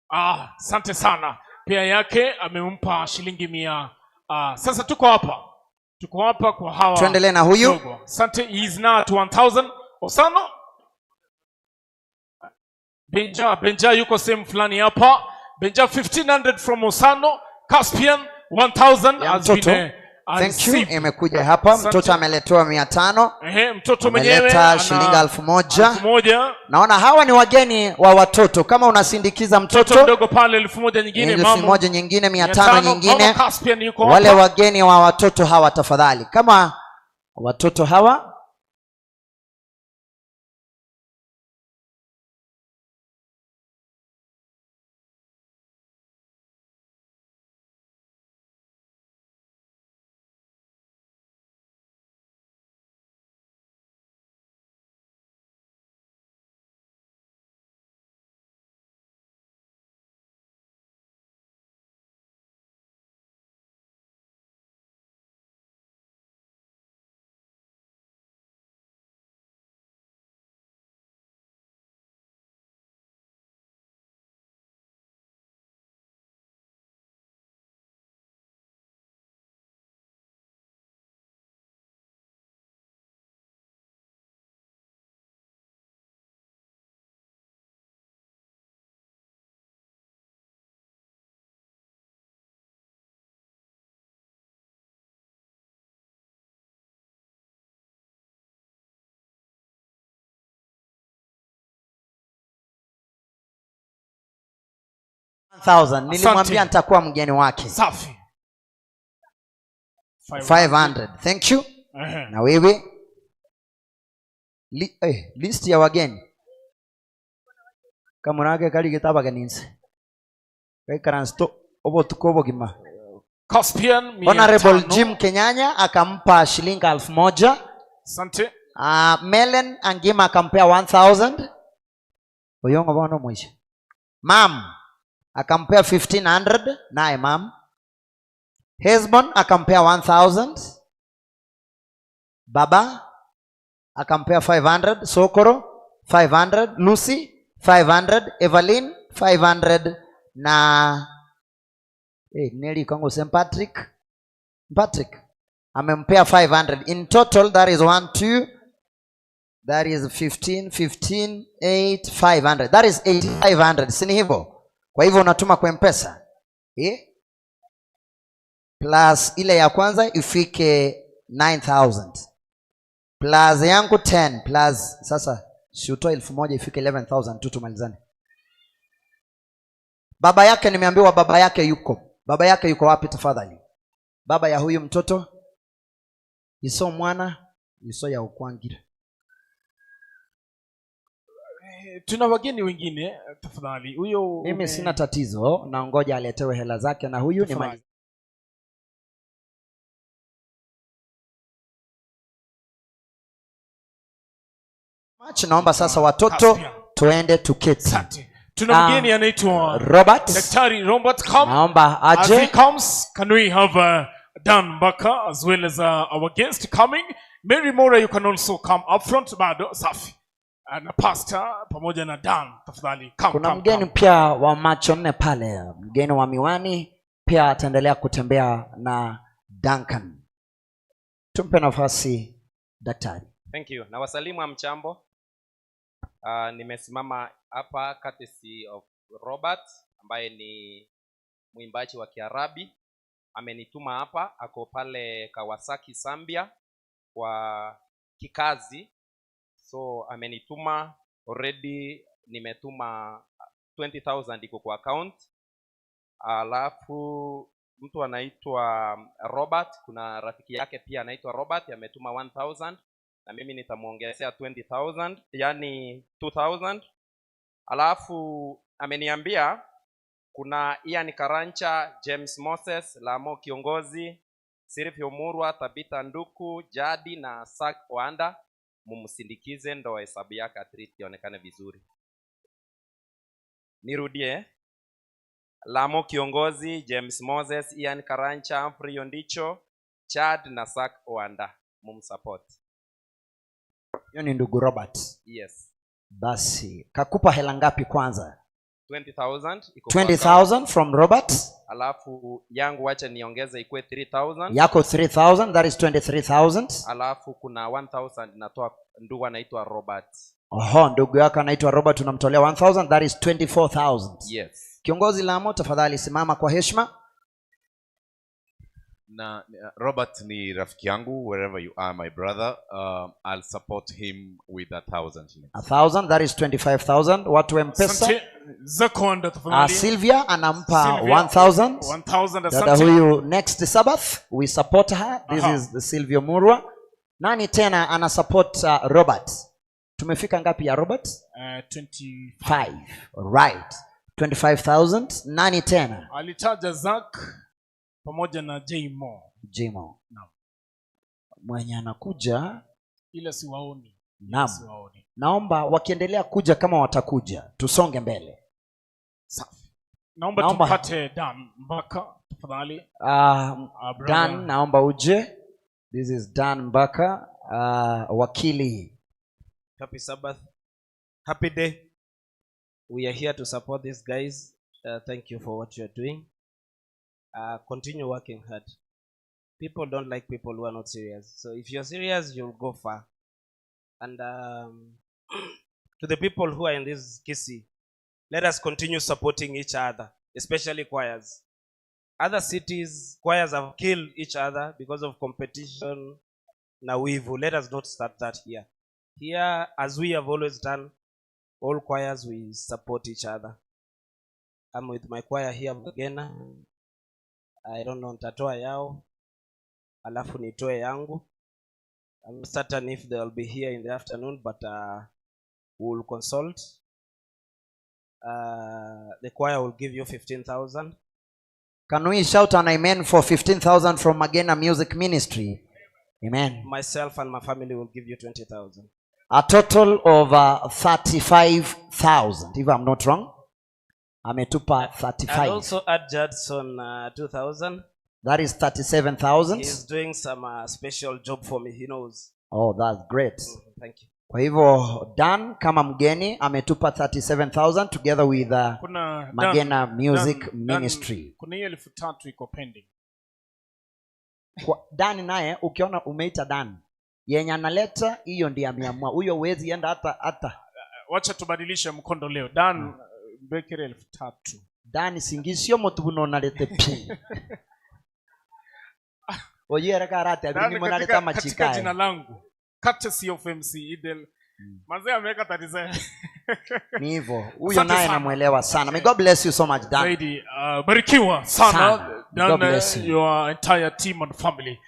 S7: Asante sana. Pia yake amempa shilingi 100. Sasa tuko hapa. Tuko hapa kwa hawa.
S4: Tuendelee na huyu.
S7: Dogo. Asante, he is now at 1000. Osano. Benja yuko sehemu fulani hapa. Benja 1500 from Osano. Caspian 1000
S4: Ya
S7: has been,
S4: mtoto. Thank you.
S7: Receive.
S4: Imekuja hapa,
S7: Asante.
S4: mtoto ameletewa 500.
S7: Ehe, mtoto mwenyewe
S4: Ameleta
S7: ana
S4: shilingi 1000.
S7: 1000.
S4: Naona hawa ni wageni wa watoto. Kama unasindikiza
S7: Mtoto
S4: mtoto
S7: mdogo pale 1000 nyingine,
S4: elfu
S7: mama.
S4: moja nyingine, 500
S7: 500,
S4: nyingine.
S7: Mama Caspian yuko
S4: Wale
S7: hapa.
S4: wageni wa watoto hawa tafadhali, kama watoto hawa 1000. Nilimwambia nitakuwa mgeni wake.
S7: Safi.
S4: 500. Thank you.
S7: Ehe.
S4: Na wewe list ya wageni kamurage kali gitabageninse gaikaransto obotuko obogima.
S7: Caspian mia
S4: Honorable
S7: tano.
S4: Jim Kenyanya akampa shilingi 1000.
S7: Asante.
S4: Melen Angima akampea 1000. Oyongo bono mwisho. Mam akampea 1500 naye mam. Hesbon akampea 1000. Baba akampea 500. Sokoro 500. Lucy 500. Evelyn 500 na Nelly Kongo St. Patrick. Patrick amempea 500. In total that is 1 2, that is 15 15 8 500. That is 8500. Si ni hivyo? Kwa hivyo unatuma kwa M-Pesa. Plus ile ya kwanza ifike 9000. Plus yangu 10 plus sasa si utoe 1000 ifike 11000 tu tumalizane. Baba yake nimeambiwa baba yake yuko. Baba yake yuko wapi tafadhali? Baba ya huyu mtoto iso mwana iso ya ukwangira.
S7: Tuna wageni wengine tafadhali. Huyo
S4: mimi sina tatizo, na ngoja aletewe hela zake na huyu ni mali. Naomba sasa watoto tuende tuketi.
S7: Tuna mgeni anaitwa
S4: Robert.
S7: Daktari Robert come.
S4: Naomba aje.
S7: As he comes, can we have Dan Baka as well as our guest coming. Mary Mora, you can also come up front. Bado safi. Na pastor pamoja na Dan tafadhali. Come,
S4: Kuna
S7: come,
S4: mgeni
S7: come.
S4: Pia wa macho nne pale, mgeni wa miwani pia ataendelea kutembea na Duncan. Tumpe nafasi daktari.
S12: Thank you. Na wasalimu wa mchambo. Nimesimama hapa courtesy of Robert ambaye ni mwimbaji wa Kiarabi. Amenituma hapa, ako pale Kawasaki Zambia kwa kikazi. So amenituma already, nimetuma 20,000 iko kwa account. Alafu mtu anaitwa Robert, kuna rafiki yake pia anaitwa Robert ametuma 1,000 na mimi nitamuongezea 20,000, yani 2,000. Alafu ameniambia kuna Ian Karancha, James Moses, Lamo Kiongozi, Sirifio Murwa, Tabitha Nduku, Jadi na Sak Wanda, mumsindikize ndo hesabu yake at least ionekane vizuri. Nirudie. Lamo Kiongozi, James Moses, Ian Karancha, Humphrey Ondicho, Chad na Sak Wanda, mumsupport.
S4: Hiyo ni ndugu Robert.
S12: Yes.
S4: Basi kakupa hela ngapi kwanza?
S12: 20,000 iko kwa
S4: 20,000
S12: account.
S4: from Robert.
S12: Alafu yangu wacha niongeze ikue 3,000.
S4: Yako 3,000, that is 23,000.
S12: Alafu kuna 1,000 natoa ndugu anaitwa Robert.
S4: Oho, ndugu yako anaitwa Robert unamtolea 1,000, that is 24,000.
S12: Yes.
S4: Kiongozi Lamo tafadhali simama kwa heshima.
S5: Na Robert ni rafiki yangu, wherever you are my brother, I'll support him with 1,000 shillings.
S4: 1,000, that is 25,000. Watu wa Mpesa.
S7: Asante. Zakonda tafadhali.
S4: Sylvia anampa
S7: Sylvia,
S4: 1,000.
S7: 1,000,
S4: Dada
S7: asante.
S4: huyu next Sabbath we support her. This
S7: Aha.
S4: is the Sylvia Murwa. Nani tena ana support Robert? Tumefika ngapi ya Robert?
S7: 25.
S4: 5. Right. 25,000. Nani tena?
S7: Alitaja Zack pamoja na J Mo.
S4: Jimo.
S7: Naam.
S4: Mwenye anakuja
S7: Ila siwaoni.
S4: Naam.
S7: Siwaoni.
S4: Naomba wakiendelea kuja kama watakuja, tusonge mbele.
S7: Safi. Naomba tupate Dan Mbaka tafadhali. Brother.
S4: Dan, naomba uje. This is Dan Mbaka, wakili.
S13: Happy Sabbath. Happy day. We are here to support these guys. Thank you for what you are doing. Continue working hard. People don't like people who are not serious. So if you're serious, you'll go far. And to the people who are in this Kisii, let us continue supporting each other, especially choirs. Other cities, choirs have killed each other because of competition. Na wivu. Let us not start that here. Here, as we have always done, all choirs, we support each other. I'm with my choir here, Bagena. I don't know, nitatoa yao, alafu nitoe yangu. I'm certain if they'll be here in the afternoon, but we'll consult. The choir will give you 15,000.
S4: Can we shout an amen for 15,000 from Magena Music Ministry? Amen.
S13: Myself and my family will give you 20,000.
S4: A total of 35,000, if I'm not wrong. Ametupa 35.
S13: I'll also add Judson 2,000.
S4: That is 37,000.
S13: He's doing some special job for me. He knows.
S4: Oh, that's great.
S13: Thank you.
S4: Kwa hivyo Dan kama mgeni ametupa 37,000 together with
S7: Kuna
S4: Magena
S7: Dan,
S4: Music
S7: Dan, Dan,
S4: Ministry.
S7: kuna hiyo 3,000 iko pending.
S4: Kwa Dan naye ukiona umeita Dan, yenye analeta hiyo ndiye ameamua. Huyo huwezi enda hata.
S7: Wacha tubadilishe mkondo leo. Dan Mbekere 3,000.
S4: Dan singisio motu nalete pi. Oyera karate
S7: Dan
S4: abiri mwana leta
S7: katika
S4: machikae.
S7: jina langu. Courtesy of MC Idel. Manze ameweka 37.
S4: Ni hivyo. Huyo
S7: Asante
S4: naye
S7: sana.
S4: namuelewa sana. May God bless you so much, Dan.
S7: Zaidi, barikiwa sana.
S4: Sana.
S7: Dan,
S4: God bless you.
S7: your entire team and family.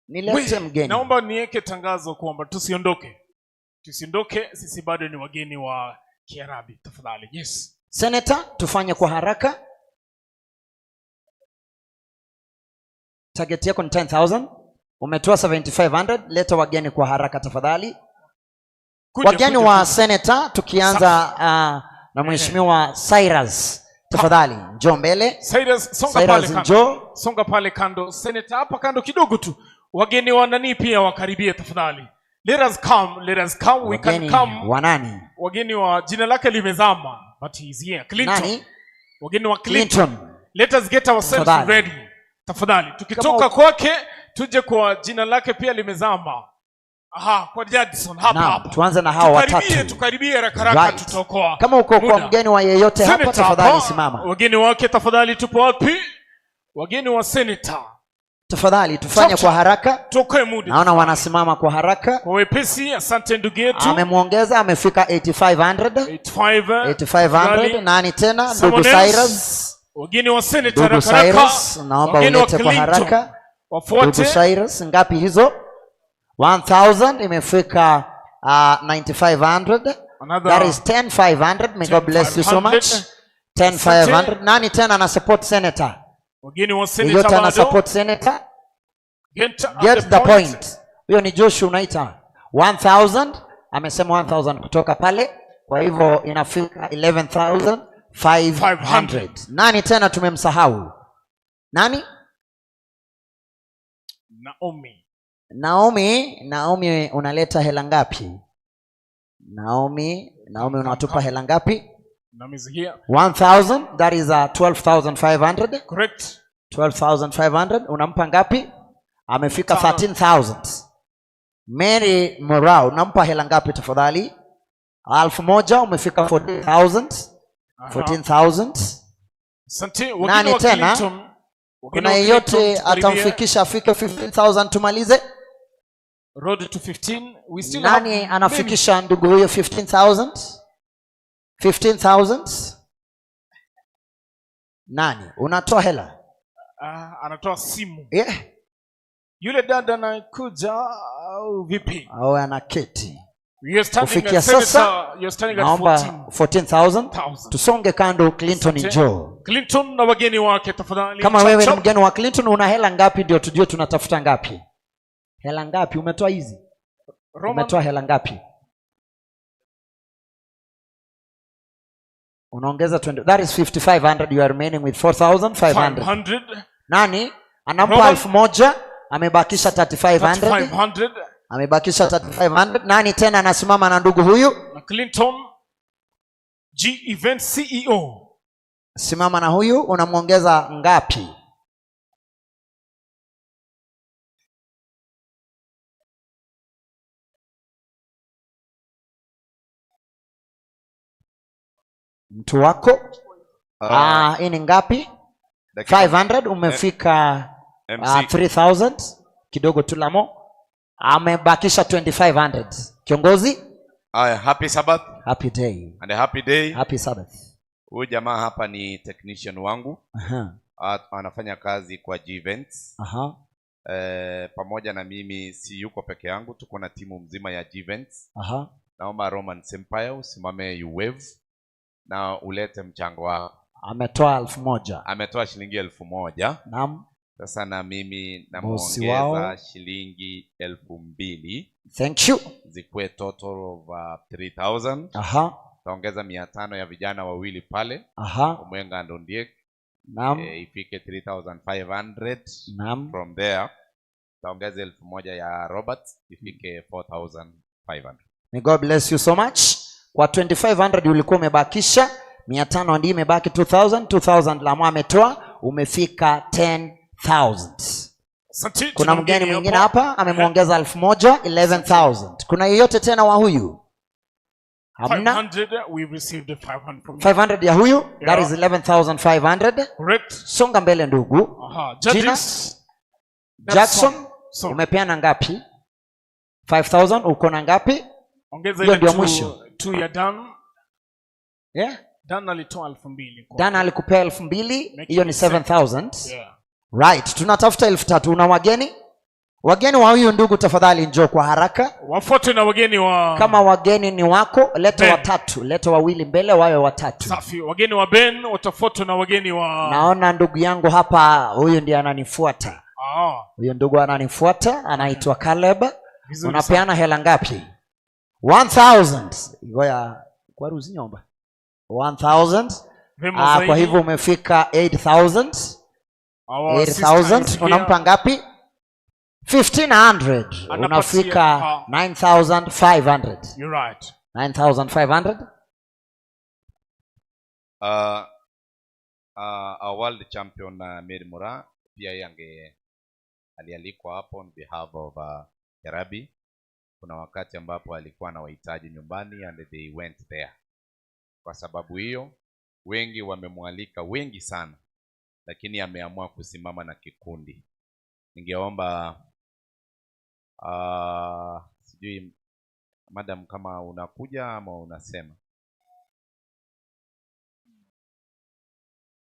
S4: Nilete mgeni.
S7: Naomba niweke tangazo kwamba tusiondoke. Tusiondoke, sisi bado ni wageni wa Kiarabi. Tafadhali. Yes.
S4: Senator, tufanye kwa haraka. Target yako ni 10,000. Umetoa 7,500. Leta wageni kwa haraka tafadhali.
S7: Kuja,
S4: Wageni
S7: kuja,
S4: wa
S7: kuja.
S4: Senator, tukianza na Mheshimiwa Cyrus. Tafadhali, njoo mbele.
S7: Cyrus, songa
S4: Cyrus,
S7: pale kando.
S4: njoo.
S7: Songa pale kando. Senator, hapa kando kidogo tu. Wageni wa nani pia wakaribie tafadhali. Let us come, let us come. We can
S4: Wageni
S7: come.
S4: wa nani?
S7: Wageni wa jina lake limezama, but he is here. Clinton.
S4: Nani?
S7: Wageni wa Clinton.
S4: Clinton.
S7: Let us get ourselves
S4: Tafadhali.
S7: ready. Tafadhali. Tukitoka
S4: Kama
S7: kwake tuje kwa jina lake pia limezama. Aha, kwa Jadson hapa
S4: Naam,
S7: hapa.
S4: tuanze na hao
S7: Tukaribie,
S4: watatu.
S7: tukaribie haraka haraka,
S4: Right.
S7: tutaokoa.
S4: Kama uko kwa
S7: muda.
S4: mgeni wa yeyote hapa,
S7: Senator
S4: tafadhali
S7: hapa,
S4: simama.
S7: Wageni wake tafadhali, tupo wapi? Wageni wa senator.
S4: Tafadhali tufanye
S7: Chap,
S4: kwa
S7: chap.
S4: haraka.
S7: Tuokoe muda.
S4: Naona wanasimama kwa haraka.
S7: Kwa wepesi, asante ndugu yetu.
S4: Amemwongeza, amefika 8,500.
S7: 85.
S4: 8,500.
S7: Tafadhali.
S4: Nani tena? Ndugu
S7: Someone else?
S4: Cyrus.
S7: Wageni wa senator
S4: Ndugu
S7: haraka haraka.
S4: Cyrus, naomba
S7: Wageni wa
S4: ulete kwa
S7: Clinton.
S4: haraka.
S7: Wafuate.
S4: Ndugu Cyrus, ngapi hizo? 1,000 imefika 9,500.
S7: Another
S4: That is 10,500. May God bless you so much.
S7: 10,500.
S4: 10,500. Nani tena ana support senator?
S7: Wageni wa senator
S4: Yeyote ana
S7: bado.
S4: support senator?
S7: Get
S4: Get the point. Huyo ni Joshua unaita. 1,000 amesema 1,000 kutoka pale. Kwa hivyo inafika 11,500. Nani tena tumemsahau? Nani?
S7: Naomi.
S4: Naomi, Naomi unaleta hela ngapi? Naomi, Naomi unatupa hela ngapi?
S7: Naomi is here.
S4: 1,000, that is 12,500.
S7: Correct.
S4: 12,500 unampa ngapi? Amefika 13,000. Mary Morao unampa hela ngapi tafadhali? 1,000 umefika 14,000.
S7: Aha.
S4: 14,000.
S7: Asante. Wageni
S4: Nani
S7: wa
S4: tena?
S7: Clinton.
S4: Kuna yeyote atamfikisha afike 15,000 tumalize?
S7: Road to 15. We still
S4: Nani
S7: have
S4: anafikisha ndugu huyo 15,000? 15,000? Nani? Unatoa hela?
S7: Anatoa simu.
S4: Yeah.
S7: Yule dada anakuja au vipi?
S4: Au anaketi.
S7: You're standing
S4: Kufikia
S7: at senator,
S4: sasa
S7: you're standing at
S4: naomba
S7: 14,000.
S4: 14,000. Tusonge kando, Clinton njoo.
S7: Clinton na wageni wake tafadhali.
S4: Kama
S7: Chap,
S4: wewe ni
S7: chap.
S4: mgeni wa Clinton, una hela ngapi ndio tujue tunatafuta ngapi? Hela ngapi umetoa hizi?
S7: Roman.
S4: Umetoa hela ngapi? Unaongeza 20. That is 5,500. You are remaining with 4,500.
S7: 500.
S4: Nani anampa
S7: Roman.
S4: 1,000, amebakisha 3,500.
S7: 3,500.
S4: Amebakisha 3,500. Nani tena anasimama na ndugu huyu?
S7: Na Clinton G Event CEO.
S4: Simama na huyu, unamwongeza ngapi? Mtu wako? Hii ni ngapi?
S5: Dakika.
S4: 500, umefika,
S5: MC.
S4: 3,000 kidogo tu lamo. Amebakisha 2,500. Kiongozi?
S5: Aya, happy Sabbath.
S4: Happy day.
S5: And a happy day.
S4: Happy Sabbath.
S5: Huyu jamaa hapa ni technician wangu. Anafanya kazi kwa G Events. Pamoja na mimi si yuko peke yangu, tuko na timu mzima ya G Events. Naomba Roman Empire usimame, you wave na ulete mchango wako.
S4: Ametoa 1,000.
S5: Ametoa shilingi 1,000.
S4: Naam.
S5: Sasa na mimi
S4: Bosi
S5: namuongeza
S4: wao.
S5: shilingi 2,000.
S4: Thank you.
S5: Zikuwe total of 3,000. Taongeza 500 ya vijana wawili pale. Omwenga and Ondiek.
S4: Naam.
S5: Ifike 3,500.
S4: Naam.
S5: From there taongeza 1,000 ya Robert ifike 4,500.
S4: May God bless you so much. Kwa 2,500 ulikuwa umebakisha 500, ndio imebaki 2,000, 2,000 la ametoa, umefika 10,000.
S7: Asante,
S4: Kuna
S7: tuna
S4: mgeni
S7: mgeni
S4: mwingine
S7: hapo.
S4: hapa amemuongeza 1,000, 11,000. Kuna yeyote tena wa huyu? Hamna?
S7: 500, we received the 500 from you.
S4: 500 ya huyu, that
S7: Yeah.
S4: is 11,500.
S7: Correct.
S4: Songa mbele ndugu. Jina?
S7: Judges.
S4: Jackson,
S7: Sorry.
S4: umepeana ngapi? 5,000, uko na ngapi?
S7: Ongeza
S4: Hiyo
S7: ile
S4: ndio mwisho.
S7: 2 ya Dan.
S4: Yeah?
S7: Dan alitoa 2,000 kwa.
S4: Dan alikupea 2,000,
S7: Make
S4: hiyo ni
S7: it seven.
S4: 7,000.
S7: Yeah.
S4: Right, tunatafuta 3,000. Una wageni? Wageni wa huyu ndugu tafadhali njoo kwa haraka.
S7: Wafuate na wageni wa
S4: Kama wageni ni wako, leta
S7: Ben.
S4: watatu, leta wawili mbele wawe watatu.
S7: Safi, wageni wa Ben watafuatwa na wageni wa
S4: Naona ndugu yangu hapa, huyu ndiye ananifuata. Huyu ndugu ananifuata, anaitwa Caleb.
S7: Vizuri
S4: Unapeana
S7: sana.
S4: hela ngapi? 1,000. Ngoja, kwa ruhusi nyomba. 1,000.
S7: Vema
S4: Kwa
S7: zaidi.
S4: hivyo umefika 8,000.
S7: Our
S4: 8,000.
S7: sister is here.
S4: Unampa ngapi? 1,500.
S7: Anapatia,
S4: Unafika 9,500.
S7: You're right.
S4: 9,500.
S5: Our world champion Mary Mura pia yeye alialikwa hapo on behalf of Kerabi. Kuna wakati ambapo alikuwa na wahitaji nyumbani and they went there. Kwa sababu hiyo wengi wamemwalika, wengi sana, lakini ameamua kusimama na kikundi. Ningeomba sijui madam kama unakuja ama unasema.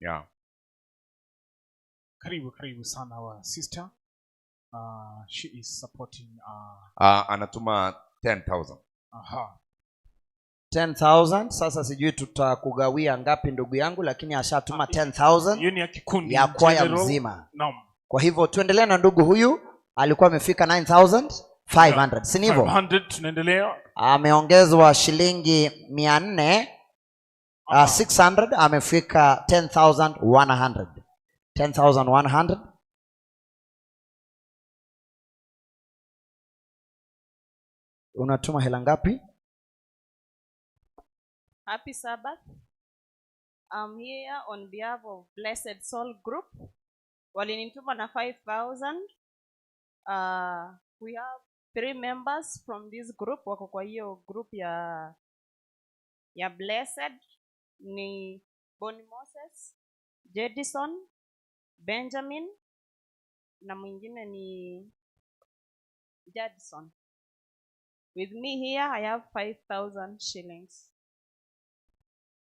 S5: Yeah.
S7: Karibu, karibu sana wa sister. She is supporting,
S5: Anatuma 10,000.
S4: 10,000. Sasa sijui tutakugawia ngapi ndugu yangu, lakini ashatuma 10,000
S7: Hiyo ni ya kikundi
S4: ya kwaya
S7: general.
S4: mzima.
S7: Naam.
S4: Kwa hivyo tuendelee na ndugu huyu, alikuwa amefika 9,500, si ndivyo?
S7: 500, tunaendelea.
S4: Ameongezwa shilingi mia nne, 600, amefika 10,100. 10,100. Unatuma hela ngapi?
S14: Happy Sabbath. I'm here on behalf of Blessed Soul Group. Walinituma na 5,000. We have 3 members from this group. Wako kwa hiyo group ya Blessed. Ni Bonnie Moses, Jedison Benjamin na mwingine ni Jadson. With me here I have 5,000 shillings.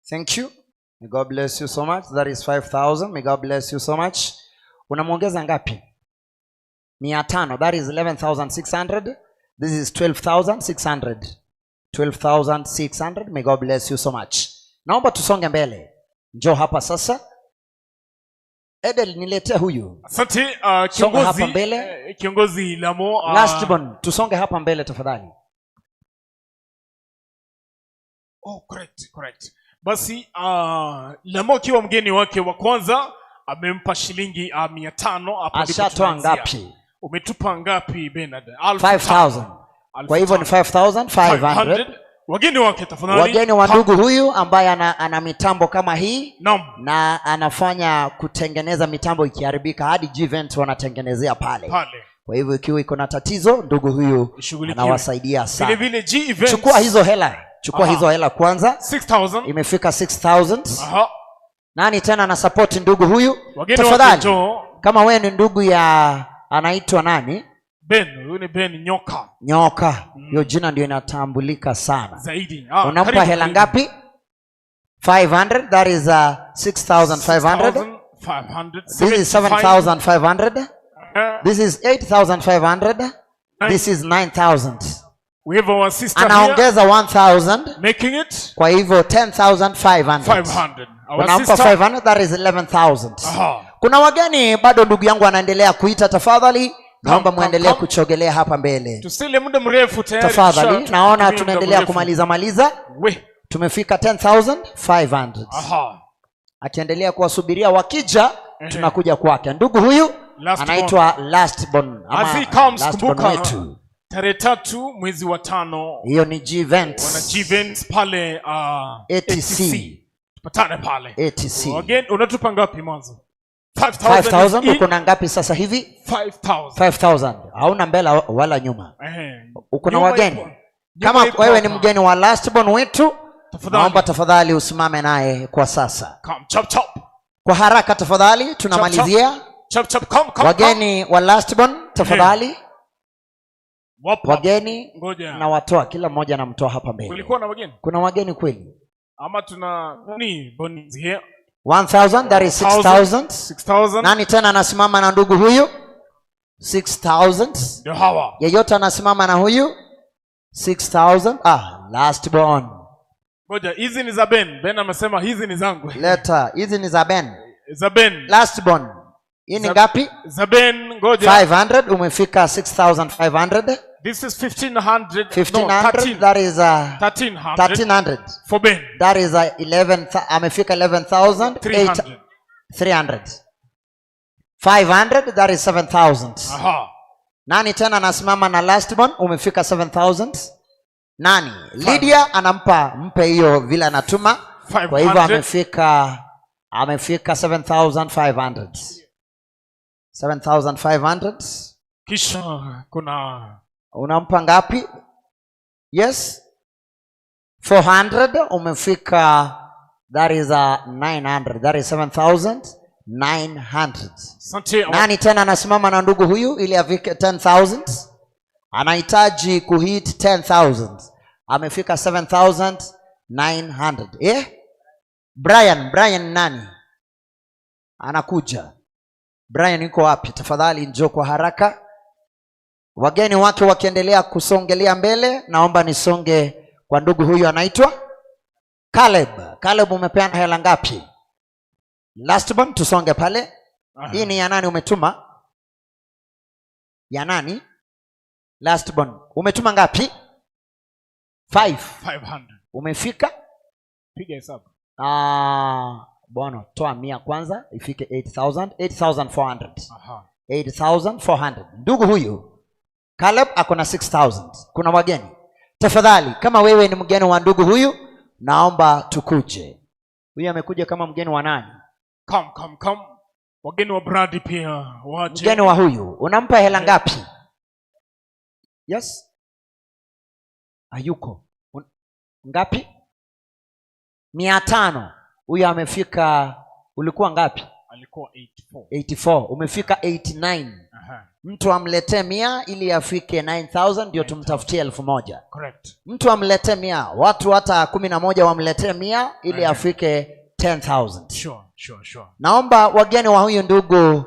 S4: Thank you. May God bless you so much. That is 5,000. May God bless you so much. Unamuongeza ngapi? 500. That is 11,600. This is 12,600. 12,600. May God bless you so much. Naomba tusonge mbele. Njoo hapa sasa. Edel, niletee huyu.
S7: Asante
S4: Songa hapa
S7: kiongozi,
S4: mbele.
S7: Kiongozi Lamo.
S4: Last one, tusonge hapa mbele tafadhali.
S7: Oh, correct. Basi Lamo akiwa mgeni wake wa kwanza amempa shilingi 500. Hapo ndipo
S4: Ashatoa
S7: tunaanzia.
S4: ngapi?
S7: Umetupa ngapi Bernard?
S4: 5,000. Kwa hivyo ni 5,500.
S7: Wageni wake tafadhali.
S4: Wageni wa ndugu huyu ambaye ana mitambo kama hii.
S7: Naam.
S4: Na anafanya kutengeneza mitambo ikiharibika, hadi G-Event wanatengenezea pale.
S7: Pale.
S4: Kwa hivyo ikiwa iko na tatizo, ndugu huyu
S7: Ishughulikiwe.
S4: anawasaidia sana.
S7: Vile vile G-Event.
S4: Chukua hizo hela. Chukua
S7: Aha.
S4: hizo hela kwanza.
S7: 6,000.
S4: Imefika 6,000.
S7: Aha.
S4: Nani tena ana support ndugu huyu?
S7: Wageni
S4: Tafadhali.
S7: wake njoo.
S4: Kama wewe ni ndugu ya anaitwa nani?
S7: Ben, huyu ni Ben Nyoka.
S4: Nyoka. Hiyo jina ndio inatambulika sana.
S7: Zaidi.
S4: Unampa
S7: Karibu,
S4: hela
S7: karibu.
S4: ngapi? 500, that is 6,500.
S7: 6,500.
S4: This is 7,500. This is 8,500. This is 9,000.
S7: We have our sister here.
S4: Anaongeza 1,000.
S7: Making it
S4: Kwa hivyo 10,500.
S7: 500. Our
S4: Unampa
S7: sister
S4: 500, that is 11,000.
S7: Aha.
S4: Kuna wageni bado ndugu yangu anaendelea kuita, tafadhali naomba muendelee kuchogelea hapa mbele.
S7: Tusile muda mrefu tayari.
S4: Tafadhali, naona
S7: muda
S4: tunaendelea
S7: mrefu.
S4: kumaliza maliza.
S7: We.
S4: Tumefika 10,500.
S7: Aha.
S4: Akiendelea kuwasubiria wakija, tunakuja kwake. Ndugu huyu
S7: Last
S4: anaitwa Last Born ama
S7: As he comes,
S4: Last Born
S7: kumbuka
S4: wetu.
S7: tarehe 3 mwezi wa 5.
S4: Hiyo ni G-Events.
S7: Wana G-Events pale
S4: ATC.
S7: Tupatane pale.
S4: ATC.
S7: Again, unatupa ngapi mwanzo? 5,000.
S4: 5,000. Uko na ngapi sasa hivi?
S7: 5,000.
S4: 5,000. Hauna mbele wala nyuma. Uko na
S7: Nyuma
S4: wageni.
S7: ipo.
S4: Kama
S7: Nyuma ipo
S4: wewe ni
S7: hapa.
S4: mgeni wa Last Born wetu,
S7: Tafadhali.
S4: naomba tafadhali usimame naye kwa sasa.
S7: Come, chop, chop.
S4: Kwa haraka tafadhali, tunamalizia.
S7: Chop, chop, come, come,
S4: Wageni wa Last Born tafadhali.
S7: Wapo.
S4: Wageni
S7: Ngoja.
S4: na watoa, kila mmoja anamtoa hapa mbele.
S7: Kulikuwa na wageni?
S4: Kuna wageni kweli?
S7: Ama tuna ni Bonnie here.
S4: 1,000, that is 6,000.
S7: 6,000.
S4: Nani tena anasimama na ndugu huyu? 6,000.
S7: Ndio hawa.
S4: Yeyote anasimama na huyu? 6,000. Last born.
S7: Ngoja, hizi ni za Ben. Ben amesema hizi ni zangu.
S4: Leta, hizi ni za Ben.
S7: Za Ben.
S4: Last born. Hii ni ngapi?
S7: Za Ben, ngoja.
S4: 500, umefika 6,500.
S7: This is 1,500. No,
S4: 1,500,
S7: 13.
S4: that is
S7: 1,300.
S4: 1,300.
S7: For Ben.
S4: That is 11, amefika 11,000.
S7: 300.
S4: 300. 500, that is 7,000.
S7: Aha.
S4: Nani tena anasimama na last born? Umefika 7,000. Nani? Lydia anampa, mpe hiyo vile anatuma. Kwa hivyo
S7: 500.
S4: amefika 7,500. 7,500.
S7: Kisha kuna
S4: unampa ngapi? Yes. 400, umefika, that is 900, that is 7,900.
S7: Asante.
S4: Nani tena anasimama na ndugu huyu ili afike 10,000? Anahitaji kuhit 10,000. Amefika 7,900. Brian nani? Anakuja. Brian yuko wapi? Tafadhali njoo kwa haraka. Wageni wake wakiendelea kusongelea mbele, naomba nisonge kwa ndugu huyu anaitwa Caleb. Caleb, umepeana hela ngapi? Last one, tusonge pale. Hii ni ya nani umetuma? Ya nani? Last one. Umetuma ngapi? 5.
S7: 500.
S4: Umefika?
S7: Piga hesabu.
S4: Bwana, toa 100 kwanza ifike 8,000, 8,400.
S7: Aha.
S4: 8,400. Ndugu huyu Caleb ako na 6,000. Kuna wageni. Tafadhali, kama wewe ni mgeni wa ndugu huyu, naomba tukuje. Huyu amekuja kama mgeni wa nani?
S7: Come, come, come. Wageni wa Brady pia waje.
S4: Mgeni wa huyu, unampa hela ngapi? Yes? Hayuko. Ngapi? 500. Huyu amefika, ulikuwa ngapi?
S7: Alikuwa 84.
S4: 84 umefika 89.
S7: Aha.
S4: Mtu amletee 100 ili afike 9000 ndio tumtafutie 1000.
S7: Correct.
S4: Mtu amletee 100, watu hata 11 wamletee 100 ili afike 10,000.
S7: Sure.
S4: Naomba wageni wa huyu ndugu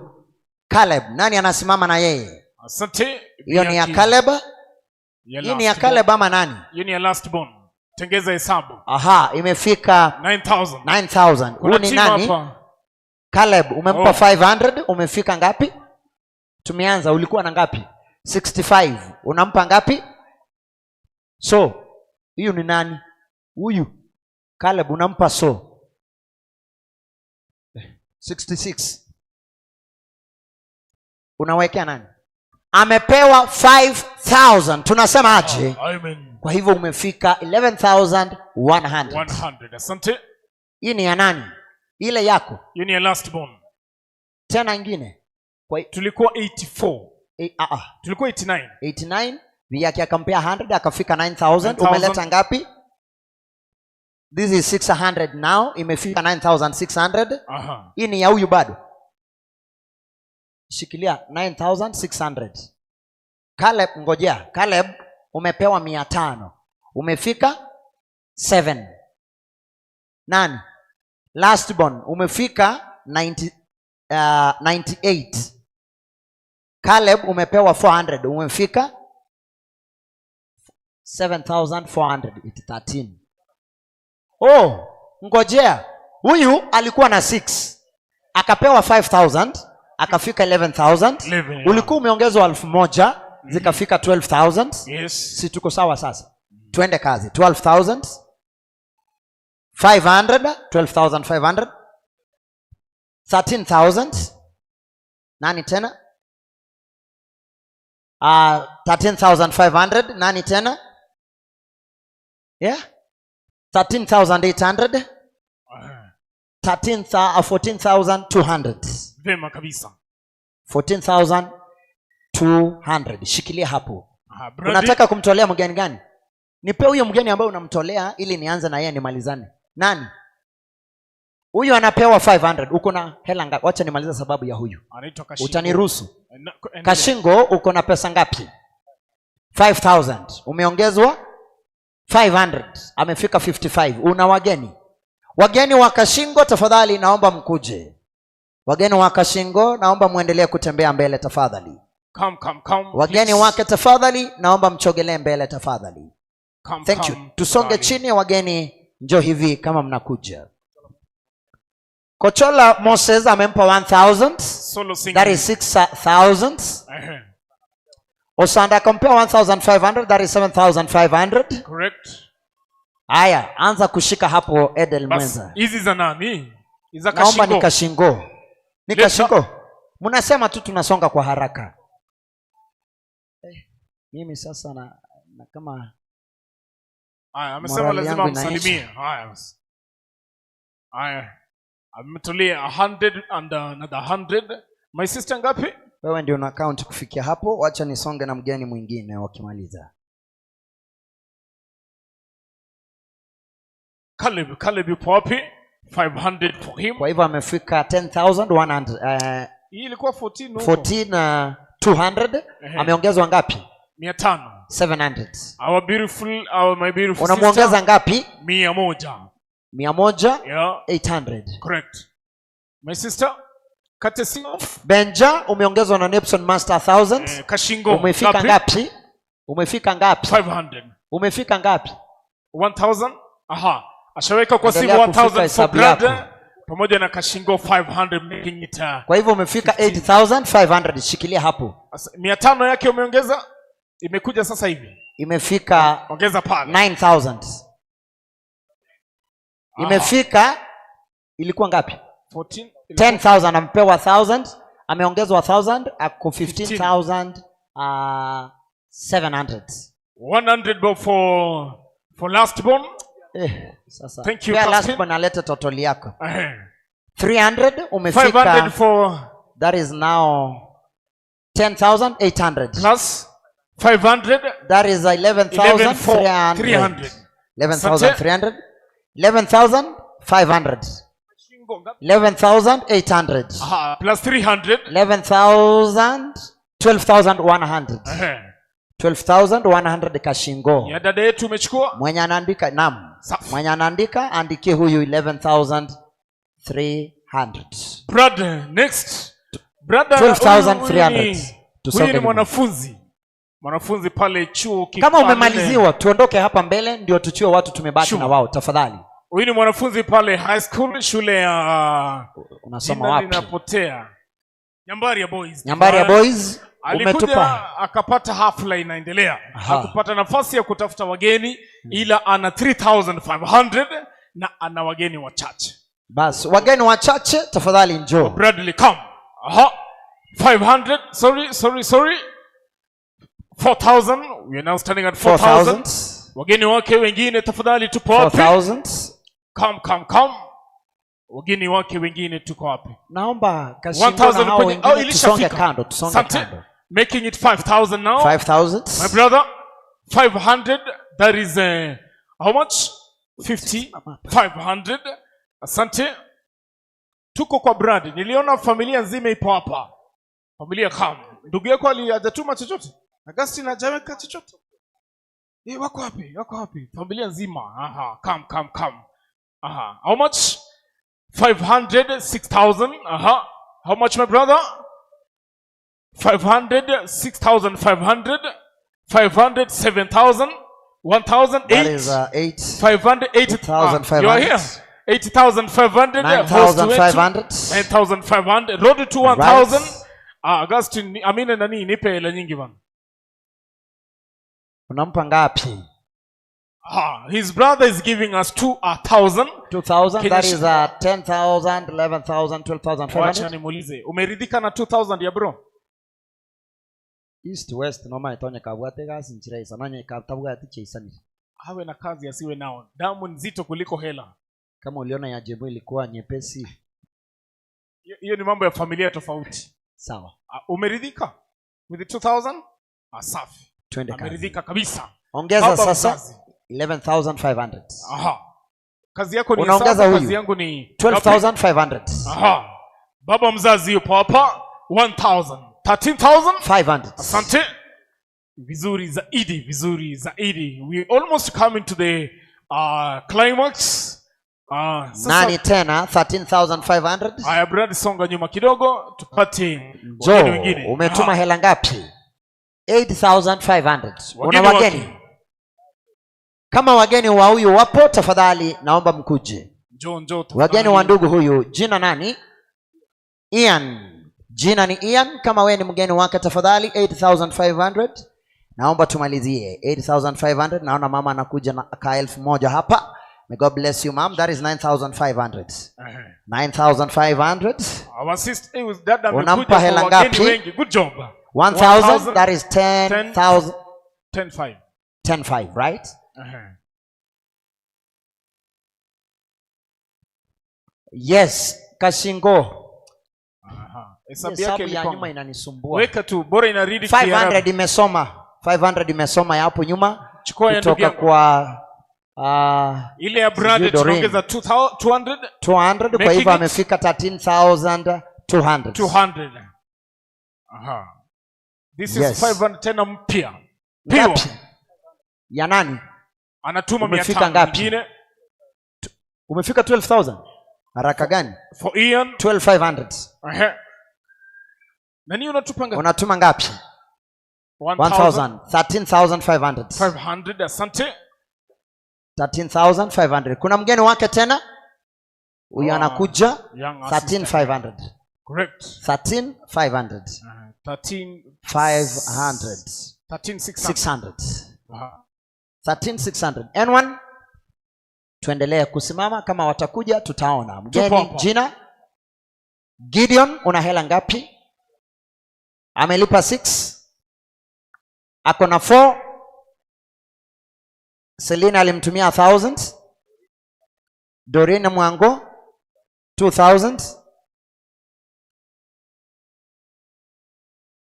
S4: Caleb, nani anasimama na yeye?
S7: Asante.
S4: Hiyo ni ya Caleb. Hii ni ya Caleb ama nani?
S7: Hiyo ni ya last born. Tengeza hesabu.
S4: Aha, imefika
S7: 9000.
S4: 9000.
S7: Kuna
S4: Huyu ni
S7: team
S4: nani?
S7: hapa.
S4: Caleb, umempa
S7: Oh.
S4: 500, umefika ngapi? Tumeanza, ulikuwa na ngapi? 65. Unampa ngapi? So, huyu ni nani? Huyu Caleb unampa so 66. Unawekea nani? Amepewa 5000. Tunasema aje?
S7: Amen.
S4: Kwa hivyo umefika 11100.
S7: 100. Asante.
S4: Hii ni ya nani? Ile yako.
S7: Hiyo ni ya last born.
S4: Tena ingine. Kwa
S7: tulikuwa 84. Tulikuwa 89.
S4: 89. Yake akampea 100 akafika 9000.
S7: 9,000.
S4: Umeleta ngapi? This is 600 now. Imefika 9600.
S7: Aha.
S4: Hii ni ya huyu bado. Shikilia 9600. Caleb, ngojea. Caleb umepewa 500. Umefika 7. Nani? Last born umefika 98. Caleb umepewa 400. Umefika 7400. It's 13. Oh, ngojea. Huyu alikuwa na 6. Akapewa 5000, akafika 11000.
S7: 11, yeah.
S4: Ulikuwa umeongezwa 1000, zikafika 12000.
S7: Yes.
S4: Si tuko sawa sasa? Twende kazi. 12500, 12500. 13000. Nani tena? 13500. Nani tena? Yeah? 13800. 14,200.
S7: Vema kabisa.
S4: 14,200. Shikilia hapo.
S7: Aha, Brady.
S4: Unataka kumtolea mgeni gani? Nipe huyo mgeni ambaye unamtolea ili nianze na yeye nimalizane. Nani? Huyu anapewa 500. Uko na hela ngapi? Wacha nimalize sababu ya huyu.
S7: Anaitwa Kashingo.
S4: Utaniruhusu?
S7: Endelea.
S4: Kashingo uko na pesa ngapi? 5000. Umeongezwa 500. Amefika 55. Una wageni? Wageni wa Kashingo tafadhali naomba mkuje. Wageni wa Kashingo naomba muendelee kutembea mbele tafadhali.
S7: Come, come, come,
S4: Wageni
S7: please.
S4: wake tafadhali naomba mchogelee mbele tafadhali.
S7: Come,
S4: Thank you.
S7: come,
S4: Tusonge
S7: tafadhali.
S4: chini wageni, njoo hivi kama mnakuja. Kochola Moses amempa 1000.
S7: Solo singing.
S4: That is 6000.
S7: Ehe.
S4: Osanda akampea 1500, that is 7500.
S7: Correct.
S4: Haya, anza kushika hapo Edel
S7: Bas,
S4: mwenza.
S7: hizi za nani? Hizi za
S4: Naomba
S7: Kashingo.
S4: ni Kashingo. Ni
S7: Leta.
S4: Kashingo. Mnasema tu tunasonga kwa haraka. Mimi sasa na kama
S7: Haya, amesema
S4: morali
S7: lazima
S4: yangu inaisha.
S7: amsalimie. Haya basi. Haya. Ametulia 100 and another 100. My sister ngapi?
S4: Wewe ndio una account kufikia hapo, wacha nisonge na mgeni mwingine wakimaliza.
S7: Caleb yupo wapi? 500 for him.
S4: Kwa hivyo amefika 10,100,
S7: Hii ilikuwa 14 huko.
S4: 14, 200.
S7: Ehe.
S4: Ameongezwa ngapi?
S7: 500.
S4: 700.
S7: Our beautiful, our my beautiful
S4: Unamuongeza
S7: sister.
S4: ngapi?
S7: 100.
S4: 100,
S7: Yeah.
S4: 800.
S7: Correct. My sister, courtesy of
S4: Benja umeongezwa na Nepson Master 1000.
S7: Kashingo.
S4: Umefika
S7: Ngapi?
S4: ngapi? Umefika ngapi?
S7: 500.
S4: Umefika ngapi?
S7: 1000. Aha. Ashaweka kwa simu
S4: Endelea kufika
S7: 1000 for
S4: hesabu yako.
S7: brother pamoja na Kashingo 500 making it,
S4: Kwa hivyo umefika 8500. Shikilia hapo.
S7: 500 yake umeongeza, imekuja sasa hivi.
S4: Imefika
S7: ongeza pale.
S4: 9000. Imefika ilikuwa ngapi?
S7: 14.
S4: 10000 ampewa 1000, ameongezwa 1000, ako 15000, 700.
S7: 100 bob for last born.
S4: Sasa.
S7: Thank you,
S4: Pia last
S7: Captain.
S4: born alete total yako. 300 umefika.
S7: 500 for
S4: that is now 10800.
S7: Plus 500.
S4: That is 11,300.
S7: 300.
S4: 11,300. 11,500.
S7: Iko ngapi?
S4: 11,800.
S7: Aha, plus 300.
S4: 11,000, 12,100.
S7: Ehe.
S4: 12,100 Kashingo.
S7: Ya dada yetu umechukua?
S4: Mwenye anaandika, naam. Mwenye anaandika andikie huyu 11,300.
S7: Brother, next. Brother,
S4: 12,300. Tusonge
S7: huyu ni
S4: nyuma.
S7: mwanafunzi. Mwanafunzi pale chuo kikuu.
S4: Kama umemaliziwa tuondoke hapa mbele ndio tuchue watu tumebaki na wao tafadhali.
S7: Huyu ni mwanafunzi pale high school, shule ya
S4: Unasoma
S7: jina
S4: wapi?
S7: linapotea. Nyambaria Boys.
S4: Nyambaria Boys,
S7: Alikuja
S4: umetupa.
S7: akapata hafla inaendelea.
S4: Aha.
S7: Hakupata nafasi ya kutafuta wageni ila ana 3500 na ana wageni wachache.
S4: Bas, wageni wachache tafadhali njoo.
S7: Bradley come. Aha. 500. Sorry, sorry, sorry. 4000. We are now standing at 4000.
S4: 4,000.
S7: Wageni wake wengine tafadhali tupo wapi?
S4: 4,000.
S7: Come, come, come. Wageni wake wengine tuko wapi?
S4: Naomba Kashingo na
S7: 1000
S4: hao
S7: kwenye
S4: wengine
S7: oh, ilishafika.
S4: tusonge kando, tusonge
S7: Asante.
S4: kando.
S7: Making it 5000 now.
S4: 5,000.
S7: My brother, 500. That is how much? 50. 500. Asante. Tuko kwa Brad. Niliona familia nzima ipo hapa. Familia come. Ndugu yako hajatuma chochote? Augustine hajaweka chochote? Wako wapi? Wako wapi? Familia nzima. Aha, come, come, come. Aha. How much? 500, 6,000. Aha. How much, my brother? 500, 6,500, 500, 7,000, 1,000,
S4: That
S7: eight.
S4: is, eight.
S7: 500, eight.
S4: 8,500.
S7: You are here. 8,500.
S4: 9,500.
S7: 9,500. Road to 1,000. Augustine, Amina nani, nipe hela nyingi bana.
S4: Unampa ngapi?
S7: His brother is giving us 2,000.
S4: 2,000,
S7: Can
S4: that
S7: you
S4: is, 10,000, 11,000, 12,500.
S7: Wacha nimuulize, umeridhika na 2,000 ya bro?
S4: East West noma itonye kabwate gasi nchira isa nonye katabwate cheisanire.
S7: Awe na kazi asiwe nao. Damu nzito kuliko hela.
S4: Kama uliona ya Jebo ilikuwa nyepesi.
S7: Hiyo ni mambo ya familia tofauti.
S4: Sawa.
S7: Umeridhika with the 2,000? Safi.
S4: Twende kazi.
S7: Ameridhika kabisa.
S4: Ongeza
S7: Baba
S4: sasa
S7: mzazi.
S4: 11,500.
S7: Aha. Kazi yako ni
S4: Unaongeza
S7: hesabu,
S4: huyu.
S7: kazi yangu ni
S4: 12,500.
S7: Aha. Baba mzazi yupo hapa 1,000. 13,500.
S4: Asante.
S7: Vizuri zaidi, vizuri zaidi. We almost coming to the climax. Sasa
S4: Nani tena 13,500?
S7: Haya, brad, songa nyuma kidogo tupate
S4: Njoo,
S7: wageni wengine.
S4: umetuma hela ngapi? 8,500. Una
S7: Wageni
S4: wageni?
S7: wake.
S4: Kama wageni wa huyu wapo tafadhali naomba mkuje.
S7: Njoo, njoo tafadhali.
S4: Wageni wa ndugu huyu, jina nani? Ian. Jina ni Ian. Kama wewe ni mgeni wake tafadhali 8,500. Naomba tumalizie 8,500. Naona mama anakuja na ka 1,000 hapa. May God bless you, ma'am. That is 9,500. 9,500.
S7: Our sister, dada amekuja
S4: Unampa
S7: kwa
S4: hela
S7: wageni
S4: ngapi?
S7: wengi. Good job.
S4: 1,000, that is 10,000.
S7: 10,500.
S4: 10,500, right? Yes, Kashingo.
S7: Aha. Hesabu
S4: Hesabu
S7: yake
S4: ya
S7: ilikuwa
S4: nyuma inanisumbua.
S7: Weka tu, bora inaridi
S4: 500
S7: Kiarabu.
S4: imesoma. 500 imesoma ya hapo nyuma.
S7: Chukua ya ndugu
S4: Kutoka
S7: yangu.
S4: kwa
S7: ile ya brother
S4: sijui Doreen.
S7: tunaongeza 200.
S4: 200, kwa
S7: Making
S4: hivyo
S7: it
S4: amefika 13,200.
S7: 200. Aha. This is
S4: Yes.
S7: 500 tena mpya.
S4: Ngapi?
S7: Pure.
S4: Ya nani?
S7: Anatuma mia
S4: Umefika
S7: tano
S4: ngapi?
S7: nyingine.
S4: Umefika 12,000? Haraka gani?
S7: For Ian.
S4: 12,500.
S7: Ehe. Nani unatupa ngapi?
S4: Unatuma ngapi?
S7: 1,000.
S4: 1,000. 13,500.
S7: 500, asante.
S4: 13,500. Kuna mgeni wake tena? Huyu anakuja
S7: Young assistant.
S4: 13,500.
S7: Correct.
S4: 13,500.
S7: 13
S4: 500.
S7: 13,600.
S4: 600.
S7: Aha.
S4: 13,600. N1? Tuendelee kusimama, kama watakuja tutaona. Mgeni
S7: Tupo hapa.
S4: jina Gideon, una hela ngapi? Amelipa 6. Ako na 4. Selina alimtumia 1,000. Doreen Mwango 2,000.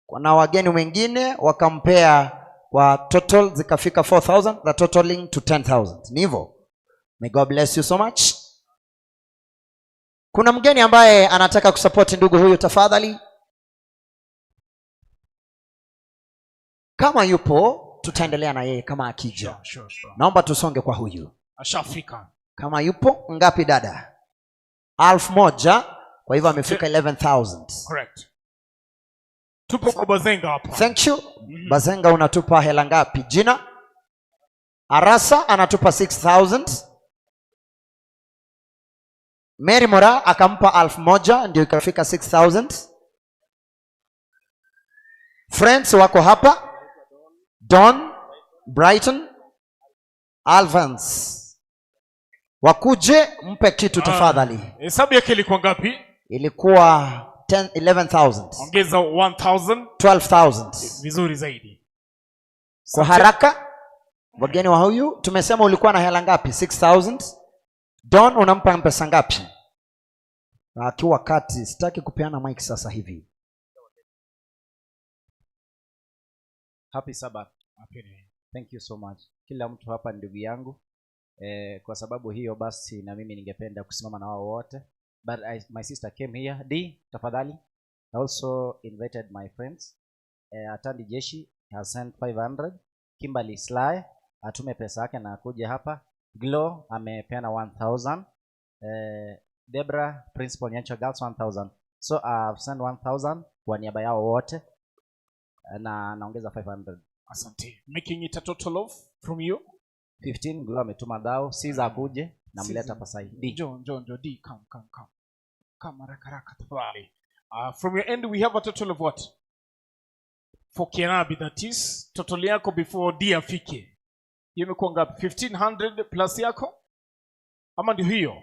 S4: Kuna wageni wengine wakampea kwa total zikafika 4,000, the totaling to 10,000. Ni hivyo. May God bless you so much. Kuna mgeni ambaye anataka kusupport ndugu huyu tafadhali? Kama yupo tutaendelea na yeye kama akija.
S7: Sure.
S4: Naomba tusonge kwa huyu.
S7: Ashafika.
S4: Kama yupo ngapi dada? 1000. Kwa hivyo amefika 11,000.
S7: Correct. Tupo kwa Bazenga hapa.
S4: Thank you. Bazenga unatupa hela ngapi? Jina? Arasa anatupa 6,000. Mary Mora akampa 1,000 ndio ikafika 6,000. Friends wako hapa. Don, Brighton, Alvans. Wakuje mpe kitu tafadhali.
S7: Hesabu yake ilikuwa ngapi?
S4: Ilikuwa 11,000.
S7: Ongeza 1,000.
S4: 12,000.
S7: Vizuri zaidi.
S4: Kwa haraka wageni wa huyu tumesema ulikuwa na hela ngapi? 6,000. Don unampa pesa ngapi? Na akiwa kati sitaki kupeana mic sasa hivi.
S8: Happy Sabbath. Thank you so much. Kila mtu hapa ni ndugu yangu. Kwa sababu hiyo basi na mimi ningependa kusimama na wao wote. But my sister came here. D, tafadhali. I also invited my friends. Atandi Jeshi has sent 500. Kimberly Sly atume pesa yake na akuje hapa. Glo amepeana 1,000. Debra Principal Nyancho Girls 1,000. So I've sent 1,000 kwa niaba yao wote na naongeza 500.
S7: Asante. Making it a total of from you
S8: 15. Glo ametuma dhao, Caesar akuje namleta hapa sasa hivi.
S7: Njoo D, come. Come haraka haraka tafadhali. From your end we have a total of what? For Kiarabi that is total yako before D afike. Hiyo imekuwa ngapi? 1500 plus yako? Ama ndio hiyo?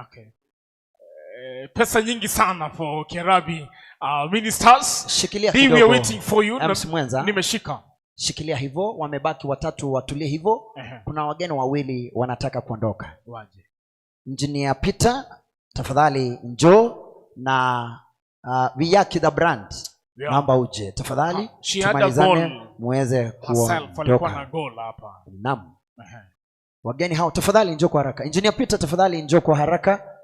S7: Okay. Pesa nyingi sana for Kiarabi ministers.
S4: Shikilia
S7: D, we are
S4: kidogo.
S7: waiting for you.
S4: MC Mwenza.
S7: Nimeshika.
S4: Shikilia hivyo, wamebaki watatu watulie hivyo. Kuna wageni wawili wanataka kuondoka.
S7: Waje.
S4: Engineer Peter, tafadhali njoo na Wiyaki the brand.
S7: Yeah.
S4: Naomba uje tafadhali.
S7: She had a
S4: Tumalizane
S7: goal.
S4: muweze
S7: Herself alikuwa
S4: kuondoka.
S7: na goal hapa.
S4: Naam. Wageni hao tafadhali njoo kwa haraka. Engineer Peter tafadhali njoo kwa haraka.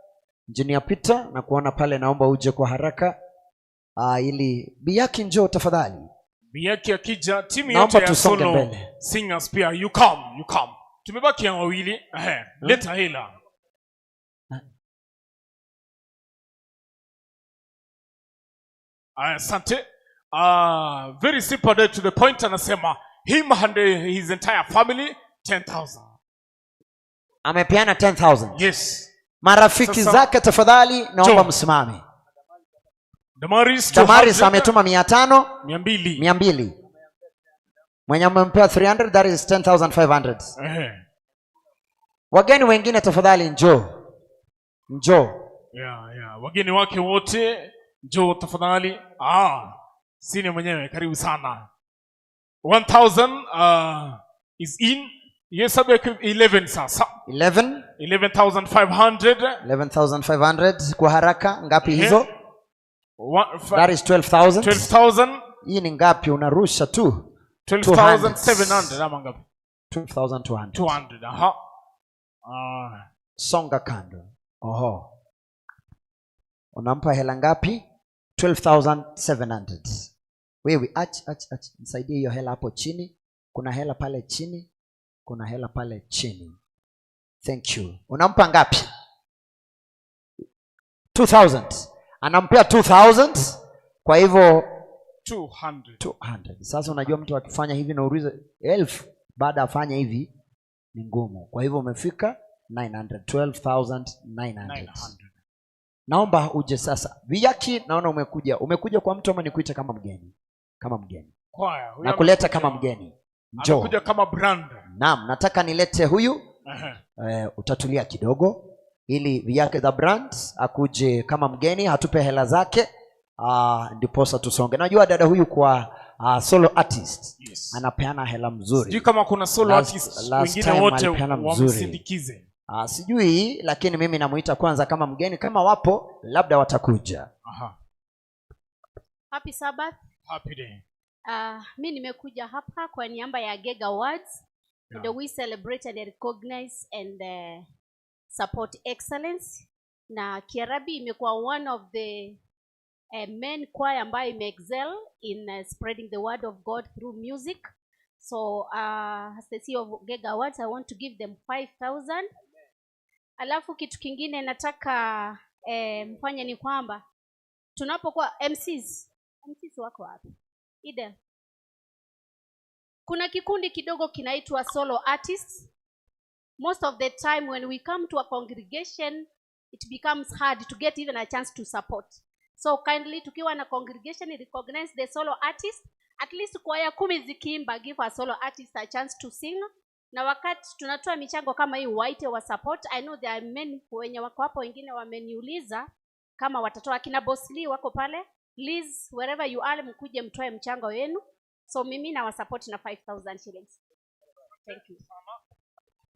S4: Engineer Peter na kuona pale, naomba uje kwa haraka. Ili Biyaki njoo tafadhali.
S7: Biyaki akija timu
S4: Naomba
S7: yote ya
S4: tusonge
S7: solo
S4: mbele.
S7: singers pia you come. Tumebaki na wawili. Leta hela. Asante. Very simple, to the point. Anasema him and his entire family 10,000.
S4: Amepeana 10,000.
S7: Yes.
S4: Marafiki
S7: Sasa,
S4: zake tafadhali naomba
S7: Joe.
S4: msimame.
S7: Damaris
S4: Damaris
S7: 200.
S4: ametuma 500.
S7: 200.
S4: 200. Mwenye amempea 300, that is 10,500. Wageni wengine tafadhali njoo. Njoo.
S7: Yeah. Wageni wake wote njoo tafadhali. Sini mwenyewe karibu sana. 1,000 is in. Yes, abe 11 sasa.
S4: 11?
S7: 11,500.
S4: 11,500 kwa haraka ngapi hizo? That is 12,000.
S7: 12,000.
S4: Hii ni ngapi unarusha tu?
S7: 12,700 ama ngapi?
S4: 12,200.
S7: 200, aha.
S4: Songa kando. Oho. Unampa hela ngapi? 12,700. Wewe ach. Nisaidie hiyo hela hapo chini. Kuna hela pale chini. Kuna hela pale chini. Thank you. Unampa ngapi? 2,000. Anampea 2,000. Kwa hivyo
S7: 200.
S4: 200. Sasa unajua mtu akifanya hivi na uulize 1,000 baada afanye hivi ni ngumu. Kwa hivyo umefika 900, 12,900. Naomba uje sasa. Wiyaki naona umekuja. Umekuja kwa mtu ama nikuite kama mgeni? Kama mgeni.
S7: Kwaya, huyu
S4: Nakuleta
S7: amekuja.
S4: kama mgeni. Njoo.
S7: Amekuja kama brand.
S4: Naam, nataka nilete huyu. Utatulia kidogo ili Wiyaki the brand akuje kama mgeni, hatupe hela zake. Ndiposa tusonge. Najua dada huyu kwa solo artist.
S7: Yes.
S4: Anapeana hela mzuri.
S7: Sijui kama kuna solo artist
S4: Last
S7: wengine
S4: time
S7: wote
S4: alipeana mzuri.
S7: wamsindikize.
S4: Sijui, lakini mimi namuita kwanza kama mgeni, kama wapo labda watakuja.
S15: Happy Sabbath.
S7: Happy day.
S15: Mi nimekuja hapa kwa niaba ya Gega Awards. And we celebrate and recognize and support excellence. Na Kiarabi imekuwa one of the main choir ambayo imeexcel in spreading the word of God through music. So as the CEO of Gega Awards, I want to give them 5,000. Alafu kitu kingine nataka mfanye ni kwamba tunapokuwa MCs wako wapi? Ida. Kuna kikundi kidogo kinaitwa solo artists. Most of the time when we come to a congregation, it becomes hard to get even a chance to support. So kindly tukiwa na congregation, recognize the solo artist. At least kwaya 10 zikiimba, give a solo artist a chance to sing. Na wakati tunatoa michango kama hii, waite wa support. I know there are many wenye wako hapo, wengine wameniuliza kama watatoa. Kina Boss Lee wako pale. Liz, wherever you are, mkuje mtoe mchango wenu. So mimi na wasupport na 5,000 shillings. Thank you.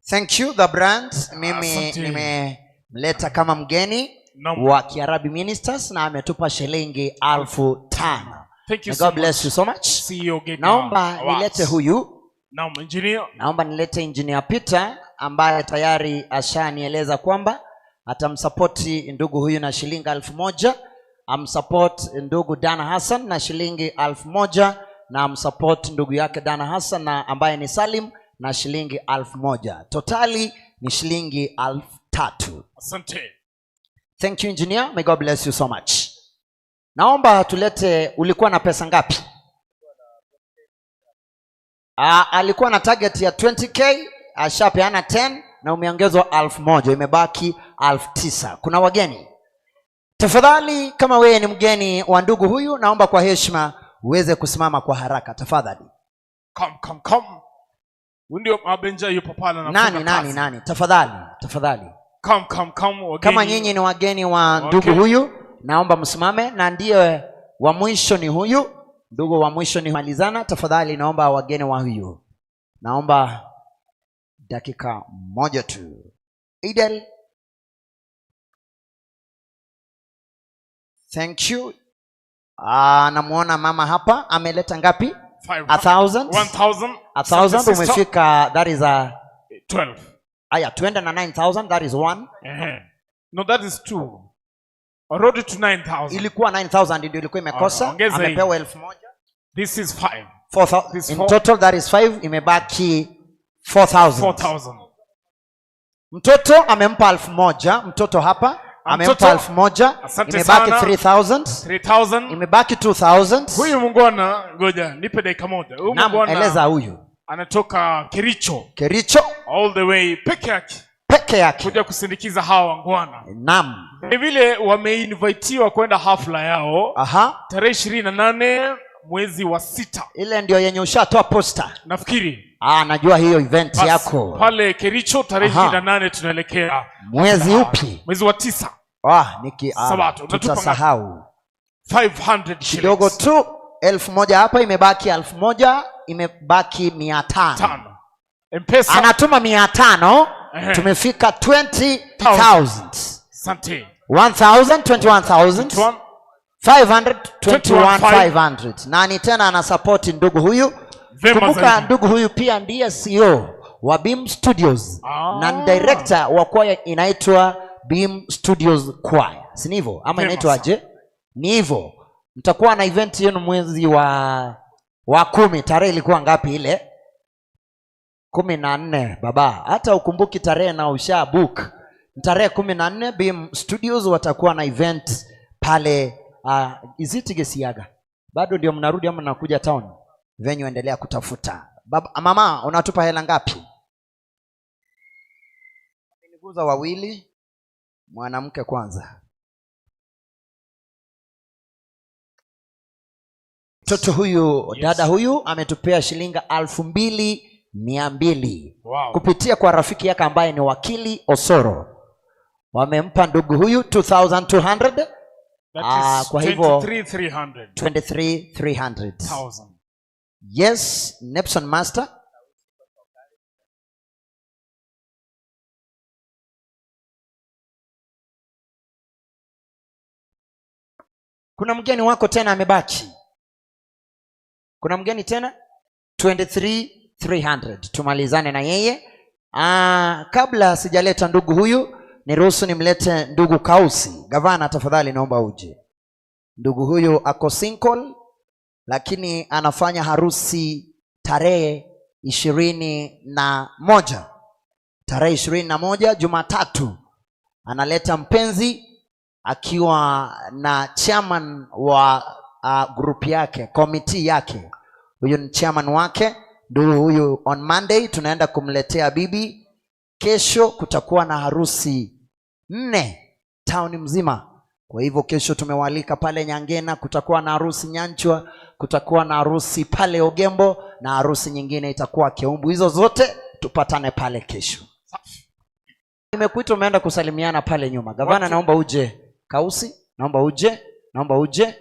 S4: Thank you the brand. Mimi nimemleta kama mgeni wa Kiarabi Ministers na ametupa shilingi 5,000.
S7: Thank you
S4: May
S7: so
S4: God bless
S7: much.
S4: you so much.
S7: CEO Gega
S4: Naomba
S7: Awards.
S4: nilete huyu.
S7: Naam, engineer.
S4: Naomba nilete Engineer Peter ambaye tayari ashanieleza kwamba atamsupporti ndugu huyu na shilingi 1,000, amsupport ndugu Dana Hassan na shilingi 1,000, na amsupport ndugu yake Dana Hassan na ambaye ni Salim na shilingi 1,000. Totali ni shilingi 3,000.
S7: Asante.
S4: Thank you engineer. May God bless you so much. Naomba tulete, ulikuwa na pesa ngapi? Alikuwa na target ya 20k, ashapeana 10 na umeongezwa 1,000, imebaki 9,000. Kuna wageni? Tafadhali kama wewe ni mgeni wa ndugu huyu, naomba kwa heshima uweze kusimama kwa haraka tafadhali.
S7: Come come come. Ndio Abenja yupo pale anafunga
S4: Nani
S7: kazi.
S4: nani? Tafadhali, tafadhali.
S7: Come come come wageni.
S4: Kama nyinyi ni wageni wa ndugu huyu, naomba msimame, na ndiye wa mwisho ni huyu. Ndugu wa mwisho ni malizana, tafadhali naomba wageni wa huyu. Naomba dakika moja tu. Idel. Thank you. Namuona mama hapa ameleta ngapi? 1,000.
S7: 1,000.
S4: 1,000 umefika, that is a
S7: 12.
S4: Aya, tuenda na 9,000, that is 1.
S7: No, that is 2. Already to 9,000.
S4: Ilikuwa 9,000 ndio ilikuwa imekosa. Amepewa 1,000.
S7: This is 5.
S4: 4,000. In total that is 5, imebaki 4,000.
S7: 4,000.
S4: Mtoto amempa 1,000, mtoto hapa amempa 1,000, imebaki 3,000.
S7: 3,000.
S4: Imebaki 2,000.
S7: Huyu mungwana, ngoja nipe dakika moja. Huyu mungwana
S4: eleza huyu.
S7: Anatoka Kericho.
S4: Kericho.
S7: All the way peke yake.
S4: Peke yake.
S7: Kuja kusindikiza hawa wangwana.
S4: Naam.
S7: Ni vile wameinvitiwa kwenda hafla yao.
S4: Aha.
S7: Tarehe 28 mwezi wa 6.
S4: Ile ndio yenye ushatoa poster.
S7: Nafikiri.
S4: Najua hiyo event
S7: Bas,
S4: yako.
S7: Pale Kericho tarehe 28 tunaelekea.
S4: Mwezi upi?
S7: Mwezi wa 9. Sabato.
S4: Tutasahau.
S7: 500 shillings.
S4: Kidogo tu 1,000 hapa imebaki 1,000, imebaki 500.
S7: M-Pesa.
S4: Anatuma 500, tumefika 20,000.
S7: Asante.
S4: 1,000, 21,000. 500, 21,500. Nani tena anasupport ndugu huyu? Kumbuka ndugu huyu pia ndiye CEO wa Beam Studios. Na ni director wa choir inaitwa Beam Studios Choir. Si hivyo? Ama inaitwa aje? Ni hivyo. Mtakuwa na event yenu mwezi wa 10. Tarehe ilikuwa ngapi ile? 14 baba. Hata ukumbuki tarehe na usha book. Tarehe 14 Beam Studios watakuwa na event pale is it Gesiaga? Bado ndio mnarudi ama mnakuja town? Venue endelea kutafuta. Baba, mama unatupa hela ngapi? Niguza wawili, mwanamke kwanza. Mtoto huyu, yes. Dada huyu ametupea shilingi 2,200.
S7: Wow.
S4: Kupitia kwa rafiki yake ambaye ni wakili Osoro. Wamempa ndugu huyu 2,200.
S7: That is
S4: kwa hivyo
S7: 23,300.
S4: 23,300. Yes, Nepson Master. Kuna mgeni wako tena amebaki. Kuna mgeni tena? 23,300. 300. Tumalizane na yeye. Kabla sijaleta ndugu huyu, niruhusu nimlete ndugu Kausi. Gavana, tafadhali naomba uje. Ndugu huyu ako single, lakini anafanya harusi tarehe 21. Tarehe 21 Jumatatu analeta mpenzi akiwa na chairman wa group yake, committee yake. Huyu ni chairman wake. Ndugu huyu on Monday tunaenda kumletea bibi. Kesho kutakuwa na harusi 4 town mzima. Kwa hivyo kesho tumewalika pale Nyangena, kutakuwa na harusi Nyanchwa, kutakuwa na harusi pale Ogembo, na harusi nyingine itakuwa Keumbu. Hizo zote tupatane pale kesho. Nimekuita, umeenda kusalimiana pale nyuma. Gavana, naomba uje. Kausi, naomba uje, naomba uje.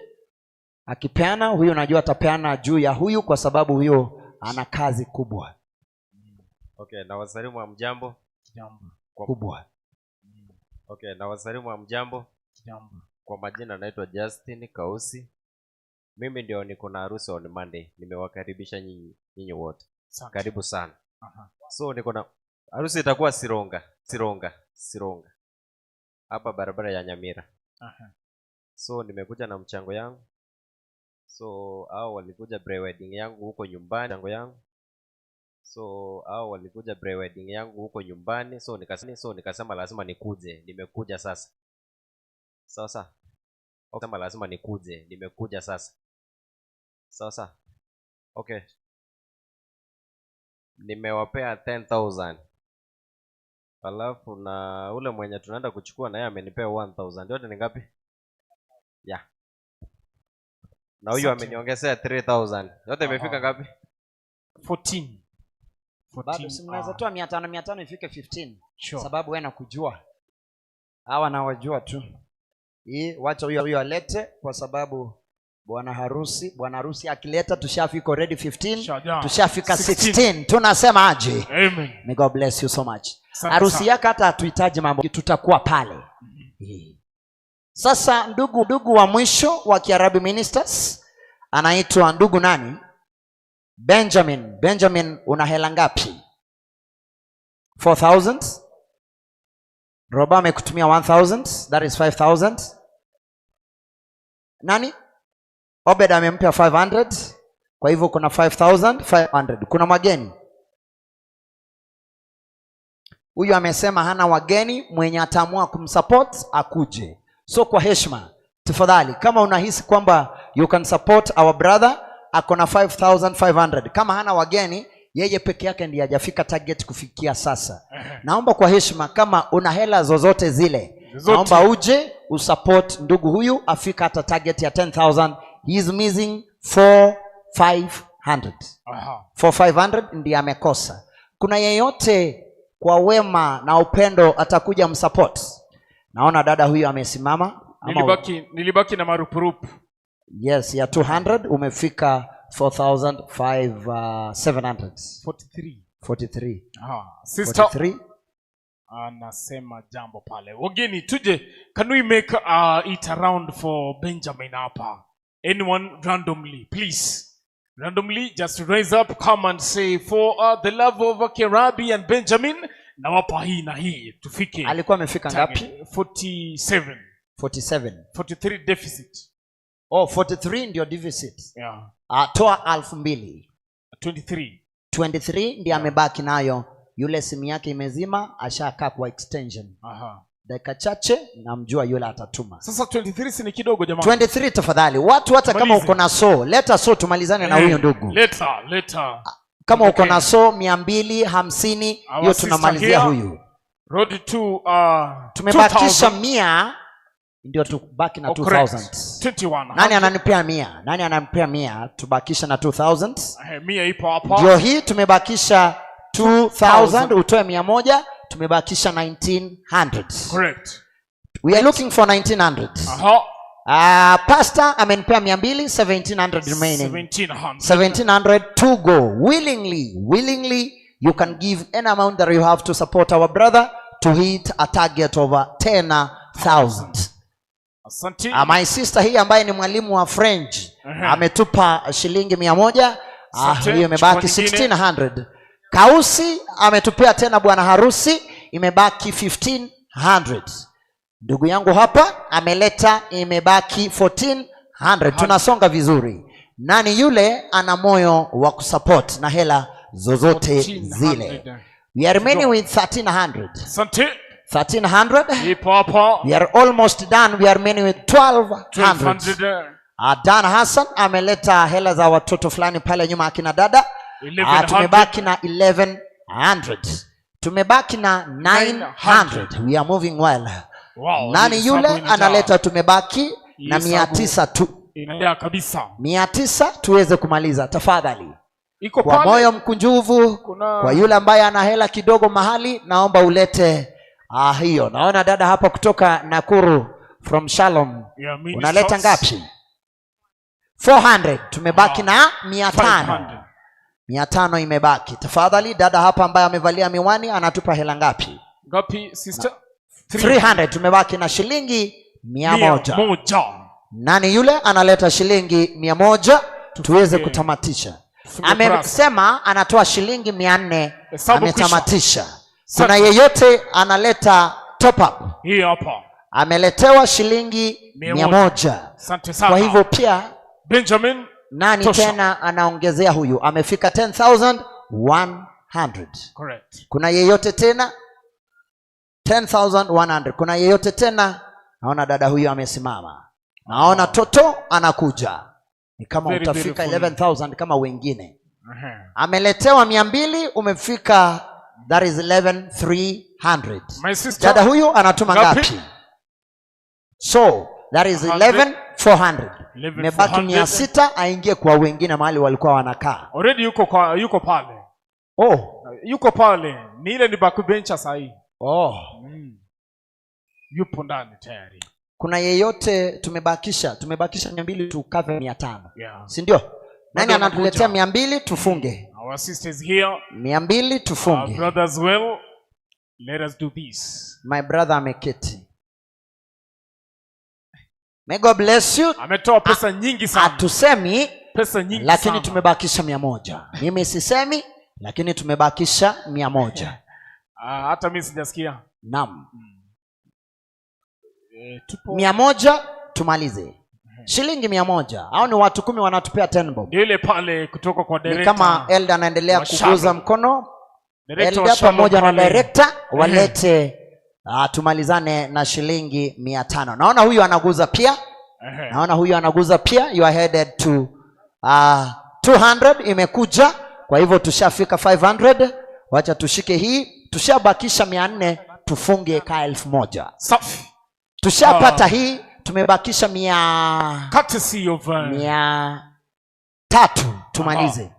S4: Akipeana huyu najua atapeana juu ya huyu kwa sababu huyo ana kazi kubwa.
S17: Okay, na wasalimu wa mjambo.
S7: Jambo.
S4: Kubwa.
S17: Okay, na wasalimu wa mjambo.
S7: Jambo.
S17: Kwa majina naitwa Justin Kausi. Mimi ndio niko na harusi on Monday. Nimewakaribisha nyinyi wote.
S7: Asante.
S17: Karibu sana.
S7: Aha.
S17: So niko na harusi itakuwa Sironga, Sironga, Sironga. Hapa barabara ya Nyamira.
S7: Aha.
S17: So nimekuja na mchango yangu. So hao walikuja pre-wedding yangu huko nyumbani, mchango yangu. So hao walikuja pre-wedding yangu huko nyumbani, so nikasema lazima nikuje. Nimekuja sasa. Sasa. Okay, lazima nikuje. Nimekuja sasa. Sasa. Okay. Nimewapea 10,000. Alafu na ule mwenye tunaenda kuchukua na yeye amenipea 1,000. Yote ni ngapi? Yeah. Na huyu ameniongezea 3,000. Yote imefika ngapi?
S7: 14.
S4: Bado si mnaweza toa 500 500 ifike 15.
S7: Sure.
S4: Sababu wewe nakujua. Hawa nawajua tu. Hii wacha huyo alete kwa sababu bwana harusi akileta tushafika already 15, tushafika 16. Tunasema aje?
S7: Amen.
S4: May God bless you so much. Harusi yako hata hatuhitaji mambo, tutakuwa pale. Sasa ndugu wa mwisho wa Kiarabi Ministers anaitwa ndugu nani? Benjamin. Benjamin, una hela ngapi? 4,000. Roba amekutumia 1,000, that is 5,000. Nani? Obed amempea 500. Kwa hivyo kuna 5,500. Kuna mageni. Huyu amesema hana wageni, mwenye ataamua kumsupport akuje. So kwa heshima, tafadhali kama unahisi kwamba you can support our brother, ako na 5,500. Kama hana wageni, yeye peke yake ndiye hajafika target kufikia sasa. Naomba kwa heshima, kama una hela zozote zile, naomba uje usupport ndugu huyu afika hata target ya 10,000. He is missing 4,500. 4,500 ndiye amekosa. Kuna yeyote kwa wema na upendo atakuja msupport? Naona dada huyu amesimama.
S7: Nilibaki na marupurupu.
S4: Yes, ya 200 umefika 4,700.
S7: 43.
S4: 43.
S7: Sister
S4: 43.
S7: Anasema jambo pale. Wageni tuje, can we make it around for Benjamin hapa? Anyone randomly, please. Randomly just raise up, come and say for the love of Kerabi and Benjamin, nawapa hii na hii tufike.
S4: Alikuwa amefika ngapi?
S7: 47.
S4: 47.
S7: 43 deficit.
S4: Oh, 43 ndio deficit.
S7: Yeah.
S4: Toa 2,000.
S7: 23.
S4: 23 ndiye amebaki nayo. Yule simu yake imezima, ashakaa kwa extension.
S7: Aha.
S4: Dakika chache namjua yule atatuma.
S7: Sasa 23 si ni kidogo jamani.
S4: 23 tafadhali. Watu hata kama uko na so, leta so tumalizane na huyo ndugu.
S7: Leta.
S4: Kama uko na so 250 hiyo tunamalizia huyu.
S7: Road to
S4: tumebakisha 100 ndio tubaki na 2,000.
S7: 21.
S4: Nani ananipea 100? Nani ananipea 100? Tubakisha na 2,000.
S7: 100 ipo hapa.
S4: Ndio hii tumebakisha 2,000, utoe 100, tumebakisha 1,900.
S7: Correct.
S4: We are looking for 1,900.
S7: Aha.
S4: Pastor amenipea 200, 1,700 remaining.
S7: 1,700.
S4: 1,700 to go. Willingly you can give any amount that you have to support our brother to hit a target of 10,000.
S7: Asante.
S4: My sister hii ambaye ni mwalimu wa French ametupa shilingi 100.
S7: Asante.
S4: Hiyo imebaki
S7: Chukua nyingine.
S4: 1600. Kausi ametupea tena bwana harusi, imebaki 1500. Ndugu yangu hapa ameleta, imebaki 1400. Tunasonga vizuri. Nani yule ana moyo wa kusupport na hela zozote zile? We are remaining with 1300.
S7: Asante.
S4: 1300.
S7: Ipo hapo.
S4: We are almost done. We are remaining with 1200.
S7: 1200.
S4: Dan Hassan ameleta hela za watoto fulani pale nyuma akina dada.
S7: 1100.
S4: Tumebaki na 1100. Tumebaki na 900. We are moving well.
S7: Wow,
S4: Nani
S7: hii
S4: yule
S7: hesabu inajaa.
S4: analeta? Tumebaki na
S7: Hii hesabu
S4: 900 tu.
S7: Inajaa kabisa.
S4: 900 tuweze kumaliza tafadhali.
S7: Iko
S4: Kwa
S7: pale.
S4: moyo mkunjufu,
S7: Kuna
S4: kwa yule ambaye ana hela kidogo mahali, naomba ulete hiyo. Naona dada hapa kutoka Nakuru from Shalom.
S7: Yeah, ministers.
S4: Unaleta ngapi? 400. Tumebaki na 500.
S7: 500.
S4: 500 imebaki. Tafadhali dada hapa ambaye amevalia miwani anatupa hela ngapi?
S7: Ngapi sister?
S4: 300. Tumebaki na shilingi 100.
S7: 100.
S4: Nani yule analeta shilingi 100 tuweze kutamatisha?
S7: Tufunge kurasa.
S4: Amesema anatoa shilingi 400,
S7: Hesabu kwisha.
S4: ametamatisha. Kuna yeyote analeta top up?
S7: Hii hapa.
S4: Ameletewa shilingi 100.
S7: Asante sana.
S4: Kwa hivyo pia
S7: Benjamin
S4: nani
S7: tosha.
S4: tena anaongezea huyu? Amefika 10,100.
S7: Correct.
S4: Kuna yeyote tena? 10,100. Kuna yeyote tena? Naona dada huyu amesimama. Naona Toto anakuja. Ni kama
S7: Very
S4: utafika
S7: beautiful.
S4: 11,000 kama wengine. Ameletewa 200, umefika, that is 11,300.
S7: My sister.
S4: Dada huyu anatuma
S7: Ngapi?
S4: ngapi? So that is
S7: 100.
S4: 11,400.
S7: 11,400.
S4: Imebaki 600 aingie kwa wengine mahali walikuwa wanakaa.
S7: Already yuko pale.
S4: Oh.
S7: Yuko pale. Ni ile ni backbencher sahi.
S4: Oh.
S7: Yupo ndani tayari.
S4: Kuna yeyote tumebakisha? Tumebakisha 200 tukave 500.
S7: Yeah.
S4: Si ndio? Nani
S7: Bado
S4: anatuletea
S7: anakuja.
S4: 200 tufunge?
S7: Our sisters here.
S4: 200
S7: Our
S4: tufunge.
S7: brothers well. Let us do this.
S4: My brother ameketi. May God bless you.
S7: Ametoa pesa nyingi sana.
S4: Hatusemi
S7: pesa nyingi
S4: lakini
S7: sana.
S4: Tumebakisha 100. Mimi sisemi lakini tumebakisha 100.
S7: Hata mimi sijasikia.
S4: Naam.
S7: Tupo
S4: 100 tumalize. Shilingi 100. Hao ni watu 10 wanatupea 10 bob.
S7: Ndio ile pale kutoka kwa
S4: Ni
S7: director.
S4: kama elder anaendelea
S7: wa
S4: kuguza
S7: Shalom.
S4: mkono.
S7: Director wa
S4: Elder
S7: Shalom
S4: pamoja na
S7: pale.
S4: director walete, tumalizane na shilingi 500. Naona huyu anaguza pia. Naona huyu anaguza pia. You are headed to 200 imekuja. Kwa hivyo tushafika 500. Wacha tushike hii. Tushabakisha 400 tufunge ka 1000.
S7: Safi.
S4: Tushapata hii, tumebakisha mia
S7: courtesy of
S4: 300 tumalize.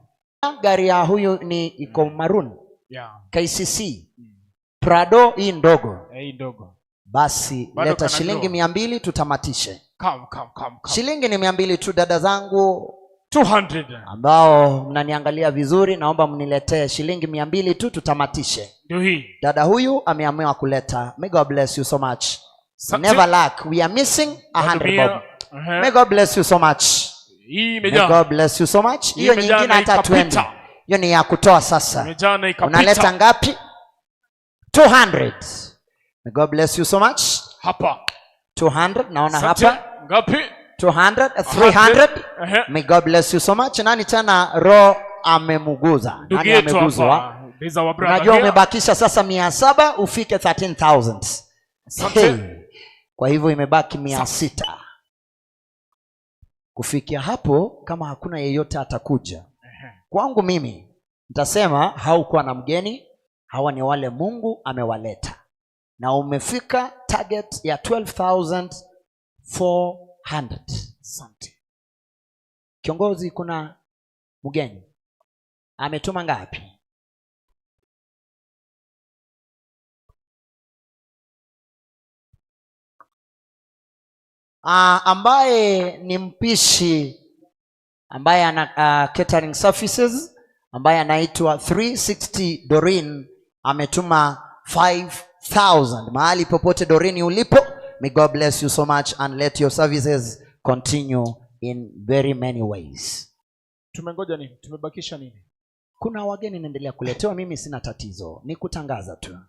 S4: Gari ya huyu ni iko maroon.
S7: Yeah.
S4: KCC. Prado hii ndogo.
S7: Hii ndogo.
S4: Basi
S7: Bado
S4: leta
S7: kana
S4: shilingi
S7: grow.
S4: 200 tutamatishe.
S7: Come, come, come, come.
S4: Shilingi ni 200 tu dada zangu.
S7: 200.
S4: Ambao mnaniangalia vizuri, naomba mniletee shilingi 200 tu tutamatishe.
S7: Ndio hii.
S4: Dada huyu ameamua kuleta. May God bless you so much.
S7: Asante.
S4: Never lack. We are missing 100
S7: Mia.
S4: bob. May God bless you so much.
S7: Hii
S4: May
S7: imejaa.
S4: God bless you so much.
S7: Hii
S4: Hiyo
S7: imejaa
S4: nyingine
S7: na
S4: hata
S7: ikapita.
S4: 20. Hiyo ni ya kutoa sasa.
S7: Imejaa na ikapita.
S4: Unaleta ngapi? 200. May God bless you so much.
S7: Hapa.
S4: 200 naona
S7: Asante.
S4: hapa.
S7: Ngapi?
S4: 200, 300.
S7: Ehe.
S4: May God bless you so much. Nani tena roho amemuguza?
S7: Ndugu
S4: Nani
S7: yetu
S4: ameguzwa?
S7: hapa. This is our brother
S4: Unajua
S7: here.
S4: umebakisha sasa 700 ufike 13,000.
S7: Asante.
S4: Hey. Kwa hivyo imebaki 600. Kufikia hapo kama hakuna yeyote atakuja. Kwangu mimi nitasema haukuwa na mgeni, hawa ni wale Mungu amewaleta. Na umefika target ya 12,400.
S7: Asante.
S4: Kiongozi, kuna mgeni ametuma ngapi? Ambaye ni mpishi ambaye ana catering services ambaye anaitwa 360 Doreen ametuma 5,000. Mahali popote Doreen ulipo, may God bless you so much and let your services continue in very many ways.
S7: Tumengoja nini? Tumebakisha nini?
S4: Kuna wageni naendelea kuletewa, mimi sina tatizo, ni kutangaza tu.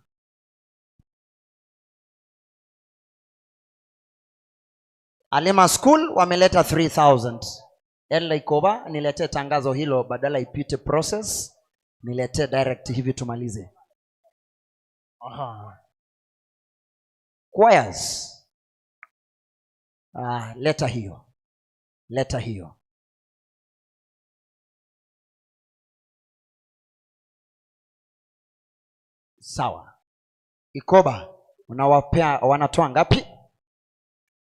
S4: Alima School wameleta 3000. Ella Ikoba, niletee tangazo hilo badala ipite process, niletee direct hivi tumalize.
S7: Aha.
S4: Choirs. Leta hiyo. Leta hiyo. Sawa. Ikoba unawapea, wanatoa ngapi?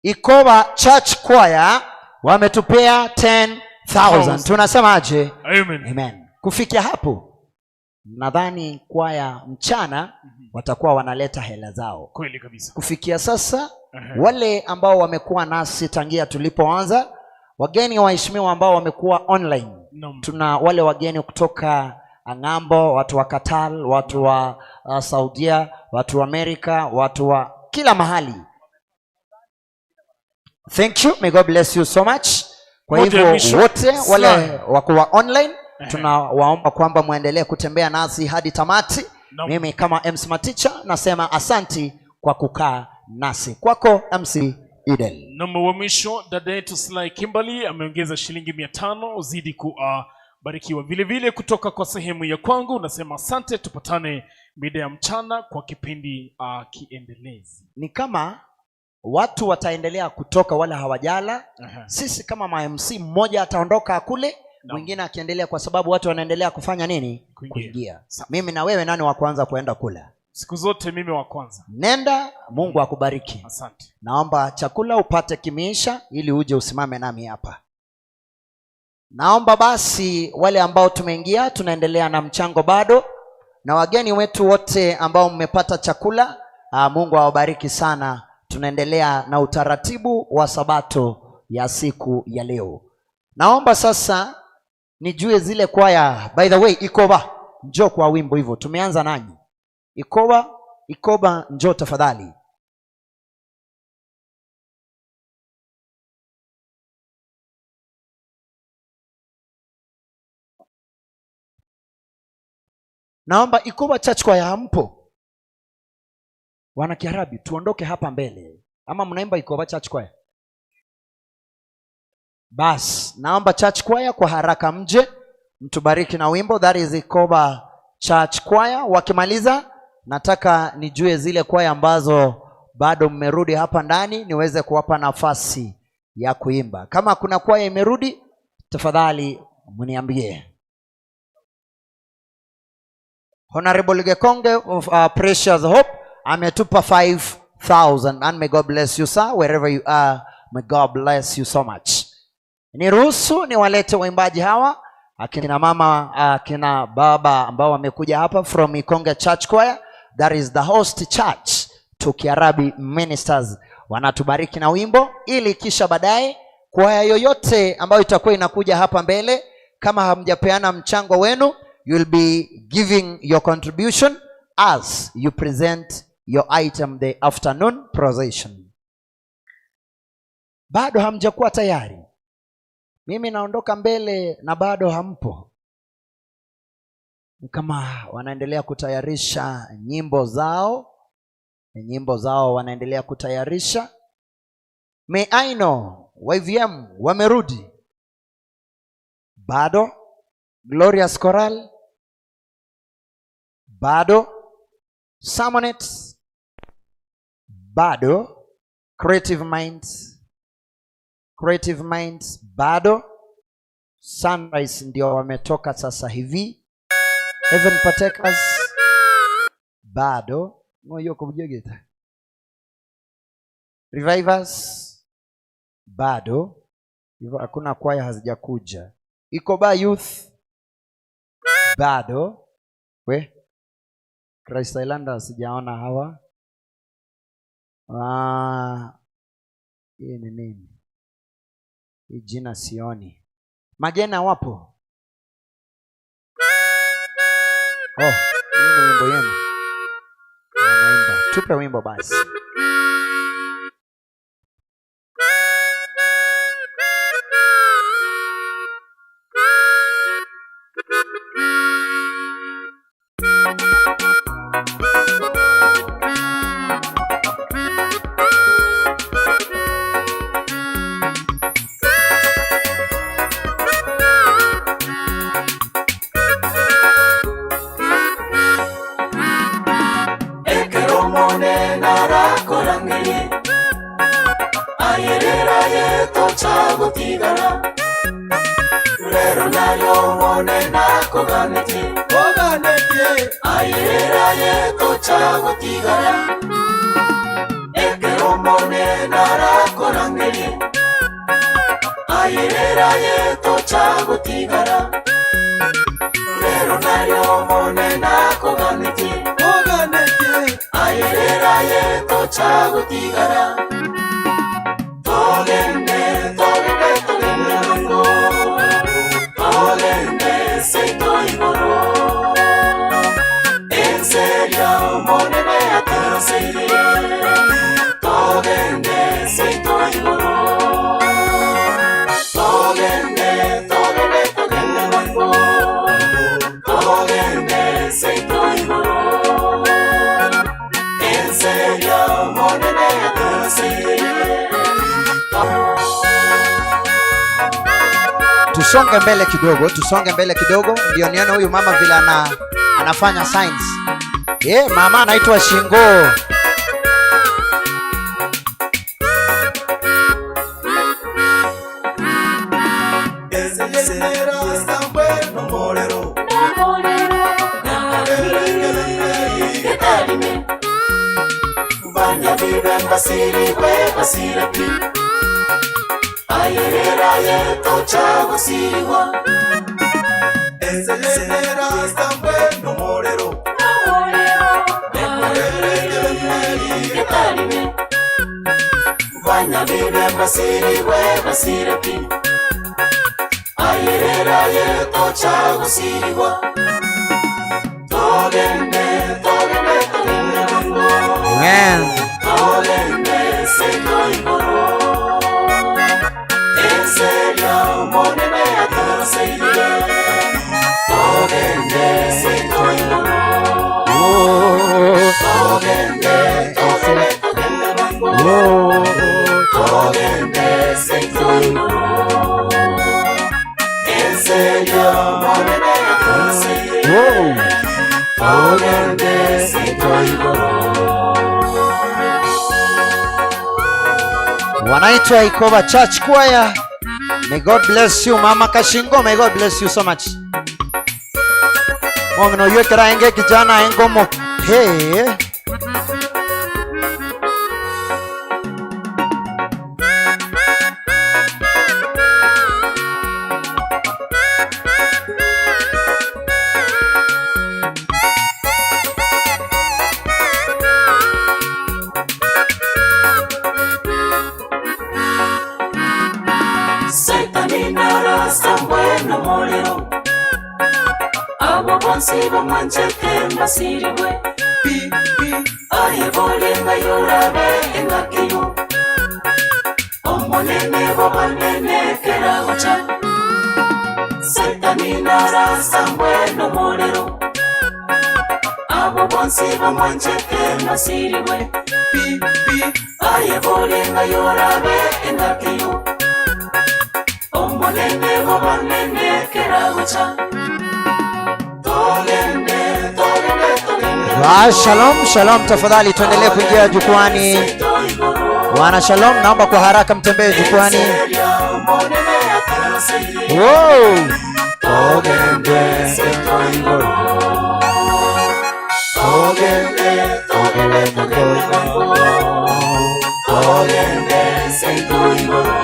S4: Ikoba Church Choir wametupea 10,000. Tunasemaje?
S7: Amen.
S4: Amen. Kufikia hapo nadhani kwaya mchana watakuwa wanaleta hela zao.
S7: Kweli kabisa.
S4: Kufikia sasa wale ambao wamekuwa nasi tangia tulipoanza, wageni waheshimiwa ambao wamekuwa online. Tuna wale wageni kutoka ng'ambo, watu wa Qatar, watu wa Saudia, watu wa Amerika, watu wa kila mahali. Thank you. May God bless you so much. Kwa hivyo wote wale wakuwa online tunawaomba kwamba muendelee kutembea nasi hadi tamati. Mimi kama MC Maticha nasema asanti kwa kukaa nasi. Kwako MC Idel.
S7: Namba wa mwisho dada yetu Sly Kimberly ameongeza shilingi 500, uzidi kubarikiwa. Vile vile kutoka kwa sehemu ya kwangu nasema asante, tupatane mida ya mchana kwa kipindi kiendelezi.
S4: Ni kama watu wataendelea kutoka wala hawajala. Sisi kama ma MC mmoja ataondoka kule, mwingine akiendelea, kwa sababu watu wanaendelea kufanya nini? Kuingia. Mimi na wewe nani wa kwanza kuenda kula?
S7: Siku zote mimi wa kwanza.
S4: Nenda, Mungu akubariki.
S7: Asante.
S4: Naomba chakula upate kimiisha ili uje usimame nami hapa. Naomba basi wale ambao tumeingia tunaendelea na mchango bado, na wageni wetu wote ambao mmepata chakula, Mungu awabariki sana. Tunaendelea na utaratibu wa sabato ya siku ya leo. Naomba sasa nijue zile kwaya. By the way, Ikoba njoo kwa wimbo hivyo. Tumeanza nanyi. Ikoba, Ikoba njoo tafadhali. Naomba Ikoba Church Choir hampo. Wana Kiarabi tuondoke hapa mbele. Ama mnaimba Ikoba Church Choir? Bas, naomba Church Choir kwa haraka mje mtubariki na wimbo. That is Ikoba Church Choir. Wakimaliza nataka nijue zile kwaya ambazo bado mmerudi hapa ndani niweze kuwapa nafasi ya kuimba. Kama kuna kwaya imerudi tafadhali mniambie. Honorable Gekonge of Precious Hope ametupa 5,000, and may God bless you sir, wherever you are, may God bless you so much. Niruhusu niwalete waimbaji hawa, akina mama, akina baba ambao wamekuja hapa from Ikonge Church Choir, that is the host church to Kiarabi Ministers. Wanatubariki na wimbo ili kisha baadaye kwaya yoyote ambayo itakuwa inakuja hapa mbele, kama hamjapeana mchango wenu, you'll be giving your contribution as you present your item the afternoon procession. Bado hamjakuwa tayari. Mimi naondoka mbele na bado hampo. Kama wanaendelea kutayarisha nyimbo zao, nyimbo zao wanaendelea kutayarisha. May I know YVM wamerudi? Bado. Glorious Choral bado. Sermonet bado. Creative Minds, Creative Minds bado. Sunrise ndio wametoka sasa hivi. Heaven Partakers bado. Ngoyo kubjegeta. Revivers bado. Hivyo hakuna kwaya hazijakuja. Ikoba Youth bado. We Christ Islanders sijaona hawa. Hii ni nini? Hii jina sioni. Magena wapo? Oh, hii ni wimbo yenu. Wanaimba. Tupe wimbo basi.
S6: Tochagotigara Rero nayo monena koganetie Koganetie Ayerera ye tochagotigara Ekero monena rakorangerie Ayerera ye tochagotigara Rero nayo monena koganetie Koganetie Ayerera ye tochagotigara Togende, togende, togende mango. Togende, seito igoro. Enseria monene ateroseire. Togende, seito igoro. Togende, togende, togende mango. Togende, seito igoro. Enseria monene ateroseire.
S4: Tusonge mbele kidogo, tusonge mbele kidogo ndio nione huyu mama vile anafanya signs. Mama anaitwa Shingo.
S6: Ayerera ye tochagosiriwa Enseyenera sambwe no morero Banya bibe basiriwe basirepi Ayerera ye tochagosiriwa Togende, togende, togende mango.
S4: Amen.
S6: Togende seito igoro. Enseria monene ateroseire. Togende seito igoro. Togende, togende, togende mango. Togende seito igoro. Enseria monene ateroseire. Togende seito igoro.
S4: Wanaitwa Ikova Church Choir. May God bless you, Mama Kashingo. May God bless you so much. Mwangino yekera enge kijana engomo. Hey.
S6: Setani narasa bueno morero. Abo bonsi bamanchete mbasiriwe. Aye bolenga yorabe engakiyo. Omonene bobanene keragocha. Setani narasa bueno morero. Abo bonsi bamanchete mbasiriwe. Aye bolenga yorabe engakiyo. Omonene bobanene keragocha. Togende, togende, togende.
S4: Shalom, shalom, tafadhali tuendelee kuingia jukwani. Wana shalom, naomba kwa haraka mtembee jukwani. Wow.
S6: Togende, seito igoro. Togende, togende, togende mango. Togende, seito igoro.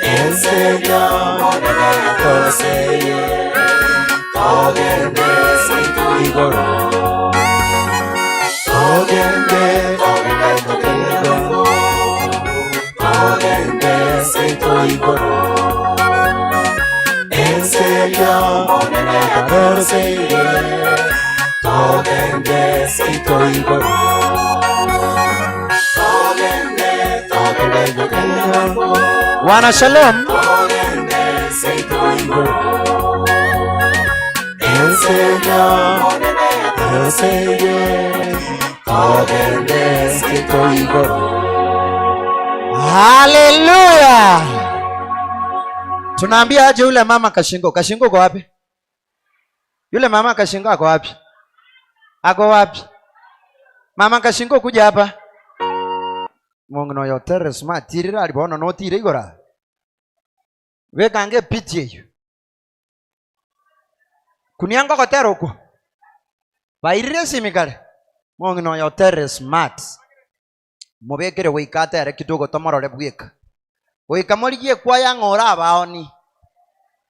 S6: Enseria monene ateroseire. Togende, seito igoro. Togende, togende, togende mango. Togende, seito igoro. Enseria monene ateroseire. Togende, seito igoro. Togende, togende, togende mango.
S4: Wana shalom.
S6: Togende, seito igoro. Enseria monene ateroseire. Togende, seito igoro.
S4: Hallelujah. Tunaambia aje yule mama Kashingo? Kashingo uko wapi? Yule mama Kashingo ako wapi? Ako wapi? Mama Kashingo kuja hapa. Mong'ina oyo oterere smart tirira ari bono notire igora. Wekange piti eyo. Kunianga gotera okwo. Bairire simikare. Mong'ina oyo oterere smart. Mubekere goika atere kidogo tomorore bweka. Goika morigie kwaya ng'ora abaoni.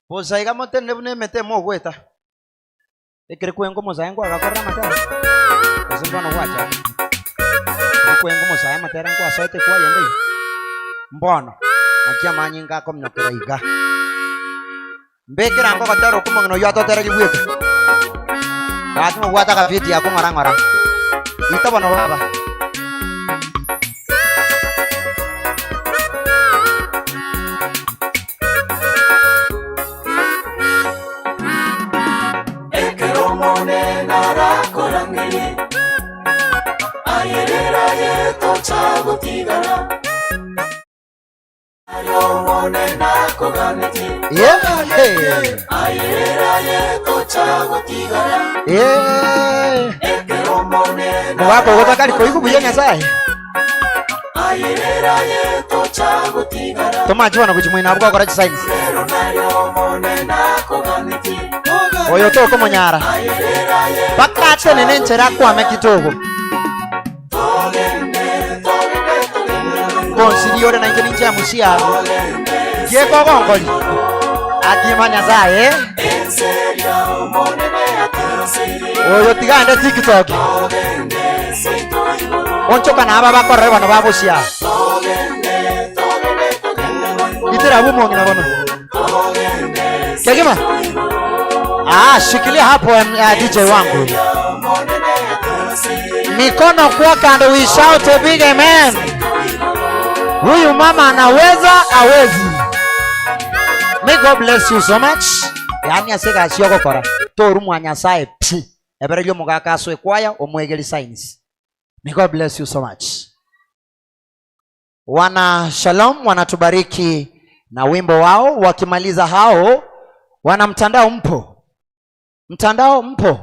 S4: Bosa iga motene buna emete mogweta. Ekere kwengo mosae ngwagakorera amatera. Gose mbono gwacha. Kwengo mosae amatera nkwasoete kwayende. Mbono. Nakia manyinga akomnyokera iga. Mbekera ngogotera okwo mong'ina oyo atotera gibweka. Gati mogwata gafiti yako ng'ora ng'ora. Ita bono baba. Mugaka ogotakari koigu buya Nyasaye. Tomachi bono gochi moino abwo gokora chisaini. Oyo tokomonyara. Bakatenene enchera akwame kidogo. Konsiri ore nainche ninche amusia. Giekogonkori. Akima Nyasaye. Oyo tigande TikTok. Onchoka na aba bakorere bono babusia. Itera abu mong'ina bono. Kegima. Ah, shikilia hapo DJ wangu. Mikono kwa kando, we shout a big amen. Huyu mama anaweza, awezi. May God bless you so much. Yani asega asiogokora. Toru mwa Nyasaye pi. Ebererio mugaka aswe kwaya omwegeri signs. May God bless you so much. Wana Shalom wanatubariki na wimbo wao. Wakimaliza hao, wana mtandao mpo. Mtandao mpo.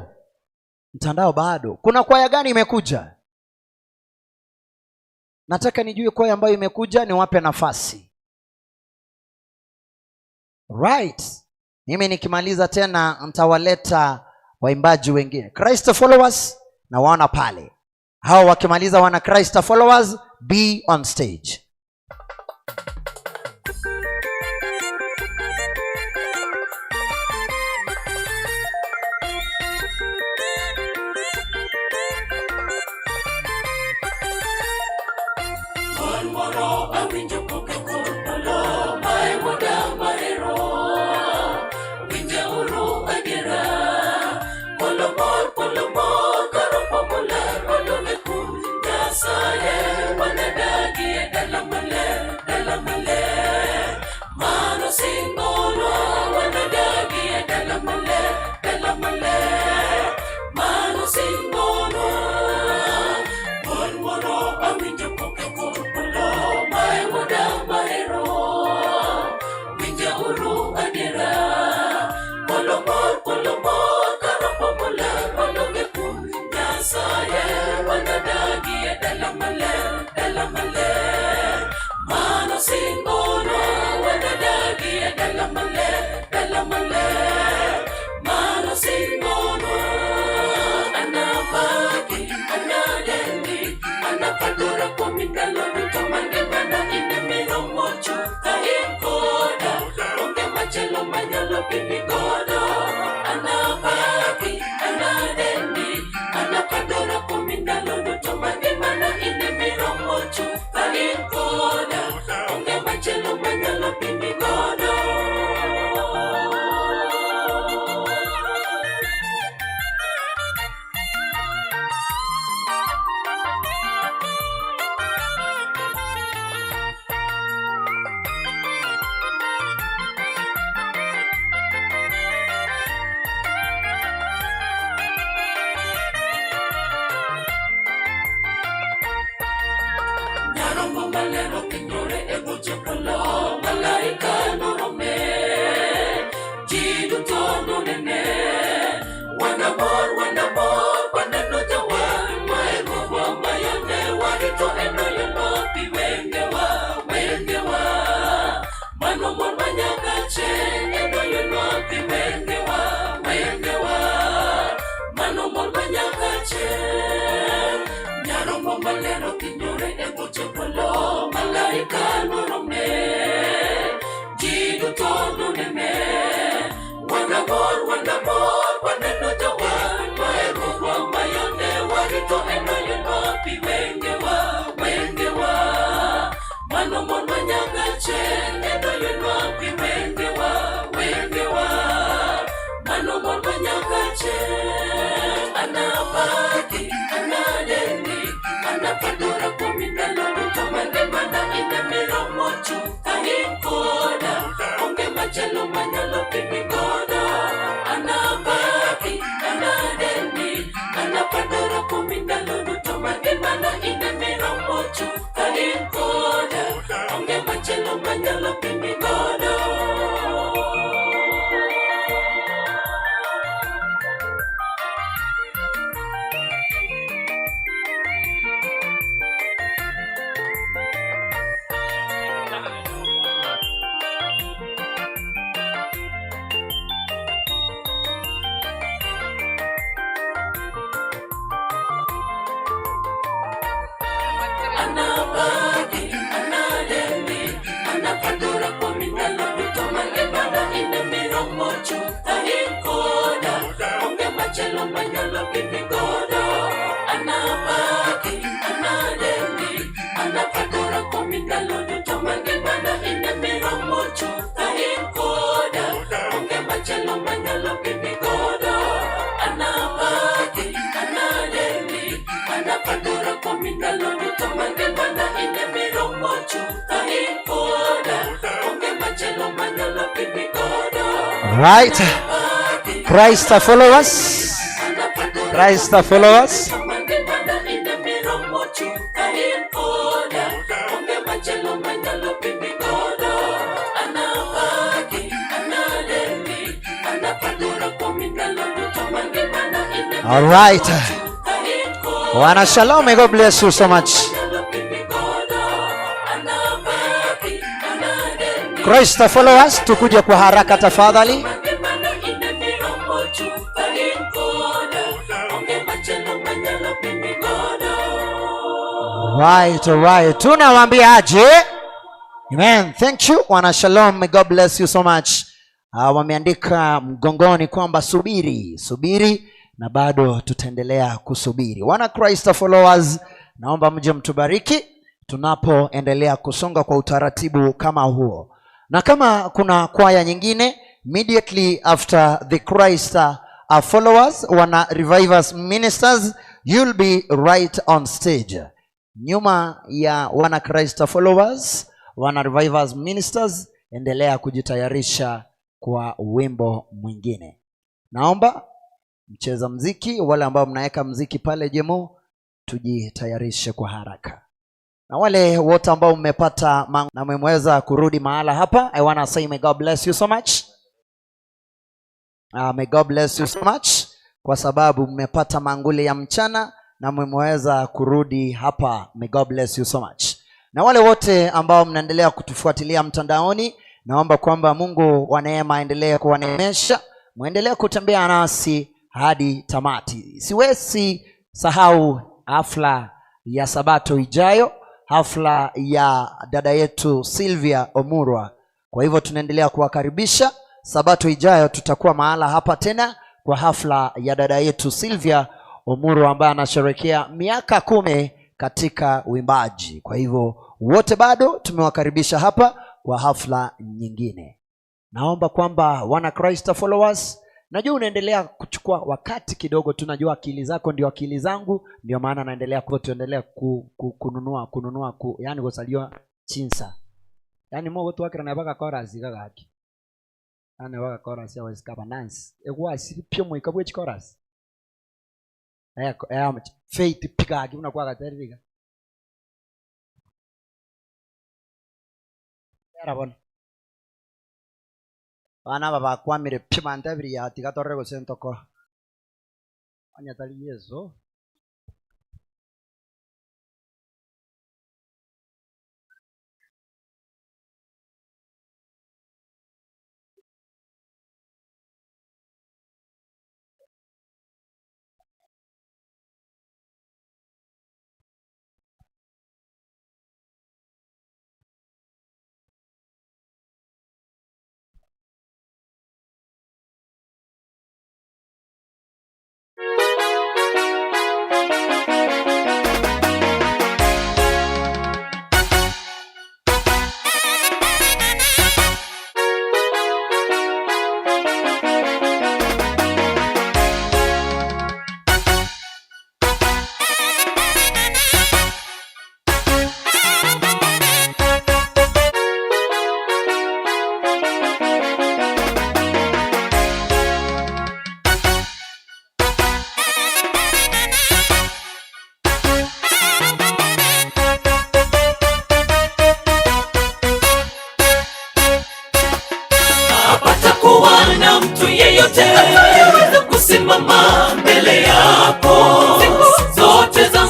S4: Mtandao bado. Kuna kwaya gani imekuja? Nataka nijue kwaya ambayo imekuja niwape nafasi. Right. Mimi nikimaliza tena nitawaleta waimbaji wengine. Christ followers na waona pale. Hao wakimaliza wana Christ followers be on stage.
S6: Eno yo no piwe. Anapadora kuom ndalo duto mangimana in emiromo chuth ka in koda. Onge machielo manyalo pimi godo. Anapaki, anadendi. Anapadora kuom ndalo duto mangimana in emiromo chuth ka in koda. Onge machielo manyalo pimi godo.
S4: Right. Christ followers. Christ followers.
S6: Mangimana in emiromo chuth ka in koda. Onge machielo manyalo pimi godo. Anapaki, anadendi. Anapadora kuom ndalo duto mangimana in
S4: All right. Wana Shalom, may God bless you so much. Christ followers, tukuje kwa haraka tafadhali.
S6: Mangimana in emiromo chuth ka in koda. Onge machielo manyalo pimi godo.
S4: Right, right. Tunawaambia aje? Amen. Thank you. Wana Shalom, may God bless you so much. Wameandika mgongoni kwamba subiri, subiri na bado tutaendelea kusubiri. Wana Christ followers, naomba mje mtubariki tunapoendelea kusonga kwa utaratibu kama huo. Na kama kuna kwaya nyingine, immediately after the Christ followers, wana Revivers ministers, you'll be right on stage. Nyuma ya wana Christ followers, wana Revivers ministers, endelea kujitayarisha kwa wimbo mwingine. Naomba mcheza mziki, wale ambao mnaweka mziki pale jemo, tujitayarishe kwa haraka. Na wale wote ambao mmepata na mmeweza kurudi mahala hapa, I wanna say may God bless you so much. May God bless you so much kwa sababu mmepata manguli ya mchana na mmeweza kurudi hapa. May God bless you so much. Na wale wote ambao mnaendelea kutufuatilia mtandaoni, naomba kwamba Mungu wa neema aendelee kuwaneemesha, muendelee kutembea nasi hadi tamati. Siwezi sahau hafla ya Sabato ijayo, hafla ya dada yetu Sylvia Omurwa. Kwa hivyo tunaendelea kuwakaribisha. Sabato ijayo tutakuwa mahala hapa tena kwa hafla ya dada yetu Sylvia Omurwa ambaye anasherehekea miaka 10 katika uimbaji. Kwa hivyo wote bado tumewakaribisha hapa kwa hafla nyingine. Naomba kwamba wana Christ followers, najua unaendelea kuchukua wakati kidogo, tunajua akili zako ndio akili zangu, ndio maana naendelea tuendelea kununua yani kusaliwa chinsa. Yani mo watu wakira na baka chorus gagaki. Ana baka chorus ya West Nancy. Egwa sipyo mwika bwe chorus. Faith pigagi unakuwa gateriga. Era bona. Bana babakwamire pimanda biri ya tigatorre gosentoko. Anya tali Yesu.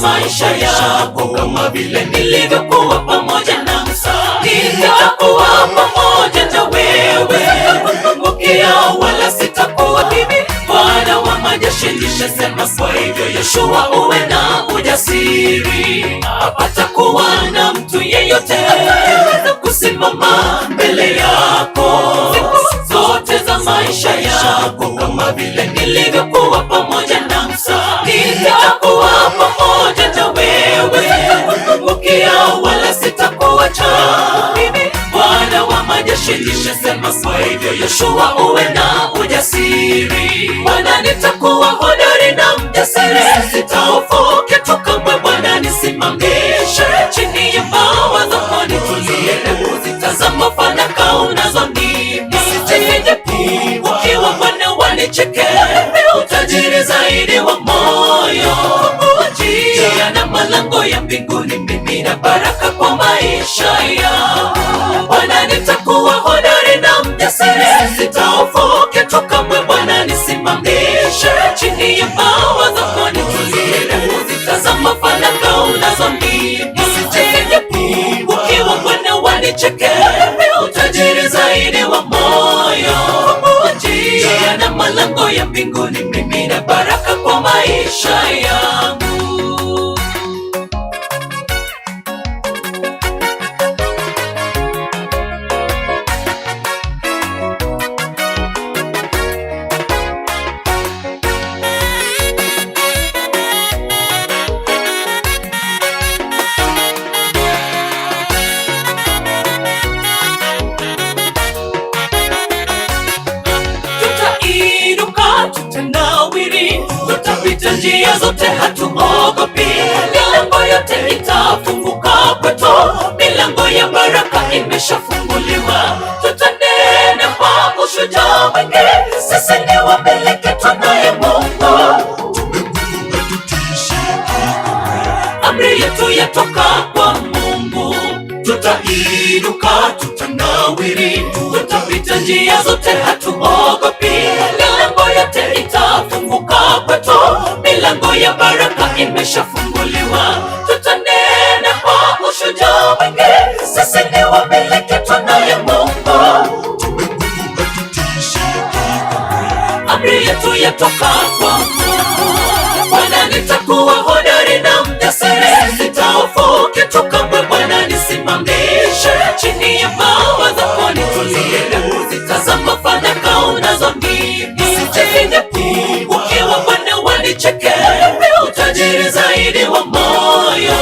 S6: Maisha yako kama vile nilivyokuwa pamoja na Musa, nitakuwa pamoja na wewe, sitakupungukia wala sitakuwa mimi. Bwana wa majeshi nishasema. Kwa hivyo Yoshua, uwe na ujasiri, hapatakuwa na mtu yeyote atakayeweza kusimama mbele yako siku zote za maisha yako, kama vile nilivyokuwa pamoja na Musa, nitakuwa pamoja na wewe, sitakupungukia. moyo Yoshua, uwe na ujasiri. Bwana nitakuwa hodari na mjasiri, sitahofu kitu kamwe. Bwana nisimamishe chini ya mbawa zako, nitulie na kuzitazama fanaka unazonipa. Nisije ukiwa Bwana wanicheke, utajiri zaidi wa moyo, njia na malango ya mbinguni, mimi na baraka kwa maisha yangu. Bwana nitakuwa hodari na mjasiri, sitahofu kitu kamwe. Bwana nisimamishe chini ya mbawa zako, nitulie na kuzitazama fanaka unazonipa. Nisije ukiwa Bwana wanicheke, utajiri zaidi wa moyo, njia na malango ya mbinguni, mimi na baraka kwa maisha yangu. Tutainuka, tutanawiri, tutapita njia zote, hatuogopi. Milango yote itafunguka kwetu, milango ya baraka imeshafunguliwa. Tutanena kwa ushujaa mwingi, sisi ni wamiliki, tunaye Mungu. Amri yetu yatoka kwa Mungu. Tutainuka, tutanawiri, tutapita njia zote, hatuogopi. Milango yote itafunguka kwetu, milango ya baraka imeshafunguliwa. Tutanena kwa ushujaa mwingi, sisi ni wamiliki, tunaye Mungu. Amri yetu yatoka kwa Mungu. Bwana nitakuwa hodari na mjasiri, sitahofu kitu kamwe. Bwana nisimamishe chini ya mbawa zako, nitulie na kuzitazama fanaka unazonipa. Nisije ukiwa Bwana wanicheke, utajiri zaidi wa moyo,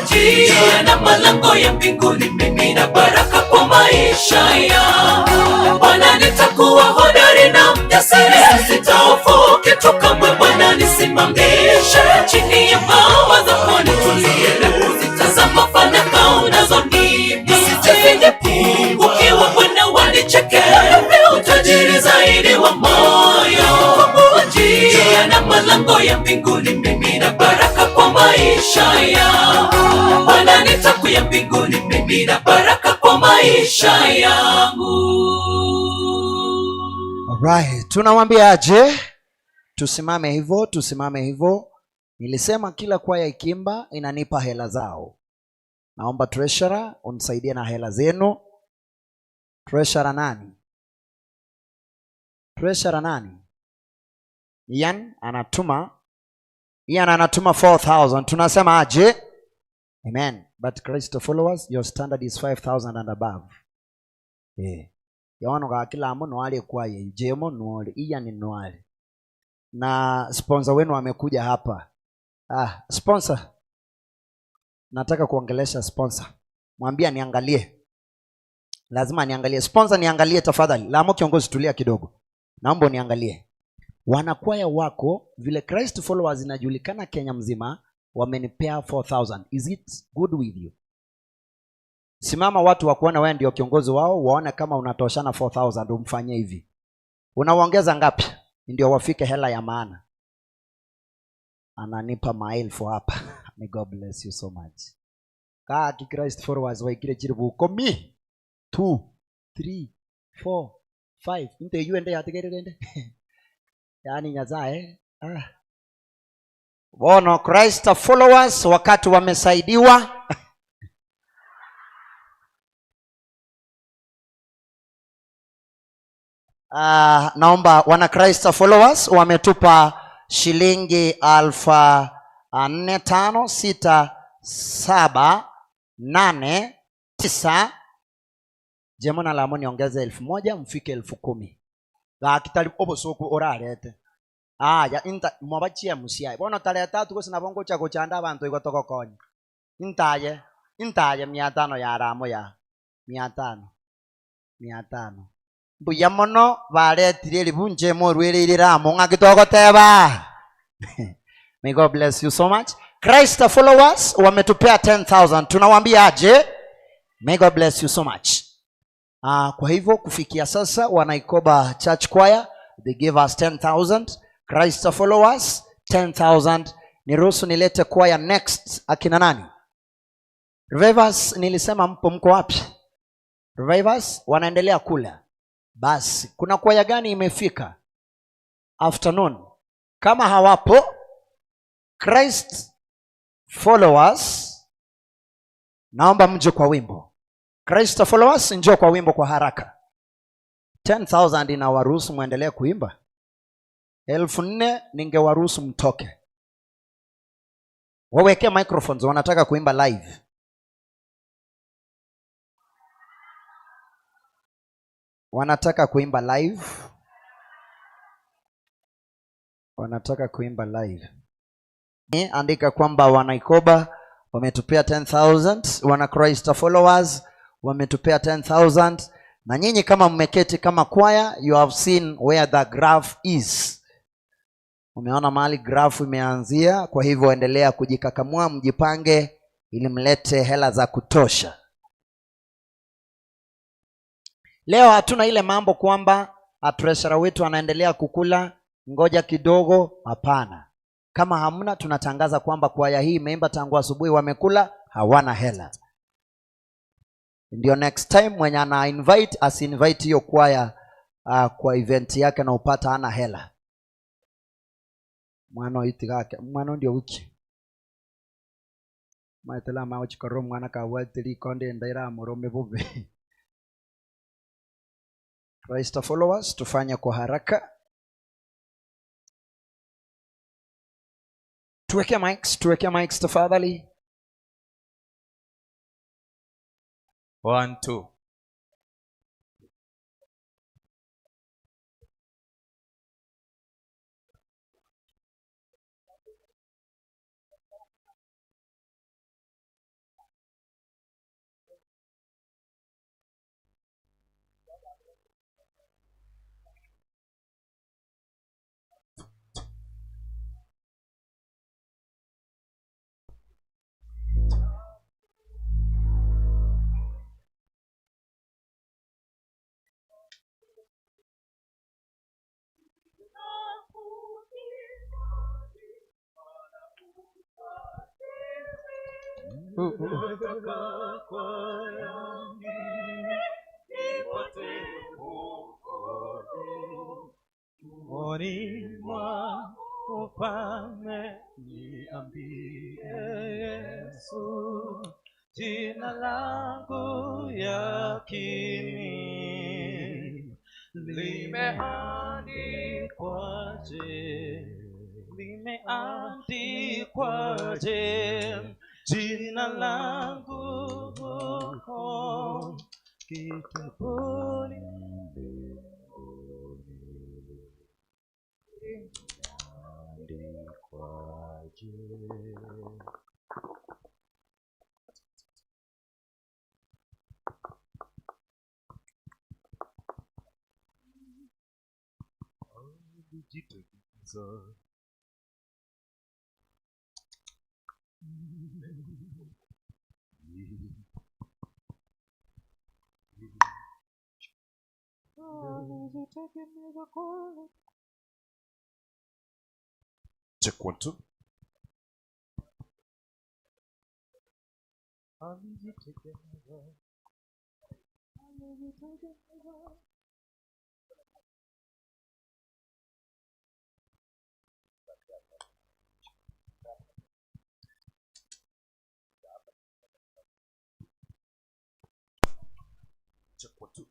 S6: njia na malango ya mbinguni, mimi na baraka kwa maisha yangu. Bwana nitakuwa hodari na mjasiri, sitahofu kitu kamwe. Bwana nisimamishe chini ya mbawa zako, nitulie na kuzitazama fanaka unazonipa. Nisije ukiwa Bwana wanicheke, utajiri zaidi wa moyo, njia na malango ya mbinguni, mimi na baraka kwa maisha yangu. Bwana nitakuya mbinguni, mimi na baraka kwa maisha yangu.
S4: Alright, tunamwambia aje? Tusimame hivyo, tusimame hivyo. Nilisema kila kwaya ikimba inanipa hela zao. Naomba treasurer unisaidie na hela zenu. Treasurer nani? Treasurer nani? Ian anatuma. Ian anatuma 4,000. Tunasema aje? Amen. But Christ followers, your standard is 5,000 and above. Yeah. Yawano ka kila amu nwale kwaye, jemo nwale, Ian nwale. Na sponsor wenu amekuja hapa. Sponsor. Nataka kuongelesha sponsor. Mwambie niangalie. Lazima niangalie. Sponsor niangalie tafadhali. Lamo kiongozi tulia kidogo. Naomba niangalie. Wanakwaya wako vile Christ followers inajulikana Kenya mzima, wamenipea 4,000. Is it good with you? Simama watu wakuona wewe ndio kiongozi wao, waone kama unatoshana 4,000, umfanyie hivi. Unawaongeza ngapi? Ndio wafike hela ya maana. Ananipa maelfu hapa. May God bless you so much. Kaa ki Christ followers waikire chiribu komi 2 3 4 5 nte yuende yatigererende. Yaani nyazae. Bono Christ followers wakati wamesaidiwa. Naomba wana Christ followers wametupa shilingi 4, 5, 6, 7, 8, 9. Jemona la moni ongeze 1,000 mfike 10,000. Gakitali obosoku orarete. Ya inta mwabachia musiai. Bono tarehe 3 gose nabongo cha gochanda abantu igotogokonya. Intaye 500 ya ramo ya 500. 500. Mbuya mono baretire ribunje morwereire ramo ng'akitogoteba. May God bless you so much. Christ followers wametupea 10,000. Tunawaambia aje? May God bless you so much. Kwa hivyo kufikia sasa wanaikoba Church Choir they gave us 10,000. Christ followers 10,000. Niruhusu nilete choir next akina nani? Revivers nilisema mpo, mko wapi? Revivers wanaendelea kula. Basi kuna kwaya gani imefika afternoon? Kama hawapo Christ followers naomba mje kwa wimbo. Christ followers njoo kwa wimbo kwa haraka. 10,000 inawaruhusu muendelee kuimba. 4,000 ningewaruhusu mtoke. Waweke microphones, wanataka kuimba live. Wanataka kuimba live. Wanataka kuimba live. Andika kwamba wanaikoba wametupea 10,000, wana Christ followers wametupea 10,000, na nyinyi kama mmeketi kama choir, you have seen where the graph is. Umeona mahali graph imeanzia, kwa hivyo endelea kujikakamua, mjipange ili mlete hela za kutosha. Leo hatuna ile mambo kwamba treasurer wetu anaendelea kukula, ngoja kidogo, hapana. Kama hamna, tunatangaza kwamba kwaya hii imeimba tangu asubuhi, wamekula, hawana hela. Ndio next time mwenye ana invite asi-invite hiyo kwaya kwa event yake na upata hana hela. Mwana itigake, mwana ndio wiki. Maetela maochikoro mwana kawatiri konde ndaira murome bube. Christ followers tufanye kwa haraka. Tuweke mics tafadhali.
S2: 1 2.
S6: Yesu, jina langu yakini limeandikwaje, limeandikwaje jina langu huko kitabuni.
S5: Check 1 2. Check 1 2.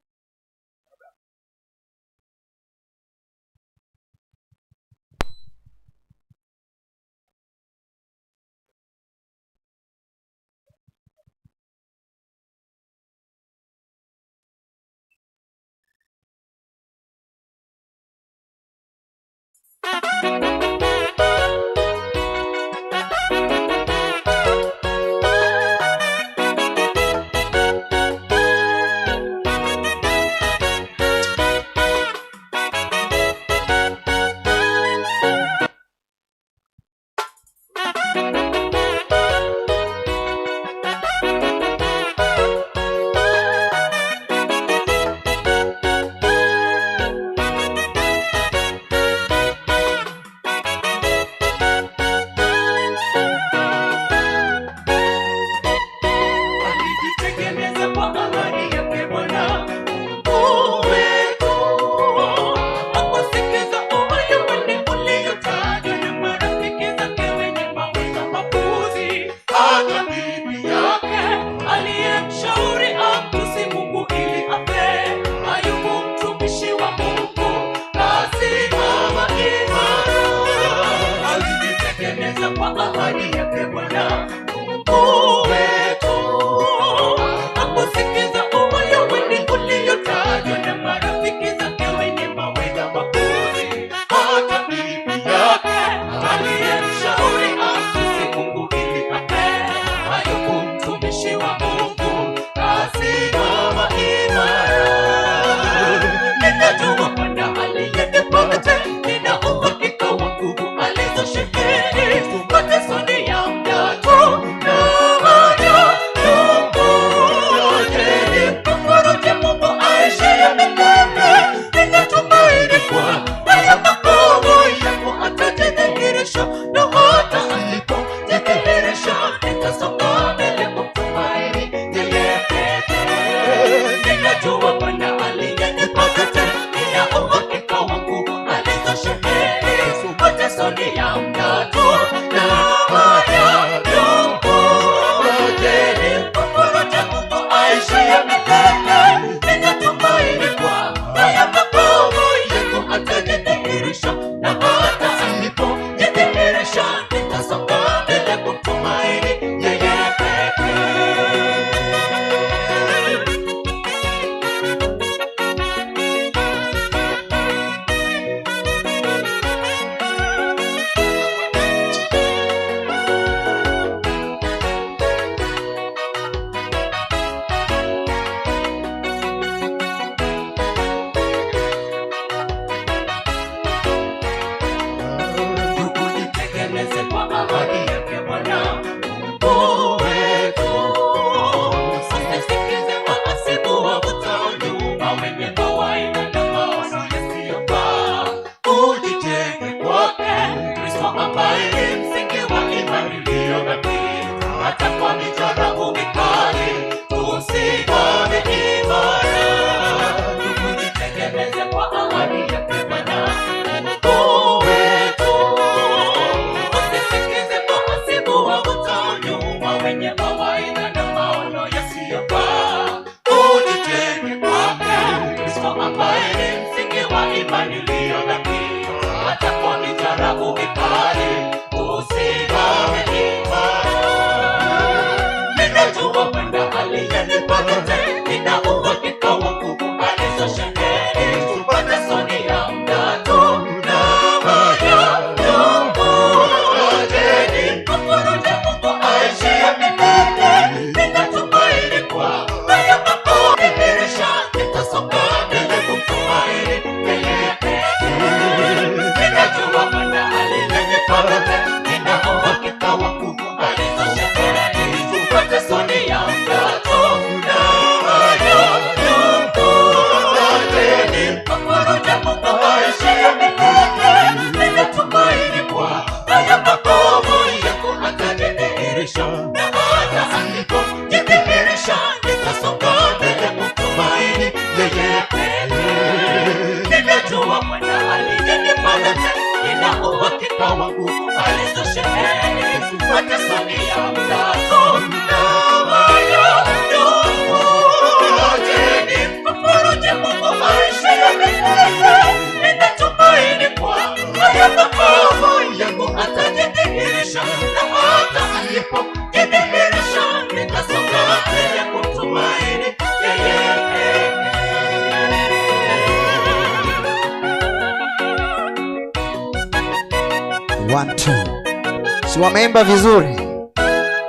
S4: 1 2. Si wameimba vizuri?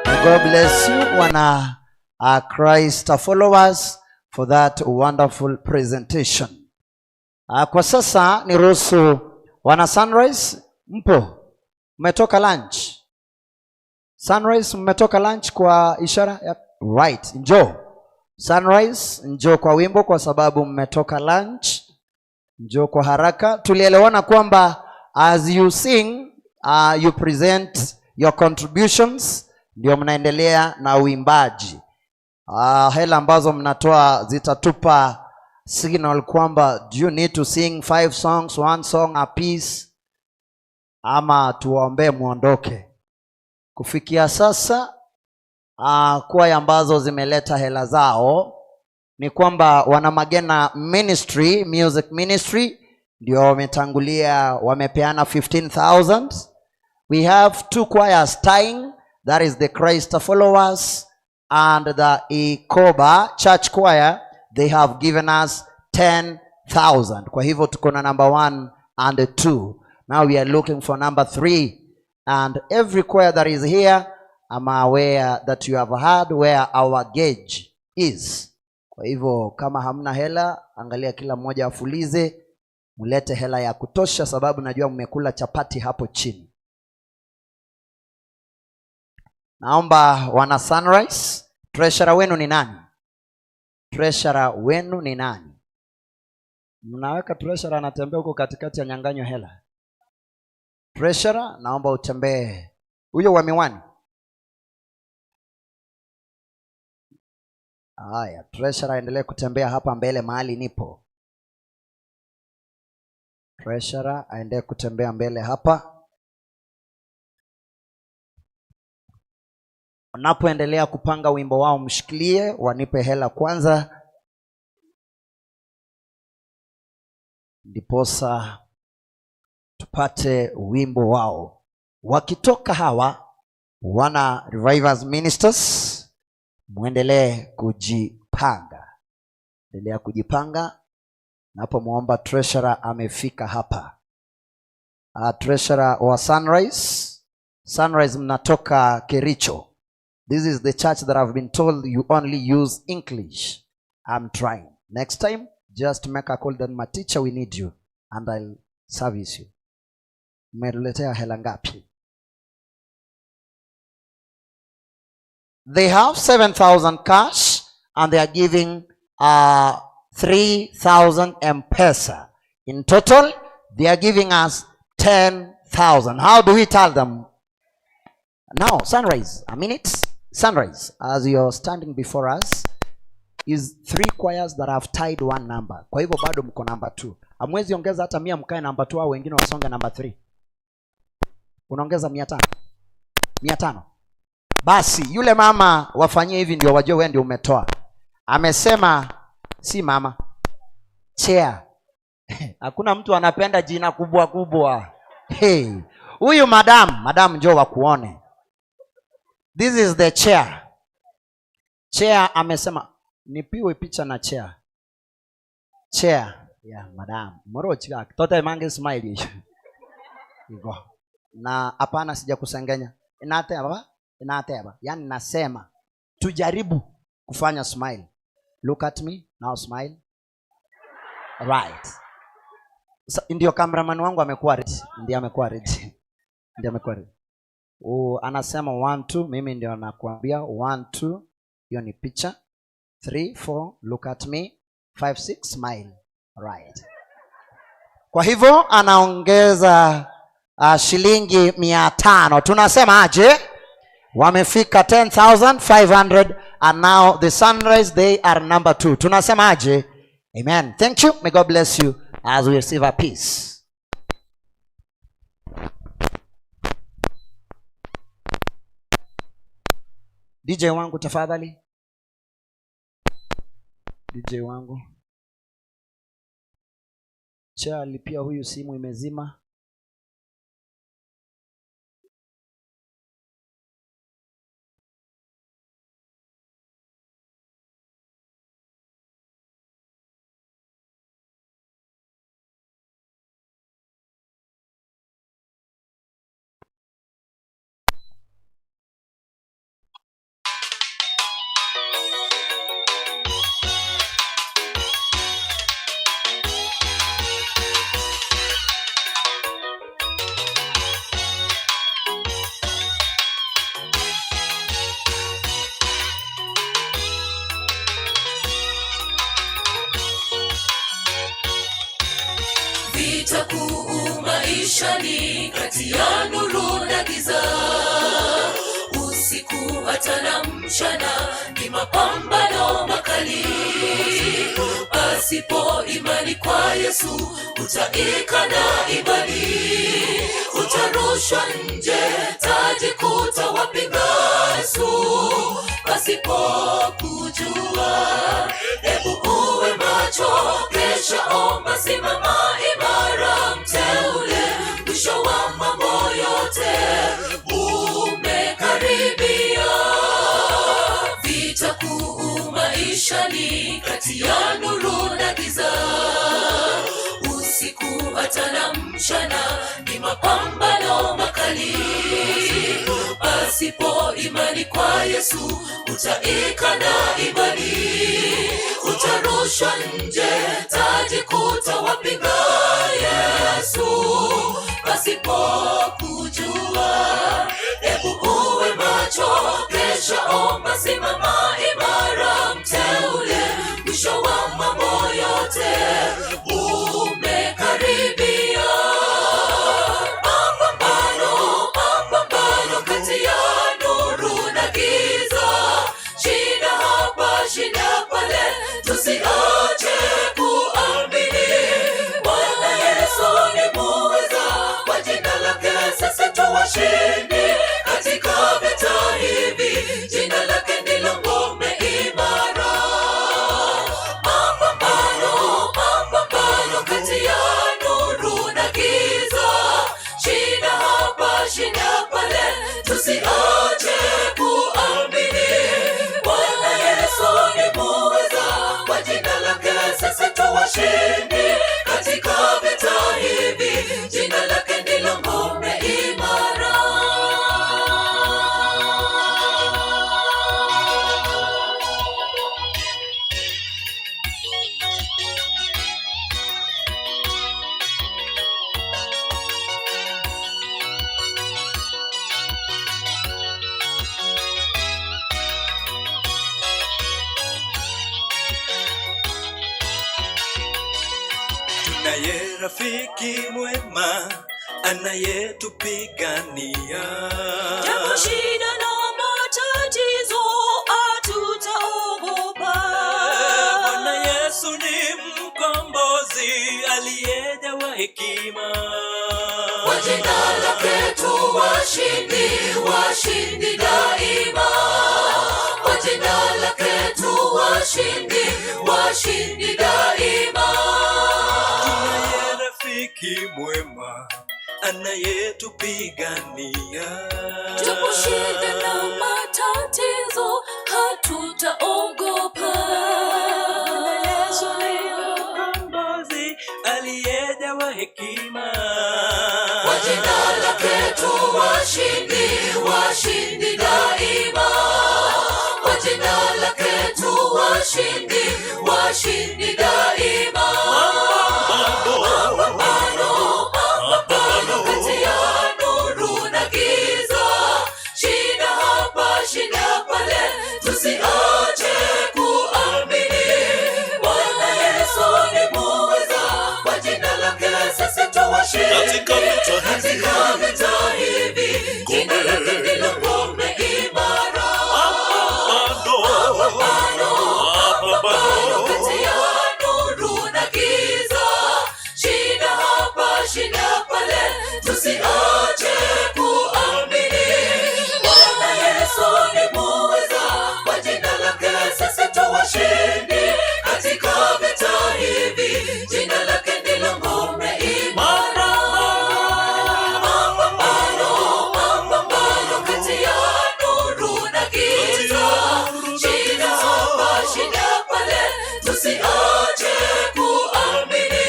S4: God bless you wana Christ followers for that wonderful presentation. Kwa sasa niruhusu wana Sunrise, mpo? Mmetoka lunch? Sunrise mmetoka lunch kwa ishara ya right, njoo. Sunrise njoo kwa wimbo kwa sababu mmetoka lunch. Njoo kwa haraka. Tulielewana kwamba as you sing, you present your contributions, ndio mnaendelea na uimbaji. Hela ambazo mnatoa zitatupa signal kwamba do you need to sing 5 songs, 1 song a piece, ama tuwaombe muondoke. Kufikia sasa kwaya ambazo zimeleta hela zao ni kwamba wana Magena Ministry, Music Ministry ndio wametangulia, wamepeana 15,000. We have 2 choirs tying, that is the Christ Followers and the Ikoba Church Choir. They have given us 10,000. Kwa hivyo tuko na number 1 and 2. Now we are looking for number 3. And every choir that is here, I'm aware that you have heard where our gauge is. Kwa hivyo kama hamna hela, angalia kila mmoja afulize, mlete hela ya kutosha sababu najua mmekula chapati hapo chini. Naomba wana Sunrise, treasurer wenu ni nani? Treasurer wenu ni nani? Mnaweka treasurer anatembea huko katikati ya nyanganyo hela. Treasurer, naomba utembee. Huyo wa miwani. Haya, treasurer aendelee kutembea hapa mbele mahali nipo. Treasurer aendelee kutembea mbele hapa. Wanapoendelea kupanga wimbo wao mshikilie, wanipe hela kwanza, ndiposa tupate wimbo wao. Wakitoka hawa wana Revivers Ministers, muendelee kujipanga. Endelea kujipanga. Napomuomba treasurer amefika hapa. Treasurer wa Sunrise. Sunrise mnatoka Kericho. This is the church that I've been told you only use English. I'm trying. Next time, just make a call then my teacher, we need you and I'll service you. Mmetuletea hela ngapi? They have 7,000 cash and they are giving 3,000 M-Pesa. In total, they are giving us 10,000. How do we tell them? Now, Sunrise, a minute. Sunrise, as you're standing before us, is 3 choirs that have tied one number. Kwa hivyo bado mko number 2. Hamwezi ongeza hata 100 mkae number 2 au wengine wasonge number 3. Unaongeza 500. 500. Basi yule mama wafanyie hivi ndio wajue wewe ndio umetoa. Amesema si mama, chair. Hakuna mtu anapenda jina kubwa kubwa. Hey, huyu madam, madam njoo wakuone. This is the chair. Chair amesema nipiwe picha na chair. Chair. Yeah, madam. Moro chika tota mange smile. Hivyo. Na hapana sijakusengenya. Inateba, inateba. Yaani nasema tujaribu kufanya smile. Look at me, now smile. Right. So, ndio cameraman wangu amekuwa ready. Ndiye amekuwa ready. Ndiye amekuwa ready. Anasema 1 2, mimi ndio nakuambia 1 2, hiyo ni picha. 3 4, look at me. 5 6, smile. Right. Kwa hivyo anaongeza shilingi 500. Tunasema aje? Wamefika 10,500 and now the Sunrise, they are number 2. Tunasema aje? Amen. Thank you. May God bless you as we receive our peace. DJ wangu tafadhali. DJ wangu. Cha lipia huyu simu imezima.
S6: Vita kuu maishani kati ya nuru na giza, usiku hata na mchana ni mapambano makali. Pasipo imani kwa Yesu utaikana imani, utarushwa nje, tajikuta wapinga Yesu pasipo kujua. Hebu uwe macho, kesha, omba, simama imara, mteule, mwisho wa mambo yote umekaribia. Vita kuu maishani kati ya nuru na giza, usiku hata na mchana ni mapambano makali. Pasipo imani kwa Yesu utaikana imani, utarushwa nje, tajikuta wapinga Yesu pasipo kujua. Hebu uwe macho, kesha, omba, simama imara, mteule, mwisho wa mambo yote umekaribia. Mapambano, mapambano kati ya nuru na giza, shida hapa, shida pale, tusiache kuamini. Bwana Yesu ni muweza, kwa jina lake sisi tu washindi katika vita hivi, jina lake ndilo ngome imara. Mapambano, mapambano kati ya nuru na giza, shida hapa, shida pale, tusiache kuamini. Bwana Yesu ni muweza, kwa jina lake sisi tu washindi katika vita hivi, jina lake ndilo ngome imara.
S9: Tunaye rafiki mwema anayetupigania.
S6: Japo shida na matatizo hatutaogopa.
S9: Bwana Yesu ni mkombozi aliyejawa hekima.
S6: Kwa jina lake tu washindi, washindi daima. Kwa jina lake tu washindi, washindi daima.
S9: Tunaye rafiki mwema anayetupigania.
S6: Japo shida na matatizo hatutaogopa.
S9: Bwana Yesu ni mkombozi aliyejawa hekima.
S6: Kwa jina lake tu washindi, washindi daima. Kwa jina lake tu washindi, washindi daima. Mapambano, mapambano kati ya nuru na giza, shida hapa, shida pale, tusiache kuamini. Bwana Yesu ni muweza, kwa jina lake sisi tu washindi
S9: Katika vita hivi.
S6: katika vita hivi, jina lake ndilo ngome imara. Mapambano, mapambano kati ya nuru na giza, shida hapa, shida pale, tusiache kuamini. Bwana Yesu ni muweza, kwa jina lake sisi tu washindi katika vita hivi, jina lake ndilo ngome imara. Mapambano, mapambano kati ya nuru na giza, shida hapa, shida pale, tusiache kuamini.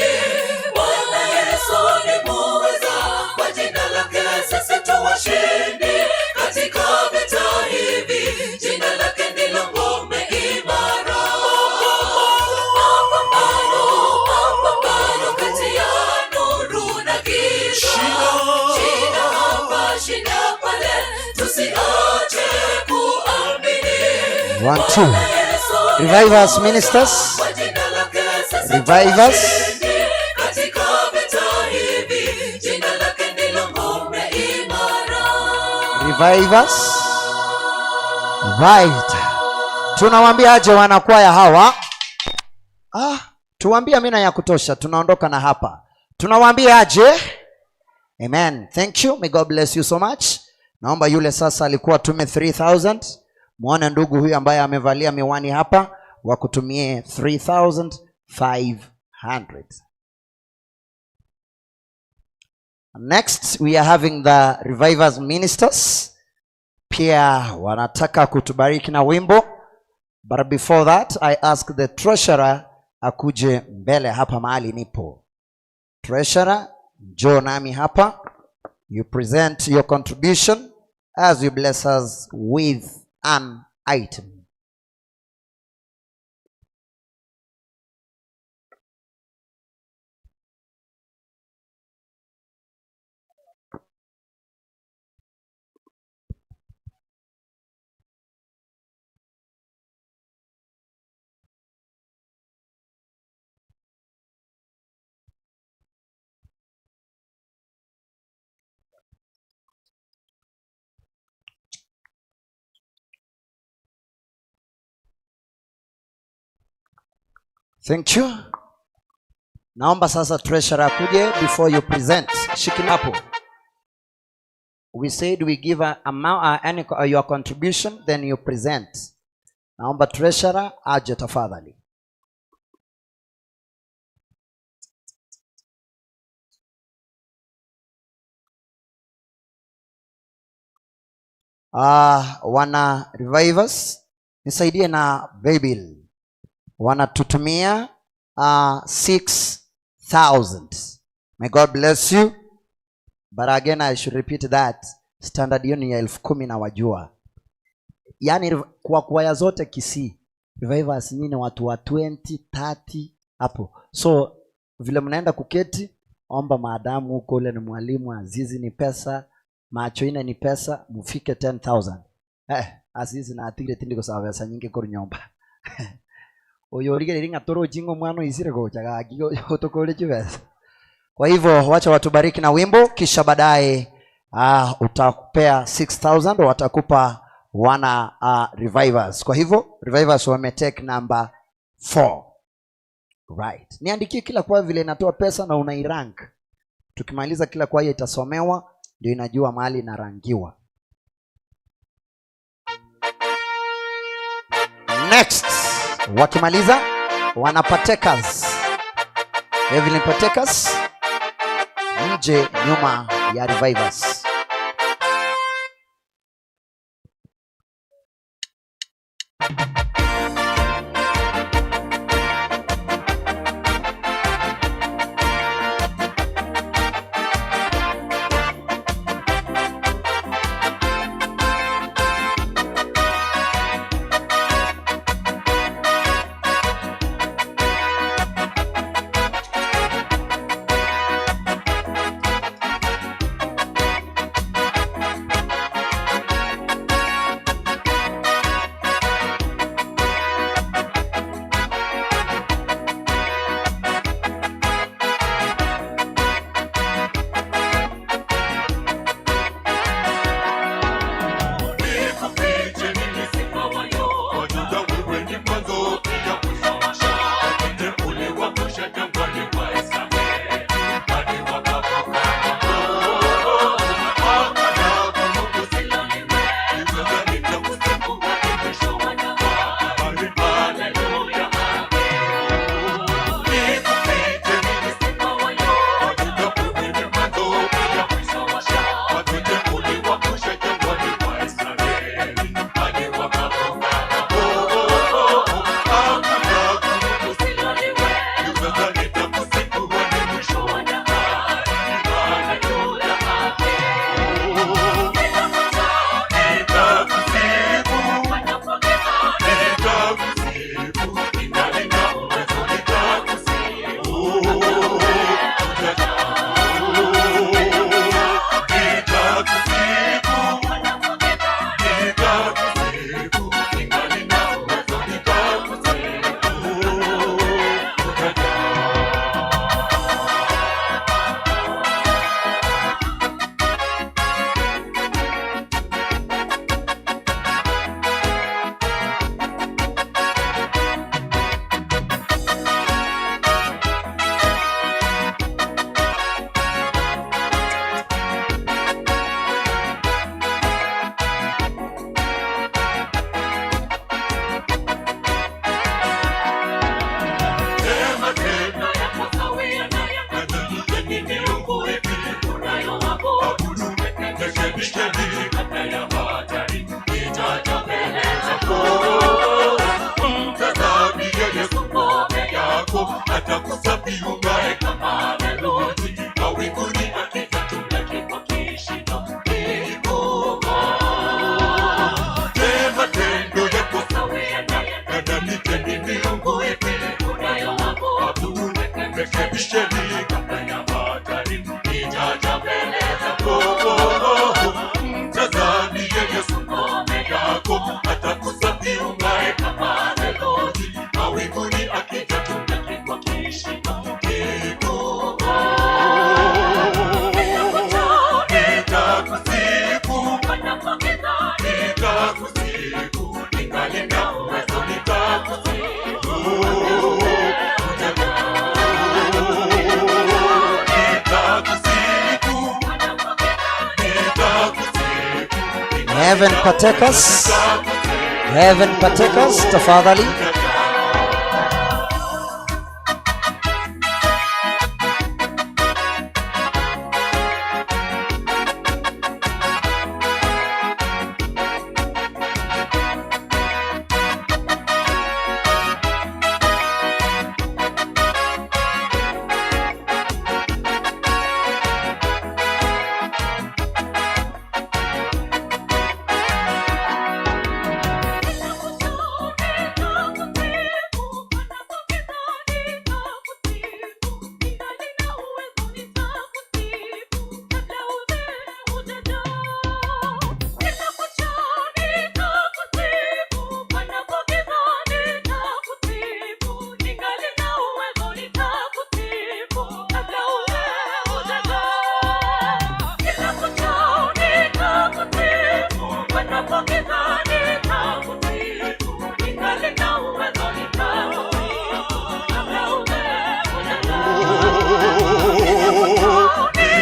S6: Bwana Yesu ni muweza, kwa jina lake sisi tu washindi katika vita hivi, jina lake ndilo ngome imara. Mapambano, mapambano kati ya nuru na giza, shida hapa, shida pale, tusiache kuamini.
S4: One, two. Revivers, ministers. Revivers.
S6: Katika vita
S4: Revivers. Right. Tunawaambia aje wanakwaya hawa? Ah, tuwaambie amina ya kutosha, tunaondoka na hapa. Tunawaambia aje? Amen. Thank you. May God bless you so much. Naomba yule sasa alikuwa tume 3000. Muone ndugu huyu ambaye amevalia miwani hapa wakutumie 3500. Next we are having the Revivers Ministers. Pia wanataka kutubariki na wimbo. But before that I ask the treasurer akuje mbele hapa mahali nipo. Treasurer, njoo nami hapa. You present your contribution as you bless us with an item. Thank you. Naomba sasa treasurer akuje before you present. Shikilia hapo. We said we give a amount, any, your contribution, then you present. Naomba treasurer aje tafadhali. Wana Revivers, nisaidie na Bible. Wanatutumia 6,000. May God bless you. But again I should repeat that standard hiyo ni ya 10,000 na wajua. Yaani kwa kwaya zote Kisii, Revivers nyinyi watu wa 20, 30 hapo. So vile mnaenda kuketi, omba maadamu huko ule ni mwalimu, Azizi ni pesa, macho ine ni pesa, mufike 10,000. Azizi na atire tindiko sawa pesa nyingi kuri nyomba. Oyo rigere ringa toro jingo mwana isire gocha gaki otokole chivesa. Kwa hivyo wacha watubariki na wimbo, kisha baadaye utakupea 6,000 watakupa wana Revivers. Kwa hivyo Revivers wametake number 4. Right. Niandikie kila kwa vile inatoa pesa na unairank. Tukimaliza kila kwa hiyo itasomewa ndio inajua mahali inarangiwa. Next, wakimaliza wana partakers. Evelyn partakers nje nyuma ya Revivers.
S6: Televisheni kabla ya hatari ijaja mbele zako. Mtazamie Yesu ngome yako, atakusafi ung'ae kama theluji. Mawinguni akija tumlaki kwa kishindo kikubwa. Nitakusifu, nitakusifu, ningali na uwezo nitakusifu. Nitakusifu, nitakusifu,
S4: Heaven partakers, heaven partakers, tafadhali.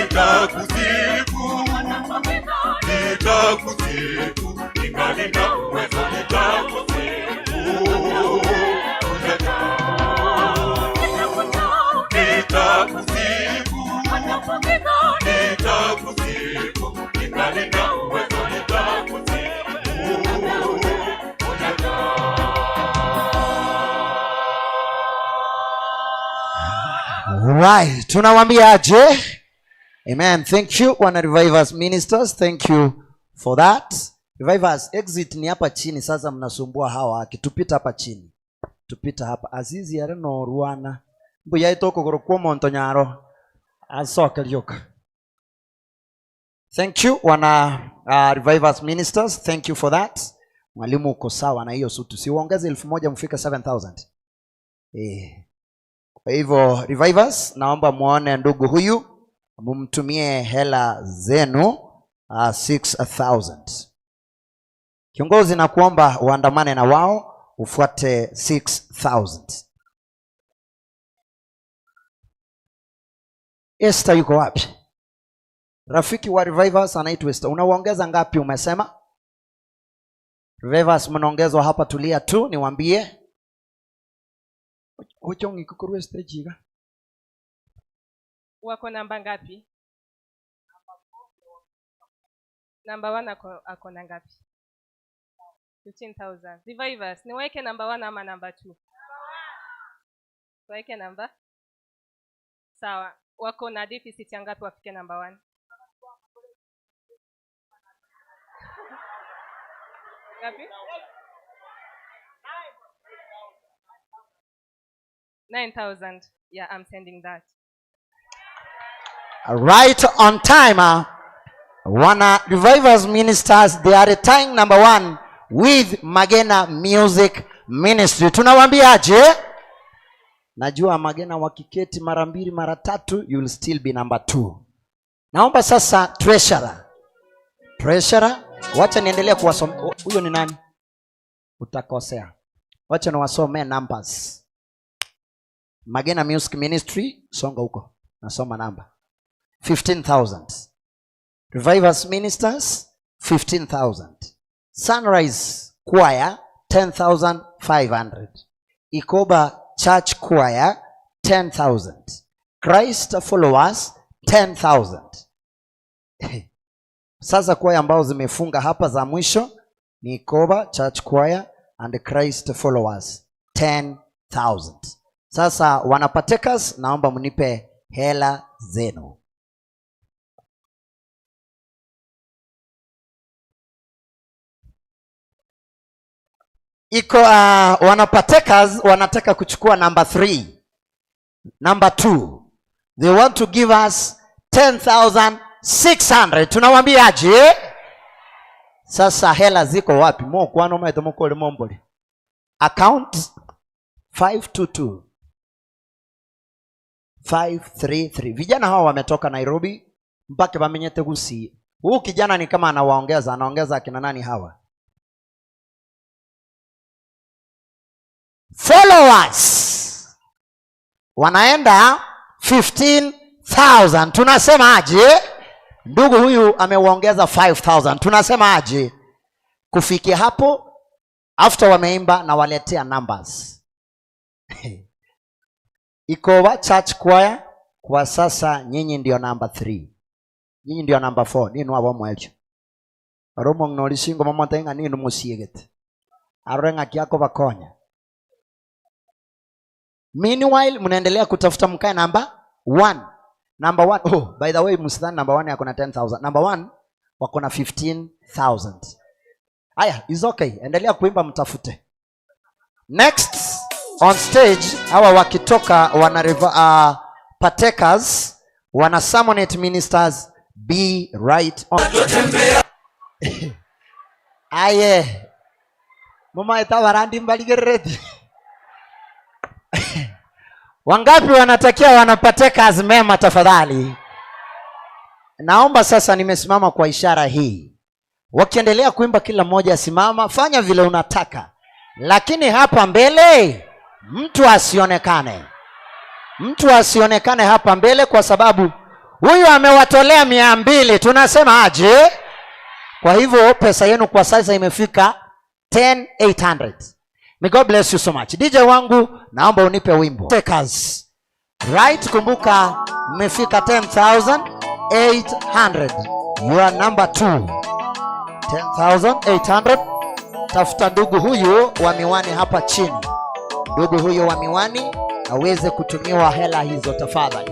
S6: Nitakusifu, nitakusifu, ningali na uwezo nitakusifu. Nitakusifu, nitakusifu, ningali na uwezo nitakusifu.
S4: Right. Tunawambia aje? Amen. Thank you wana Revivers ministers. Thank you for that. Revivers, exit ni hapa chini sasa mnasumbua hawa akitupita hapa chini. Tupita hapa. Azizi are no ruana. Mbuya itoko gorokwo monto nyaro. Asoke ryoka. Thank you wana Revivers ministers. Thank you for that. Mwalimu uko sawa na hiyo sutu. Si uongeze 1000 mfike 7000. Eh. Kwa hivyo Revivers, naomba muone ndugu huyu, mumtumie hela zenu 6000. Kiongozi, nakuomba uandamane na wao ufuate 6000. Esther yuko wapi? Rafiki wa Revivers anaitwa Esther. Unawaongeza ngapi umesema? Revivers mnaongezwa hapa, tulia tu niwaambie. Ochongi kukurwe stage iga.
S16: Wako namba ngapi? Namba 1 ako na ngapi? 15,000. Revivers, niweke namba 1 ama namba 2? Tuweke namba? Sawa. Wako na deficit ya ngapi wafike namba 1? Ngapi? 9,000. Yeah, I'm sending that.
S4: Right on time. Wana Revivers ministers, they are tying number 1 with Magena Music Ministry. Tunawaambia aje? Najua Magena wakiketi mara mbili mara tatu, you will still be number 2. Naomba sasa treasurer. Treasurer, wacha niendelee kuwasomea. Huyo ni nani? Utakosea. Wacha niwasomee numbers. Magena Music Ministry, songa huko. Nasoma namba. 15,000. Revivers Ministers, 15,000. Sunrise Choir, 10,500. Ikoba Church Choir, 10,000. Christ Followers, 10,000. Sasa choir ambao zimefunga hapa za mwisho ni Ikoba Church Choir and Christ Followers, 10,000. Sasa wanapatekas, naomba mnipe hela zenu. Iko wanapatekas wanataka kuchukua number 3. Number 2, they want to give us 10,600. Tunawaambiaje? Sasa hela ziko wapi? Mo kwano maito mokole mombole. Account 522 533. Vijana hawa wametoka Nairobi mpaka wamenyete Gusii. Huu kijana ni kama anawaongeza, anaongeza akina nani hawa? Followers wanaenda 15,000. Tunasema aje? Ndugu huyu amewaongeza 5,000. Tunasema aje? Kufikia hapo, after wameimba na waletea numbers. Ikowa Church Choir kwa sasa nyinyi ndio number 3. Nyinyi ndio number 4. Ninu abo mwelcho. Aromo ng'olisingo mama tenga ninu musiegete. Arenga kiako bakonya. Meanwhile mnaendelea kutafuta mkae number 1. Number 1. Oh, by the way msidhani number 1 yako na 10,000. Number 1 wako na 15,000. Aya, is okay. Endelea kuimba mtafute. Next on stage hawa wakitoka wana partakers, wana summonate ministers, be right on. Aye. Mama etabarandi mbaligereti. Wangapi wanatakia wana partakers mema tafadhali? Naomba sasa, nimesimama kwa ishara hii. Wakiendelea kuimba kila mmoja simama, fanya vile unataka. Lakini hapa mbele mtu asionekane. Mtu asionekane hapa mbele kwa sababu huyu amewatolea 200. Tunasema aje? Kwa hivyo pesa yenu kwa sasa imefika 10,800. May God bless you so much. DJ wangu, naomba unipe wimbo. Takers. Right, kumbuka mmefika 10,800. You are number 2. 10,800. Tafuta ndugu huyu wa miwani hapa chini. Ndugu huyu wa miwani aweze kutumiwa hela hizo tafadhali.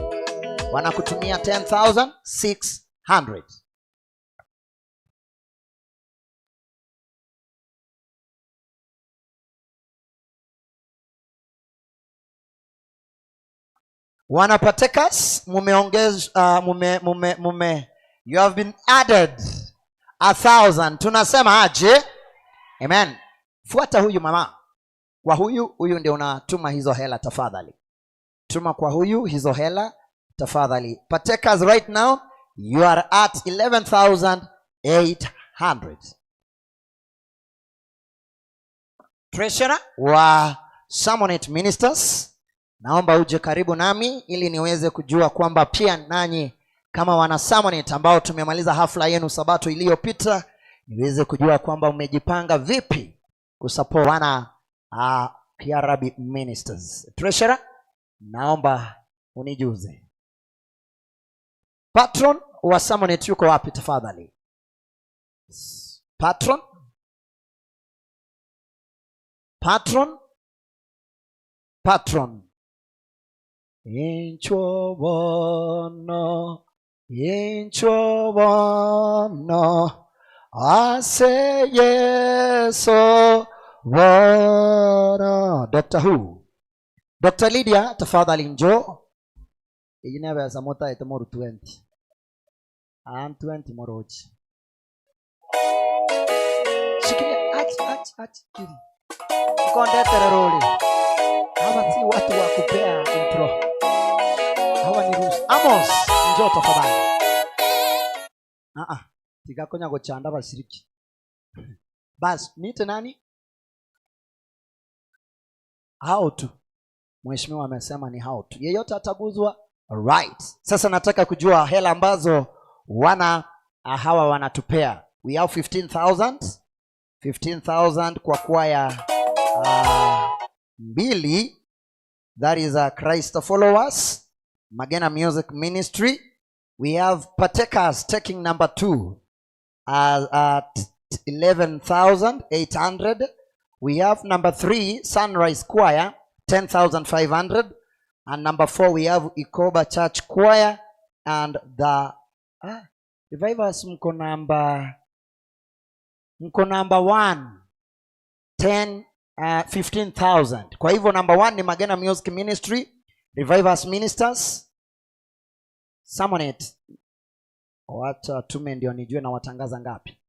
S4: Wanakutumia 10,600. Wanapatekas, mumeongez, mume you have been added 1,000. Tunasema aje? Amen. Fuata huyu mama. Kwa huyu ndio unatuma hizo hela tafadhali. Tuma kwa huyu hizo hela tafadhali. Partakers right now you are at 11,800. Treasurer wa Summonate Ministers, naomba uje karibu nami ili niweze kujua kwamba pia nanyi kama wana Summonate ambao tumemaliza hafla yenu sabato iliyopita, niweze kujua kwamba umejipanga vipi kusupport wana Kiarabi Ministers. Treasurer, naomba unijuze. Patron wa Summonate yuko wapi tafadhali? Patron? Patron? Patron. Inchobono, inchobono, ase yeso bono. Dr. Who? Dr. Lydia, tafadhali njoo. Ijinebe samota etomoru 20. Am 20 morochi. Shikilia, ach, ach, ach, kiri. Mkonde tereroli. Hawa si watu wa kupea intro. Hawa ni ruhusa. Amos, njoo tafadhali. Tigakonya gochanda bashiriki. Bas, niite nani? Hao tu. Mheshimiwa amesema ni hao tu. Yeyote ataguzwa, right. Sasa nataka kujua hela ambazo wana hawa wanatupea. We have 15,000. 15,000 kwa kwaya 2. That is a Christ Followers, Magena Music Ministry. We have partakers taking number 2 at 11,800. We have number 3, Sunrise Choir, 10,500. And number 4, we have Ikoba Church Choir and the Revivers mko number 1, 15,000. Kwa hivyo number 1 ni Magena Music Ministry, Revivers Ministers, Samonet, wacha tume ndio nijue na watangaza ngapi.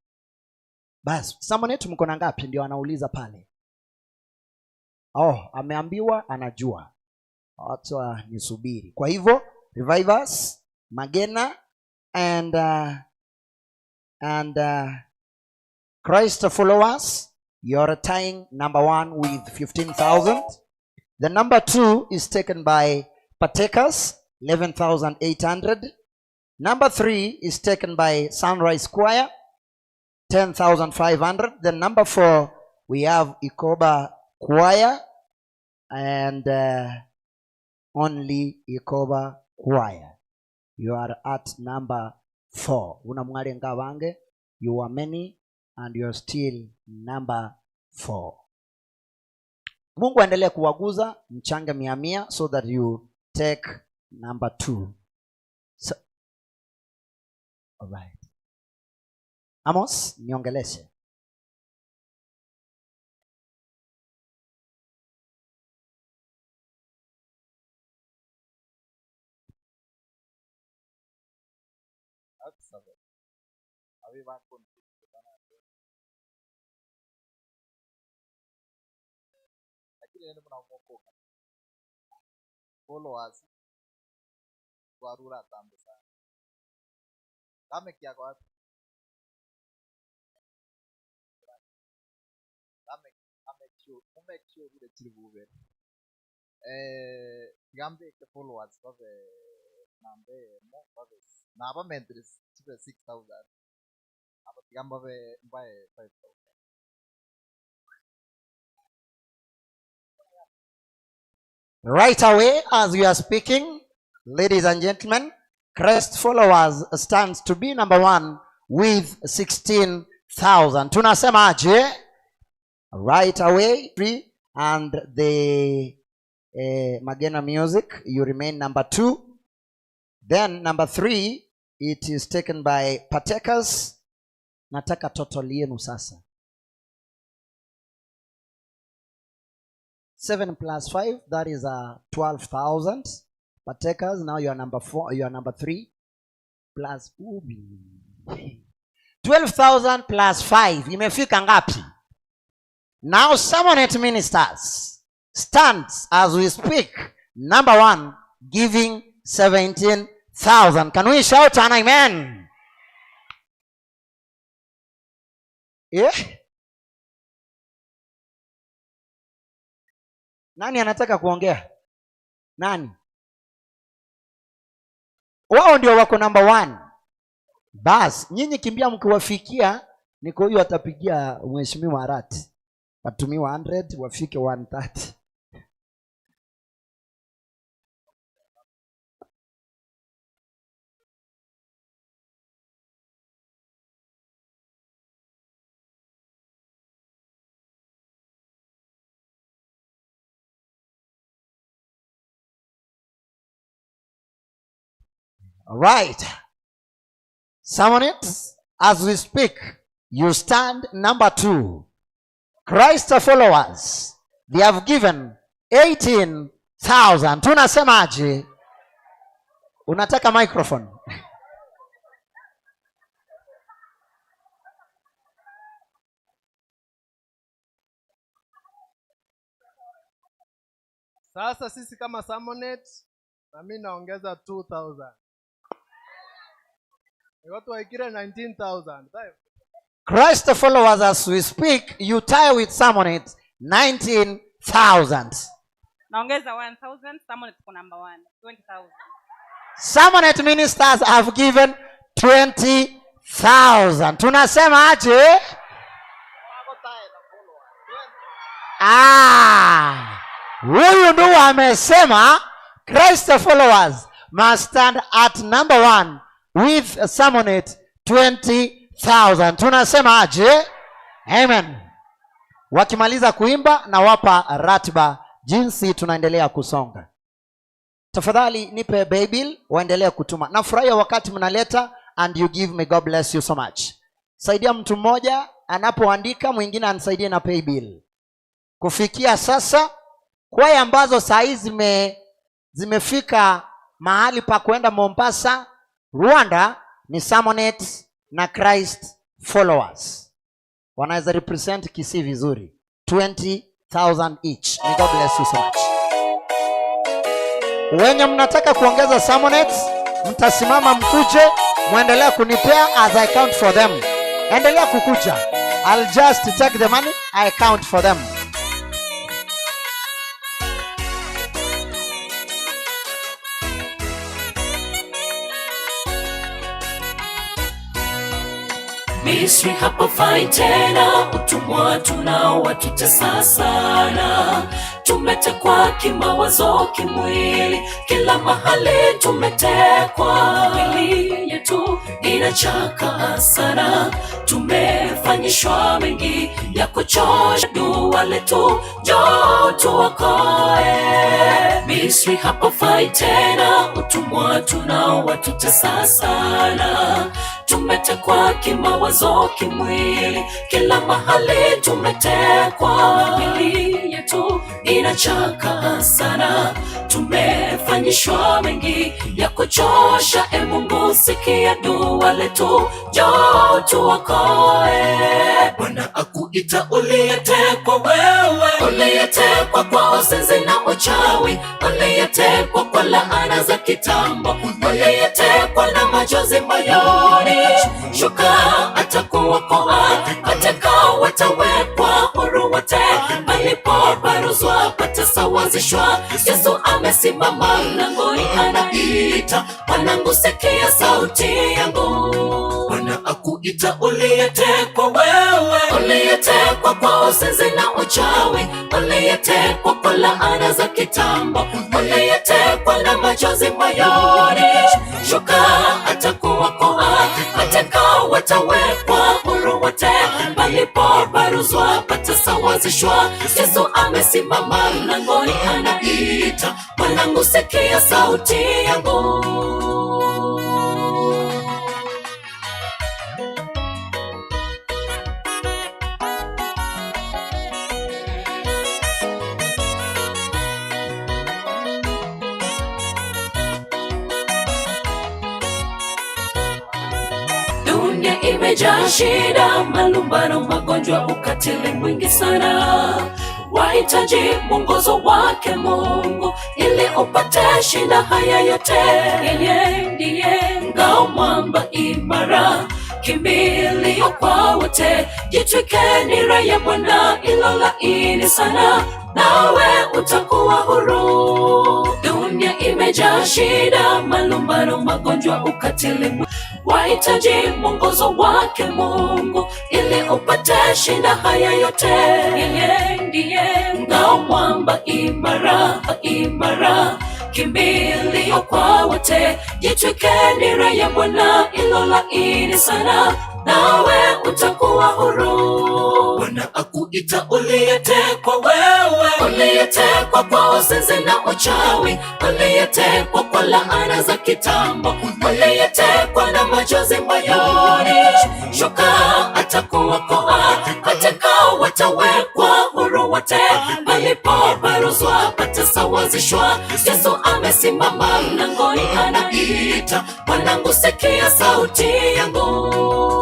S4: Bas, Samonet mko na ngapi ndio anauliza pale. Oh, ameambiwa anajua. Wacha nisubiri. Kwa hivyo Revivers, Magena and Christ followers, you're tying number 1 with 15,000. The number 2 is taken by Partakers, 11,800. Number 3 is taken by Sunrise Choir, 10,500. Then number 4, we have Ikoba Choir and only Ikoba Choir. You are at number 4. Unamwalenga wange, you are many and you are still number 4. Mungu aendelee kuwaguza, mchange 100 so that you take number 2. So, all right. Amos, niongeleshe.
S18: Followers warura tambo sana. Lameck yako wapi? Lameck make sure ule chiri bube. Gambe ke followers babe nambe mo babe na ba mentres chibe 6,000. Aba gamba be mbae 5,000.
S4: Right away, as we are speaking, ladies and gentlemen, Christ followers stands to be number 1 with 16,000. Tunasema aje? Right away, 3 and the Magena Music, you remain number 2. Then number 3, it is taken by Partakers. Nataka total yenu sasa. 7 plus 5, that is 12,000. Partakers, now you are number 4, you are number 3. Plus ubi. 12,000 plus 5. Imefika ngapi? Now Samonet Ministers stands as we speak, number 1, giving 17,000. Can we shout an amen? Yeah? Nani anataka kuongea? Nani? Wao ndio wako number 1. Bas, nyinyi kimbia mkiwafikia, niko huyu atapigia mheshimiwa Arati. Watumiwa 100, wafike 130. All right. Summon it. As we speak, you stand number 2. Christ followers, they have given 18,000. Tunasemaje? Unataka microphone?
S18: Sasa sisi kama Samonet, na mimi naongeza 2,000. Watu waikire 19,000.
S4: Christ followers, as we speak, you tie with Samonet 19,000.
S14: Naongeza 1,000, Samonet kwa number 1, 20,000.
S4: Samonet ministers have given 20,000. Tunasema aje? Ah, huyu ndio amesema Christ followers must stand at number 1 with Samonet 20,000. Tunasema aje? Amen. Wakimaliza kuimba na wapa ratiba jinsi tunaendelea kusonga. Tafadhali nipe Bible, waendelea kutuma. Nafurahia wakati mnaleta and you give me. God bless you so much. Saidia mtu mmoja anapoandika, mwingine anisaidie na pay bill. Kufikia sasa kwaya ambazo saa hii zimefika mahali pa kwenda Mombasa, Rwanda ni Sermonet na Christ Followers. Wanaweza represent Kisii vizuri. 20,000 each. May God bless you so much. Wenye mnataka kuongeza Sermonet, mtasimama mkuje, muendelee kunipea as I count for them. Endelea kukuja. I'll just take the money, I count for them.
S6: Misri hapafai tena, utumwa tunaowatutesa sana. Tumetekwa kimawazo, kimwili, kila mahali tumetekwa. Mili yetu inachaka sana, tumefanyishwa mengi ya kuchosha. Dua letu njoo tuokoe. Misri hapafai tena, utumwa tunaowatutesa sana. Tumetekwa kimawazo, kimwili, kila mahali tumetekwa. Mili yetu inachaka sana, tumefanyishwa mengi ya kuchosha. E Mungu, sikia dua letu, njoo tuokoe. Bwana akuita uliyetekwa wewe, uliyetekwa kwa uzinzi na uchawi, uliyetekwa kwa laana za kitambo, uliyetekwa na machozi moyoni. Shuka atakuokoa, atakao watawekwa huru wote, palipoparuzwa patasawazishwa. Yesu amesimama mlangoni anaita, mwanangu sikia sauti yangu. Bwana akuita uliyetekwa wewe, uliyetekwa kwa uzinzi na uchawi, uliyetekwa kwa laana za kitambo, uliyetekwa na machozi moyoni. Shuka atakuokoa, atakao watawekwa huru wote, palipoparuzwa patasawazishwa. Yesu amesimama mlangoni anaita, mwanangu sikia sauti yangu. Dunia imejaa shida, malumbano, magonjwa, ukatili mwingi sana. Wahitaji mwongozo wake Mungu ili upate shinda haya yote. Yeye ndiye ngao, mwamba imara, kimbilio kwa wote. Jitwike nira ya Bwana ilo laini sana, nawe utakuwa huru. Dunia imejaa shida, malumbano, magonjwa, ukatili. Wahitaji mwongozo wake Mungu ili upate shinda haya yote. Yeye ndiye ngao, mwamba imara, imara, kimbilio kwa wote. Jitwike nira ya Bwana ilo laini sana, nawe utakuwa huru. Bwana akuita uliyetekwa wewe, uliyetekwa kwa uzinzi na uchawi, uliyetekwa kwa laana za kitambo, uliyetekwa na machozi moyoni. Shuka atakuokoa, atakao watawekwa huru wote, palipoparuzwa patasawazishwa. Yesu amesimama mlangoni anaita, mwanangu sikia sauti yangu.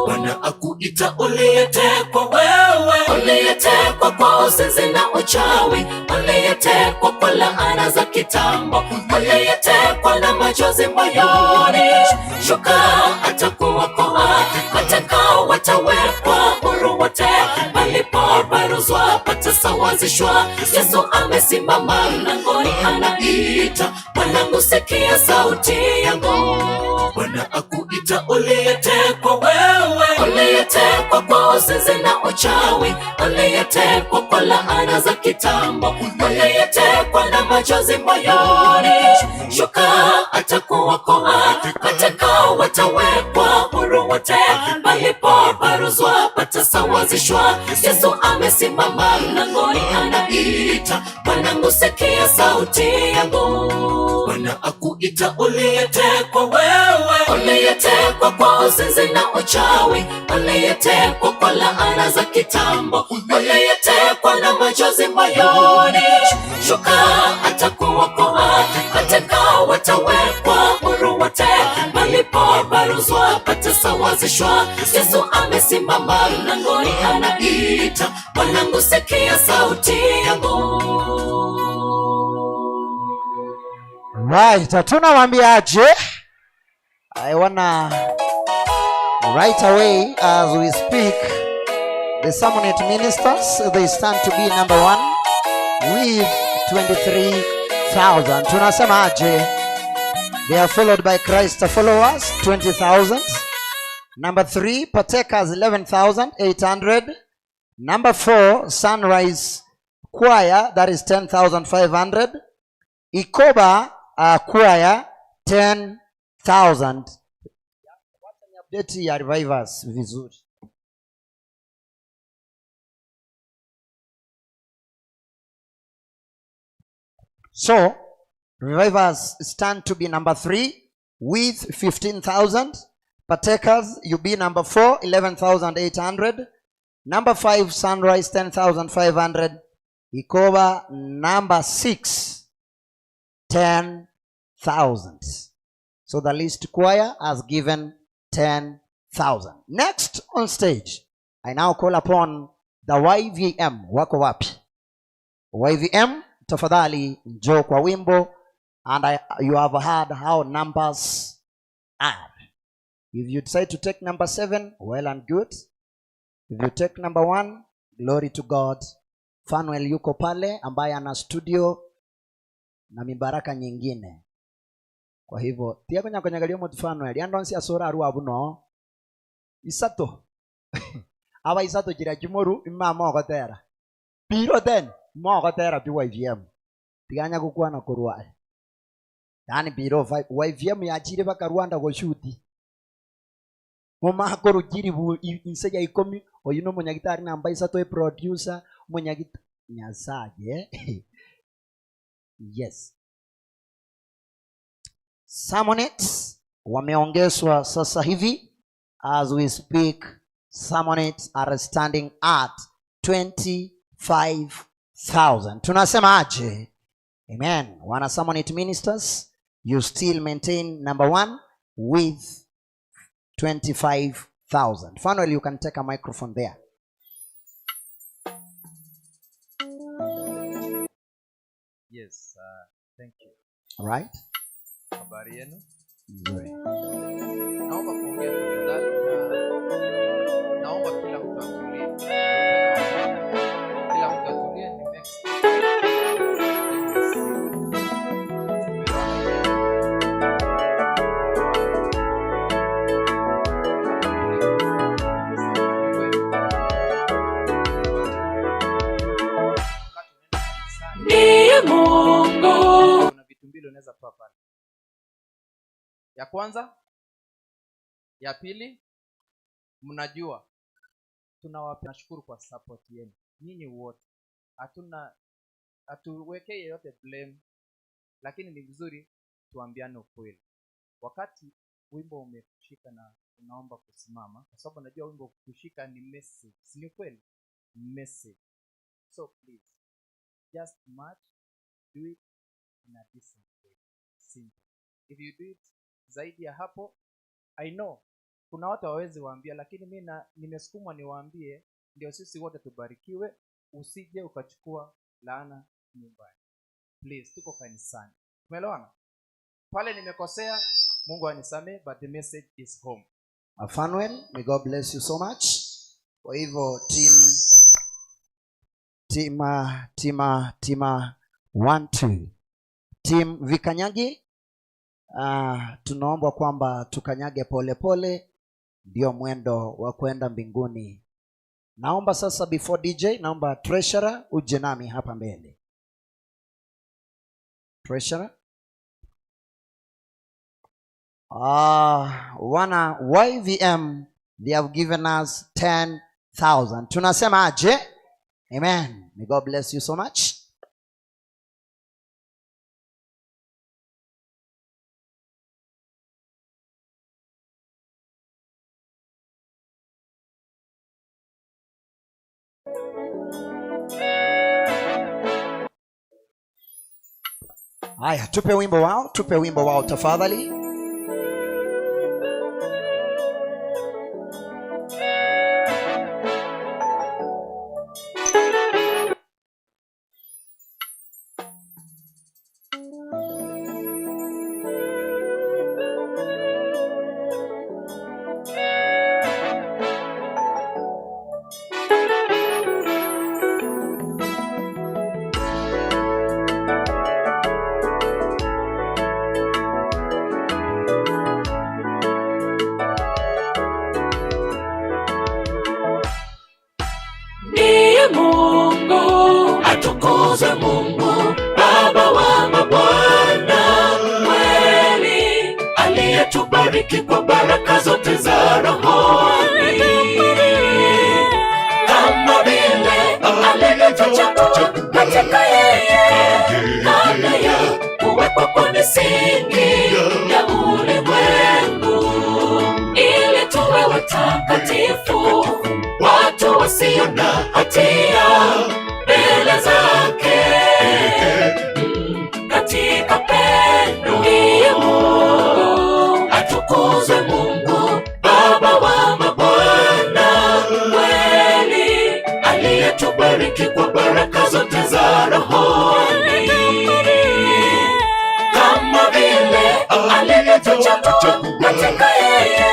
S6: Bwana akuita uliyetekwa wewe, uliyetekwa kwa uzinzi na uchawi, uliyetekwa kwa laana za kitambo, uliyetekwa na machozi moyoni. Shuka atakuokoa, atakao watawekwa huru wote, palipoparuzwa patasawazishwa. Yesu amesimama mlangoni anaita, mwanangu sikia sauti yangu. Bwana akuita uliyetekwa wewe, uliyetekwa kwa uzinzi na uchawi, uliyetekwa kwa laana za kitambo, uliyetekwa na machozi moyoni. Shuka atakuokoa, atakao watawekwa huru wote, palipoparuzwa patasawazishwa. Yesu amesimama mlangoni anaita, mwanangu sikia sauti yangu. Bwana akuita uliyetekwa wewe, uliyetekwa kwa uzinzi na uchawi, uliyetekwa kwa laana za kitambo, uliyetekwa na machozi moyoni. Shuka atakuokoa, atakao Amenyamazishwa. Yesu amesimama mlangoni anaita, mwanangu sikia sauti yangu.
S4: Right, tunawaambiaje? I wanna right away as we speak, the Sermonette ministers, they stand to be number 1 with 23,000. Tunasema aje? They are followed by Christ followers, 20,000. Number 3, Partakers, 11,800. Number 4, Sunrise Choir, that is 10,500. Ikoba Choir, 10,000. Update ya Revivers vizuri. So, Revivers stand to be number 3 with 15,000. Partakers, you be number 4, 11,800. Number 5, Sunrise, 10,500. Ikoba, number 6, 10,000. So the least choir has given 10,000. Next on stage, I now call upon the YVM. Wako wapi? YVM, tafadhali njoo kwa wimbo. And you have heard how numbers are. If you decide to take number 7, well and good. If you take number 1, glory to God. Fanuel yuko pale ambaye ana studio na mibaraka nyingine. Kwa hivyo, tia kwenye kwenye motu Fanuel, yandonsi asora aruwa buno. Isato. Aba isato jira jumoru imma mogotera. Biro then mogotera bi YVM. Tiganya kukuwa na kurwa. Yani biro 5 YVM yajire baka Rwanda goshuti. Moma korujiri bu inseja ikomi oyuno munyagitari namba isato e producer munyagita nyasaje. Yes. Sermonettes wameongezwa sasa hivi as we speak. Sermonettes are standing at 25,000. Tunasema aje? Amen. Wana Sermonette ministers, you still maintain number 1 with 25,000. Fanuel, you can take a microphone there.
S19: Yes, thank you.
S4: All right.
S19: Habari yenu?
S4: Nzuri.
S19: Naomba kuongea tafadhali na naomba kila mtu atulie. Kila mtu atulie ni next.
S6: Ndiye Mungu.
S19: Kuna vitu mbili unaweza kutoa pale. Ya kwanza, ya pili, mnajua tunawashukuru kwa support yenu. Nyinyi wote. Hatuwekei yeyote blame, lakini ni vizuri tuambiane ukweli. Wakati wimbo umekushika na unaomba kusimama, kwa sababu najua wimbo kushika ni message, si ni kweli? Message. So please, just march, do it in a decent way. Simple. If you do it zaidi ya hapo, I know kuna watu hawawezi waambia, lakini mimi nimesukumwa niwaambie ndio sisi wote tubarikiwe. Usije ukachukua laana nyumbani. Please, tuko kanisani. Umeelewana? Pale nimekosea, Mungu anisamee, but the message is home.
S4: Fanuel, may God bless you so much. Kwa hivyo team 1 2. Team Vikanyagi, tunaomba kwamba tukanyage pole pole, ndio mwendo wa kwenda mbinguni. Naomba sasa before DJ, naomba treasurer uje nami hapa mbele. Treasurer. Wana YVM, they have given us 10,000. Tunasema aje? Amen. May God bless you so much. Haya, tupe wimbo wao tafadhali.
S6: Atukuzwe Mungu Baba wa mabwana, kweli aliyetubariki kwa baraka zote za rohoni, kama vile alivyotuchagua katika yeye kabla ya kuwekwa kwa misingi ya ulimwengu, ili tuwe watakatifu, watu wasio na hatia mbele zake katika pendo. Ndiye Mungu, atukuzwe Mungu Baba wa mabwana, kweli aliyetubariki kwa baraka zote za rohoni, kama vile alivyotuchagua katika yeye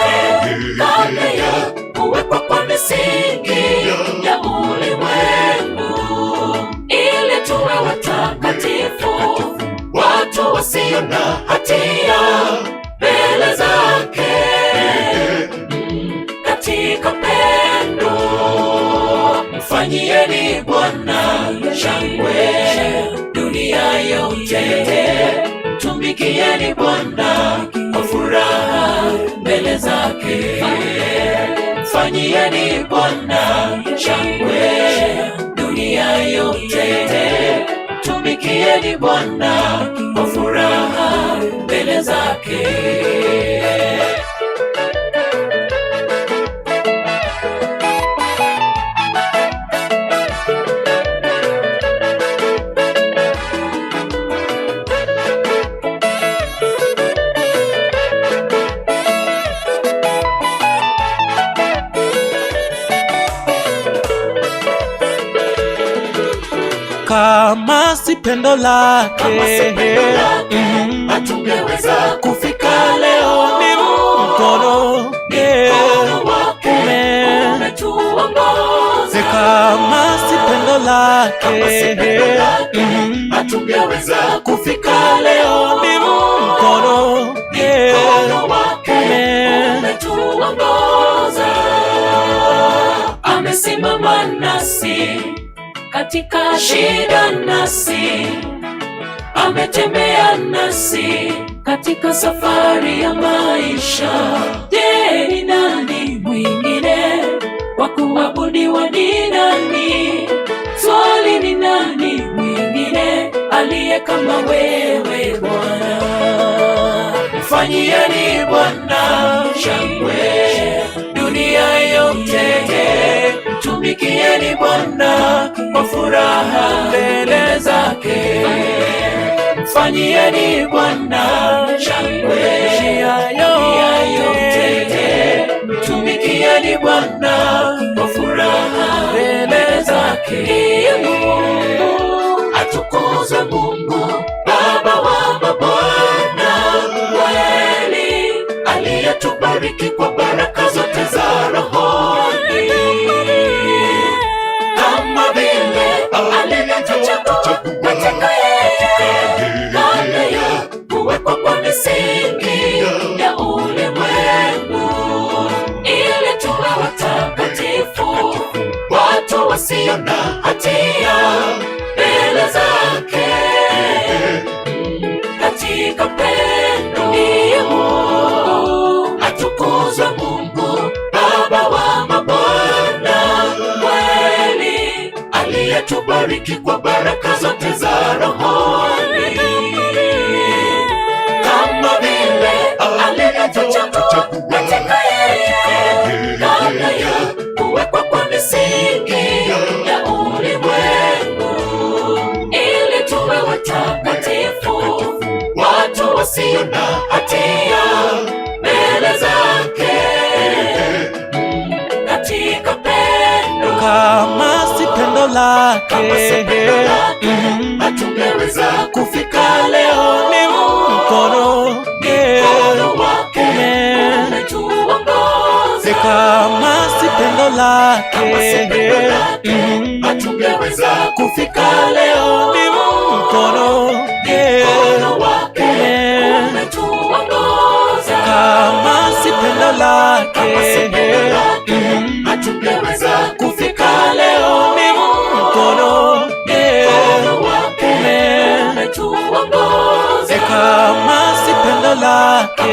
S6: kabla ya kuwekwa kwa misingi ya ulimwengu, ili tuwe watakatifu, watu wasio na hatia mbele zake katika pendo. Mfanyieni Bwana shangwe dunia yote, mtumikieni Bwana kwa furaha mbele zake. Mfanyieni Bwana shangwe dunia yote, mtumikieni Bwana kwa furaha mbele zake.
S9: Kama si pendo lake,
S6: Kama si pendo lake, hatungeweza kufika leo.
S9: Ni mkono
S6: Mkono wake umetuongoza.
S9: Kama si pendo lake,
S6: Kama si pendo lake, hatungeweza kufika leo.
S9: Ni mkono
S6: Mkono wake umetuongoza. Amesimama nasi katika shida nasi, ametembea nasi katika safari ya maisha. Je, ni nani mwingine wa kuabudiwa? Ni nani? Swali ni nani mwingine aliye kama wewe Bwana? Mfanyieni Bwana shangwe dunia yote, mtumikieni Bwana kwa furaha mbele zake. Mfanyieni Bwana shangwe dunia yote, mtumikieni Bwana kwa furaha mbele zake. Ndiye Mungu, atukuzwe Mungu Baba wa mabwana, kweli aliyetubariki kwa baraka zote za rohoni, kama vile alivyotuchagua katika yeye kabla ya kuwekwa kwa misingi ya ulimwengu, ili tuwe watakatifu, watu wasio na hatia mbele zake katika pendo. Ndiye Mungu, atukuzwe Mungu Baba wa mabwana, kweli aliyetubariki kwa baraka zote za rohoni, kama vile alivyotuchagua katika yeye kabla ya kuwekwa kwa misingi ya ulimwengu, ili tuwe watakatifu, watu wasio na hatia mbele zake katika pendo.
S9: Kama si pendo lake,
S6: Kama si pendo lake, hatungeweza kufika leo.
S9: Ni mkono
S6: Mkono wake umetuongoza.
S9: Kama si pendo lake,
S6: Kama si pendo lake, hatungeweza kufika leo.
S9: Ni mkono
S6: Mkono wake umetuongoza.
S9: Kama si pendo lake,
S6: Kama si pendo lake, hatungeweza kufika leo.
S9: Ni mkono
S6: Mkono
S9: Kama si pendo lake,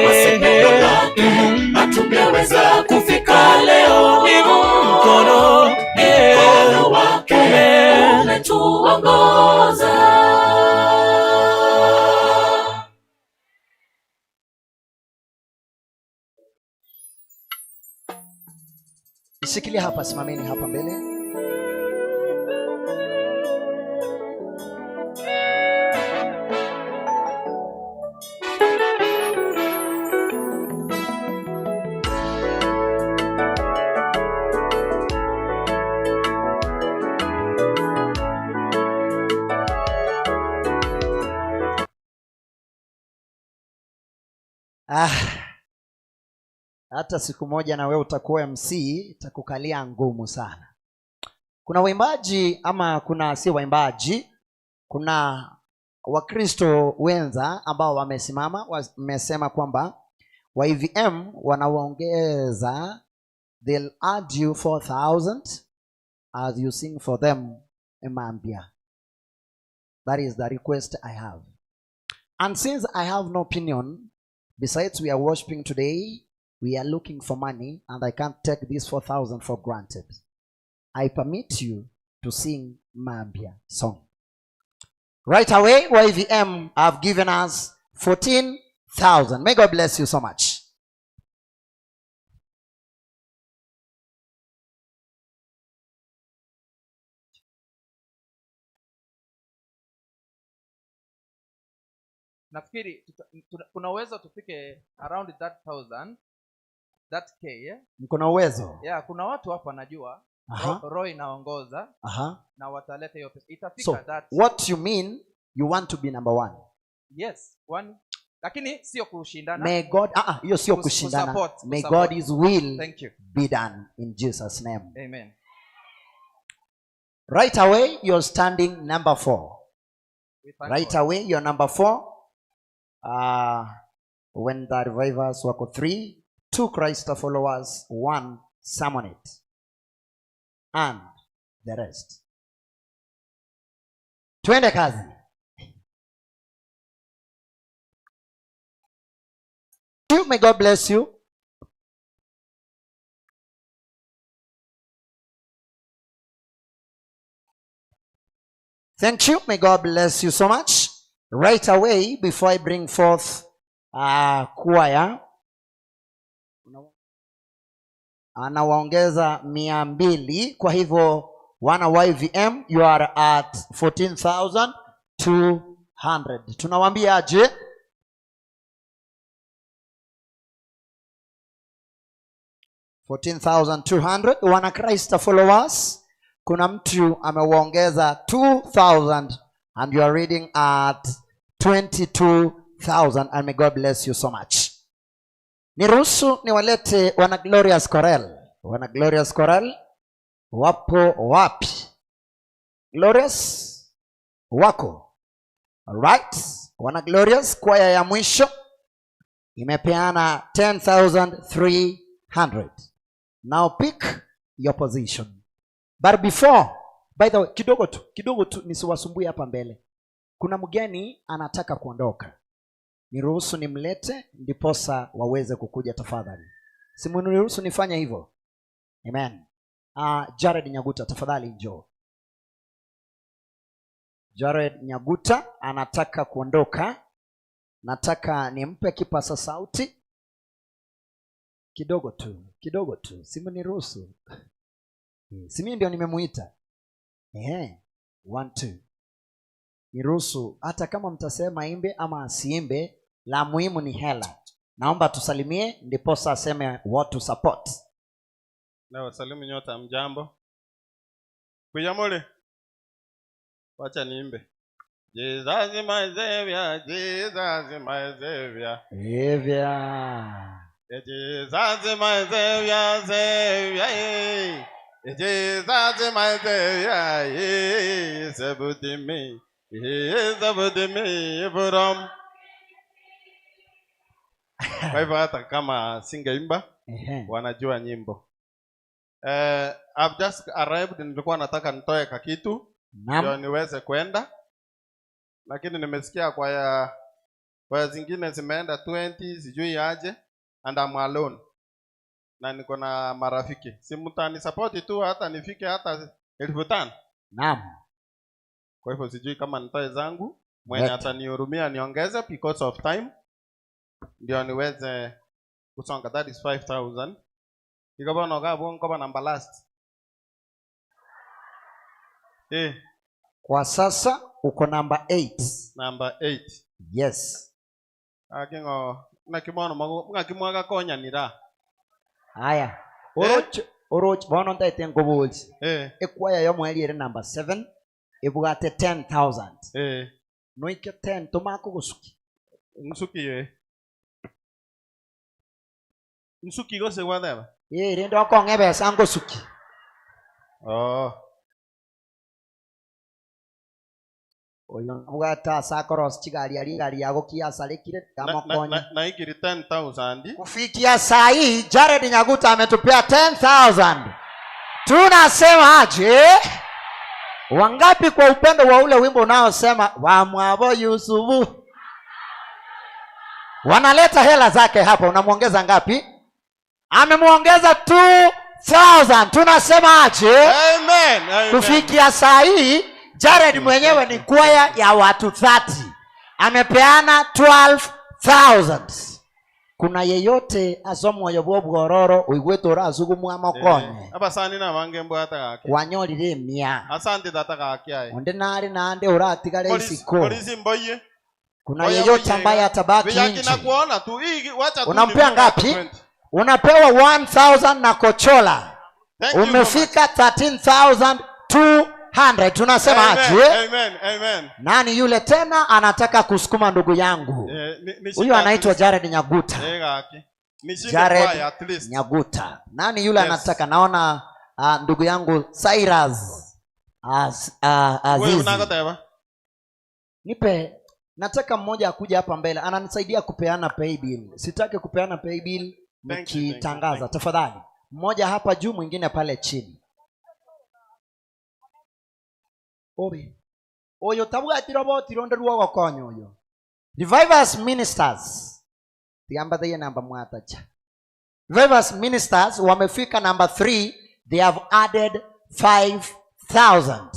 S6: hatungeweza kufika leo.
S9: Ni mkono,
S6: mkono wake umetuongoza.
S4: Shikilia hapa, simameni hapa mbele. Hata siku moja na wewe utakuwa MC, itakukalia ngumu sana. Kuna waimbaji ama kuna si waimbaji, kuna Wakristo wenza ambao wamesimama, wamesema kwamba YVM wanawaongeza, they'll add you 4,000 as you sing for them Mambia. That is the request I have. And since I have no opinion, besides we are worshiping today, we are looking for money, and I can't take this 4,000 for granted. I permit you to sing Mambia song. Right away, YVM have given us 14,000. May God bless you so much.
S19: Nafikiri kuna uwezo tufike around that 1,000, that K, yeah?
S4: Mko na uwezo?
S19: Yeah, kuna watu hapa najua. Roho inaongoza. Na wataleta hiyo pesa. Itafika
S4: So,
S19: that.
S4: What you mean, you want to be number one?
S19: Yes, one. Lakini sio kushindana.
S4: May God, hiyo sio kushindana. May
S19: Kusupport.
S4: God's will
S19: Thank you.
S4: be done in Jesus' name.
S19: Amen.
S4: Right away, you're standing number 4.
S19: We thank
S4: Right
S19: God.
S4: away, you're number 4. When the revivers wako 3, 2 Christ followers, 1 summon it, and the rest. Twende kazi. May God bless you. Thank you. May God bless you so much. Right away, before I bring forth choir, anawaongeza 200. Kwa hivyo wana YVM, you are at 14,200. Tunawaambia aje? 14,200. Wana Christ followers, kuna mtu amewaongeza 2,000 and you are reading at 22,000, and may God bless you so much. Niruhusu niwalete wana Glorious Chorale. Wana Glorious Chorale wapo wapi? Glorious wako. All right. Wana Glorious kwaya ya mwisho imepeana 10,300. Now pick your position. But before, by the way, kidogo tu nisiwasumbue hapa mbele. Kuna mgeni anataka kuondoka. Niruhusu nimlete ndiposa waweze kukuja tafadhali. Simuniruhusu nifanye hivyo. Amen. Jared Nyaguta tafadhali njoo. Jared Nyaguta anataka kuondoka. Nataka nimpe kipasa sauti. Kidogo tu. Simuniruhusu. Si mimi ndio nimemuita. 1 2. Niruhusu hata kama mtasema imbe ama asiimbe, la muhimu ni hela. Naomba tusalimie ndiposa aseme what to support.
S20: Na wasalimu nyota, mjambo. Kujamole. Wacha niimbe. Jesus is my savior, Jesus is my savior.
S4: Savior.
S20: Jesus is my savior, savior. Jesus is my savior. He is with me. He is with me from. Kwa hivyo hata kama singeimba, wanajua nyimbo. I've just arrived, nilikuwa nataka nitoe kakitu ndio niweze kwenda. Lakini nimesikia kwaya Kwaya zingine zimeenda 20, sijui aje, and I'm alone. Na niko na marafiki. Si mtanisupport tu hata nifike hata 5,000.
S4: Naam.
S20: Kwa hivyo sijui kama nitoe zangu, mwenye
S4: Leta.
S20: atanihurumia niongeze because of time ndio niweze kusonga. That is 5000. Ikabona ngabo ngoba number last.
S4: Kwa sasa uko number 8.
S20: Number 8.
S4: Yes.
S20: Akingo nakimono mago ngakimwaga konya nira.
S4: Haya. Oroch oroch bono ndaite ngoboji. Ekwaya yo mweli ere number 7 ibwate 10,000. Noike 10 tomako gusuki.
S20: Nsuki ye. Nsuki gose wadeba.
S4: Rendo kong'ebesa ngosuki.
S20: Oh.
S4: Oyo bwata sakoros chigari ari gari yago kiasarekire kamokonya.
S20: Na ikiri 10,000.
S4: Kufikia saa hii Jared Nyaguta ametupea 10,000. Tunasema aje? Wangapi kwa upendo wa ule wimbo unaosema wa mwabo Yusufu? Wanaleta hela zake hapa, unamuongeza ngapi? Amemuongeza 2,000. Tunasema aje?
S20: Amen. Amen.
S4: Kufikia saa hii Jared mwenyewe ni kwaya ya watu 30. Amepeana 12,000. Kuna yeyote asomo yobo bwororo uigwete urazugu mwamokonye.
S20: Abasani na bange mbwa hata gake.
S4: Wanyorire mia.
S20: Asante tata gake aye.
S4: Onde nari nande uratigare isiko.
S20: Polisi mboye.
S4: Kuna yeyote ambaye atabaki nje.
S20: Nakuona tu hii wacha tu.
S4: Unampea ngapi? Unapewa 1,000 na kochola. Umefika 13,200. Tunasema aje?
S20: Amen, amen.
S4: Nani yule tena anataka kusukuma ndugu yangu? Huyu anaitwa Jared Nyaguta. Jared Nyaguta. Nani yule anataka? Naona ndugu yangu Cyrus Azizi. Nipe, nataka mmoja akuja hapa mbele ananisaidia kupeana pay bill. Sitaki kupeana pay bill nikitangaza. Tafadhali. Mmoja hapa juu, mwingine pale chini. Obi. Oyo tabwati roboti ronde ruogo konyo oyo. Revivers Ministers. Tiamba the namba mwatacha. Revivers Ministers wamefika number 3. They have added 5,000.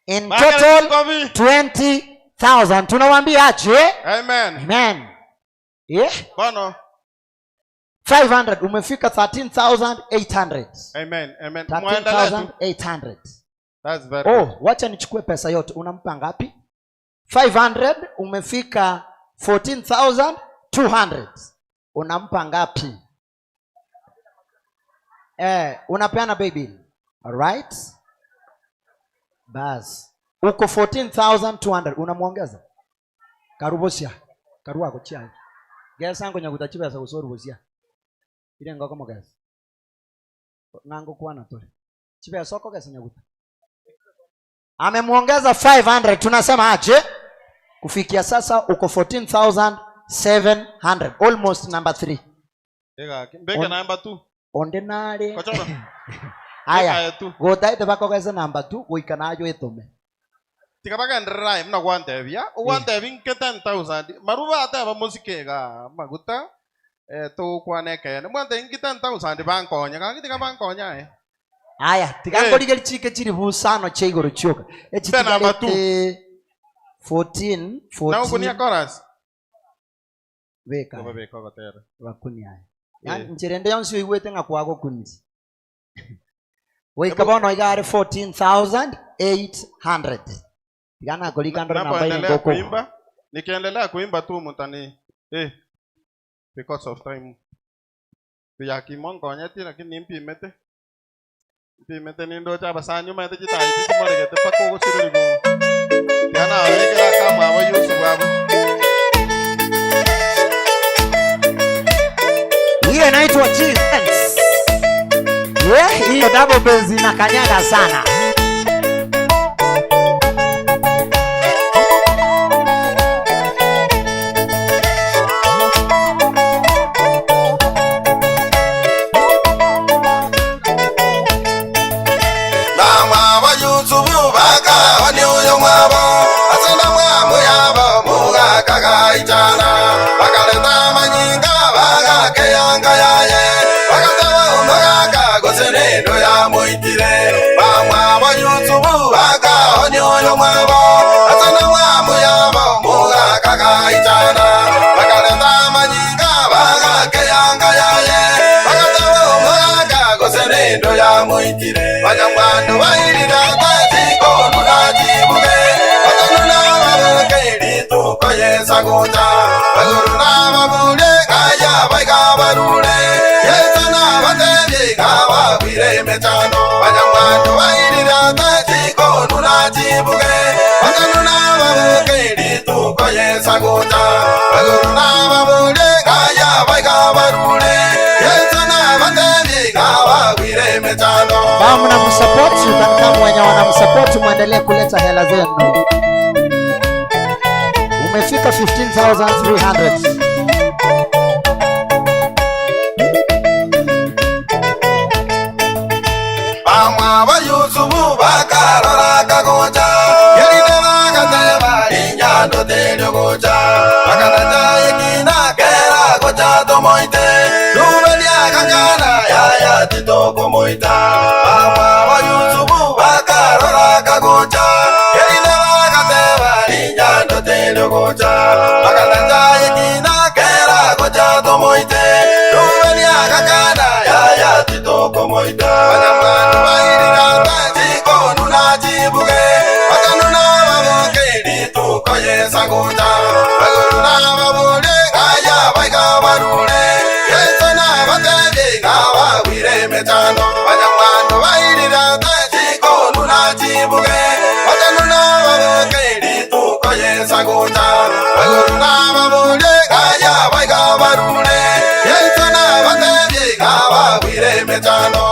S4: In total 20,000. Tunawaambia aje?
S20: Amen.
S4: Amen. Yeah?
S20: Bono.
S4: 500 umefika 13,800.
S20: Amen. Amen.
S4: 13,800.
S20: That's very good.
S4: Wacha nichukue pesa yote. Unampa ngapi? 500 umefika 14,200. Unampa ngapi? Unapeana baby. All right? Bas. Uko 14,200 unamuongeza. Karubosia. Karuwa kochia. Gesa ngo nyaguta chibesa usorubosia. Ile ngoko mogesa. Ngango kuana tore. Chibesa oko gesa nyaguta. Amemuongeza 500. Tunasema aje? Kufikia sasa uko 14,700. Almost number 3.
S20: Mbeke number 2.
S4: Ondenare. Aya. Gotaite bakogeza number 2 goikana ayo etome.
S20: Tikabagenderera mna gwantebia. Ugwantebi nke 10,000. Maruba ateba musikega maguta. Tukwaneke. Mwante nke 10,000 bankonya. Kangi bankonya.
S4: Aya, tikangorigeri chike chiri busano che igoro chioka. Echi 14 14.
S20: Na ukunia chorus.
S4: Beka.
S20: Beka gotera.
S4: Bakunia. Ya ncherende yonsi oigwete nga kwago kunisi. Goika bono igare 14,800. Tigana kolikandro namba ile ngoko.
S20: Kuimba. Nikiendelea kuimba tu mutani. Because of time. Biyakimongo nyeti lakini mpimete. Mpimete nindo cha basanyu mete chitai chimoregete pako gosiririgo. Tiana awekera kama abo Yusuf abo.
S4: Hiyo inaitwa G-Dance. Hiyo double bass inakanyaga sana.
S20: Kagaitana.
S6: twamoitire Banyamwando bairira tachiko nunachibuge Batanuna babuke rituko yesaguta Baguruna babule kaya baika barule Yesana batebye kabagwire emechando Banyamwando bairira tachiko nunachibuge Batanuna babuke rituko yesaguta Baguruna babule kaya baika barule Yesana batebye kabagwire emechando.
S4: Kama mnamsupport, kama wenye wanamsupport muendelee kuleta hela zenu. Umefika 15,300.
S6: Bamwa ba Yusufu bakarora kagocha Yerine bakateba inyando telyogocha Bakatacha yekina kera gocha tomoite Rubelia kakana yaya titoko moita Bamwa ba Yusufu bakarora kagocha Yerine bakateba inyando telyogocha Bakatacha yekina kera gocha tomoite Rubelia kakana yaya titoko moita Banyamwando bairira tachiko nunachibuge Batanuna babuke rituko yesaguta Baguruna babule kaya baika barule Yesana batebye kabagwire emechando Banyamwando bairira tachiko nunachibuge Batanuna babuke rituko yesaguta Baguruna babule kaya baika barule Yesana batebye kabagwire emechando.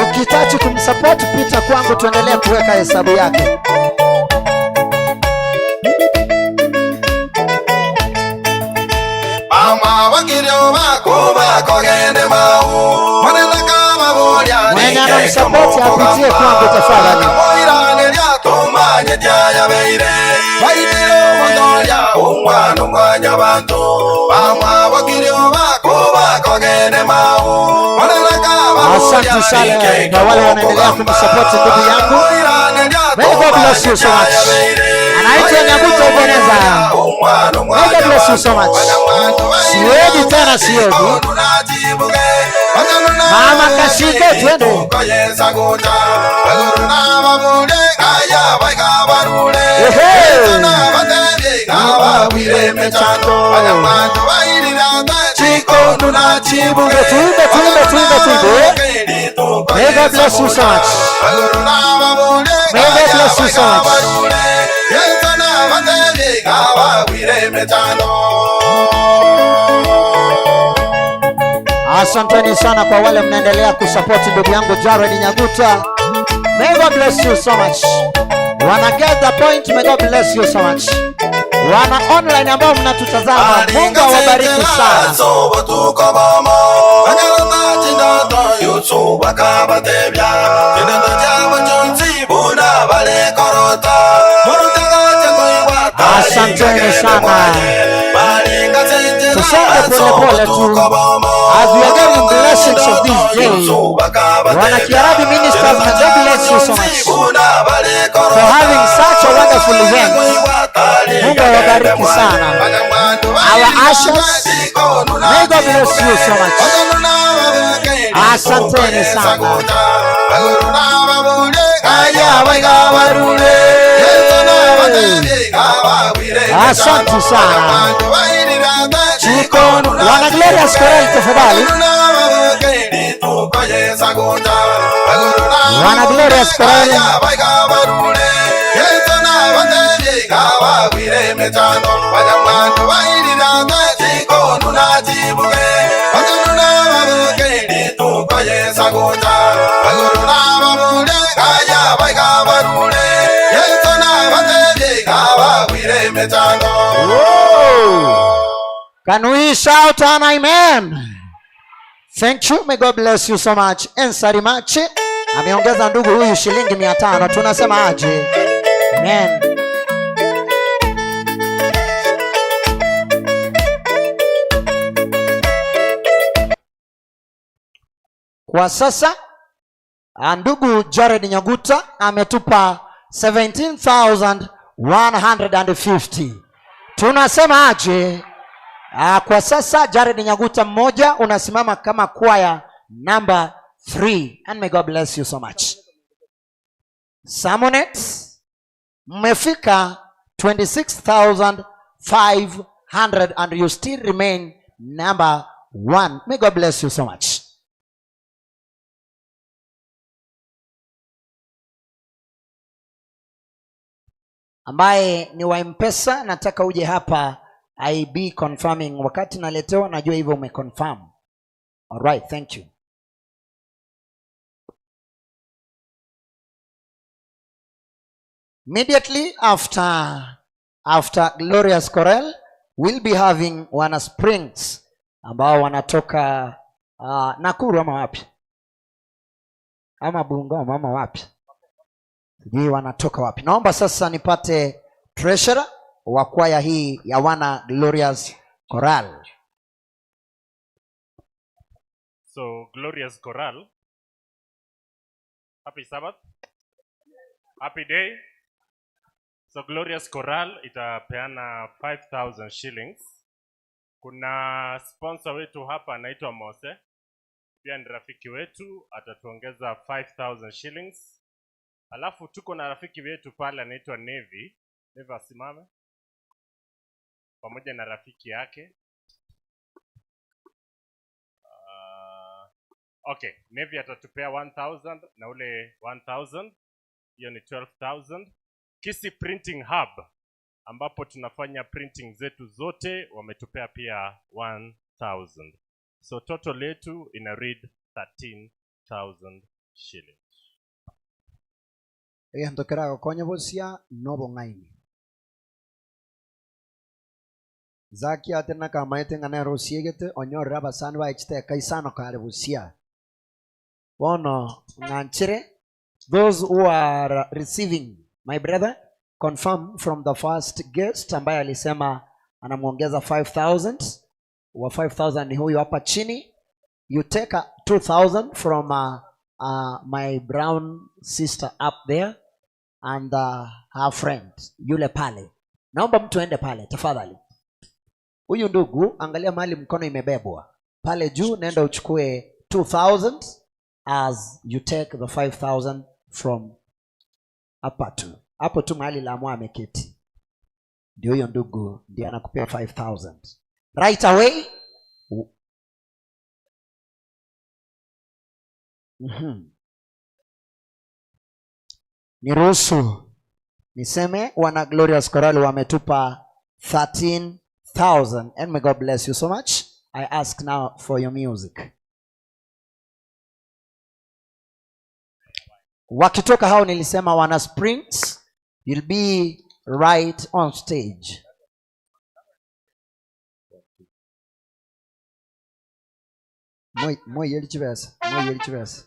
S4: Ukihitaji kumsupport pita kwangu, tuendelee kuweka hesabu yake.
S6: Mama wakirio bakuba kogende mau Manena kama bolia
S4: Mwenye anamsupport apitie kwangu tafadhali.
S6: Moirane lya tumanye tyaya beire Baitiro mondolia umwana umwanya bantu Mama wakirio bakuba kogende mau Manena kama
S4: Asante sana na wale wanaendelea kumsupport ndugu yangu. May God bless you so much. Anaitwa Nyabuto Ebeneza. May God bless you so much. Siedi tena siedi. Mama Kashiko twende. Tuimbe, tuimbe, tuimbe, tuimbe. May God bless you so much. May God bless you so much. Asanteni sana kwa wale mnaendelea kusupport ndugu yangu Jared Nyaguta. May God bless you so much. Wana get the point, may God bless you so much. Wana online ambao mnatutazama, Mungu awabariki sana. Asanteni sana. Tusonge pole pole tu as we are getting blessings of this day. Wana Kiarabi ministers, may God bless you so much for having such a wonderful event. Mungu awabariki sana. Our ushers, may God bless you so much. Asanteni sana. Asante sana. Wana Glorious Chorale tafadhali. Wana Glorious Chorale. Can we shout an amen? Thank you. May God bless you so much. Ensari Machi ameongeza ndugu huyu shilingi 500. Tunasema aje? Amen. Kwa sasa ndugu Jared Nyaguta ametupa 17,150. Tunasema aje? Kwa sasa Jared Nyaguta mmoja unasimama kama kwaya number 3, and may God bless you so much. Samonet mmefika 26,500 and you still remain number 1. May God bless you so much. Ambaye ni wa M-Pesa, nataka uje hapa IB confirming. Wakati naletewa najua hivyo umeconfirm. All right, thank you. Immediately after Glorious Chorale, we'll be having Wana Springs ambao wanatoka Nakuru ama wapi? Ama Bungoma ama wapi? Sijui wanatoka wapi. Naomba sasa nipate treasurer wa kwaya hii ya Wana Glorious Chorale.
S7: So Glorious Chorale, happy Sabbath, happy day. So Glorious Chorale itapeana 5,000 shillings. Kuna sponsor wetu hapa anaitwa Mose, pia ni rafiki wetu, atatuongeza 5,000 shillings. Alafu tuko na rafiki wetu pale anaitwa Nevi. Nevi asimame pamoja na rafiki yake. Okay, Nevi atatupea 1,000 na ule 1,000, hiyo ni 12,000. Kisi Printing Hub ambapo tunafanya printing zetu zote wametupea pia 1,000. So total yetu ina read 13,000 shillings.
S4: Egento kerago konya bosia no bongaini. Zaki atena kamaete ngana rosiegete onyorera abasani baechite kaisano kare bosia. Bono nganchere, those who are receiving, my brother, confirm from the first guest ambaye alisema anamuongeza 5,000. Wa 5,000 ni huyu hapa chini. You take 2,000 from my brown sister up there and her friend yule pale. Naomba mtu aende pale tafadhali. Huyu ndugu, angalia mahali mkono imebebwa pale juu, nenda uchukue 2,000 as you take the 5,000 from hapa tu. Hapo tu mahali la mwa ameketi. Ndio huyo ndugu ndiye anakupea 5,000. Right away. Niruhusu niseme wana Glorious Chorale wametupa 13,000, and may God bless you so much. I ask now for your music. Wakitoka hao nilisema wana Springs, you'll be right on stage. Moi yeli chibesa, moi yeli chibesa.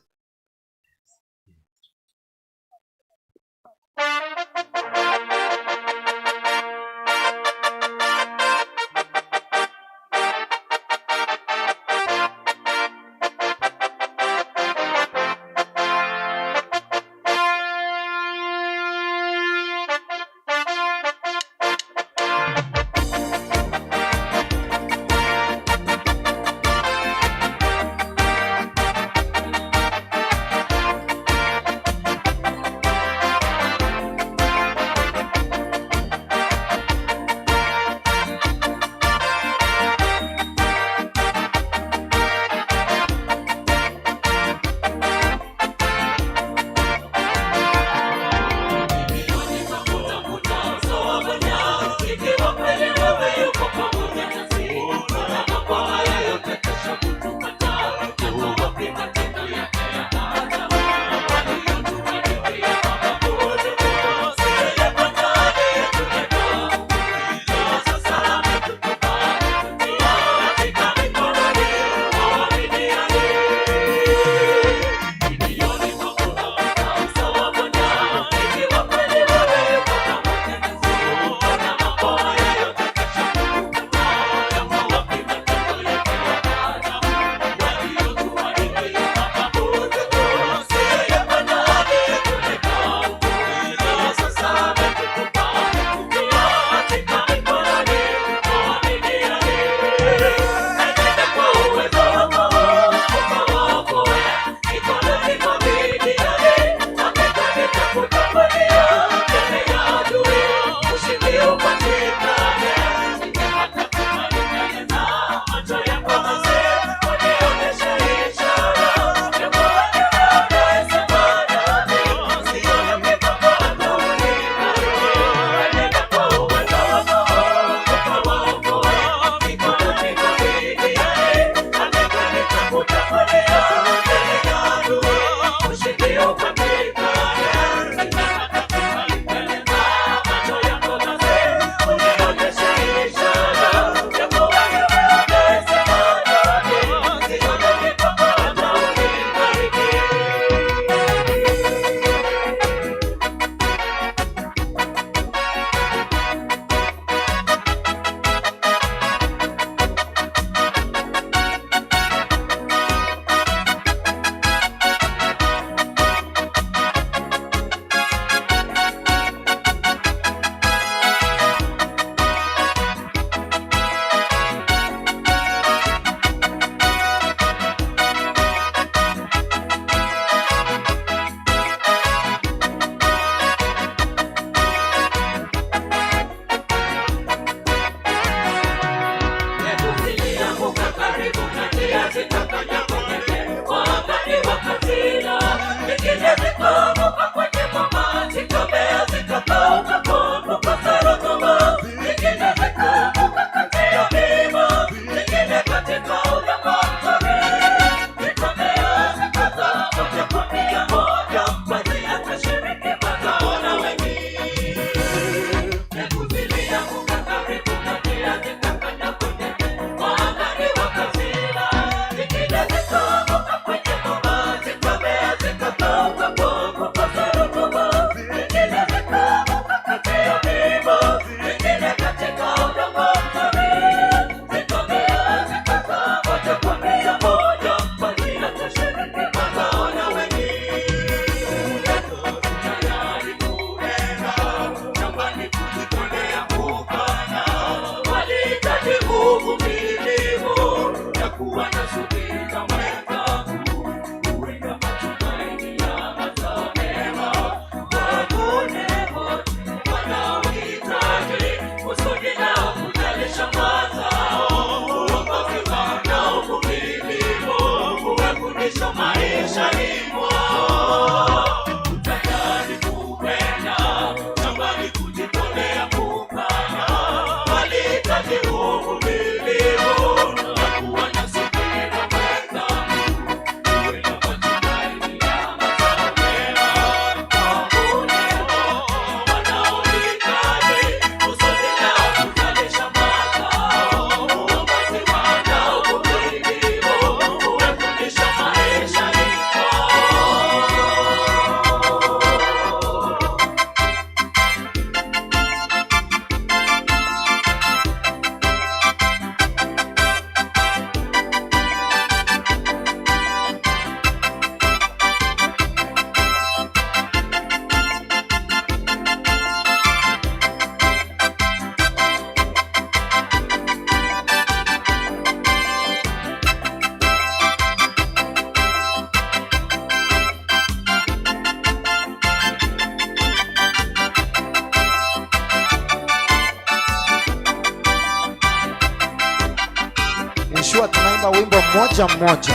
S4: Ensure tunaimba wimbo mmoja mmoja.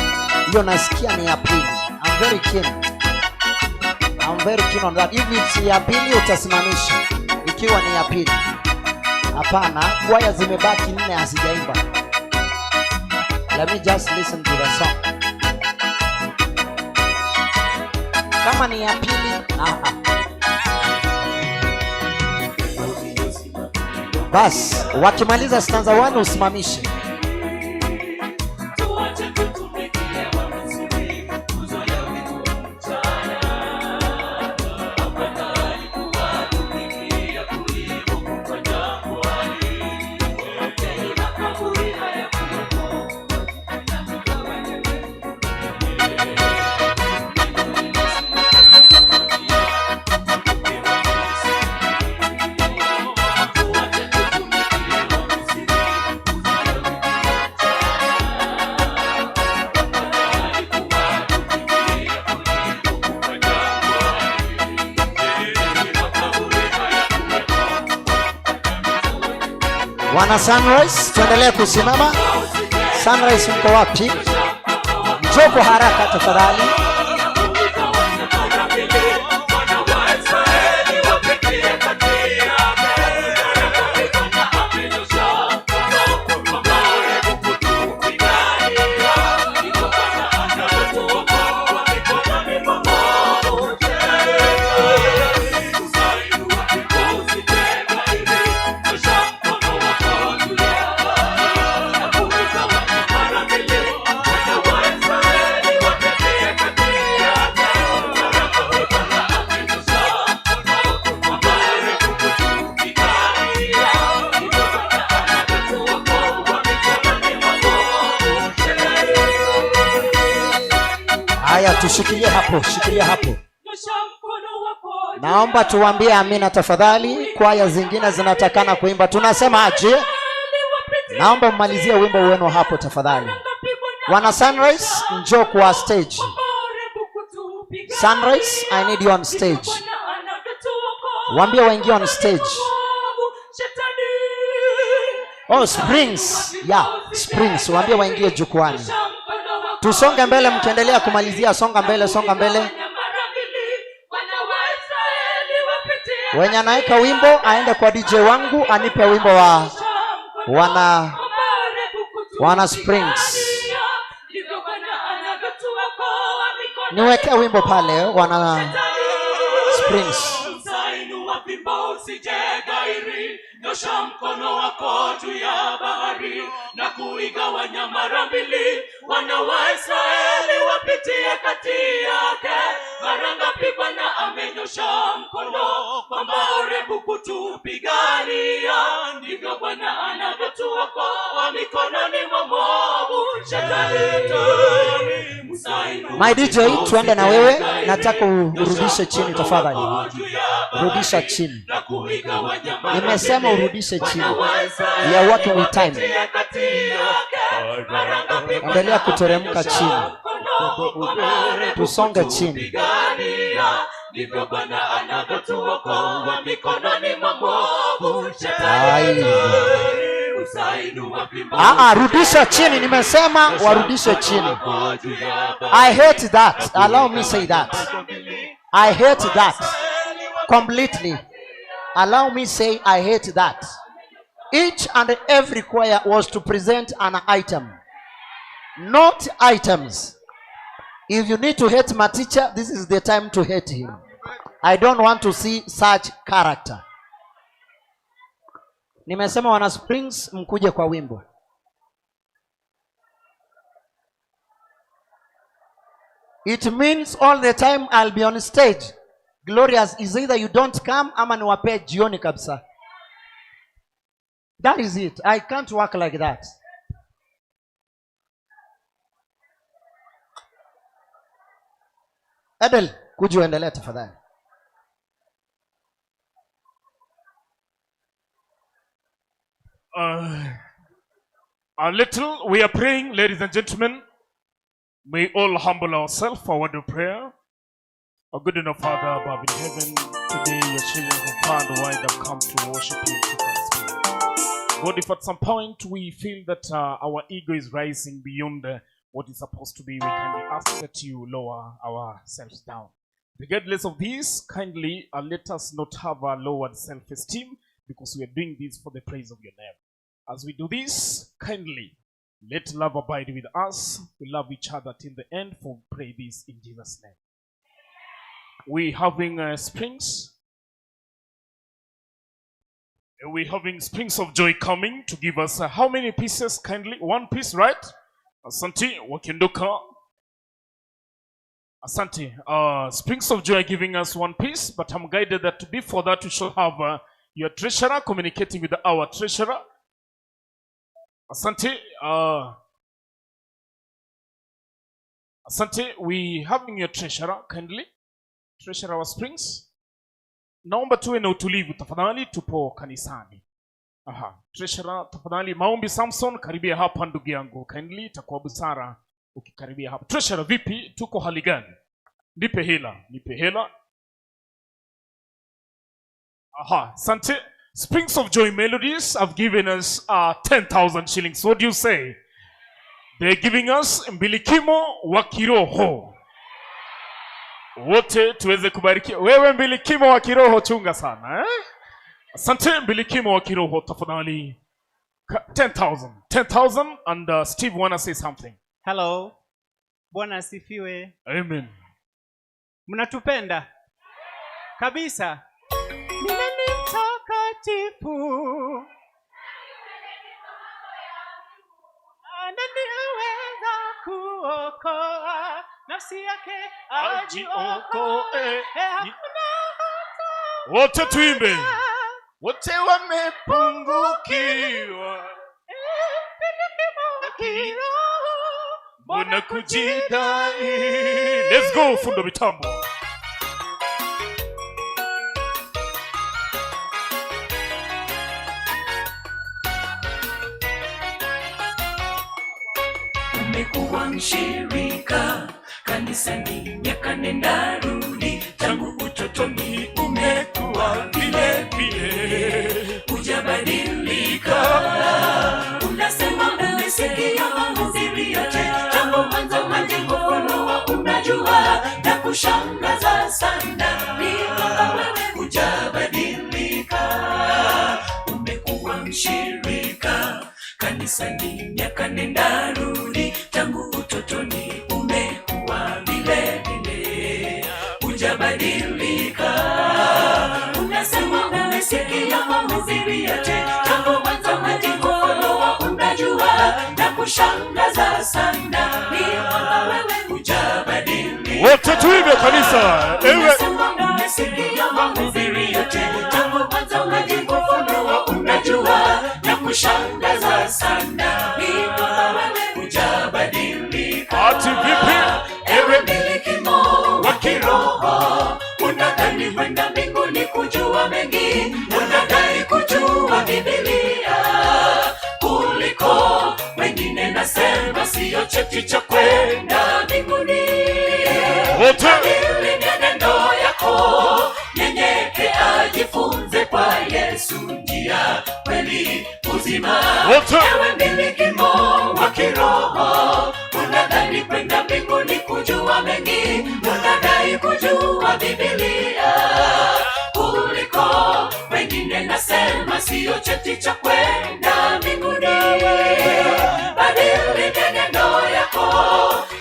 S4: Hiyo nasikia ni ya pili. I'm very keen. I'm very keen on that. If it's ya pili utasimamisha. Ikiwa ni ya pili. Hapana, kwaya zimebaki nne hazijaimba. Let me just listen to the song. Kama ni ya pili, aha. Bas, wakimaliza stanza 1 usimamishe. Wana Sunrise, tuendelee kusimama. Sunrise mko wapi? Njoo kwa haraka tafadhali. Haya, tushikilie hapo, shikilia hapo. Naomba tuwaambie amina tafadhali. Kwaya zingine zinatakana kuimba. Tunasema aje? Naomba mmalizie wimbo wenu hapo tafadhali. Wana Sunrise, njoo kwa stage. Sunrise, I need you on stage. Waambie waingie on stage. Oh, Springs. Yeah, Springs. Waambie waingie jukwani. Tusonge mbele mkiendelea kumalizia, songa mbele, songa mbele. Wenye anaweka wimbo aende kwa DJ wangu anipe wimbo wa wana Springs. Niweke wimbo pale wana Springs.
S6: Nyosha mkono wako juu ya bahari na kuigawanya mara mbili, wana wa Israeli wapitie kati yake. Mara ngapi Bwana amenyosha mkono kwamba Orebu kutupigania, ndivyo Bwana anavyotuokoa mikononi mwa Moabu. Shetani.
S4: My DJ, tuende na wewe. Nataka urudishe chini tafadhali. Rudisha chini. Nimesema urudishe chini. We are working with time. Endelea kuteremka chini. Tusonge chini.
S6: Ndivyo Bwana anavyotuokoa mikononi mwa Moabu.
S4: Ai. Rudisha chini. Nimesema warudishe chini. I hate that. Allow me say that. I hate that completely. Allow me say I hate that. Each and every choir was to present an item, not items. If you need to hate my teacher, this is the time to hate him. I don't want to see such character. Nimesema wana Springs mkuje kwa wimbo. It means all the time I'll be on stage. Glorious is either you don't come ama niwapee jioni kabisa. That is it. I can't work like that. Edel, kuja uendelee tafadhali.
S7: A little, we are praying, ladies and gentlemen. May all humble ourselves for a word of prayer. Our good and our Father above in heaven, today your children from far and wide have come to worship you in truth and spirit. God, if at some point we feel that our ego is rising beyond what is supposed to be, we kindly ask that you lower ourselves down. Regardless of this, kindly let us not have a lowered self-esteem, because we are doing this for the praise of your name. As we do this, kindly let love abide with us. We love each other till the end, for we pray this in Jesus' name. We're having springs. We're having Springs of Joy coming to give us how many pieces? Kindly, one piece, right? Asante, wakinduka. Asante. Springs of Joy giving us one piece, but I'm guided that before that we shall have your treasurer communicating with our treasurer. Asante. Asante, we having your treasurer, kindly. Treasurer wa Springs. Naomba tuwe na utulivu tafadhali, tupo kanisani. Aha, treasurer tafadhali, Maombi Samson, karibia hapa ndugu yangu. Kindly, itakuwa busara ukikaribia hapa. Treasurer, vipi? Tuko hali gani? Nipe hela, nipe hela. Aha, asante. Springs of Joy Melodies have given us 10,000 shillings. What do you say? They're giving us mbilikimo wa kiroho. Wote tuweze kubarikiwa. Wewe mbilikimo wa kiroho, chunga sana, eh? Asante mbilikimo wa kiroho tafadhali. 10,000. 10,000 and Steve wanna say something.
S21: Hello. Bwana asifiwe.
S7: Amen.
S21: Mnatupenda? Kabisa. Mimi ni mtakatifu. Ananiweza kuokoa nafsi yake ajiokoe.
S7: Wote tuimbe. Wote wamepungukiwa mbona kujidai. Let's go, fundo mitambo.
S6: Umekuwa mshirika kanisani miaka nenda rudi, tangu utotoni umekuwa vile vile, hujabadilika. Unasema umesikia mahubiri yote tangu mwanzo majengo kufunua, unajua na kushangaza sana ni kwamba wewe hujabadilika. Umekuwa mshirika kanisani miaka nenda rudi, tangu utotoni umekuwa vile vile, hujabadilika. Unasema umesikia mahubiri yote tangu mwanzo majengo kufunua, unajua na kushangaza sana ni kwamba wewe hujabadilika.
S7: Wote tuimbe kanisa. Ewe
S6: unasema umesikia mahubiri yote tangu mwanzo majengo kufunua, unajua na kushangaza sana ni kwamba wewe hujabadilika.
S7: Ati vipi?
S6: Ewe mbilikimo wa kiroho, unadhani kwenda mbinguni kujua mengi, unadai kujua Biblia kuliko wengine. Nasema siyo cheti cha kwenda mbinguni.
S7: Wote
S6: badili mienendo yako, nyenyekea, jifunze kwa Yesu njia, kweli, uzima.
S7: Wote
S6: ewe mbilikimo wa kiroho, unadhani kwenda mbinguni kujua mengi, unadai kujua Biblia kuliko wengine. Nasema siyo cheti cha kwenda mbinguni. Badili mienendo yako,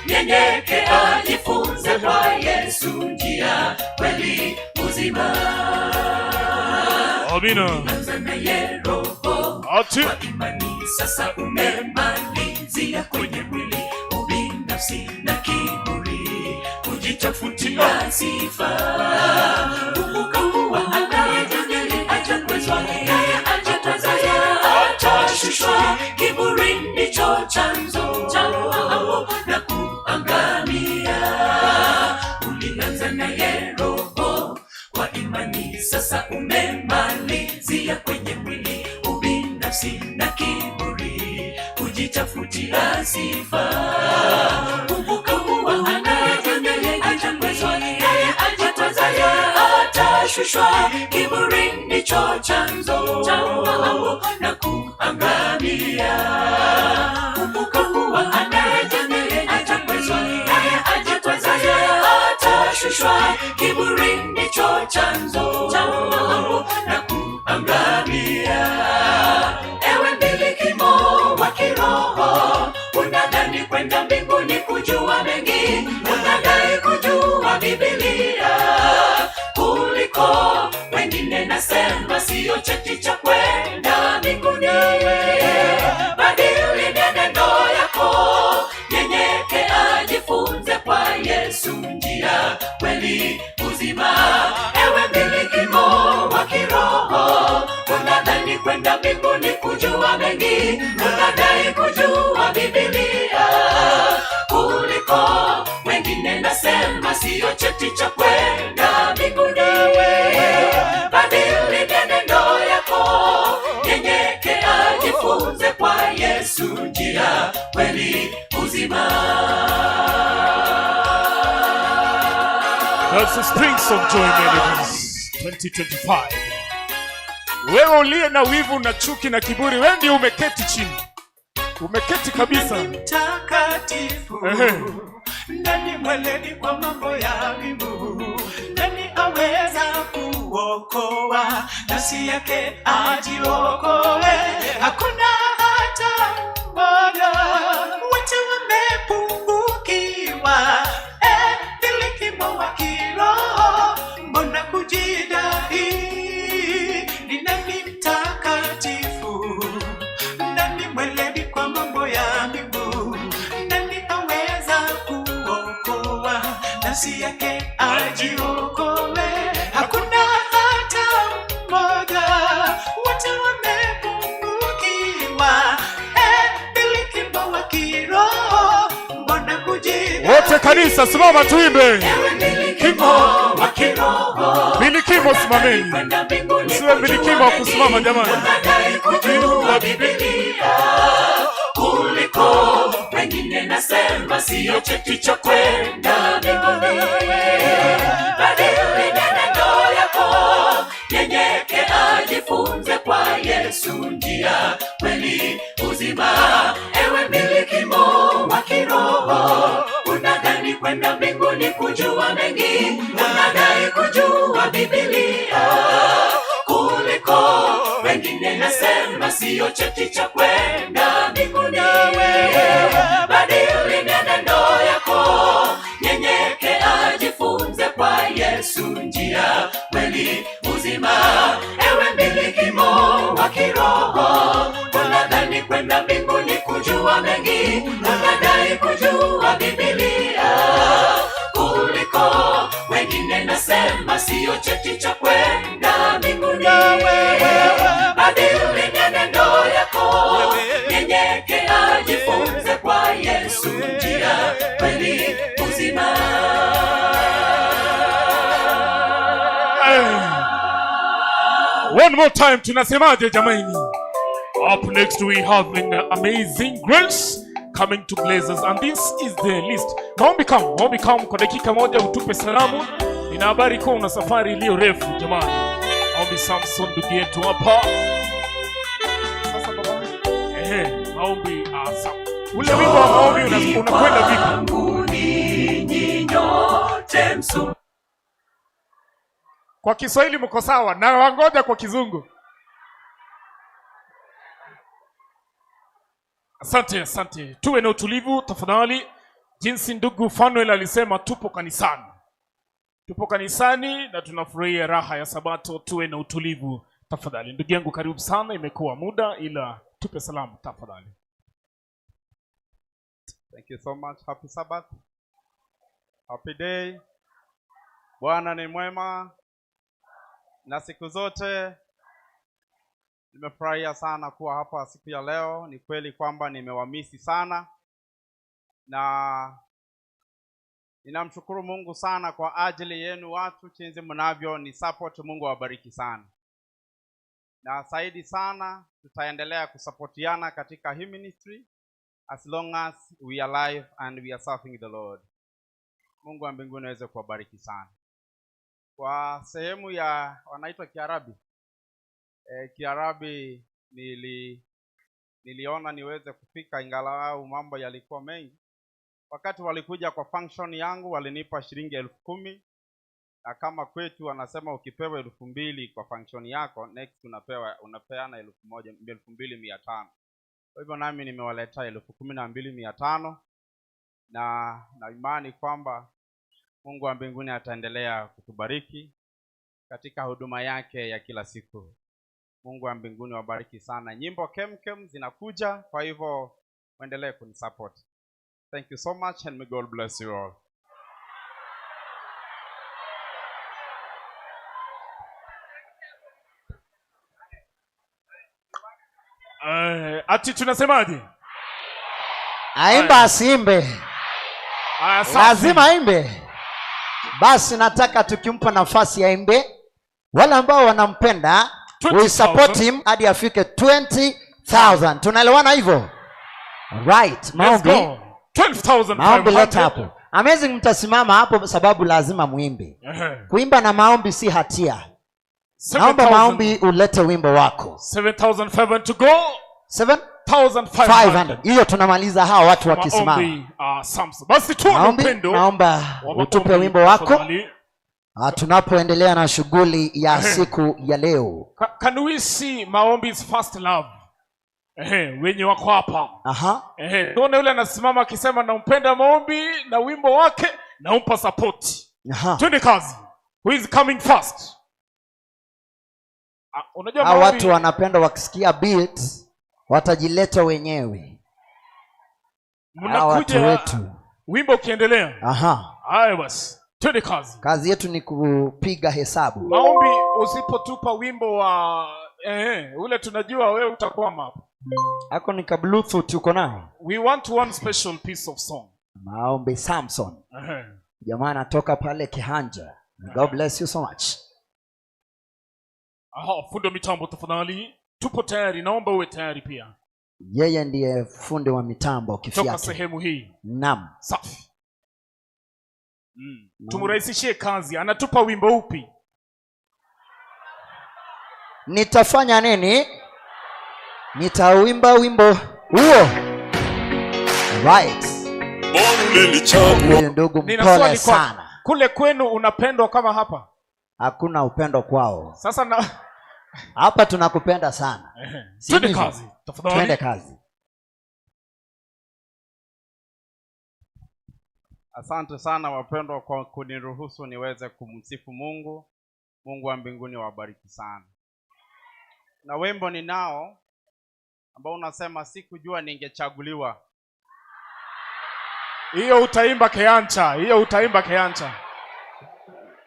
S6: nyenyekea, jifunze kwa Yesu njia, kweli, uzima.
S7: Amina.
S6: Anza naye roho
S7: Ati
S6: kwa imani, sasa umemalizia kwenye mwili, ubinafsi na kiburi, kujitafutia sifa. Kumbuka kuwa anayejadili atakwezwa, naye ajitwezaye atashushwa. Kiburi ndicho chanzo cha maovu na kuangamia. Ulianza naye roho kwa imani, sasa umemalizia kwenye mwili, ubinafsi na kiburi, kujitafutia sifa. Kumbuka kuwa anayejadili atakwezwa, naye ajitwezaye atashushwa. Kiburi ndicho chanzo cha maovu na kuangamia. kuangamia. Kumbuka kuwa anayejidai atakwezwa, naye ajikwezaye atashushwa. Kiburi ndicho chanzo cha maovu na kuangamia. Ewe mbilikimo wa kiroho, unadhani kwenda mbinguni kujua mengi, unadai kujua Biblia kuliko wengine. Nasema siyo cheti cha kwenda mbinguni. Badili mienendo yako, nyenyekea, jifunze kwa Yesu, njia, kweli, uzima. Ewe mbilikimo wa kiroho, unadhani kwenda mbinguni kujua mengi, unadai kujua Biblia kuliko wengine. Nasema siyo cheti cha kwenda mbinguni. Badili mienendo yako, nyenyekea, jifunze kwa Yesu, njia, kweli, uzima.
S7: That's the Springs of Joy Melodies 2025. Wewe uliye na wivu na chuki na kiburi, wewe ndio umeketi chini, umeketi kabisa.
S9: Mtakatifu, nani mweledi kwa mambo ya mbingu? Nani aweza kuokoa nafsi yake ajiokoe? Hakuna hata mmoja, wote wamepungukiwa. Eh, mbilikimo wa kiroho, mbona kujidai? Ni nani mtakatifu? Nani mweledi kwa mambo ya mbingu? Nani aweza kuokoa nafsi yake ajiokoe? Hakuna hata mmoja, wote wamepungukiwa. Eh, mbilikimo wa kiroho, mbona kujidai?
S7: Wote kanisa, simama tuimbe.
S6: Mbilikimo wa kiroho,
S7: Bilikimo, simameni. Usiwe mbilikimo wa kusimama jamani.
S6: Unadai kujua Biblia kuliko wengine, nasema siyo cheti cha kwenda mbinguni. Badili mienendo yako, nyenyekea, jifunze kwa Yesu, njia, kweli, uzima. Ewe mbilikimo wa kiroho, unadhani kwenda mbinguni kujua mengi, unadai kujua Biblia kuliko wengine, nasema siyo cheti cha kwenda mbinguni. Badili mienendo yako, nyenyekea, jifunze kwa Yesu, njia, kweli, uzima. Ewe mbilikimo wa kiroho, unadhani kwenda mbinguni kujua mengi, unadai kujua Biblia kuliko wengine, nasema siyo cheti cha kwenda mbinguni. Badili mienendo yako, nyenyekea, jifunze kwa Yesu, njia, kweli, uzima.
S7: One more time, tunasemaje jamani? Up next we have an amazing Grace coming to bless us, and this is the list. Maombi come, maombi come kwa dakika moja utupe salamu. Nina habari kuwa una safari iliyo refu jamani. Maombi Samson ndugu yetu hapa. Sasa baba. Ehe, maombi awesome. Ule wimbo wa maombi unakwenda vipi?
S6: Ninyi nyote msu
S7: Kwa Kiswahili mko sawa na wangoja kwa Kizungu. Asante, asante. Tuwe na utulivu tafadhali. Jinsi ndugu Fanuel alisema, tupo kanisani, tupo kanisani na tunafurahia raha ya Sabato. Tuwe na utulivu tafadhali. Ndugu yangu, karibu sana, imekuwa muda, ila tupe salamu tafadhali.
S20: Thank you so much. Happy Sabbath. Happy day. Bwana ni mwema na siku zote. Nimefurahia sana kuwa hapa siku ya leo. Ni kweli kwamba nimewamisi sana, na ninamshukuru Mungu sana kwa ajili yenu watu, jinsi mnavyo ni support. Mungu awabariki sana, na zaidi sana tutaendelea kusapotiana katika hii ministry as long as we are alive and we are serving the Lord. Mungu wa mbinguni aweze kuwabariki sana. Kwa sehemu ya wanaitwa Kiarabi, Kiarabi. Niliona niweze kufika ingalau mambo yalikuwa mengi. Wakati walikuja kwa function yangu walinipa shilingi 10,000. Na kama kwetu wanasema ukipewa 2,000 kwa function yako, next unapeana 1,000, 2,500. Kwa hivyo nami nimewaletea 12,500 na imani kwamba Mungu wa mbinguni ataendelea kutubariki katika huduma yake ya kila siku. Mungu wa mbinguni wabariki sana. Nyimbo kemkem zinakuja, kwa hivyo muendelee kunisupport. Thank you so much and may God bless you all.
S7: Ati tunasemaje?
S4: Aimba asiimbe? Lazima aimbe. Basi nataka tukimpa nafasi aimbe. Wale ambao wanampenda, we support him hadi afike 20,000. Tunaelewana hivyo? Right, maombi.
S7: 12,500.
S4: Maombi leta hapo. Amazing, mtasimama hapo sababu lazima muimbe. Kuimba na maombi si hatia. Naomba maombi ulete wimbo wako.
S7: 7,500 to go.
S4: 7,500. Hiyo tunamaliza hawa watu wakisimama.
S7: Samson. Basi tu upendo.
S4: Naomba utupe wimbo wako. Tunapoendelea na shughuli ya siku ya leo.
S7: Can we see Maombi's first love? Wenye wako hapa. Tuone yule anasimama akisema nampenda Maombi na wimbo wake naumpa support. Twende kazi. Who is coming first? Unajua Maombi,
S4: watu wanapenda wakisikia beat watajileta wenyewe.
S7: Mnakuja wetu. Wimbo ukiendelea. Haya basi. Twende kazi.
S4: Kazi yetu ni kupiga hesabu.
S7: Maombi, usipotupa wimbo wa ule tunajua wewe utakwama hapo.
S4: Hako ni ka Bluetooth uko nao.
S7: We want one special piece of song.
S4: Maombi Samson. Jamaa anatoka pale Kihanja. God bless you so much.
S7: Fundi wa mitambo tafadhali. Tupo tayari, naomba uwe tayari pia.
S4: Yeye ndiye fundi wa mitambo kifyake.
S7: Toka sehemu hii.
S4: Naam.
S7: Safi. Tumrahisishie kazi. Anatupa wimbo upi?
S4: Nitafanya nini? Nitauimba wimbo huo. Right. Ndugu mpole sana.
S7: Kule kwenu unapendwa kama hapa?
S4: Hakuna upendo kwao.
S7: Sasa na
S4: hapa tunakupenda sana.
S7: Twende kazi. Tafadhali.
S4: Twende kazi.
S20: Asante sana wapendwa kwa kuniruhusu niweze kumsifu Mungu. Mungu wa mbinguni awabariki sana. Na wimbo ninao ambao unasema sikujua ningechaguliwa.
S7: Hiyo utaimba Keancha, hiyo utaimba Keancha.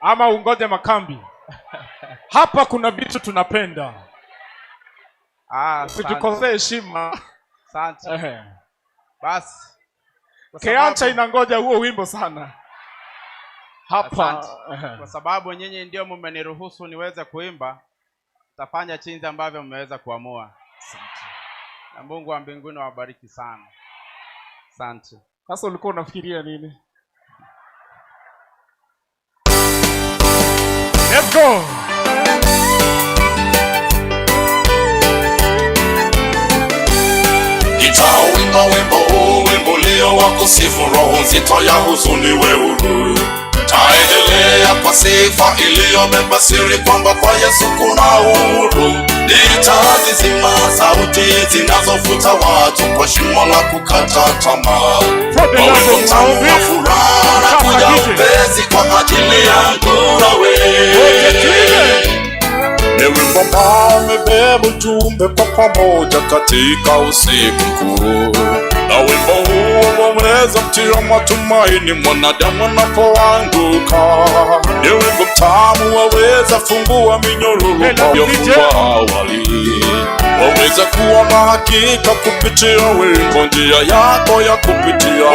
S7: Ama ungoje makambi. Hapa kuna vitu tunapenda. Usitukosee heshima.
S20: Asante. Basi.
S7: Keancha inangoja huo wimbo sana. Hapa
S20: kwa sababu nyinyi ndio mmeniruhusu niweze kuimba, nitafanya jinsi ambavyo mmeweza kuamua.
S7: Asante.
S20: Na Mungu wa mbinguni awabariki sana. Asante.
S7: Sasa ulikuwa unafikiria nini? Let's go.
S6: Nitauimba wimbo huu, wimbo leo wa kusifu, roho nzito ya huzuni we huru. Taendelea kwa sifa iliyobeba siri kwamba kwa Yesu kuna uhuru. Nitazizima sauti zinazofuta watu kwa shimo la kukata tamaa. Kwa wimbo mtamu wa furaha na kuja upesi kwa ajili yangu na wewe.
S1: Ni wimbo ambao umebeba ujumbe kwa pamoja katika usiku mkuu. Na wimbo huo waweza kutia matumaini mwanadamu anapoanguka. Ni wimbo mtamu waweza fungua minyororo iliyofungwa awali. Waweza kuwa na hakika kupitia wimbo njia yako ya kupitia.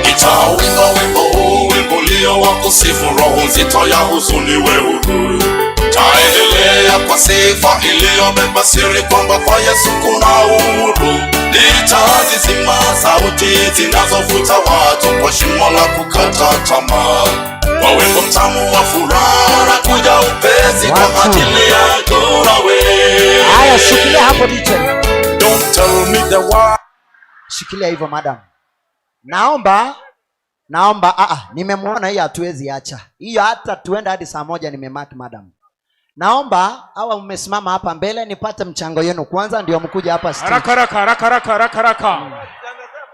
S6: Nitauimba wimbo huu, wimbo ulio wa kusifu, roho nzito ya huzuni we huru. Taendelea kwa sifa iliyobeba siri kwamba kwa Yesu kuna uhuru. Nitazizima sauti zinazovuta watu kwa shimo la kukata tamaa. Kwa wimbo mtamu wa furaha na kuja upesi kwa ajili yako na wewe.
S4: Haya, shikilia hapo. for DJ.
S1: Don't tell me the why.
S4: Shikilia hivyo madam. Naomba nimemwona hiyo, hatuwezi acha hiyo, hata tuenda hadi saa 1 nimemark madam. Naomba hawa mmesimama hapa mbele nipate mchango yenu kwanza, ndio mkuja hapa stage.
S7: Haraka haraka haraka haraka haraka haraka.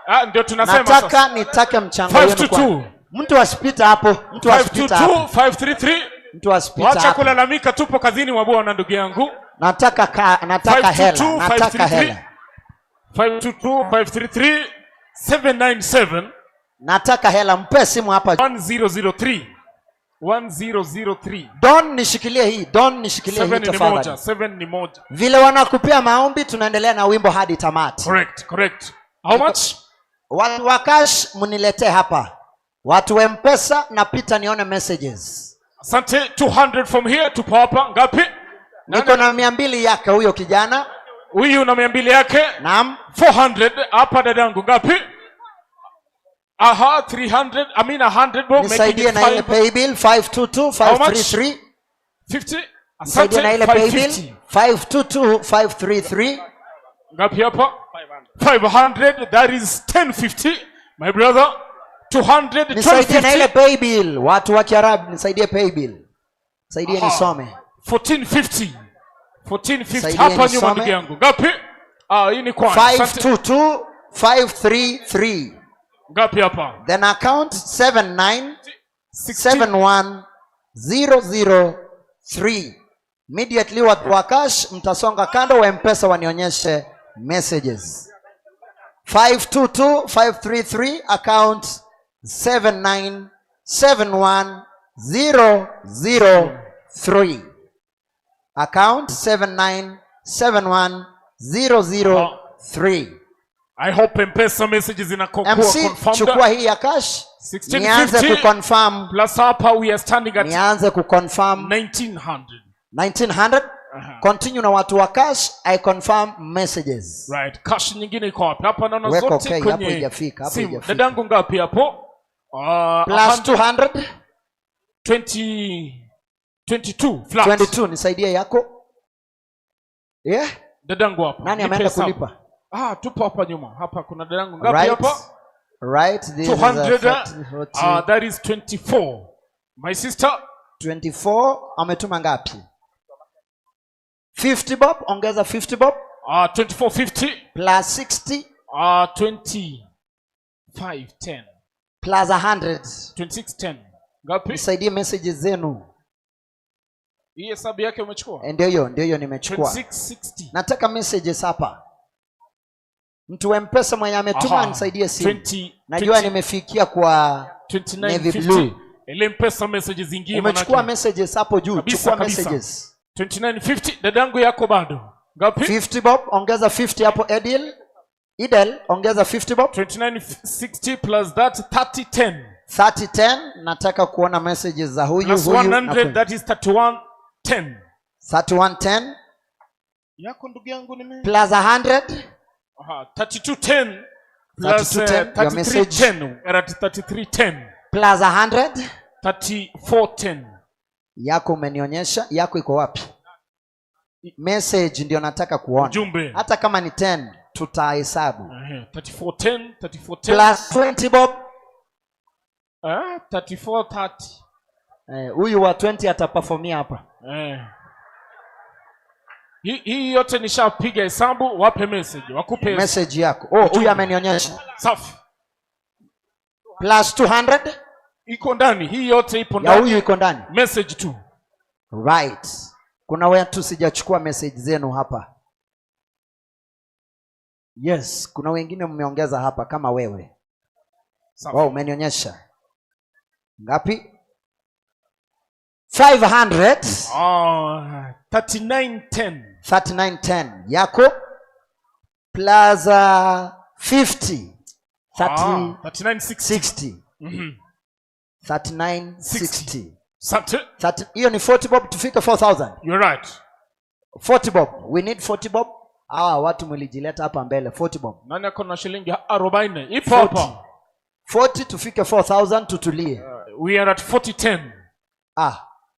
S7: Ah, ndio tunasema
S4: Nataka
S7: sasa.
S4: nitake mchango yenu
S7: 522.
S4: kwanza. Mtu asipita hapo, mtu asipita hapo.
S7: 522 533.
S4: Mtu asipita
S7: Wacha
S4: hapo.
S7: kulalamika, tupo kazini mwa Bwana ndugu yangu.
S4: Nataka hela,
S7: 522
S4: nataka
S7: 533
S4: hela.
S7: 522 533 797.
S4: Nataka hela, mpe simu hapa.
S7: 1003 1003.
S4: Don nishikilie hii, Don nishikilie hii
S7: 7 ni moja,
S4: tafadhali.
S7: 7 ni moja.
S4: Vile wanakupea maombi, tunaendelea na wimbo hadi tamati.
S7: Correct, correct. How much?
S4: Watu wa cash mniletee hapa. Watu wa M-Pesa napita nione messages.
S7: Asante, 200 from here, tupo hapa ngapi?
S4: Niko na 200 yake huyo kijana.
S7: Huyu na 200 yake.
S4: Naam.
S7: 400 hapa dadangu ngapi? Aha, 300, I mean 100 bob, making
S4: Nisaidie
S7: it
S4: na ile
S7: five.
S4: paybill 522
S7: How much?
S4: 533.
S7: 50.
S4: Nisaidie
S7: Asante,
S4: na ile paybill
S7: 550.
S4: 522 533.
S7: Ngapi hapa? 500, that is 1050. My brother, 200,
S4: Nisaidie na ile
S7: 1250.
S4: paybill. Watu wa Kiarabu nisaidie paybill. Nisaidie
S7: Aha.
S4: nisome.
S7: 1450. 1450
S4: Nisaidie
S7: hapa nyuma
S4: nisome.
S7: ndugu yangu. Ngapi? Ah, hii ni kwa. Asante.
S4: 522 533.
S7: Ngapi hapa?
S4: Then account 79 71 003. Immediately watu wa cash mtasonga kando, wa M-Pesa wanionyeshe messages. 522 533 account 79 71 003. Account 79 71 003.
S7: I hope M-Pesa messages zinakuwa
S4: MC,
S7: confirmed.
S4: chukua hii ya cash.
S7: 1650.
S4: Nianze kuconfirm.
S7: Plus hapa we are standing at
S4: Nianze kuconfirm
S7: 1900.
S4: 1900. Continue na watu wa cash, I confirm messages.
S7: Right, cash nyingine iko wapi? Hapa naona
S4: Weka
S7: zote
S4: okay, hapo
S7: kwenye
S4: haijafika, hapo
S7: simu.
S4: haijafika.
S7: Dadangu ngapi hapo?
S4: Plus 200.
S7: 20, 22 flat.
S4: 22, nisaidie yako. Yeah?
S7: Dadangu hapa.
S4: Nani
S7: Nipe
S4: ameenda
S7: hesabu.
S4: kulipa?
S7: Ah, tupo hapa nyuma. Hapa kuna dadangu ngapi
S4: Right.
S7: hapa?
S4: Right, this is a
S7: 200,
S4: 40, 40.
S7: that is 24. My sister
S4: 24 ametuma ngapi? 50 bob, ongeza 50 bob.
S7: 2450
S4: plus 60.
S7: 25 10.
S4: Plus 100.
S7: 2610. Ngapi?
S4: Nisaidie messages zenu.
S7: Hii hesabu yake umechukua?
S4: Ndio hiyo, ndio hiyo nimechukua.
S7: 2660.
S4: Nataka messages hapa. Mtu wa M-Pesa mwenye ametuma
S7: Aha.
S4: nisaidie simu.
S7: 20,
S4: Najua
S7: 20,
S4: nimefikia kwa
S7: 29,
S4: navy
S7: 50.
S4: blue.
S7: Ile M-Pesa messages zingine
S4: Umechukua
S7: manake.
S4: messages hapo juu.
S7: Kabisa,
S4: Chukua
S7: kabisa.
S4: messages.
S7: 2950 dadangu yako bado. Ngapi?
S4: 50 bob, ongeza 50 hapo Edil. Idel, ongeza 50 bob.
S7: 2960 plus that 3010.
S4: 3010, nataka kuona messages za huyu,
S7: Plus
S4: huyu na
S7: 100,
S4: huyu.
S7: that is 3110.
S4: 3110
S7: Yako ndugu yangu nime
S4: plus 100.
S7: Aha, 3210 plus,
S4: 3210, your message.
S7: 3310. We're at 3310.
S4: Plus 100.
S7: 3410.
S4: Yako umenionyesha, yako iko wapi? Message ndio nataka kuona.
S7: Ujumbe.
S4: Hata kama ni 10 tutahesabu.
S7: 3410, 3410.
S4: Plus 20 bob.
S7: 3430.
S4: Huyu wa 20 ataperformia hapa.
S7: Hii yote nishapiga hesabu, wape message, wakupe
S4: message yako. Oh, huyu amenionyesha.
S7: Safi.
S4: Plus 200
S7: iko ndani, hii yote ipo
S4: Ya
S7: ndani.
S4: huyu iko ndani.
S7: Message tu.
S4: Right. Kuna watu sijachukua message zenu hapa. Yes, kuna wengine mmeongeza hapa kama wewe.
S7: Safi.
S4: Wow, umenionyesha. Ngapi? 500.
S7: 3910.
S4: 3910 yako plus 50.
S7: 3960.
S4: 60. 3960.
S7: Asante.
S4: 30, hiyo ni 40 bob tufike 4000.
S7: You're right.
S4: 40 bob. We need 40 bob. Hawa watu mlijileta hapa mbele 40 bob.
S7: Nani ako na shilingi 40? Ipo
S4: 40.
S7: hapa.
S4: 40 tufike 4000 tutulie.
S7: We are at 4010.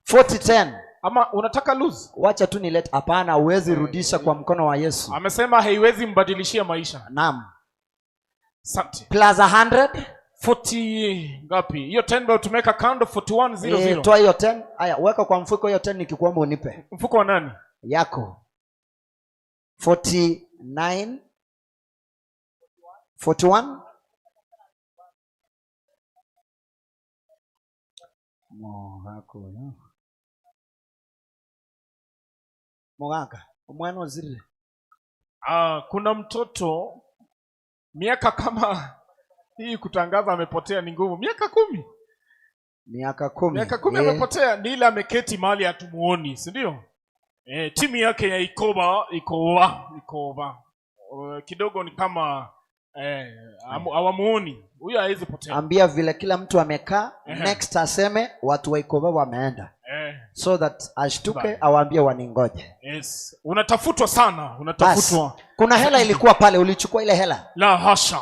S4: 4010.
S7: Ama unataka lose?
S4: Wacha tu nilete. Hapana, huwezi rudisha kwa mkono wa Yesu.
S7: Amesema haiwezi mbadilishia maisha.
S4: Naam.
S7: Asante.
S4: Plus 100.
S7: 40 ngapi? Hiyo 10 bado tumeweka kando, 4100.
S4: Toa hiyo 10. Haya, weka kwa mfuko hiyo 10 nikikuomba unipe.
S7: Mfuko wa nani?
S4: Yako. 49 41. Mogaka, omwana ozirire.
S7: Kuna mtoto miaka kama hii kutangaza amepotea ni ngumu. Miaka 10.
S4: Miaka 10.
S7: Miaka 10 amepotea, ni ile ameketi mahali hatumuoni, si ndio? Timu yake ya Ikoba iko kidogo ni kama hawamuoni. Huyo hawezi potea.
S4: Ambia vile kila mtu amekaa, next aseme watu wa Ikoba wameenda. So that ashtuke awaambie waningoje.
S7: Yes. Unatafutwa sana, unatafutwa.
S4: Bas, kuna hela ilikuwa pale, ulichukua ile hela?
S7: La hasha.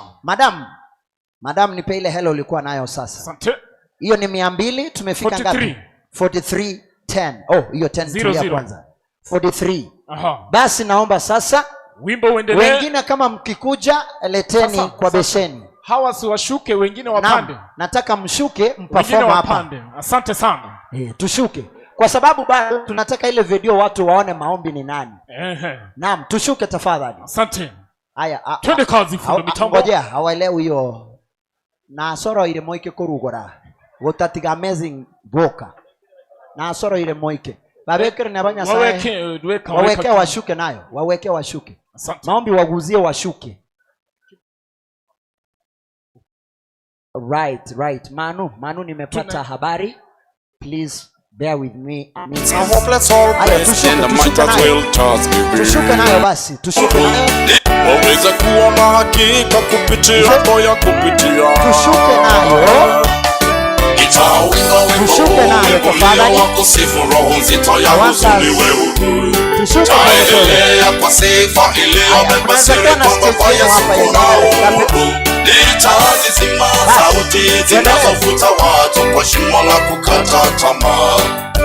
S4: Madam nipe ile hela ulikuwa nayo sasa.
S7: Asante.
S4: Hiyo ni 200, tumefika ngapi? 43 10. Oh, hiyo 10 tulia kwanza. 43.
S7: Aha.
S4: Basi naomba sasa
S7: wimbo uendelee.
S4: Wengine kama mkikuja leteni
S7: sasa,
S4: kwa besheni.
S7: Hawa si washuke, wengine wapande.
S4: Naam, nataka mshuke mperform hapa.
S7: Asante sana.
S4: Tushuke. Kwa sababu bado tunataka ile video watu waone maombi ni nani. Naam, tushuke tafadhali.
S7: Asante.
S4: Haya,
S7: twende kazi fundi mitambo.
S4: Ngojea, hawaelewi hiyo. Na soro ile moike kurugora. Gutatiga amazing boka. Na soro ile moike. Babekere na banya sae. Waweke washuke nayo. Waweke washuke.
S7: Asante.
S4: Maombi waguzie washuke. Right. Manu nimepata habari. Please bear with me.
S1: It's a hopeless old place and the might as well just give in.
S4: Tushuke nayo basi, tushuke nayo.
S1: Waweza kuwa na hakika kupitia moyo kupitia.
S4: Tushuke nayo. Tushuke nayo tafadhali.
S1: Kusifu roho nzito ya huzuni wewe. Taendelea kwa sifa iliyobeba siri kwamba kwa Yesu kuna uhuru. Nitazizima sauti zinazovuta watu kwa shimo la kukata tamaa.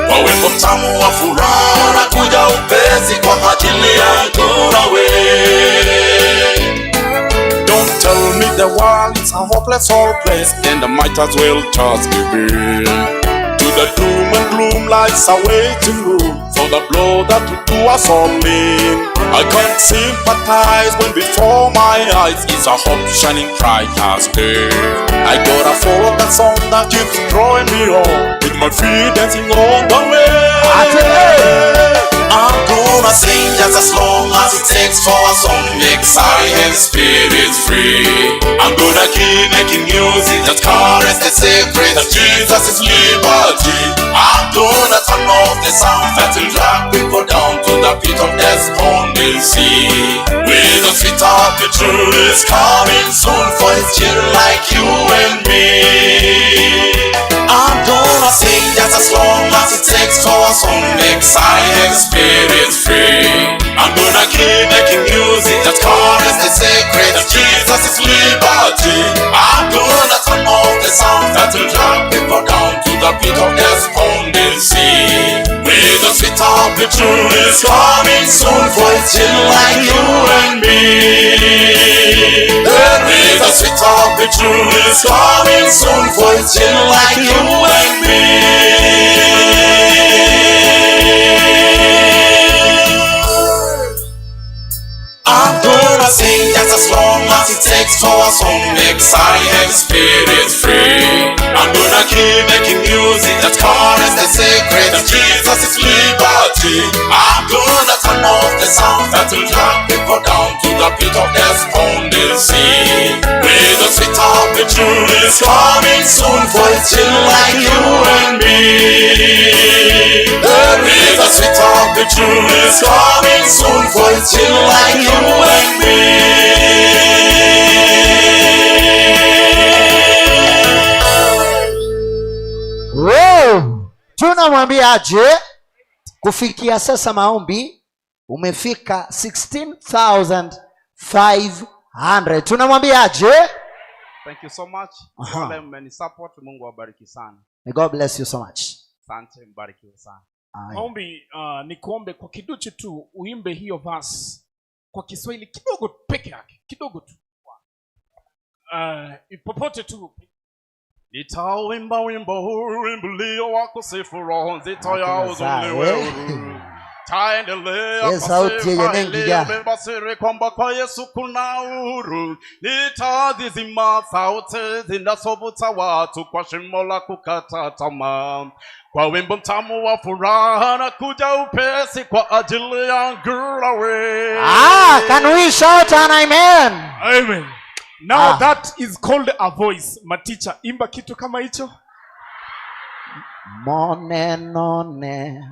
S1: Kwa wimbo mtamu wa furaha na kuja upesi kwa ajili yangu nawe. Don't tell me the world is a hopeless old place, and I might as well just give in to the doom and gloom lies a waiting room for the blow that will do us all in. I can't sympathize when before my eyes is a hope shining bright as day. I gotta follow that song that keeps drawing me on, with my feet dancing on the way. I'm gonna sing just as long as it takes for a song to make sorry and spirits free. I'm gonna keep making music that carries the secret that Jesus is liberty. I'm gonna turn off the sound that will drag people down to the pit of despondency. With a sweet happy truth is coming soon for his children like you and me. I'm gonna sing just as long as it takes for a song to make sorry and spirits free. I'm gonna keep making music that carries the secret that Jesus is liberty. I'm gonna turn off the sound that will drag people down to the pit of despondency. With the sweet happy truth is coming soon for his children like you and me. There is a sweet happy truth is coming soon for his children like you and me. I'm gonna sing just as long as it takes for a song to make sorry and spirits free. I'm gonna keep making music that carries the secret that Jesus is liberty. I'm gonna turn off the sound that will drag people down to the pit of despondency. With the sweet happy truth is coming soon for his children like you and me. There is a sweet happy truth is coming soon for his children like you and me.
S4: Wow. Tunamwambia aje? Kufikia sasa maombi umefika 16,500. Tunamwambia aje?
S12: Thank you so much. Wale mmenisupport, Mungu awabariki sana.
S4: May God bless you so much.
S12: Asante, mbarikiwe sana.
S7: Maombi, nikuombe kwa kiduchu tu uimbe hiyo verse kwa Kiswahili kidogo peke yake, kidogo tu. Popote tu. Nitauimba wimbo huu, wimbo wa kusifu roho nzito ya huzuni wewe. Taendelea
S4: Yes, sauti yenye nengi ya.
S20: Nimebasiri kwamba kwa Yesu kuna uhuru. Nitazizima sauti zinazovuta watu kwa shimo la kukata tamaa. Kwa wimbo mtamu wa furaha na kuja upesi kwa ajili ya ngurawe.
S4: Can we shout an amen?
S7: Amen. Now that is called a voice. Maticha, imba kitu kama hicho.
S4: Monenone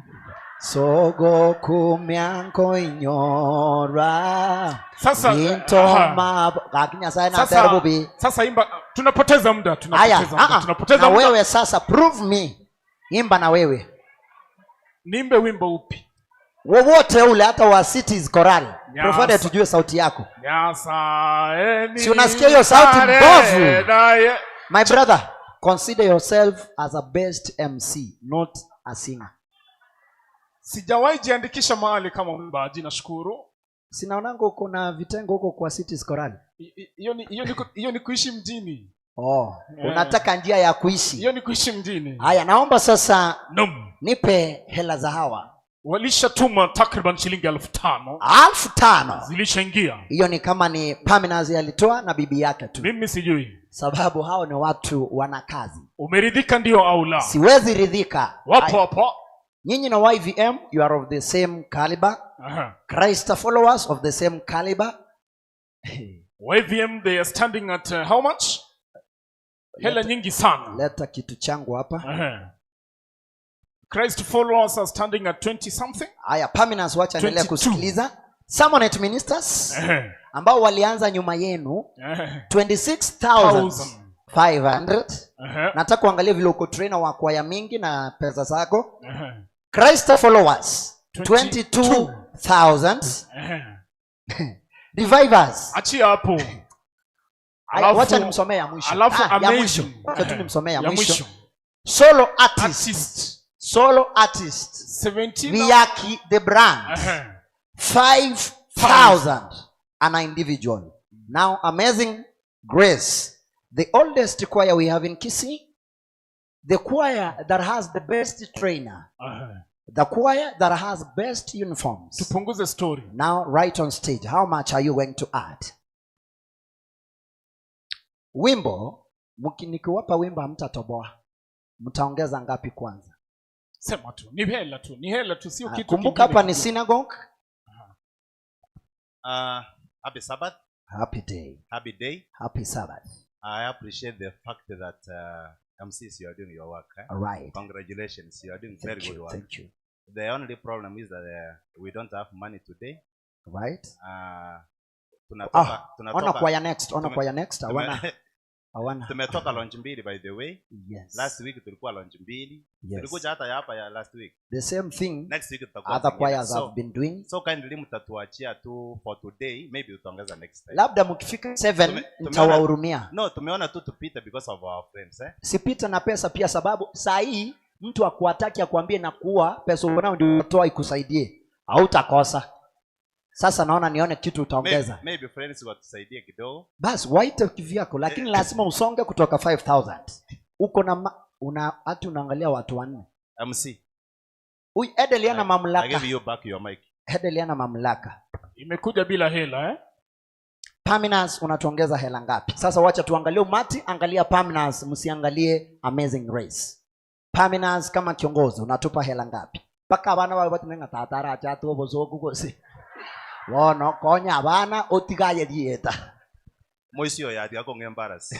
S4: sogo kumyanko inyora.
S7: Sasa, sasa imba, tunapoteza muda, tunapoteza muda.
S4: Na wewe sasa prove me. Imba na wewe.
S7: Niimbe wimbo upi?
S4: Wowote ule, hata wa Cities Choral. Provided tujue sauti yako. Si unasikia hiyo sauti mbovu? My brother, consider yourself as a best MC, not a singer.
S7: Sijawahi jiandikisha mahali kama mwimbaji, nashukuru.
S4: Sinaonanga uko na vitengo huko kwa Cities Choral.
S7: Hiyo ni kuishi mjini.
S4: Oh, unataka njia ya kuishi.
S7: Hiyo ni kuishi mjini.
S4: Haya, naomba sasa nipe hela za hawa.
S7: Walishatuma takriban shilingi 5,000.
S4: 5,000.
S7: Zilishaingia.
S4: Hiyo ni kama ni Pamina alitoa na bibi yake tu.
S7: Mimi sijui.
S4: Sababu hao ni watu wana kazi.
S7: Umeridhika ndio au la?
S4: Siwezi ridhika.
S7: Wapo hapo.
S4: Nyinyi na YVM, you are of the same caliber. Christ followers of the same caliber.
S7: YVM, they are standing at how much? Hela nyingi sana.
S4: Leta kitu changu hapa.
S7: Christ followers are standing at 20 something.
S4: Aya, Paminas, wacha endelea kusikiliza. Sermonette ministers ambao walianza nyuma yenu 26,500. Nataka kuangalia vile uko trainer wa kwaya mingi na pesa zako. Christ followers 22,000. Revivers.
S7: Achia hapo.
S4: Wacha nimsomee ya mwisho.
S7: Alafu
S4: ya mwisho. Wacha tu nimsomee ya mwisho. Solo artist. Solo artist
S7: 17
S4: Miyaki the brand 5,000 an individual. Now Amazing Grace, the oldest choir we have in Kisii, the choir that has the best trainer, the choir that has best uniforms.
S7: Tupunguze story.
S4: Now right on stage, how much are you going to add? Wimbo, nikiwapa wimbo hamtatoboa. Mtaongeza ngapi kwanza?
S7: Sema tu, ni hela tu, ni hela tu, sio kitu.
S4: Kumbuka hapa ni synagogue.
S5: Happy Sabbath.
S4: Happy day.
S5: Happy day.
S4: Happy Sabbath.
S5: I appreciate the fact that MCs, you are doing your work. Eh?
S4: All right.
S5: Congratulations, you are doing very good work.
S4: Thank you.
S5: The only problem is that we don't have money today.
S4: Right.
S5: Tunatoka
S4: ona choir next, ona choir next. Hawana.
S5: Tumetoka launch mbili by the way.
S4: Yes.
S5: Last week tulikuwa launch mbili.
S4: Yes.
S5: Tulikuja hata hapa ya last week.
S4: The same thing.
S5: Next week tutakuwa
S4: other choirs have been doing.
S5: So kindly mtatuachia tu for today, maybe tutaongeza next time.
S4: Labda mkifika 7 mtawahurumia.
S5: No, tumeona tu tupite because of our friends, eh.
S4: Sipita na pesa pia sababu saa hii mtu akuataki akwambie na kuwa pesa unao ndio utoa ikusaidie. Hautakosa. Sasa naona nione kitu utaongeza.
S5: Maybe friends watusaidie kidogo.
S4: Bas waite kivyako, lakini lazima usonge kutoka 5,000. Uko na una hata unaangalia watu wanne.
S5: MC.
S4: Huyu Edel ana mamlaka.
S5: I give you back your mic.
S4: Edel ana mamlaka.
S7: Imekuja bila hela, eh?
S4: Paminas unatuongeza hela ngapi? Sasa wacha tuangalie umati, angalia Paminas, msiangalie Amazing Grace. Paminas kama kiongozi unatupa hela ngapi? Paka abana bawe batinenga tatara acha tu bozoku gose. Wono konya abana otigaye dieta.
S5: Moisio ya yako embarrass.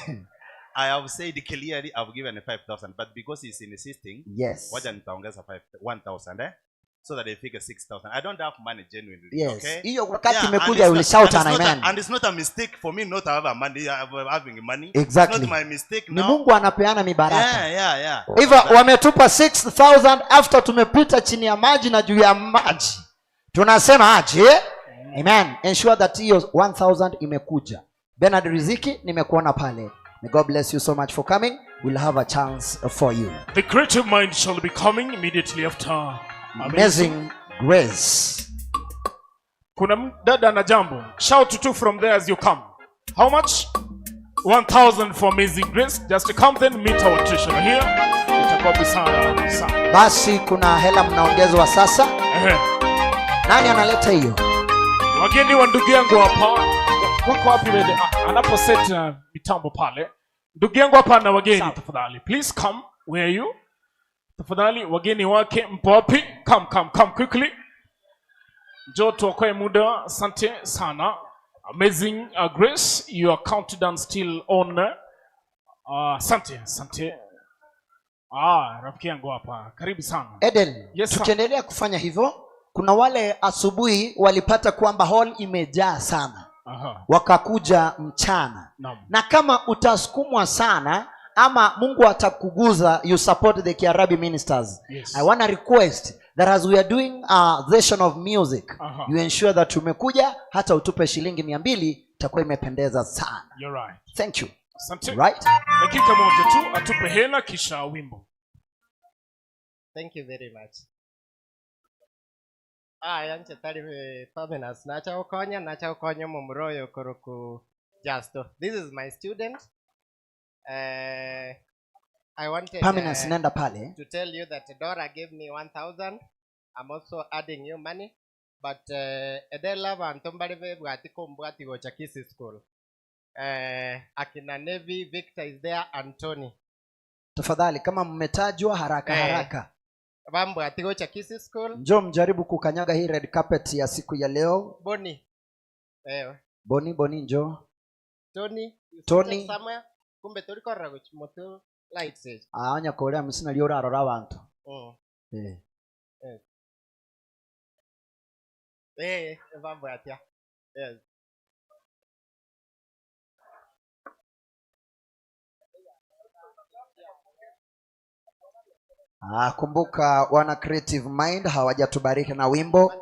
S5: I have said clearly I've given 5,000, but because he's insisting,
S4: yes,
S5: wacha nitaongeza 1,000 eh, so that they figure 6,000. I don't have money genuinely.
S4: Yes.
S5: Okay?
S4: Hiyo wakati imekuja ulishout an amen.
S5: And it's not a mistake for me not to have money, having money.
S4: Exactly.
S5: It's not my mistake now.
S4: Ni Mungu anapeana mibaraka.
S5: Yeah.
S4: Hivyo wametupa 6,000 after tumepita chini ya maji na juu ya maji. Tunasema aje? Amen. Ensure that hiyo 1,000 imekuja. Bernard Riziki, nimekuona pale. May God bless you so much for coming. We'll have a chance for you.
S7: The creative mind shall be coming immediately after
S4: Amazing Grace.
S7: Kuna dada na jambo. Shout to from there as you come. How much? 1000 for Amazing Grace. Just come then meet our treasurer here. Itakuwa busara sana.
S4: Basi kuna hela mnaongezwa sasa.
S7: Ehe.
S4: Nani analeta hiyo?
S7: Wageni wa ndugu yangu hapa wako wapi wede? Ah, anapo set mitambo pale. Ndugu yangu hapa na wageni tafadhali. Please come. Where are you? Tafadhali wageni wake mpo wapi? Come, come, come quickly. Njoo tuokoe muda. Asante sana. Amazing Grace, your countdown still on. Asante, asante. Ah, rafiki yangu hapa. Karibu sana.
S4: Eden,
S7: Yes, sir.
S4: Tukiendelea kufanya hivyo, kuna wale asubuhi walipata kwamba hall imejaa sana. Wakakuja mchana.
S7: Naam.
S4: Na kama utasukumwa sana ama Mungu atakuguza, you support the Kiarabi ministers.
S7: Yes.
S4: I want to request that as we are doing a session of music, you ensure that umekuja hata utupe shilingi 200, itakuwa imependeza sana.
S7: You're right.
S4: Thank you.
S7: Asante.
S4: Right?
S7: Dakika moja tu atupe hela kisha wimbo.
S3: Thank you very much. Aya nche tari Pamenas nacha okonya nacha okonya mumuroyo koroku Justo. This is my student. I wanted
S4: Pamenas, nenda pale.
S3: to tell you that Dora gave me 1000. I'm also adding you money. But Edela bantu mbari bwati kumbwati gocha Kisii School. Akina Nevi, Victor is there, Anthony.
S4: Tafadhali kama mmetajwa haraka haraka.
S3: Bambwati gocha Kisii School.
S4: Njoo mjaribu kukanyaga hii red carpet ya siku ya leo.
S3: Boni.
S4: Boni, Boni njoo.
S3: Tony, you
S4: Tony.
S3: seated somewhere. Kumbe tulikorora guchimoto lights.
S4: Ah, onya korea musina lyo urarora abantu.
S3: Bambwati. Yes.
S4: Ah, kumbuka wana Creative Mind hawajatubariki na wimbo,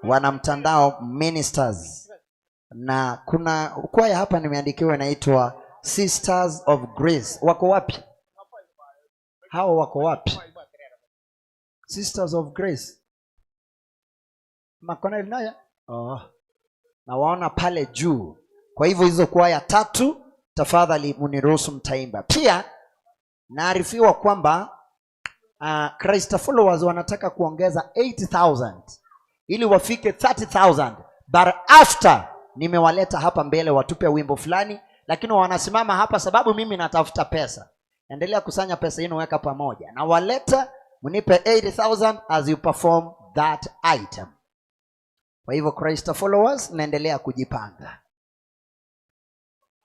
S4: wana mtandao ministers. Na kuna kwaya hapa nimeandikiwa inaitwa Sisters of Grace. Wako wapi? Hao wako wapi? Sisters of Grace. Makonel naye? Oh. Na waona pale juu. Kwa hivyo hizo kwaya tatu tafadhali mniruhusu mtaimba. Pia naarifiwa kwamba Christ followers wanataka kuongeza 80,000 ili wafike 30,000. But after nimewaleta hapa mbele watupe wimbo fulani, lakini wanasimama hapa sababu mimi natafuta pesa. Endelea kusanya pesa yenu, weka pamoja. Na waleta mnipe 80,000 as you perform that item. Kwa hivyo Christ followers, naendelea kujipanga.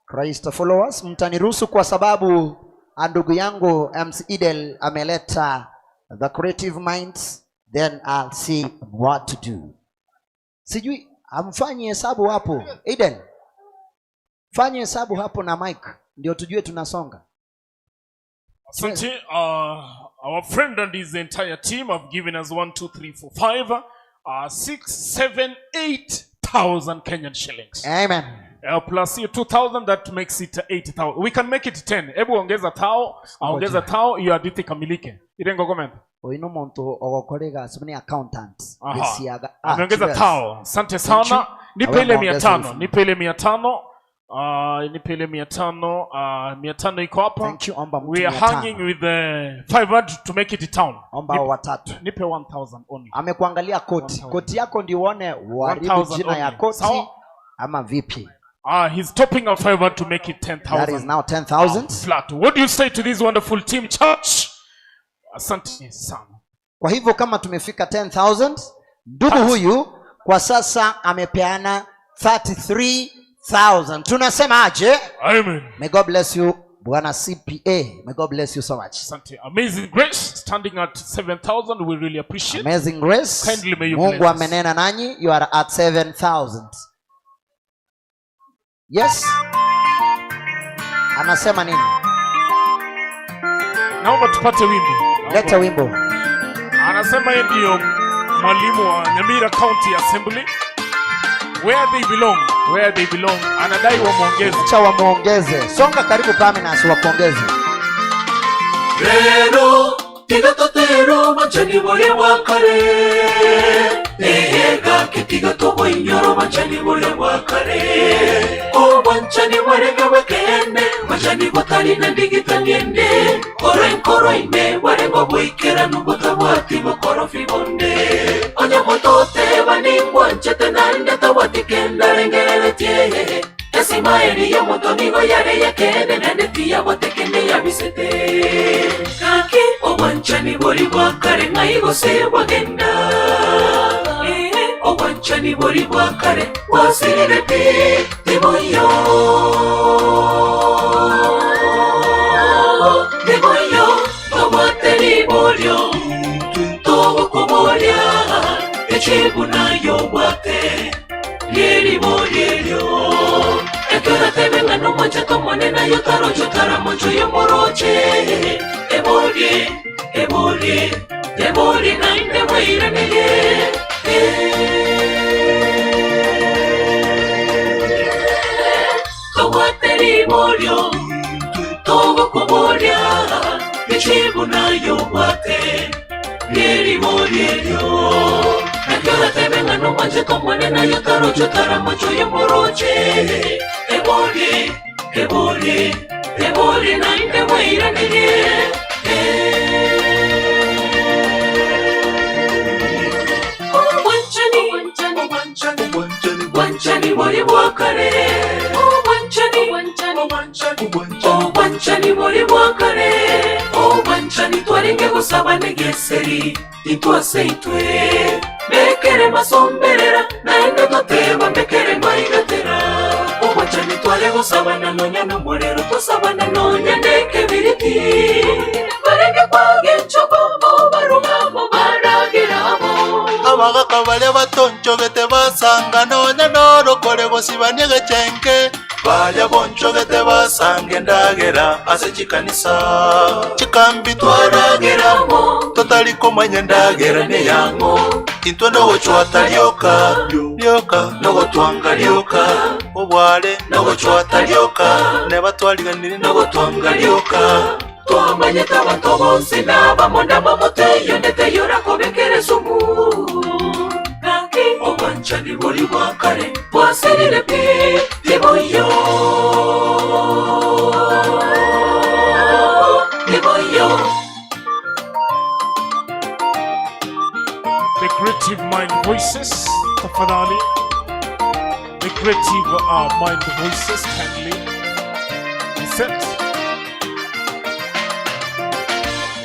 S4: Christ followers, mtaniruhusu kwa sababu ndugu yangu MC Idel ameleta the Creative Minds, then I'll see what to do. Sijui amfanye hesabu hapo Idel. Fanye hesabu hapo na Mike ndio tujue tunasonga.
S7: Asante. Our friend and his entire team have given us 1, 2, 3, 4, 5, 6, 7, 8,000 Kenyan shillings.
S4: Amen.
S7: Plus hiyo 2,000, that makes it 8,000. We can make it 10. Hebu ongeza tao, ongeza tao, hiyo hadithi kamilike. Irengo comment.
S4: Oino muntu ogokorega sibuni accountant. Besiaga.
S7: Ameongeza
S4: Cheers.
S7: tao. Asante
S4: Thank
S7: sana.
S4: you.
S7: Nipe
S4: Awe
S7: ile
S4: ameongeza
S7: 500.
S4: elfu.
S7: Nipe ile 500. Nipe ile 500. 500 iko hapa.
S4: Thank you, omba mtu
S7: We are
S4: mia tano.
S7: hanging with the 500 to make it town.
S4: Omba watatu.
S7: Nipe 1,000 only.
S4: Amekuangalia koti.
S7: 1,000.
S4: Koti yako ndio uone uharibu
S7: 1,000
S4: jina ya
S7: only.
S4: koti
S7: Sawa?
S4: ama vipi?
S7: He's topping up 500 to make it 10,000.
S4: That is now 10,000.
S7: Flat. What do you say to this wonderful team, church? Asante sana.
S4: Kwa hivyo kama tumefika 10,000, ndugu huyu kwa sasa amepeana 33,000. Tunasema aje?
S7: Amen.
S4: May God bless you, Bwana CPA. May God bless you so much.
S7: Asante. Amazing Grace standing at 7,000. We really appreciate.
S4: Amazing Grace.
S7: Kindly may you
S4: Mungu
S7: bless us.
S4: amenena nanyi. You are at 7,000. Yes. Anasema nini?
S7: Naomba tupate wimbo.
S4: Leta wimbo.
S7: Anasema yeye ndio mwalimu wa Nyamira County Assembly. Where they belong, where they belong. Anadai wamuongeze.
S4: Acha wamuongeze. Songa karibu Paminas wakuongeze.
S6: Lero Tigatotero banchani bore bwakare Ega ketigato boinyoro banchani bore bwakare O banchani warenge wekene Banchani botari na ndigitaniende Ore warengo boikera nubutabwati bukorofi bonde Onyamotote baningwanchete nande tawatikenda rengereretie Esimaeri ya moto nigo yare yakene nande tiya watekene yabisete Kaki obwanchani bori bwakare ngai gose bwagenda Obwanchani bori bwakare wasirire pi Tiboyo Tiboyo tobwateri boryo Togokoborya echibunayo bwate Lyeri boryerio Ekera tebenga no mancha tomonena yo tarocho taramocho yo moroche Eborie, eborie, eborie nainde bweiraneye Tobwateri boryo Togokoborya Echibunayo bwate Lyeri boryerio Ekera tebenga no mancha tomonena yo tarocho taramocho yo moroche Eborie, eborie, eborie nainde bweiraneye Obwanchani bori bwakare Obwanchani, obwanchani bori bwakare Obwanchani twarenge gusaba negeseri Intwaseitwe Mekere masomberera Naende toteba mekere maigatera Obwanchani tware gusaba na nonya nomorero Twasaba na nonya nekebiriti Barenge kwagenchogomo barugamo barageramo
S10: Abagaka baria batonchogete basanga nonya norokore gosibanie gechenke Baria bonchogete basanga endagera ase chikanisa Chikambi twarageramo totari komanya endagera neyang'o Intwe nogochwata rioka rioka nogotwanga rioka Obware nogochwata rioka nebatwariganire nogotwanga rioka
S6: Twamanyete abanto bonsi n'abamonda bamoteyo ndeteyo rakobekere sumu Kaki obwanchani bori bwakare bwasirire pi Tiboyo Tiboyo
S7: The Creative Mind Voices, tafadhali. The Creative Mind Voices, kindly set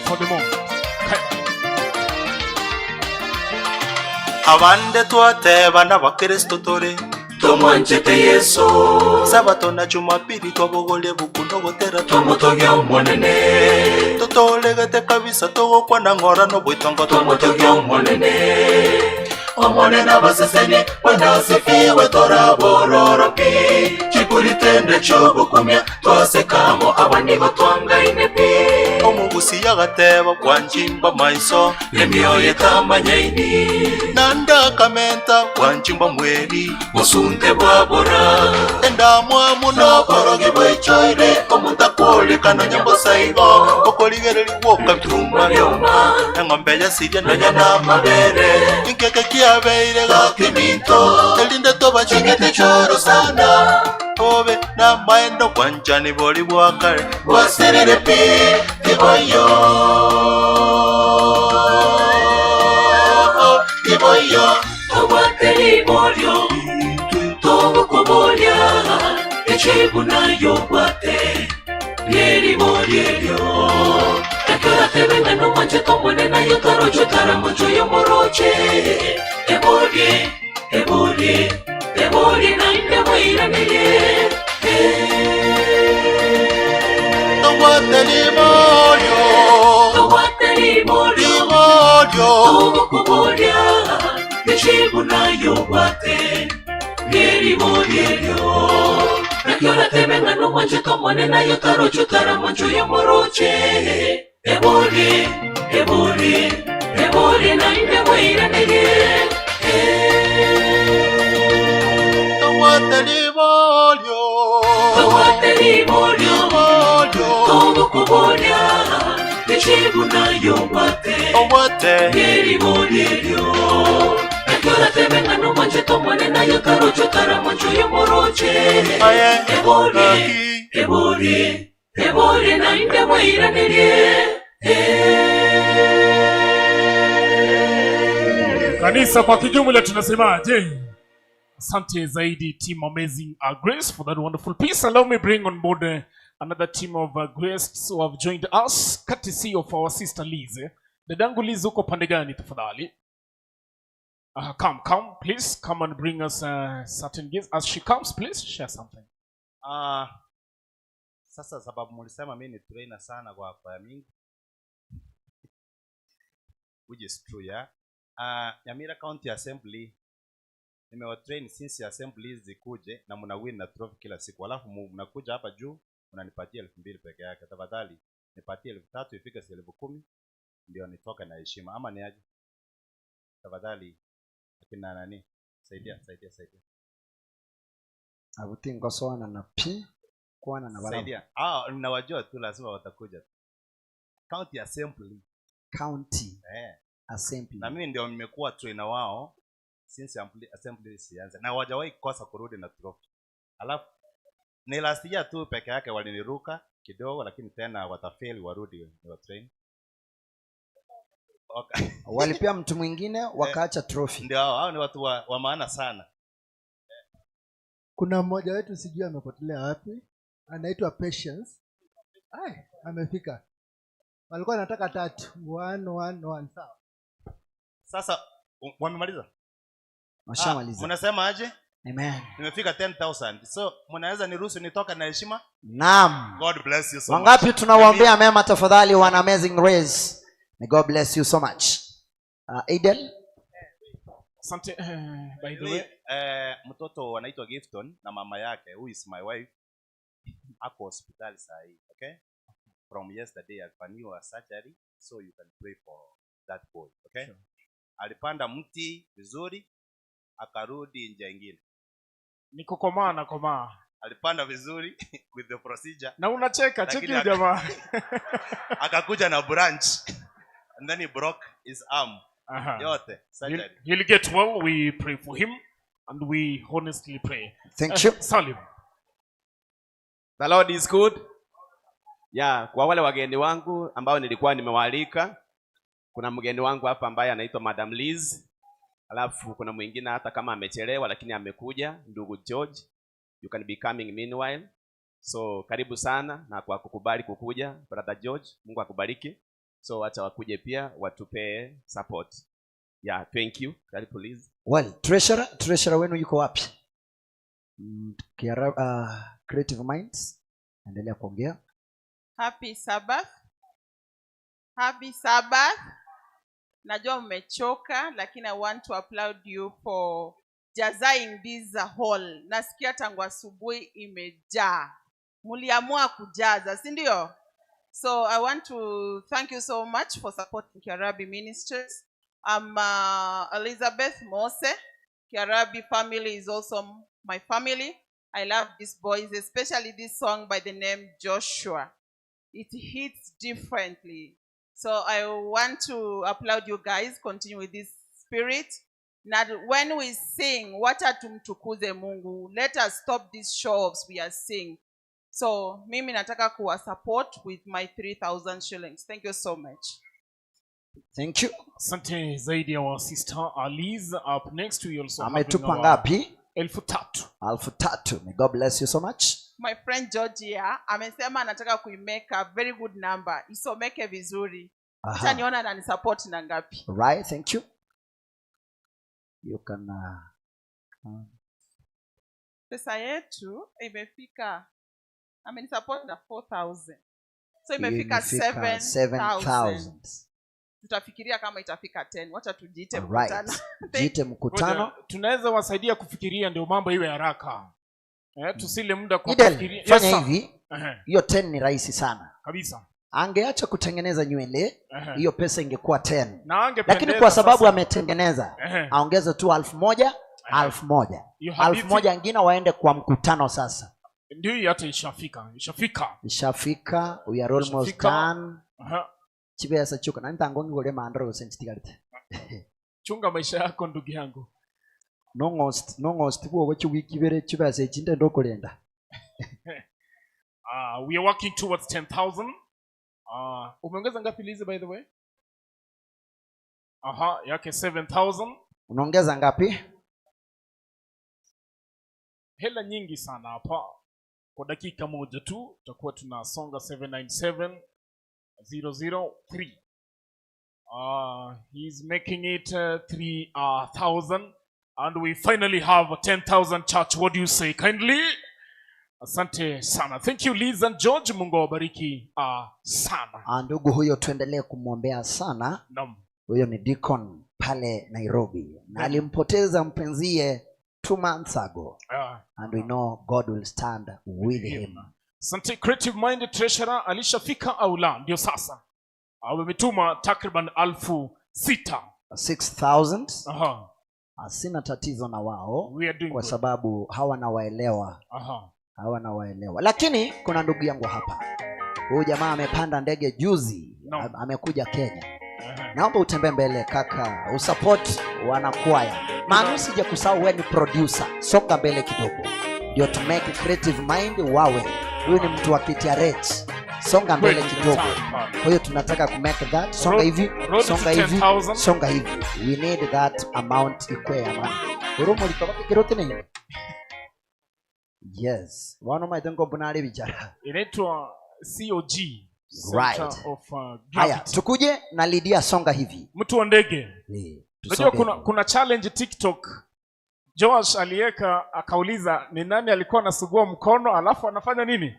S7: for the moment.
S10: Abande twateba n'abakristo tore
S6: Tomwanchete Yesu
S10: Sabato na Jumapili twabogole buku nogotera
S6: Tomotoge omonene
S10: Totolegete kabisa togokwana ng'ora nobwitongo
S6: Tomotoge omonene Omonene abaseseni wanasifiwe torabororo pi Chikuritende chobukumya twasekamo abanigo twangaine pi
S10: Omugusi yagateba bwanjimba maiso
S6: Emioyo etamanyaini
S10: Nanda kamenta bwanjimba mweri
S6: Musunte bwabora
S10: Endamwamu noborogi bwaichoire Omuntakuolikana nyambosaigo Okorigereri gwoka bituma byoma Eng'ombe yasiria nonya n'amabere Inkeke kiabeire gakiminto Elinde tobachigete choro sana Obe na maendo bwanchani bori bwakare
S6: Bwasirire pi Tiboyo Tiboyo Tobwateri boryo Togokoborya Echibunayo bwate Lyeri boryerio Ekera tebenga no manche tomonena yo tarocho taramocho yo moroche Eborie, eborie, eborie nainde bweiraneye
S10: Tobwateri boryo
S6: Tobwateri boryo Togokoborya Echibunayo bwate Lyeri boryerio Ekera tebenga no manche tomonena yo tarocho taramocho yo moroche Eborie, eborie, eborie nainde bweiraneye
S10: Tobwateri boryo
S6: Tobwateri boryo Togokoborya Jibu nayo mbate Neribolelyo Ekora tebenga no mancheto mwane nayo karocho karamancho yomoroche Ebore, ebore, ebore na inde mwiranerie.
S7: Kanisa kwa kijumla tunasemaje? Asante zaidi team Amazing Grace for that wonderful piece. Allow me bring on board another team of guests who have joined us courtesy of our sister Liz. Dadangu Liz, uko pande gani tafadhali? Come, please come and bring us certain gifts. As she comes, please share something.
S5: Sasa sababu mulisema mimi ni trainer sana kwa kwaya mingi, which is true, yeah. Nyamira County Assembly nimewatrain since assembly zikuje na mna win na trophy kila siku, alafu mnakuja hapa juu mnanipatia 2000 peke yake. Tafadhali nipatie 3000 ifike 10,000 ndio nitoke na heshima, ama ni aje? Tafadhali akina nani, saidia.
S4: Abutingo soana na pi kuana na baraba.
S5: Saidia. Ninawajua tu lazima watakuja. County Assembly.
S4: County Assembly.
S5: Na mimi ndio nimekuwa trainer wao since assembly sianza. Na hawajawahi kukosa kurudi na trophy. Alafu ni last year tu peke yake waliniruka kidogo, lakini tena watafeli warudi ni wa train. Okay.
S4: Walipia mtu mwingine wakaacha trophy.
S5: Ndio hao ni watu wa maana sana.
S11: Kuna mmoja wetu sijui amepotelea wapi, anaitwa Patience. Ai, amefika. Walikuwa wanataka 3 1 1 1, sawa.
S5: Sasa wamemaliza?
S4: Washamaliza.
S5: Mnasema aje?
S4: Amen.
S5: Nimefika 10,000. So mnaweza niruhusu nitoka na heshima?
S4: Naam.
S5: God bless you so much.
S4: Wangapi tunawaombea mema tafadhali wana Amazing Grace. May God bless you so much. Adel?
S7: Asante. By the way,
S5: mtoto anaitwa Gifton na mama yake, who is my wife, ako hospitali saa hii, okay? From yesterday alifanyiwa surgery, so you can pray for that boy, okay?
S7: Sure.
S5: Alipanda mti vizuri, akarudi njia nyingine.
S7: Ni kukomaa na komaa.
S5: Alipanda vizuri with the procedure.
S7: Na unacheka, cheki jamaa.
S5: Akakuja na branch and then he broke his arm. Yote surgery.
S7: He'll get well. We pray for him and we honestly pray.
S4: Thank you.
S7: Salim.
S22: The Lord is good. Yeah, kwa wale wageni wangu ambao nilikuwa nimewaalika, kuna mgeni wangu hapa ambaye anaitwa Madam Liz. Alafu kuna mwingine hata kama amechelewa lakini amekuja, ndugu George. You can be coming meanwhile. So karibu sana na kwa kukubali kukuja, brother George, Mungu akubariki. So acha wakuje pia watupe support. Yeah, thank you. Karibu Liz.
S4: Well, treasurer wenu yuko wapi? Creative Minds, endelea kuongea.
S23: Happy Sabbath. Happy Sabbath. Najua mmechoka, lakini I want to applaud you for jazaing this hall. Nasikia tangu asubuhi imejaa. Mliamua kujaza, si ndio? So I want to thank you so much for supporting Kiarabi Ministries. I'm Elizabeth Mose. Kiarabi family is also my family. I love these boys, especially this song by the name Joshua. It hits differently. So I want to applaud you guys. Continue with this spirit. Now, when we sing, wacha tumtukuze Mungu. Let us stop these show-offs we are seeing. So, mimi nataka kuwa support with my 3,000 shillings. Thank you so much.
S4: Thank you.
S7: Asante zaidi ya our sister Alize. Up next we also
S4: ametupa ngapi?
S7: 3,000.
S4: 3,000. May God bless you so much.
S23: My friend Georgia amesema anataka kuimake a very good number. Isomeke vizuri. Acha niona ananisupport na ngapi.
S4: Right, thank you. You can
S23: pesa yetu imefika, amenisupport na 4,000. So imefika 7,000. Tutafikiria kama itafika 10. Wacha tujiite mkutano.
S4: Jiite mkutano.
S7: Tunaweza wasaidia kufikiria ndio mambo iwe haraka. Tusile muda kwa kufikiria.
S4: Fanya hivi. Hiyo 10 ni rahisi sana.
S7: Kabisa.
S4: Angeacha kutengeneza nywele, hiyo pesa ingekuwa 10. Lakini kwa sababu ametengeneza, aongeze tu 1,000, 1,000. 1,000 nyingine waende kwa mkutano sasa.
S7: Ndio hata ishafika.
S4: Ishafika. We are almost done. Chibesa chuka na ntango ngore mandro gose nchitigarite.
S7: Chunga maisha yako ndugu yangu.
S4: Nongost nongost bwo chiwiki bere chibesa echinde ndokorenda.
S7: We are working towards 10,000. Umeongeza ngapi Liz, by the way? Aha, yake 7,000.
S4: Unaongeza ngapi?
S7: Hela nyingi sana hapa. Kwa dakika moja tu tutakuwa tunasonga 797,003. He's making it 3,000 and we finally have 10,000 church. What do you say? Kindly. Asante sana. Thank you Liz and George. Mungu awabariki sana.
S4: Ndugu huyo tuendelee kumwombea sana.
S7: Naam.
S4: Huyo ni deacon pale Nairobi. Na alimpoteza mpenzie 2 months ago. And we know God will stand with him.
S7: Asante. Creative Mind Treasurer alishafika au la? Ndio sasa. Wametuma takriban 6,000.
S4: 6,000.
S7: Aha.
S4: Sina tatizo na wao
S7: We are doing
S4: kwa
S7: good.
S4: sababu hawa nawaelewa.
S7: Aha.
S4: Hawa nawaelewa. Lakini kuna ndugu yangu hapa. Huyu jamaa amepanda ndege juzi.
S7: No.
S4: Amekuja Kenya. Naomba utembee mbele kaka, usupport wanakwaya. Maana usije kusahau wewe ni producer. Songa mbele kidogo. Ndio to make creative mind wawe. Huyu ni mtu wa KTRH. Songa mbele kidogo. Kwa hiyo tunataka ku make that. Songa hivi, songa hivi, songa hivi. We need that amount ikwe amount. Urumo likabaki kirote nini? Yes. Wana maitengo mbona bichara.
S7: Inaitwa COG.
S4: Right.
S7: Of,
S4: haya, tukuje na Lydia, songa hivi.
S7: Mtu wa ndege. Unajua kuna challenge TikTok. Josh aliweka akauliza ni nani alikuwa anasugua mkono alafu anafanya nini?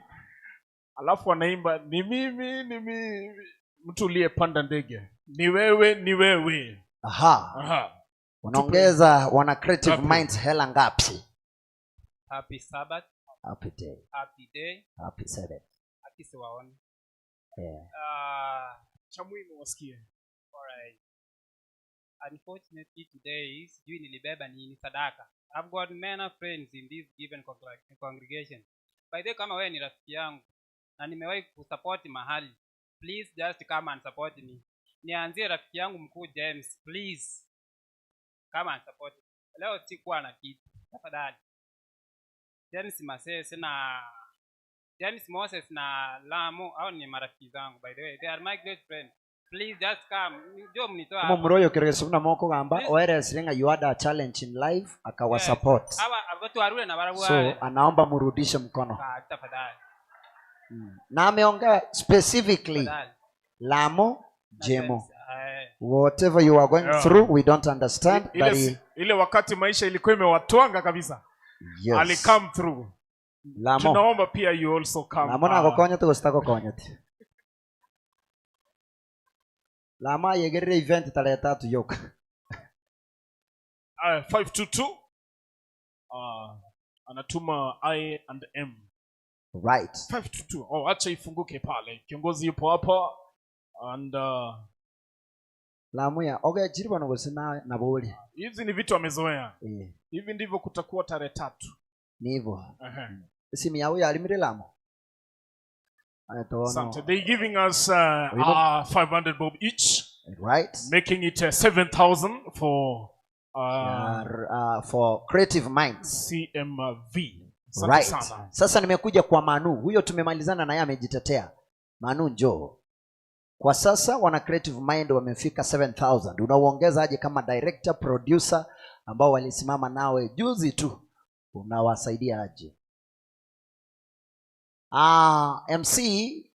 S7: Alafu anaimba ni mimi, ni mimi. Mtu uliyepanda ndege. Ni wewe, ni wewe.
S4: Aha.
S7: Aha.
S4: Unaongeza wana Creative Minds hela ngapi?
S8: Happy Sabbath.
S4: Happy day.
S8: Happy day.
S4: Happy Sabbath.
S8: Happy siwaone.
S4: Yeah.
S7: Cha muhimu wasikie.
S8: Alright. Unfortunately today sijui nilibeba nini sadaka. I've got many friends in this given congregation. By the way, kama wewe ni rafiki yangu na nimewahi kusupport mahali, please just come and support me. Nianzie rafiki yangu mkuu James, please come and support me. Leo sikuwa na kitu. Tafadhali. James Masese na James Moses na Lamu, hao ni marafiki zangu, by the way. They are my great friends. Please just come. Ndio mnitoa.
S4: Mo mroyo kiregesuna moko gamba oere siringa you had a challenge in life akawa support.
S8: Hawa watu warule na barabu.
S4: So anaomba mrudishe mkono.
S8: Tafadhali.
S4: Na ameongea specifically Lamu, Jemo. Whatever you are going through we don't understand, but
S7: ile wakati maisha ilikuwa imewatwanga kabisa.
S4: Yes.
S7: Ali come through.
S4: Lamo.
S7: Tunaomba pia you also come.
S4: Lamo na kokonya tu gostako konya ti. Lama yegerere event tarehe 3 yoka.
S7: 522 anatuma I and M.
S4: Right.
S7: 522. Oh, acha ifunguke pale. Kiongozi yupo hapa and
S4: Lamu ya okay jiriba no gosina na boli.
S7: Hizi ni vitu amezoea. Hivi ndivyo kutakuwa tarehe 3.
S4: Ni hivyo. Simu yao ya alimire Lamu.
S7: Asante. They giving us 500 bob each.
S4: Right.
S7: Making it 7,000 for
S4: for Creative Minds.
S7: CMV.
S4: Right.
S7: Sana.
S4: Sasa nimekuja kwa Manu. Huyo tumemalizana naye amejitetea. Manu njoo. Kwa sasa wana Creative Mind wamefika 7,000. Unauongeza aje kama director, producer ambao walisimama nawe juzi tu? Unawasaidia aje? MC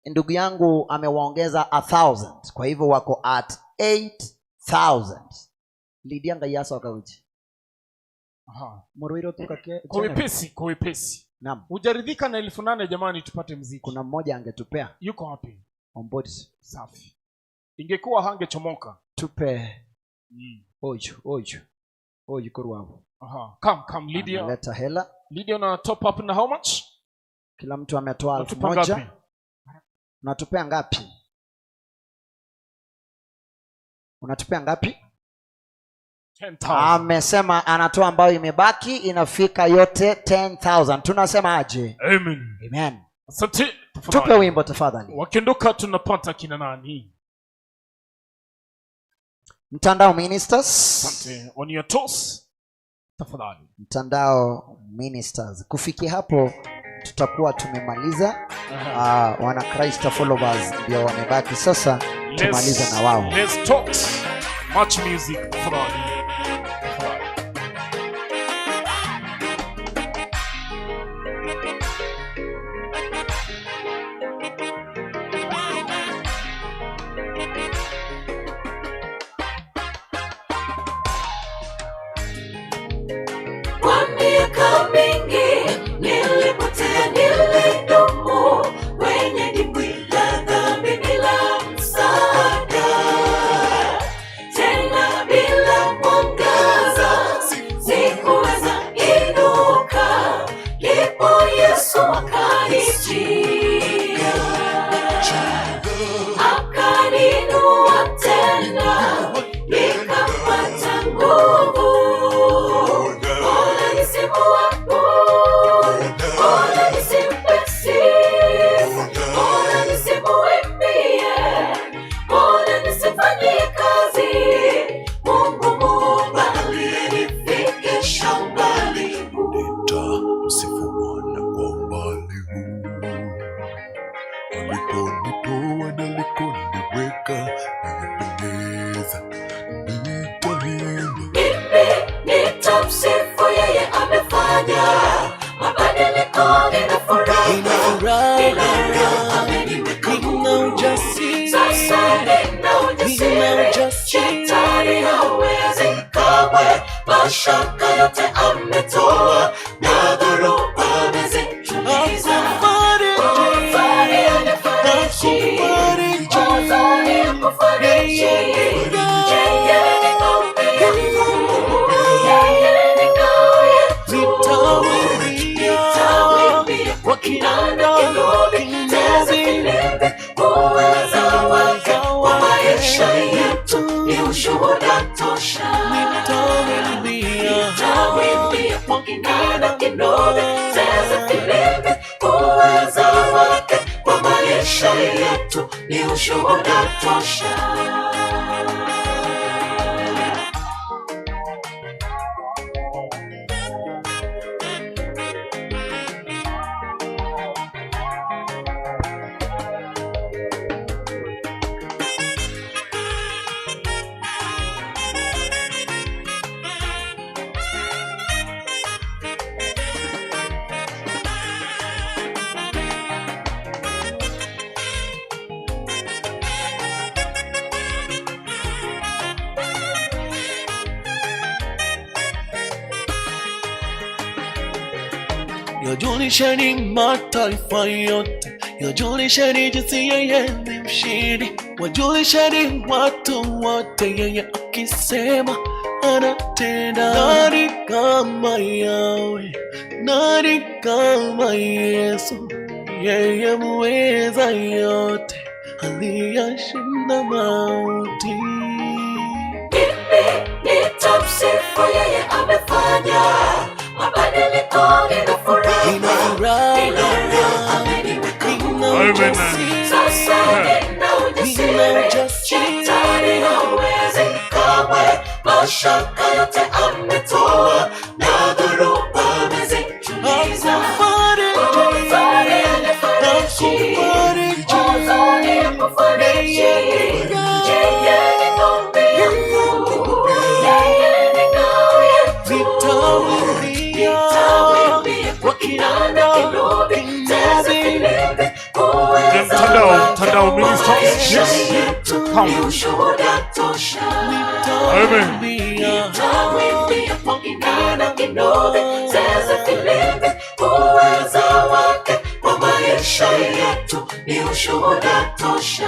S4: ndugu yangu amewaongeza 1,000. Kwa hivyo wako at 8,000. Lydia Ngayasa wakauji.
S7: Aha.
S4: Moroiro tukake.
S7: Kwa wepesi, kwa wepesi.
S4: Naam.
S7: Hujaridhika na 8,000 jamani, tupate muziki.
S4: Kuna mmoja angetupea.
S7: Yuko wapi?
S4: On board.
S7: Safi. Ingekuwa hangechomoka.
S4: Tupe. Oju. Oju korwao.
S7: Aha. Come Lydia.
S4: Analeta hela.
S7: Lydia una top up na how much?
S4: Kila mtu ametoa 1,000. Unatupea ngapi? Unatupea ngapi?
S7: 10,000.
S4: Amesema anatoa ambayo imebaki inafika yote 10,000. Tunasema aje?
S7: Amen.
S4: Amen.
S7: Asante.
S4: Tupe wimbo tafadhali.
S7: Wakiondoka tunapata kina nani?
S4: Mtandao Ministers.
S7: Asante. On your toes, tafadhali.
S4: Mtandao Ministers. Kufikia hapo tutakuwa tumemaliza. Wana Christ followers ndio wamebaki sasa, tumalize na wao.
S7: Let's talk. Much music, tafadhali. Tafadhali.
S6: Kwa miaka mingi nilipotea, nilidumu kwenye dimbwi la dhambi bila msaada, tena bila mwangaza, sikuweza inuka. Ndipo Yesu akanijia, akaniinua tena, nikapata nguvu. Bora nisimuabudu, bora nisimpe sifa, bora nisimuimbie, bora nisifanyie kazi. Mungu Muumba aliyenifikisha umbali huu.
S1: Nitamsifu Bwana kwa umbali huu, alikonitoa na alikoniweka, nimependeza, nitaimba.
S6: Mimi nitamsifu yeye, amefanya mabadiliko, nina furaha, nina raha, ameniweka huru. Sasa nina ujasiri, shetani hawezi kamwe, mashaka yote ametoa na dhoruba amezituliza. Kufari anafariji, huzuni hakufariji. Yeye ni ngome yangu, yeye ni ngao yetu. Nitawimbia kwa kinanda, kinubi, zeze, filimbi, uweza wake kwa maisha yetu ni ushuhuda tosha. Nitawimbia kwa kinanda, kinubi, zeze, filimbi, uweza wake kwa maisha yetu ni ushuhuda tosha.
S10: Yajulisheni mataifa yote, yajulisheni jinsi yeye ni mshindi, wajulisheni watu wote, yeye akisema anatenda. Nani kama Yahweh? Nani kama Yesu? Yeye muweza yote, aliyashinda mauti.
S6: Mimi nitamsifu yeye, amefanya mabadiliko, nina furaha, nina raha, ameniweka huru. Sasa nina ujasiri, shetani hawezi kamwe, mashaka yote ametoa na dhoruba amezituliza. Kufari anafariji, huzuni hakufariji. Yeye ni ngome yangu, yeye ni ngao yetu. Nitawimbia kwa kinanda, kinubi, zeze, filimbi, uweza
S7: Mtandao,
S6: wake
S7: mtandao
S6: kwa
S7: ministers,
S6: maisha
S7: yes.
S6: yetu
S7: Come.
S6: ni ushuhuda tosha.
S7: Amen.
S6: Nitawimbia kwa kinanda, kinubi, zeze, filimbi, uweza wake kwa maisha yetu ni ushuhuda tosha.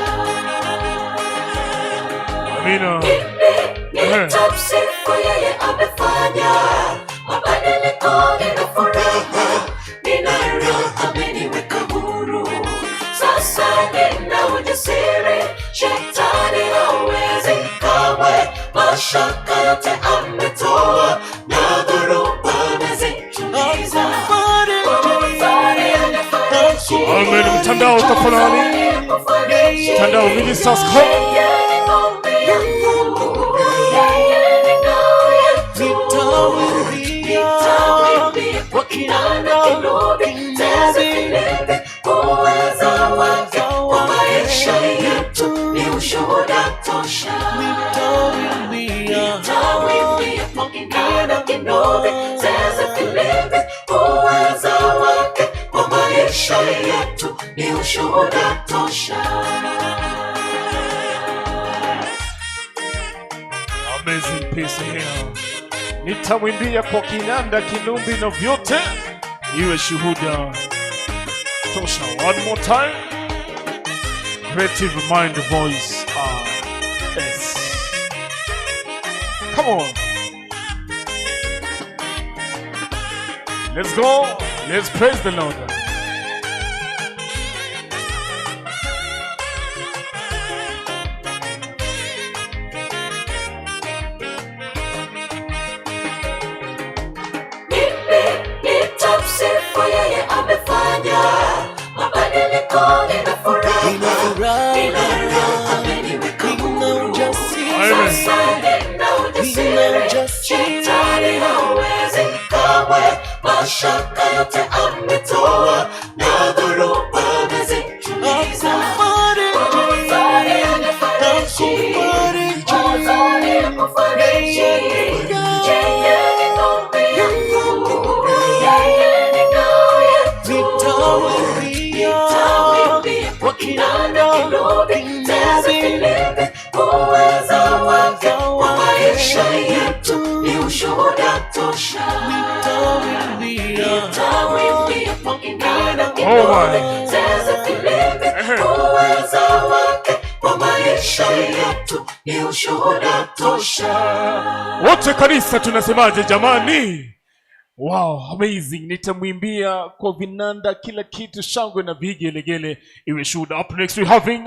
S7: Amina.
S6: Mimi nitamsifu yeye, amefanya mabadiliko, nina furaha, nina raha, ameniweka huru. Sasa nina ujasiri, shetani hawezi kamwe, mashaka yote ametoa na dhoruba amezituliza. Kufari anafariji,
S7: Amen. Mtandao tafadhali.
S6: huzuni hakufariji.
S7: Mtandao ministers, come.
S6: Yeye ni ngome yangu, Nitawimbia kwa kinanda, kinubi, zeze, filimbi, uweza wake kwa maisha yetu ni ushuhuda tosha. Nitawimbia kwa kinanda, kinubi, zeze, filimbi, uweza wake kwa maisha yetu ni ushuhuda tosha.
S7: Amazing piece here. Nitamwimbia kwa kinanda, kinumbi na vyote, iwe shuhuda tosha. One more time. Creative Mind Voice R S. Come on. Let's go. Let's praise the Lord.
S6: Mimi nitamsifu yeye, amefanya mabadiliko, nina furaha, nina raha, ameniweka huru. Sasa nina ujasiri, shetani hawezi kamwe, mashaka yote ametoa na dhoruba amezituliza. Huzuni amefariji, huzuni akufariji. Yeye ni ngome yangu, yeye ni ngao yetu. Nitawimbia kwa kinanda, kinubi, zeze, filimbi, uweza wake kwa maisha yetu ni ushuhuda tosha. Nitawimbia kwa kinanda, kinubi, zeze, filimbi, uweza wake kwa maisha yetu ni ushuhuda tosha.
S7: Wote kanisa tunasemaje jamani? Wow, amazing. Nitamwimbia kwa vinanda, kila kitu, shangwe na vigelegele iwe shuhuda. Up next we having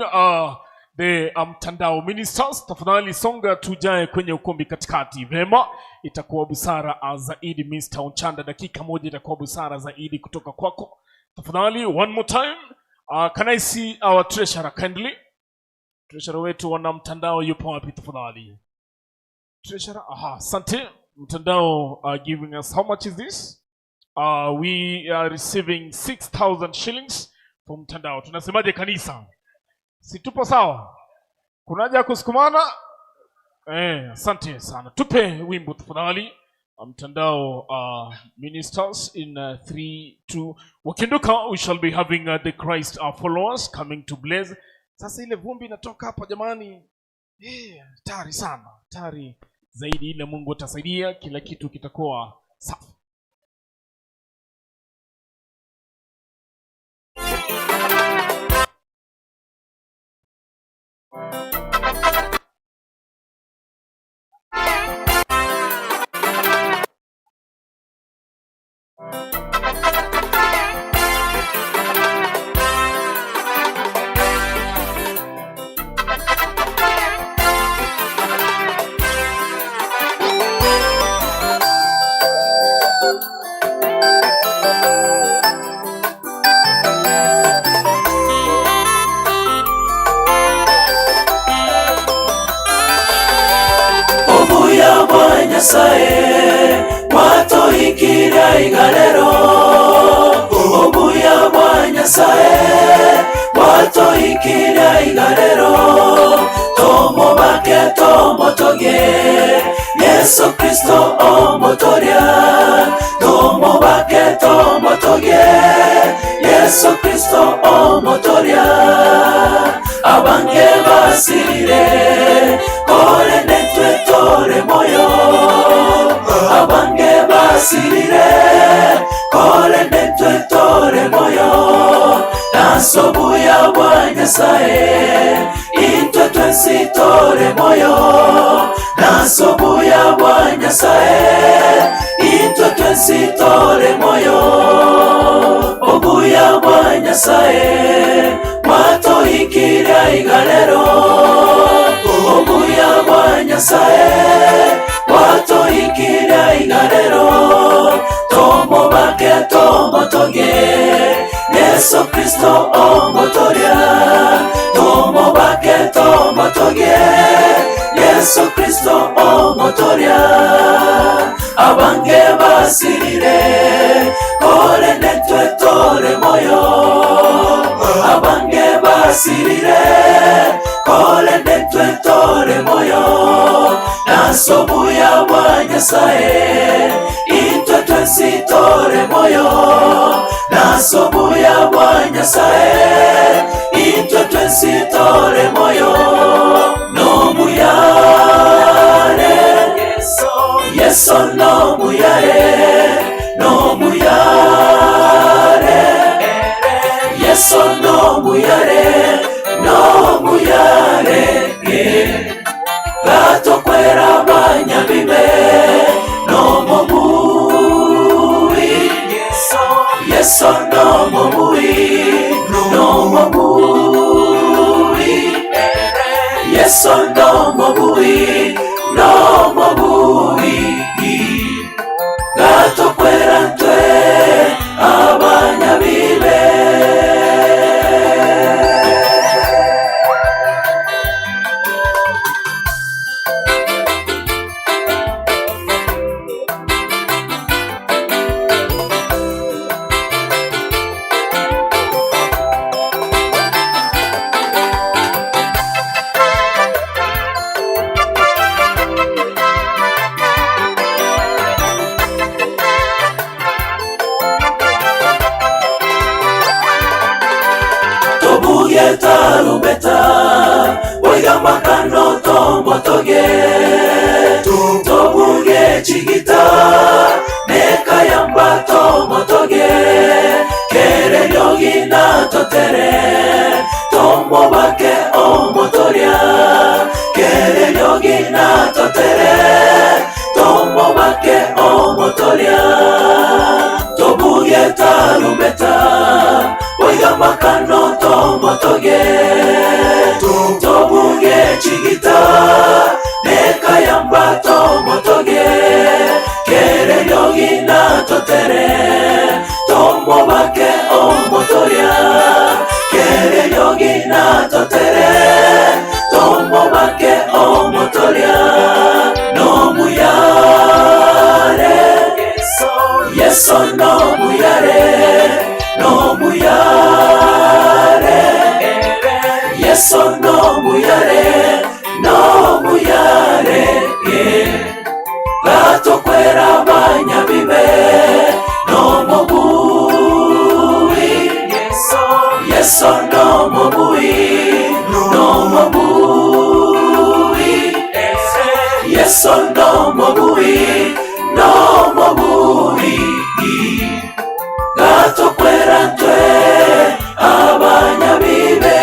S7: the mtandao ministers. Tafadhali songa tujae kwenye ukumbi katikati. Vema, itakuwa busara zaidi Mr. Ochanda. Dakika moja itakuwa busara zaidi kutoka kwako. Tafadhali one more time. Can I see our treasurer kindly? Treasurer wetu wana mtandao yupo wapi tafadhali? Treasurer, aha, asante. Mtandao giving us, how much is this? We are receiving 6,000 shillings from mtandao. Tunasemaje kanisa? Si tupo sawa? Kuna haja ya kusukumana? Asante sana. Tupe wimbo tafadhali. Mtandao ministers in 3, 2. Wakinduka, we shall be having the Christ followers coming to bless. Sasa ile vumbi inatoka hapa jamani. Tari sana. Tari zaidi ile Mungu atasaidia, kila kitu kitakuwa safi.
S6: Obuya bwa Nyasaye bwatohikira igalero, obuya bwa Nyasaye bwatohikira igalero, tomobake tomotoge Yesu Kristo omotoria, tomobake tomotoge Yesu Kristo omotoria, abange basirire kore netwe tore moyo, abange basirire kore netwe tore moyo, nasobuya bwa Nyasaye intwe twensi tore moyo, nasobuya bwa Nyasaye intwe twensi tore moyo, obuya bwa Nyasaye bwatohikira igalero, obuya bwa Nyasaye bwatohikira igalero, tomobake tomotoge Yesu Kristo omotoria, tomobake tomotoge Yesu Yesu Kristo omotoria abange basirire kore netwe tore moyo abange basirire kore netwe tore moyo nasobuya bwa Nyasaye itwe twensi tore moyo nasobuya bwa Nyasaye itwe twensi tore moyo no muyare Yesu no muyare no muyare Yesu no muyare no muyare Gatokwera banyabibe no mobui Yesu no mobui no mobui Yesu no mobui no mobui Gatokwera ntwe abanyabibe. Tarumbeta oiga makano tombotoge tobuge chigita nekayamba tombotoge kere lyogina totere tombobake omotoria kere lyogina totere tombobake omotoria tobuge tarumbeta oiga makano tombotoge tobuge chigita nekayamba tombotoge kere lyogina totere tombobake omotoria kere lyogina totere tombobake omotoria no muyare Yesu no muyare no muyare Yesu no muyare no muyare Gatokwera banyabibe no mobui Yesu no mobui no mobui Yesu no mobui no mobui Gatokwera ntwe abanyabibe.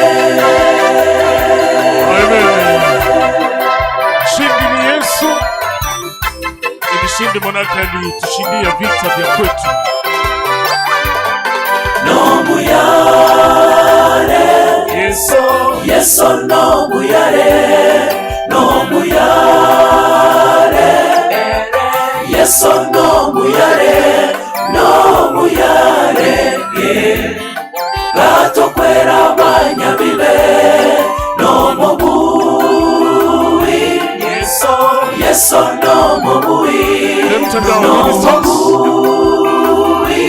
S7: Mshindi ni Yesu, ni mshindi manake alitushindia vita vya kwetu.
S6: No muyare Yesu, Yesu no muyare no muyare Yesu no muyare no muyare Gatokwera banyabibe no mobui Yesu no mobui no mobui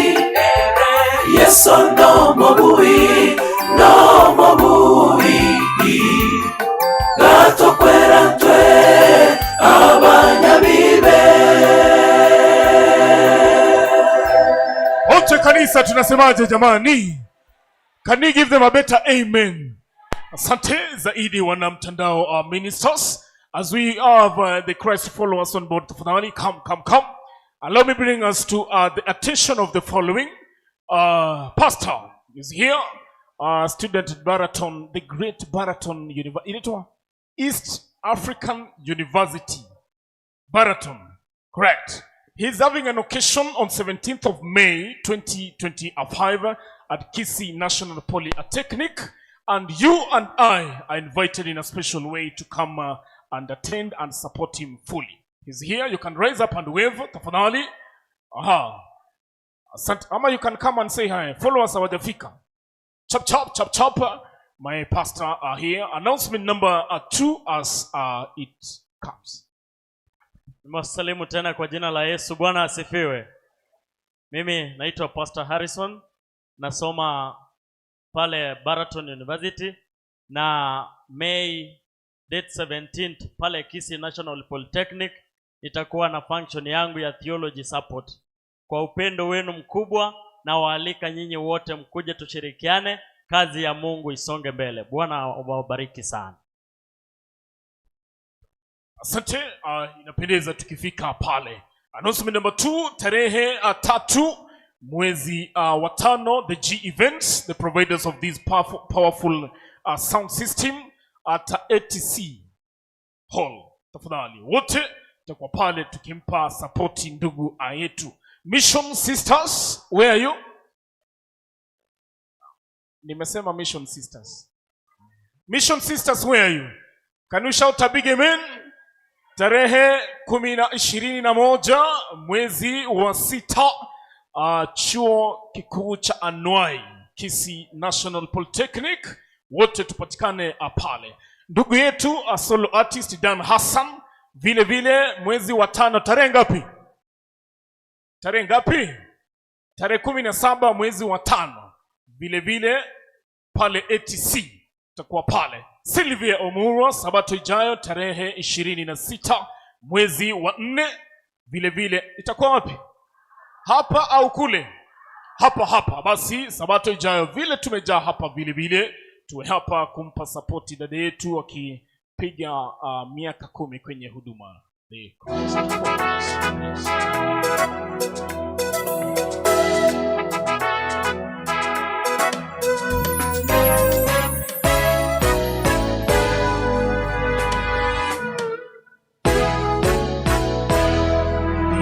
S6: Yesu no mobui no mobui Gatokwera ntwe abanyabibe.
S7: Wote kanisa tunasemaje jamani? Can you give them a better amen? Asante zaidi wana mtandao ministers. As we have the Christ followers on board, tafadhali come, come, come. Allow me bring us to the attention of the following. Pastor is here, student at Baraton, the great Baraton University, East African University, Baraton, correct. He's having an occasion on 17th of May 2025 at Kisii National Polytechnic, and you and I are invited in a special way to come and attend and support him fully. He's here. You can raise up and wave, tafadhali. Aha. Ama you can come and say hi. Follow us, hawajafika. Chop, chop, chop, chop. My pastor are here. Announcement number 2 as it
S2: comes.
S13: Nimewasalimu tena kwa jina la Yesu. Bwana asifiwe. Mimi naitwa Pastor Harrison, nasoma pale Baraton University na May date 17th pale Kisii National Polytechnic itakuwa na function yangu ya theology support. Kwa upendo wenu mkubwa na waalika nyinyi wote mkuje tushirikiane, kazi ya Mungu isonge mbele. Bwana awabariki sana.
S7: Asante. Inapendeza tukifika pale. Announcement number 2, tarehe 3 mwezi wa 5, the G Events, the providers of this powerful sound system at ATC Hall. Tafadhali wote tutakuwa pale tukimpa support ndugu yetu. Mission Sisters, where are you? Nimesema Mission Sisters. Mission Sisters, where are you? Can you shout a big amen? Tarehe 21 mwezi wa 6, chuo kikuu cha Anuai, Kisii National Polytechnic, wote tupatikane pale. Ndugu yetu solo artist Dan Hassan, vile vile mwezi wa 5, tarehe ngapi? Tarehe ngapi? Tarehe 17 mwezi wa 5, vile vile pale ATC tutakuwa pale. Sylvia Omurwa, sabato ijayo tarehe 26 mwezi wa 4, vile vile itakuwa wapi? Hapa au kule? Hapa hapa. Basi sabato ijayo vile tumejaa hapa, vile vile tuwe hapa kumpa support dada yetu akipiga miaka 10 kwenye huduma. The Christ.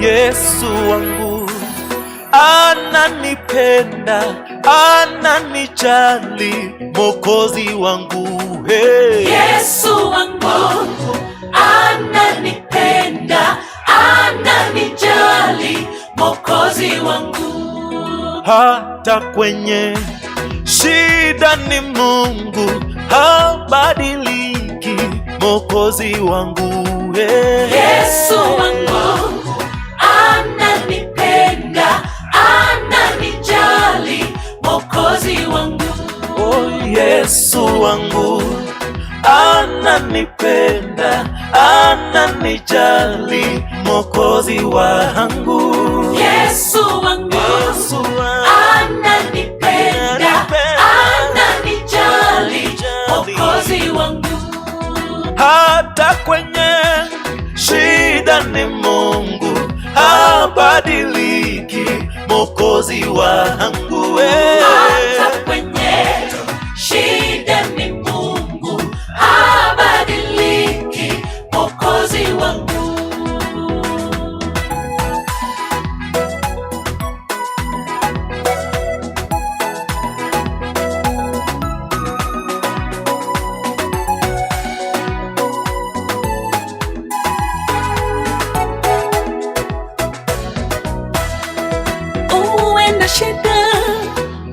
S10: Yesu wangu ananipenda, ananijali, Mwokozi wangu. Hey.
S9: Yesu wangu ananipenda, ananijali, Mwokozi wangu.
S10: Hata kwenye shida ni Mungu habadiliki, Mwokozi wangu. Hey.
S9: Yesu wangu ananipenda, ananijali, Mwokozi wangu.
S10: Oh, Yesu wangu ananipenda, ananijali, Mwokozi wangu.
S9: Yesu wangu ananipenda, ananijali, Mwokozi wangu.
S10: Hata kwenye shida ni Mungu habadiliki, Mwokozi wangu.
S9: Hata kwenye shida ni Mungu habadiliki, Mwokozi wangu.
S15: Uwe na shida,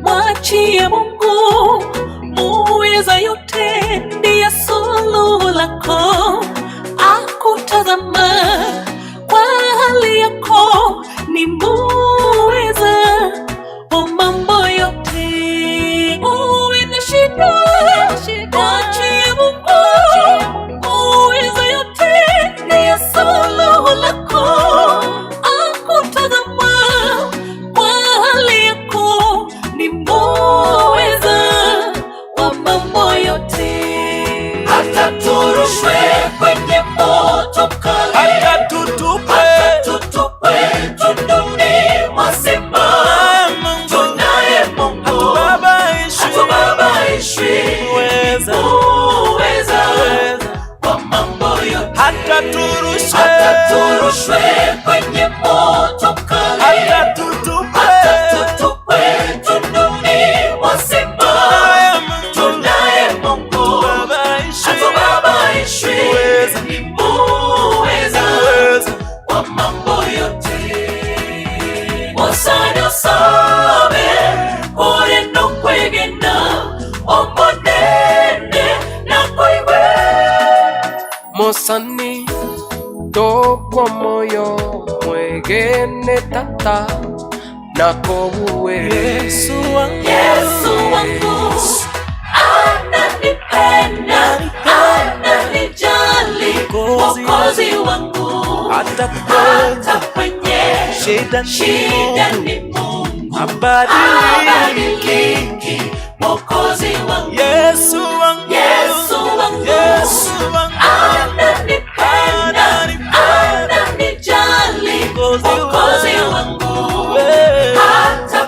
S15: mwachie Mungu, muweza yote ndiye suluhu lako. Akutazama kwa hali yako, ni muweza wa mambo yote. Uwe na shida, mwachie Mungu, muweza yote ndiye suluhu lako. Akutazama kwa hali yako, ni muweza
S16: Mwegene tata nakobuwe.
S6: Yesu wangu,
S9: Yesu wangu ananipenda, ananijali, Mwokozi wangu
S6: hata
S9: hata kwenye
S6: shida
S9: shida ni Mungu
S6: habadiliki.
S9: habadiliki, Mwokozi wangu.
S6: Yesu wangu,
S9: Yesu wangu,
S6: Yesu wangu
S9: ananipenda, ananijali, Mwokozi wangu hata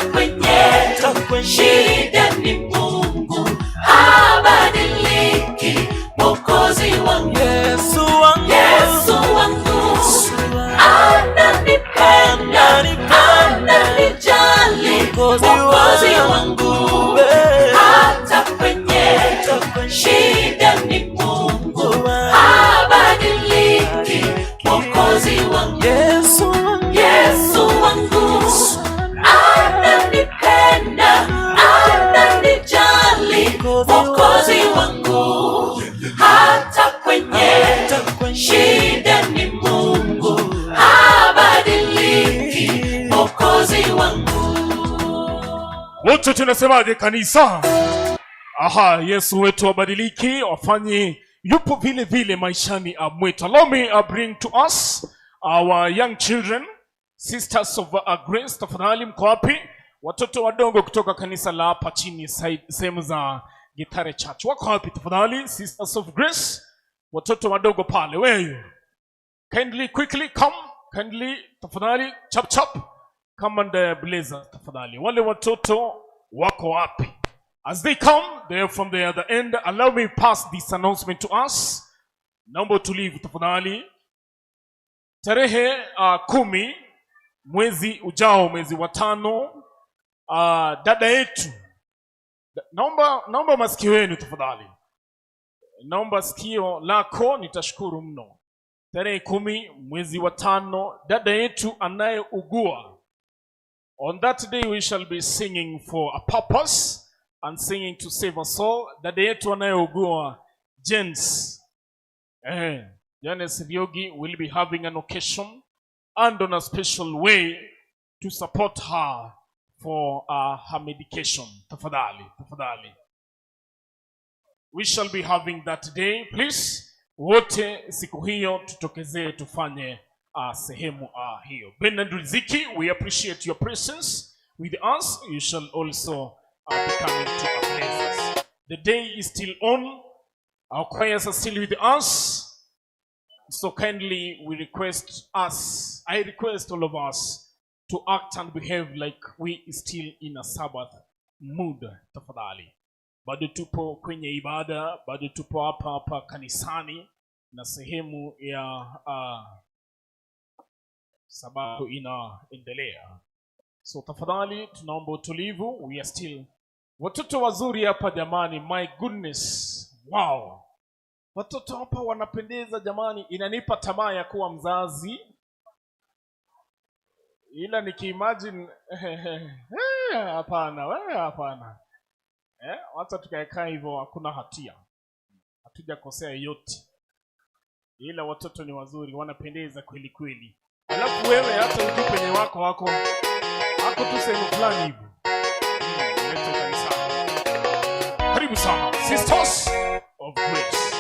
S9: kwenye shida ni Mungu habadiliki, Mwokozi wangu.
S6: Yesu wangu,
S9: Yesu wangu ananipenda, ananijali, Mwokozi wangu hata kwenye shida ni Mungu habadiliki, Mwokozi wangu.
S6: Yesu wangu,
S9: Yesu wangu ananipenda, ananijali, Mwokozi wangu hata kwenye shida ni Mungu habadiliki, Mwokozi wangu.
S7: Wote tunasemaje kanisa? Aha, Yesu wetu wabadiliki, wafanye yupo vile vile maishani mwetu. Allow me bring to us our young children, sisters of grace. Tafadhali mko wapi? Watoto wadogo kutoka kanisa la hapa chini sehemu za Gitare Church. Wako wapi tafadhali? Sisters of Grace, watoto wadogo pale. Where are you? Kindly quickly come, kindly tafadhali chap chap. Come and blaze us tafadhali. Wale watoto wako wapi? As they come, they are from the other end. Allow me pass this announcement to us. Naomba utulivu tafadhali. Tarehe 10 mwezi ujao, mwezi wa 5, dada yetu, naomba masikio yenu tafadhali. Naomba sikio lako, nitashukuru mno. Tarehe 10 mwezi wa 5, dada yetu anayeugua. On that day we shall be singing for a purpose and singing to save a soul. Dada yetu anayeugua Jens. Janes Riogi will be having an occasion and on a special way to support her for her medication. Tafadhali, tafadhali. We shall be having that day. Please, wote siku hiyo tutokezee tufanye sehemu hiyo. Bernard Riziki, we appreciate your presence with us. You shall also be coming to our places. The day is still on. Our choirs are still with us. So kindly we request us, I request all of us to act and behave like we still in a Sabbath mood. Tafadhali. Bado tupo kwenye ibada, bado tupo hapa hapa kanisani na sehemu ya Sabato inaendelea. So tafadhali tunaomba utulivu. We are still watoto wazuri hapa jamani, my goodness. Wow. Watoto hapa wanapendeza jamani, inanipa tamaa ya kuwa mzazi. Ila nikiimagine hapana, wewe hapana. Wacha tukae hivyo, hakuna hatia. Hatujakosea yote. Ila watoto ni wazuri, wanapendeza kweli kweli. Alafu wewe hata ujui penye wako wako. Hako tu sehemu fulani hivi. Leta kanisa. Karibu sana Sisters of Grace.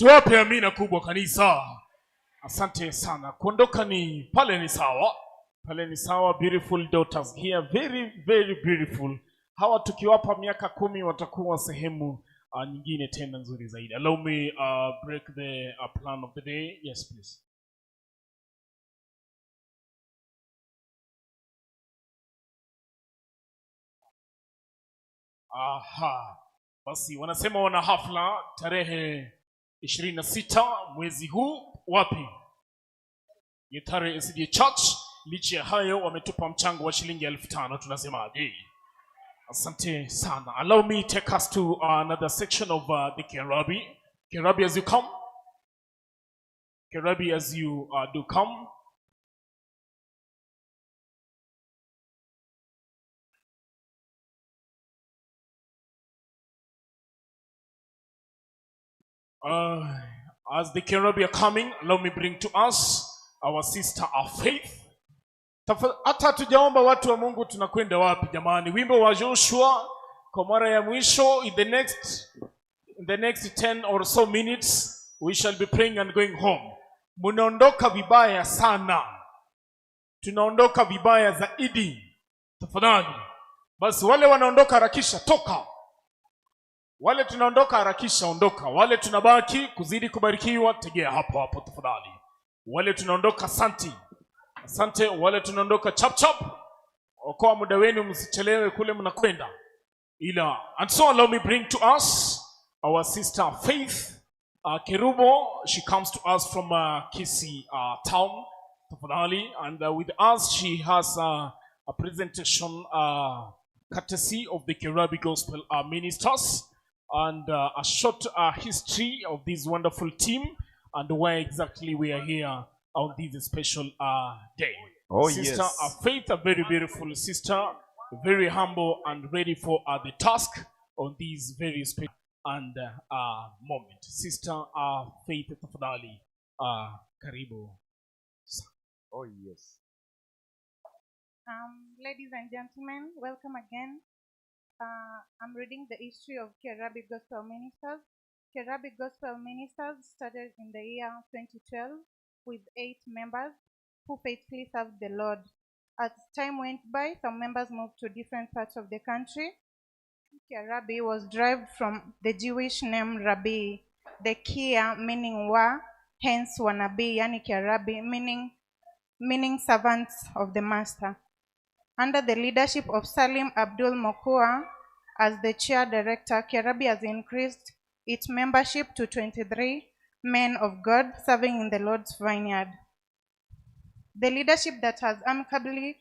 S7: Tuwape amina kubwa kanisa. Asante sana. Kuondoka ni pale ni sawa. Pale ni sawa. Beautiful daughters here, very very beautiful. Hawa tukiwapa miaka 10 watakuwa sehemu nyingine tena nzuri zaidi. Allow me break the plan of the day. Yes, please. Aha. Basi wanasema wana hafla tarehe 26 mwezi huu wapi? Gitare SDA Church. Licha ya hayo wametupa mchango wa shilingi 5,000. Tunasemaje? Asante sana. Allow me take us to another section of the Kerabi. Kerabi as you come. Kerabi as you do come. As the Kerabi are coming, allow me bring to us our sister of faith. Hata tujaomba watu wa Mungu, tunakwenda wapi jamani? Wimbo wa Joshua kwa mara ya mwisho. In the next 10 or so minutes we shall be praying and going home. Munaondoka vibaya sana. Tunaondoka vibaya zaidi. Tafadhali. Basi wale wanaondoka harakisha toka. Wale tunaondoka harakisha ondoka. Wale tunabaki kuzidi kubarikiwa tegea hapo hapo tafadhali. Wale tunaondoka asante. Asante. Wale tunaondoka chap chap. Okoa muda wenu, msichelewe kule mnakwenda. Ila and so allow me bring to us our sister Faith Kerubo. She comes to us from Kisii town tafadhali, and with us she has a presentation courtesy of the Kerabi Gospel Ministers, and a short history of this wonderful team and why exactly we are here on this special day.
S5: Oh,
S7: sister,
S5: yes.
S7: Faith, a very beautiful sister, very humble and ready for the task on this very special and moment. Sister Faith, tafadhali, karibu.
S5: Oh, yes.
S14: Ladies and gentlemen, welcome again. I'm reading the history of Kerabi Gospel Ministers. Kerabi Gospel Ministers started in the year 2012 with 8 members who faithfully served the Lord. As time went by, some members moved to different parts of the country. Kerabi was derived from the Jewish name Rabbi, the Kia meaning wa, hence wanabi, yani Kerabi, meaning servants of the master. Under the leadership of Salim Abdul Mokua as the chair director, Kerabi has increased its membership to 23 men of God serving in the Lord's vineyard. The leadership that has amicably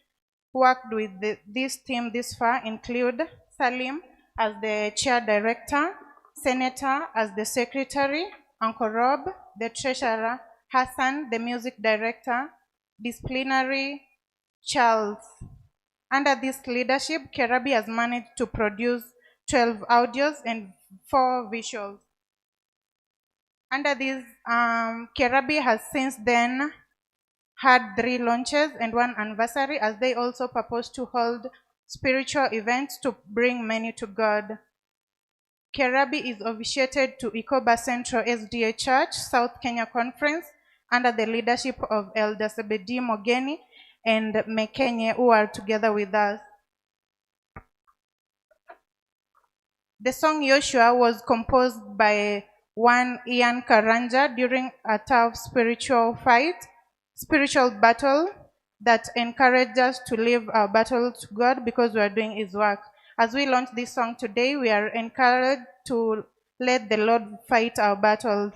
S14: worked with this team this far include Salim as the chair director, Senator as the secretary, Uncle Rob, the treasurer, Hassan, the music director, disciplinary, Charles. Under this leadership, Kerabi has managed to produce 12 audios and 4 visuals. Under this, Kerabi has since then had 3 launches and 1 anniversary, as they also purpose to hold spiritual events to bring many to God. Kerabi is officiated to Ikoba Central SDA Church, South Kenya Conference, under the leadership of Elder Sebedi Mogeni and Mekenye, who are together with us. The song Joshua was composed by one Ian Karanja during a tough spiritual battle that encouraged us to live our battle to God because we are doing His work. As we launch this song today, we are encouraged to let the Lord fight our battles.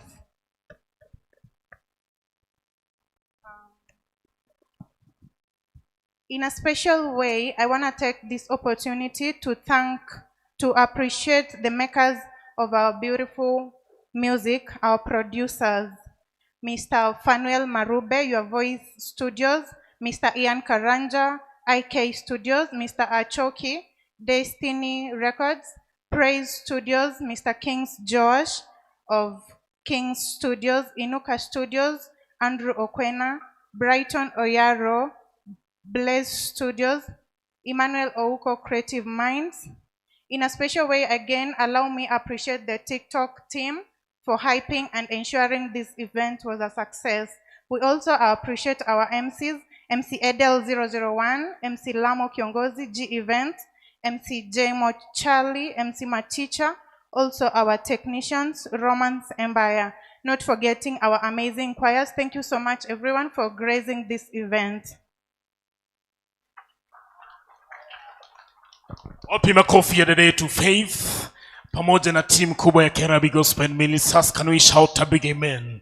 S14: In a special way, I want to take this opportunity to appreciate the makers of our beautiful music, our producers, Mr. Fanuel Marube, Your Voice Studios, Mr. Ian Karanja, IK Studios, Mr. Achoki, Destiny Records, Praise Studios, Mr. Kings Josh of Kings Studios, Inuka Studios, Andrew Okwena, Brighton Oyaro, Blaze Studios, Emmanuel Ouko Creative Minds. In a special way, again, allow me appreciate the TikTok team for hyping and ensuring this event was a success. We also appreciate our MCs, MC Edel 001, MC Lamo Kiongozi, G Event, MC Jmo Charlie, MC Machicha, also our technicians, Romance Empire. Not forgetting our amazing choirs. Thank you so much, everyone, for gracing this event.
S7: Wapi makofi ya dada yetu Faith pamoja na timu kubwa ya Kerabi Gospel Ministers. Can we shout a big amen?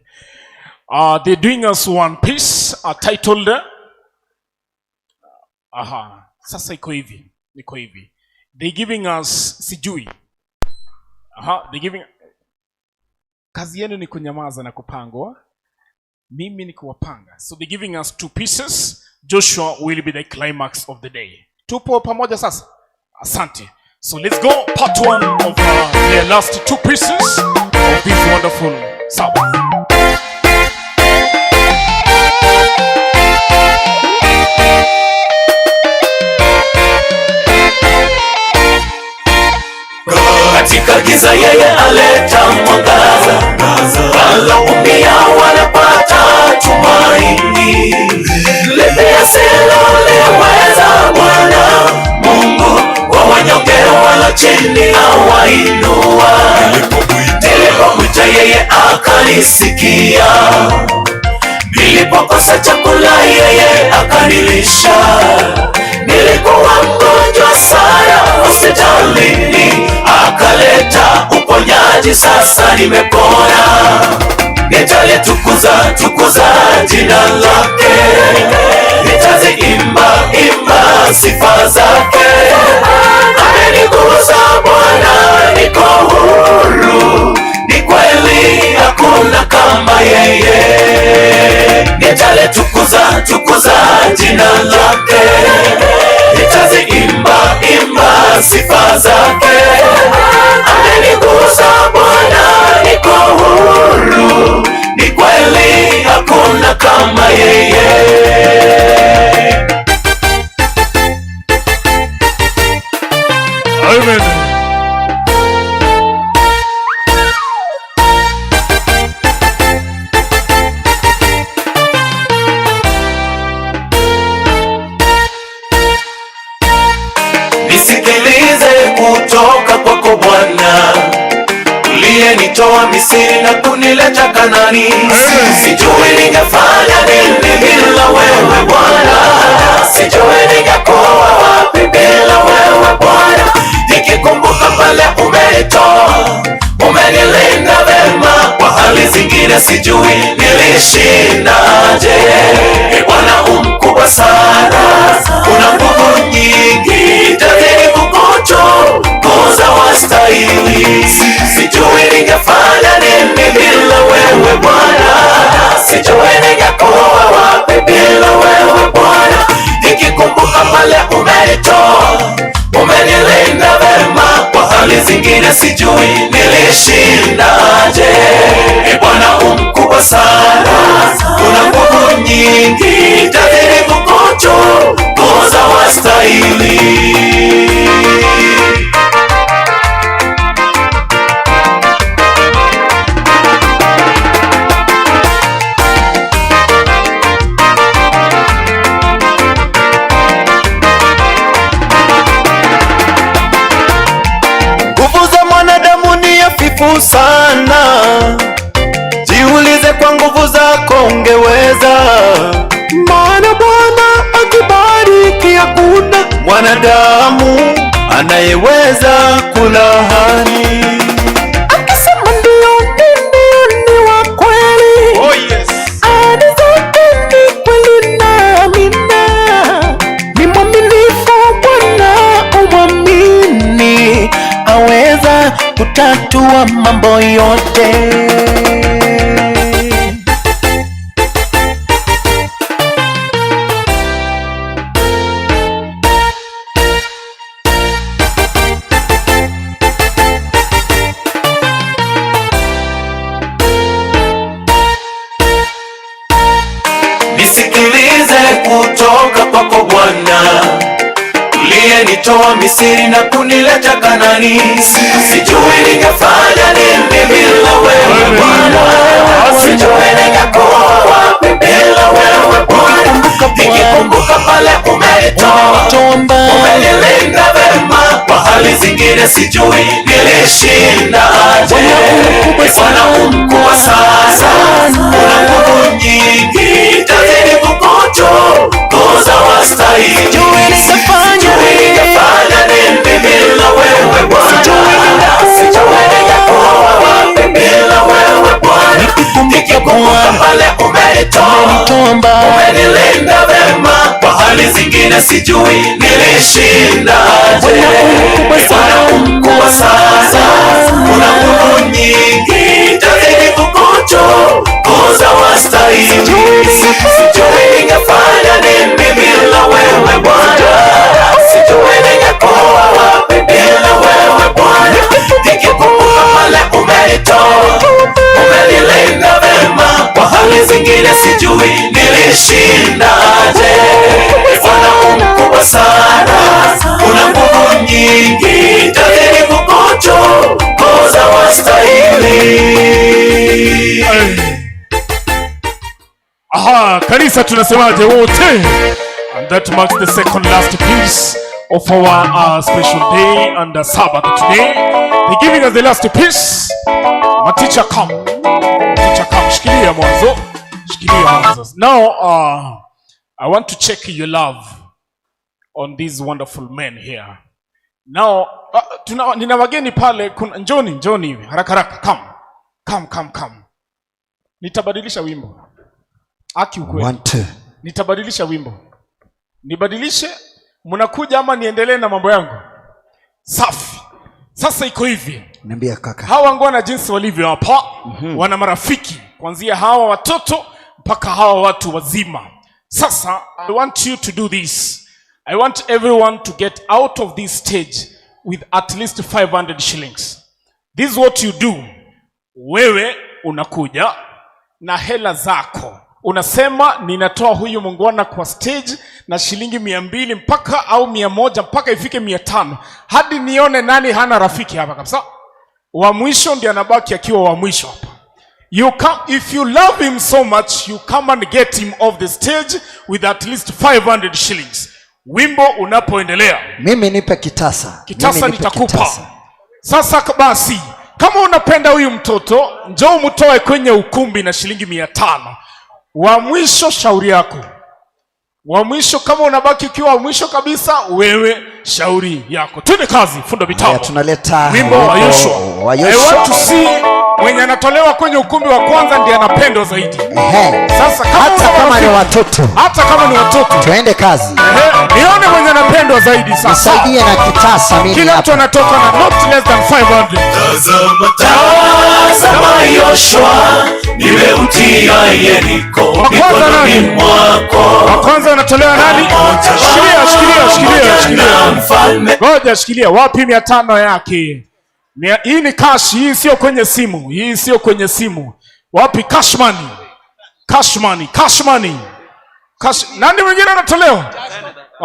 S7: They're doing us one piece titled aha, sasa iko hivi, iko hivi. They're giving us sijui. Aha, they're giving. Kazi yenu ni kunyamaza na kupangwa. Mimi ni kuwapanga. So they're giving us two pieces. Joshua will be the climax of the day. Tupo pamoja sasa. Asante. So let's go part one of the last two pieces of this wonderful Sabbath.
S6: Katika giza yeye aleta mwangaza, waloumia wanapata tumaini. Lipi asiloliweza Bwana Mungu, kwa wanyonge wala chini awainua. Nilipomwita yeye akanisikia, nilipokosa chakula yeye akanilisha. Nilikuwa mgonjwa sana hospitalini, akaleta uponyaji, sasa nimepona. Nitalitukuza tukuza jina lake, nitaziimba imba sifa zake. Amenigusa Bwana, niko huru, ni kweli hakuna kama yeye. Nitalitukuza tukuza jina lake, nitaziimba imba sifa zake. Amenigusa Bwana, niko huru, ni kweli hakuna kama yeye.
S7: Amen.
S6: Nisikilize kutoka kwako Bwana, uliyenitoa Misri na kunileta Kanani. Sijui ningefanya nini bila wewe Bwana, sijui ningekuwa wapi bila wewe Bwana. Nikikumbuka pale umenitoa, umenilinda vema, kwa hali zingine sijui nilishindaje. Bwana umkubwa sana, una nguvu nyingi, tazidi kukutukuza wastahili. Sijui ningefanya nini bila wewe Bwana, sijui ningekuwa wapi bila wewe Bwana. Nikikumbuka pale umenitoa, umenilinda vema, kwa hali zingine sijui nilishindaje. Bwana umkubwa sana, una nguvu nyingi, tazidi kukutukuza wastahili.
S10: Nguvu za mwanadamu ni hafifu sana, jiulize kwa nguvu zako ungeweza. Maana Bwana akibariki hakuna mwanadamu anayeweza kulaani.
S15: Akisema ndio, ndio ni wa kweli.
S10: Oh yes.
S15: Ahadi zake ni kweli na amina. Ni mwaminifu Bwana, umwamini, aweza kutatua mambo yote.
S6: Nisikilize kutoka kwako Bwana, uliyenitoa Umenitoa Misri na kunileta Kanani. Sijui ningefanya nini bila wewe Bwana, sijui ningekuwa wapi bila wewe Bwana. Nikikumbuka pale umenitoa, umenilinda vema kwa hali zingine sijui nilishinda aje. Bwana umkubwa sana, una nguvu nyingi, tazidi kukutukuza wastahili. Sijui ningefanya nini bila wewe Bwana, sijui ningekuwa wapi bila wewe Bwana. Nikikumbuka pale umenitoa, umenilinda vema kwa hali zingine sijui nilishinda aje. Bwana umkubwa sana, una nguvu nyingi, tazidi kukutukuza wastahili. Sijui ningefanya nini bila wewe Bwana, sijui ningekuwa wapi bila wewe Bwana. Nikikumbuka pale umenitoa, umenilinda vema kwa hali zingine sijui nilishinda aje. Bwana umkubwa sana, una nguvu nyingi, tazidi kukutukuza wastahili.
S7: Aha, kanisa tunasemaje wote? And that marks the second last piece of our special day and the Sabbath today. They're giving us the last piece. My teacher come. Teacher come. Shikilia mwanzo. Shikilia mwanzo. Now, I want to check your love on these wonderful men here. Now, nina wageni pale. Njoni, njoni. Haraka haraka. Come. Come, come, come. Nitabadilisha wimbo. Aki ukweli.
S4: 1 2.
S7: Nitabadilisha wimbo. Nibadilishe, mnakuja ama niendelee na mambo yangu? Safi. Sasa iko hivi.
S4: Niambia kaka.
S7: Hawa ngwana jinsi walivyo hapa, wana marafiki kuanzia hawa watoto mpaka hawa watu wazima. Sasa I want you to do this. I want everyone to get out of this stage with at least 500 shillings. This is what you do. Wewe unakuja na hela zako. Unasema ninatoa huyu mungwana kwa stage na shilingi 200 mpaka au 100 mpaka ifike 500 hadi nione nani hana rafiki hapa kabisa. Wa mwisho ndiye anabaki akiwa wa mwisho hapa. You come, if you love him so much, you come and get him off the stage with at least 500 shillings. Wimbo unapoendelea.
S4: Mimi nipe kitasa.
S7: Kitasa nitakupa. Sasa basi, kama unapenda huyu mtoto, njoo umtoe kwenye ukumbi na shilingi 500. Wa mwisho shauri yako. Wa mwisho, kama unabaki ukiwa wa mwisho kabisa, wewe shauri yako. Twende kazi, fundo mitambo.
S4: Tunaleta
S7: wimbo wa Yoshua. I want to see mwenye anatolewa kwenye ukumbi wa kwanza ndiye anapendwa zaidi. Sasa kama
S4: hata kama ni watoto,
S7: hata kama ni watoto,
S4: twende kazi.
S7: Nione mwenye anapendwa zaidi sasa.
S4: Nisaidie na kitasa mimi.
S7: Kila mtu anatoka na not less than 500.
S6: Tazama Yoshua, nimeutia Yeriko mikononi mwako.
S7: Wa kwanza anatolewa nani? Shikilia, shikilia, shikilia, shikilia. Ngoja shikilia, wapi 500 yake? Hii ni cash, hii sio kwenye simu. Hii sio kwenye simu. Wapi cash money? Cash money, cash money. Cash. Nani mwingine anatolewa?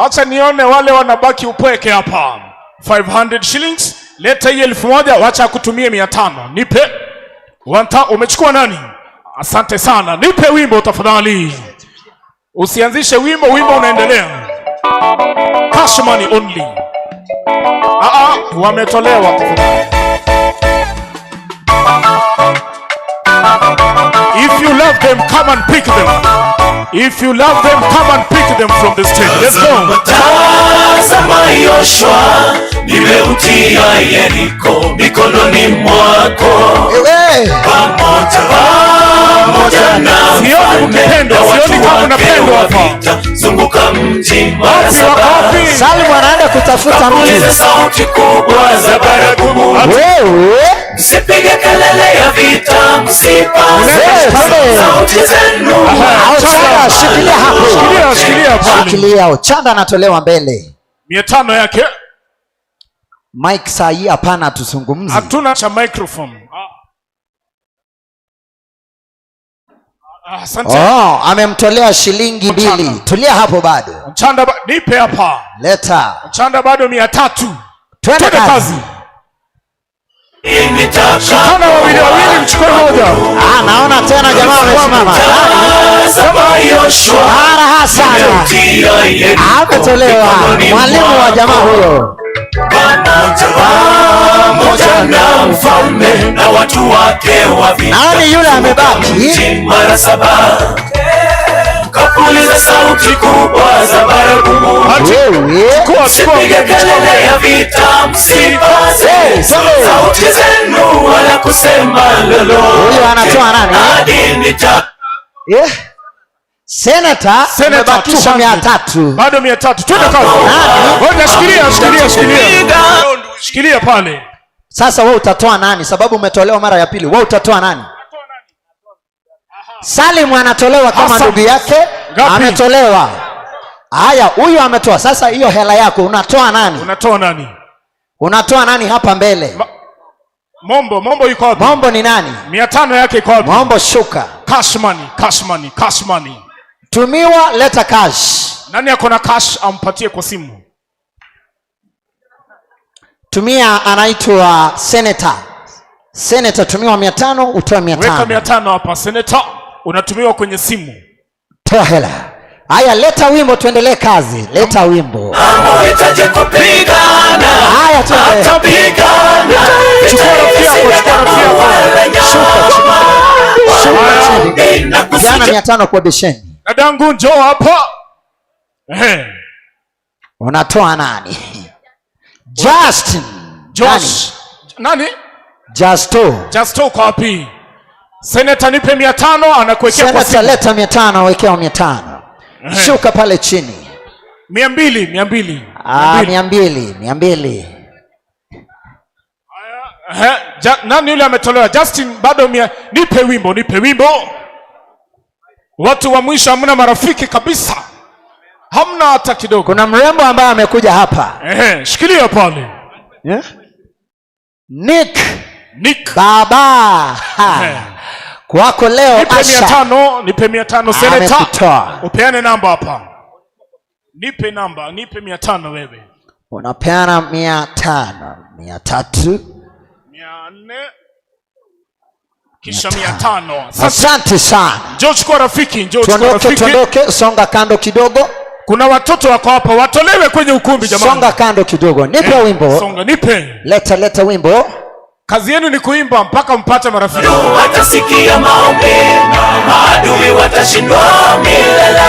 S7: Acha nione wale wanabaki upweke hapa. 500 shillings, leta hii 1000, wacha akutumie 500. Nipe. Wanta, umechukua nani? Asante sana. Nipe wimbo tafadhali. Usianzishe wimbo, wimbo unaendelea. Cash money only. Wametolewa tafadhali. If you love them, come and pick them. If you love them, come and pick them from the stage. Let's go.
S6: Tazama Yoshua, nimeutia Yeriko mikononi mwako. Pamoja na mfalme na watu wake wa vita, zunguka mji mara saba.
S4: Salimu anaenda kutafuta mtu.
S6: Sauti kubwa za baragumu.
S4: Wewe
S6: msipige kelele ya vita, msipaze sauti zenu.
S4: Ochanda, shikilia hapo.
S7: Shikilia hapo.
S4: Shikilia. Ochanda anatolewa mbele.
S7: 500 yake.
S4: Mike saa hii hapana, tuzungumze.
S7: Hatuna cha microphone. Asante.
S4: Oh, amemtolea shilingi 2. Tulia hapo bado.
S7: Ochanda nipe hapa.
S4: Leta.
S7: Ochanda bado 300.
S4: Twende kazi.
S7: Shikana wawili wawili, mchukue moja.
S4: Naona tena jamaa wamesimama. Mara Hassan ametolewa. Mwalimu wa jamaa huyo.
S6: Pamoja na mfalme na watu wake wa vita.
S4: Nani yule amebaki?
S6: Mara saba. Kapuliza sauti kubwa za baragumu. Msipige kelele ya vita, msipaze sauti zenu wala kusema lolote.
S4: Huyo anatoa nani? Senator amebakisha 300.
S7: Bado 300. Twende kazi. Ngoja, shikilia. Shikilia pale.
S4: Sasa wewe utatoa nani? Sababu umetolewa mara ya pili. Wewe utatoa nani? Salim anatolewa kama ndugu yake. Ametolewa. Haya, huyu ametoa. Sasa hiyo hela yako unatoa nani?
S7: Unatoa nani?
S4: Unatoa nani hapa mbele?
S7: Mombo yuko wapi?
S4: Mombo ni nani?
S7: 500 yake iko wapi?
S4: Mombo shuka.
S7: Cash money.
S4: Tumiwa, leta cash.
S7: Nani ako na cash ampatie kwa simu?
S4: Tumia, anaitwa Senator. Senator tumiwa 500, utoe 500.
S7: Weka 500 hapa Senator, unatumiwa kwenye simu.
S4: Toa hela. Haya, leta wimbo tuendelee kazi. Leta wimbo.
S6: Unahitaji kupigana.
S4: Haya, tuendelee.
S6: Atapigana.
S7: Chukua rafiki yako,
S4: Shuka chini. Jana 500 kwa besheni.
S7: Dadangu njoo hapa.
S4: Unatoa nani? Justin.
S7: Josh. Nani?
S4: Justo.
S7: Justo kwa wapi? Senator nipe 500, anakuwekea kwa
S4: Senator
S7: simu.
S4: leta 500, wekea 500. Shuka pale chini.
S7: 200.
S4: 200.
S7: Nani yule ametolewa? Justin bado 100. Nipe wimbo. Watu wa mwisho hamna marafiki kabisa. Hamna hata kidogo.
S4: Kuna mrembo ambaye amekuja hapa.
S7: Shikilia pale.
S4: Yeah? Nick. Baba. Kwako leo
S7: Nipe
S4: Asha.
S7: 500, nipe 500 Senator.
S4: Amekutoa.
S7: Upeane namba hapa. Nipe namba, nipe 500 wewe.
S4: Unapeana 500, 300,
S7: 400, kisha 500.
S4: Asante sana.
S7: Njoo chukua rafiki, njoo chukua rafiki.
S4: Tuondoke, songa kando kidogo.
S7: Kuna watoto wako hapa, watolewe kwenye ukumbi jamani.
S4: Songa kando kidogo. Nipe wimbo.
S7: Songa, nipe.
S4: Leta wimbo.
S7: Kazi yenu ni kuimba mpaka mpate marafiki.
S6: Watasikia maombi, maadui watashindwa milele.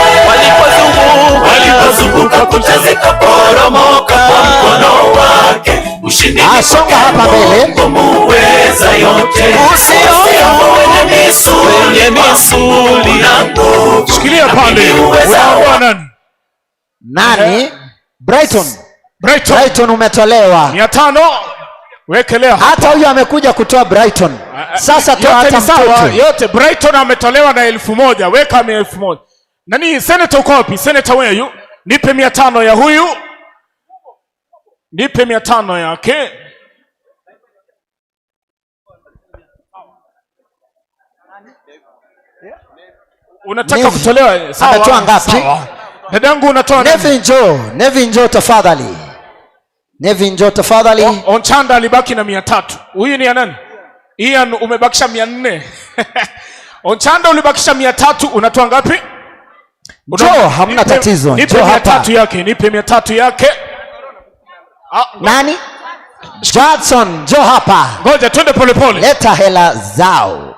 S6: Walipozunguka kuta zikaporomoka kwa mkono wake. Ushindi ni
S4: Songa hapa mbele.
S6: Mungu muweza yote. Usihofu wenye misuli na nguvu.
S7: Shikilia pale. Unaoa nani?
S4: Nani? Brighton. Brighton umetolewa.
S7: 500. Wekelea.
S4: Hata huyu amekuja kutoa Brighton. Sasa toa hata mtoto.
S7: Yote Brighton ametolewa na 1000. Weka 1000. Nani Senator uko wapi? Senator where you? Nipe 500 ya huyu. Nipe 500 yake. Unataka kutolewa? Sawa.
S4: Ametoa ngapi?
S7: Sawa. Dadangu unatoa nani?
S4: Nevi njoo tafadhali. Nevi njoo tafadhali.
S7: Onchanda alibaki na 300. Huyu ni ya nani? Ian umebakisha 400. Onchanda ulibakisha 300, unatoa ngapi?
S4: Njoo, hamna tatizo.
S7: Nipe
S4: Njoo hapa.
S7: 300 yake, nipe 300 yake.
S4: Nani? Johnson, njoo hapa.
S7: Ngoja twende pole pole.
S4: Leta hela zao.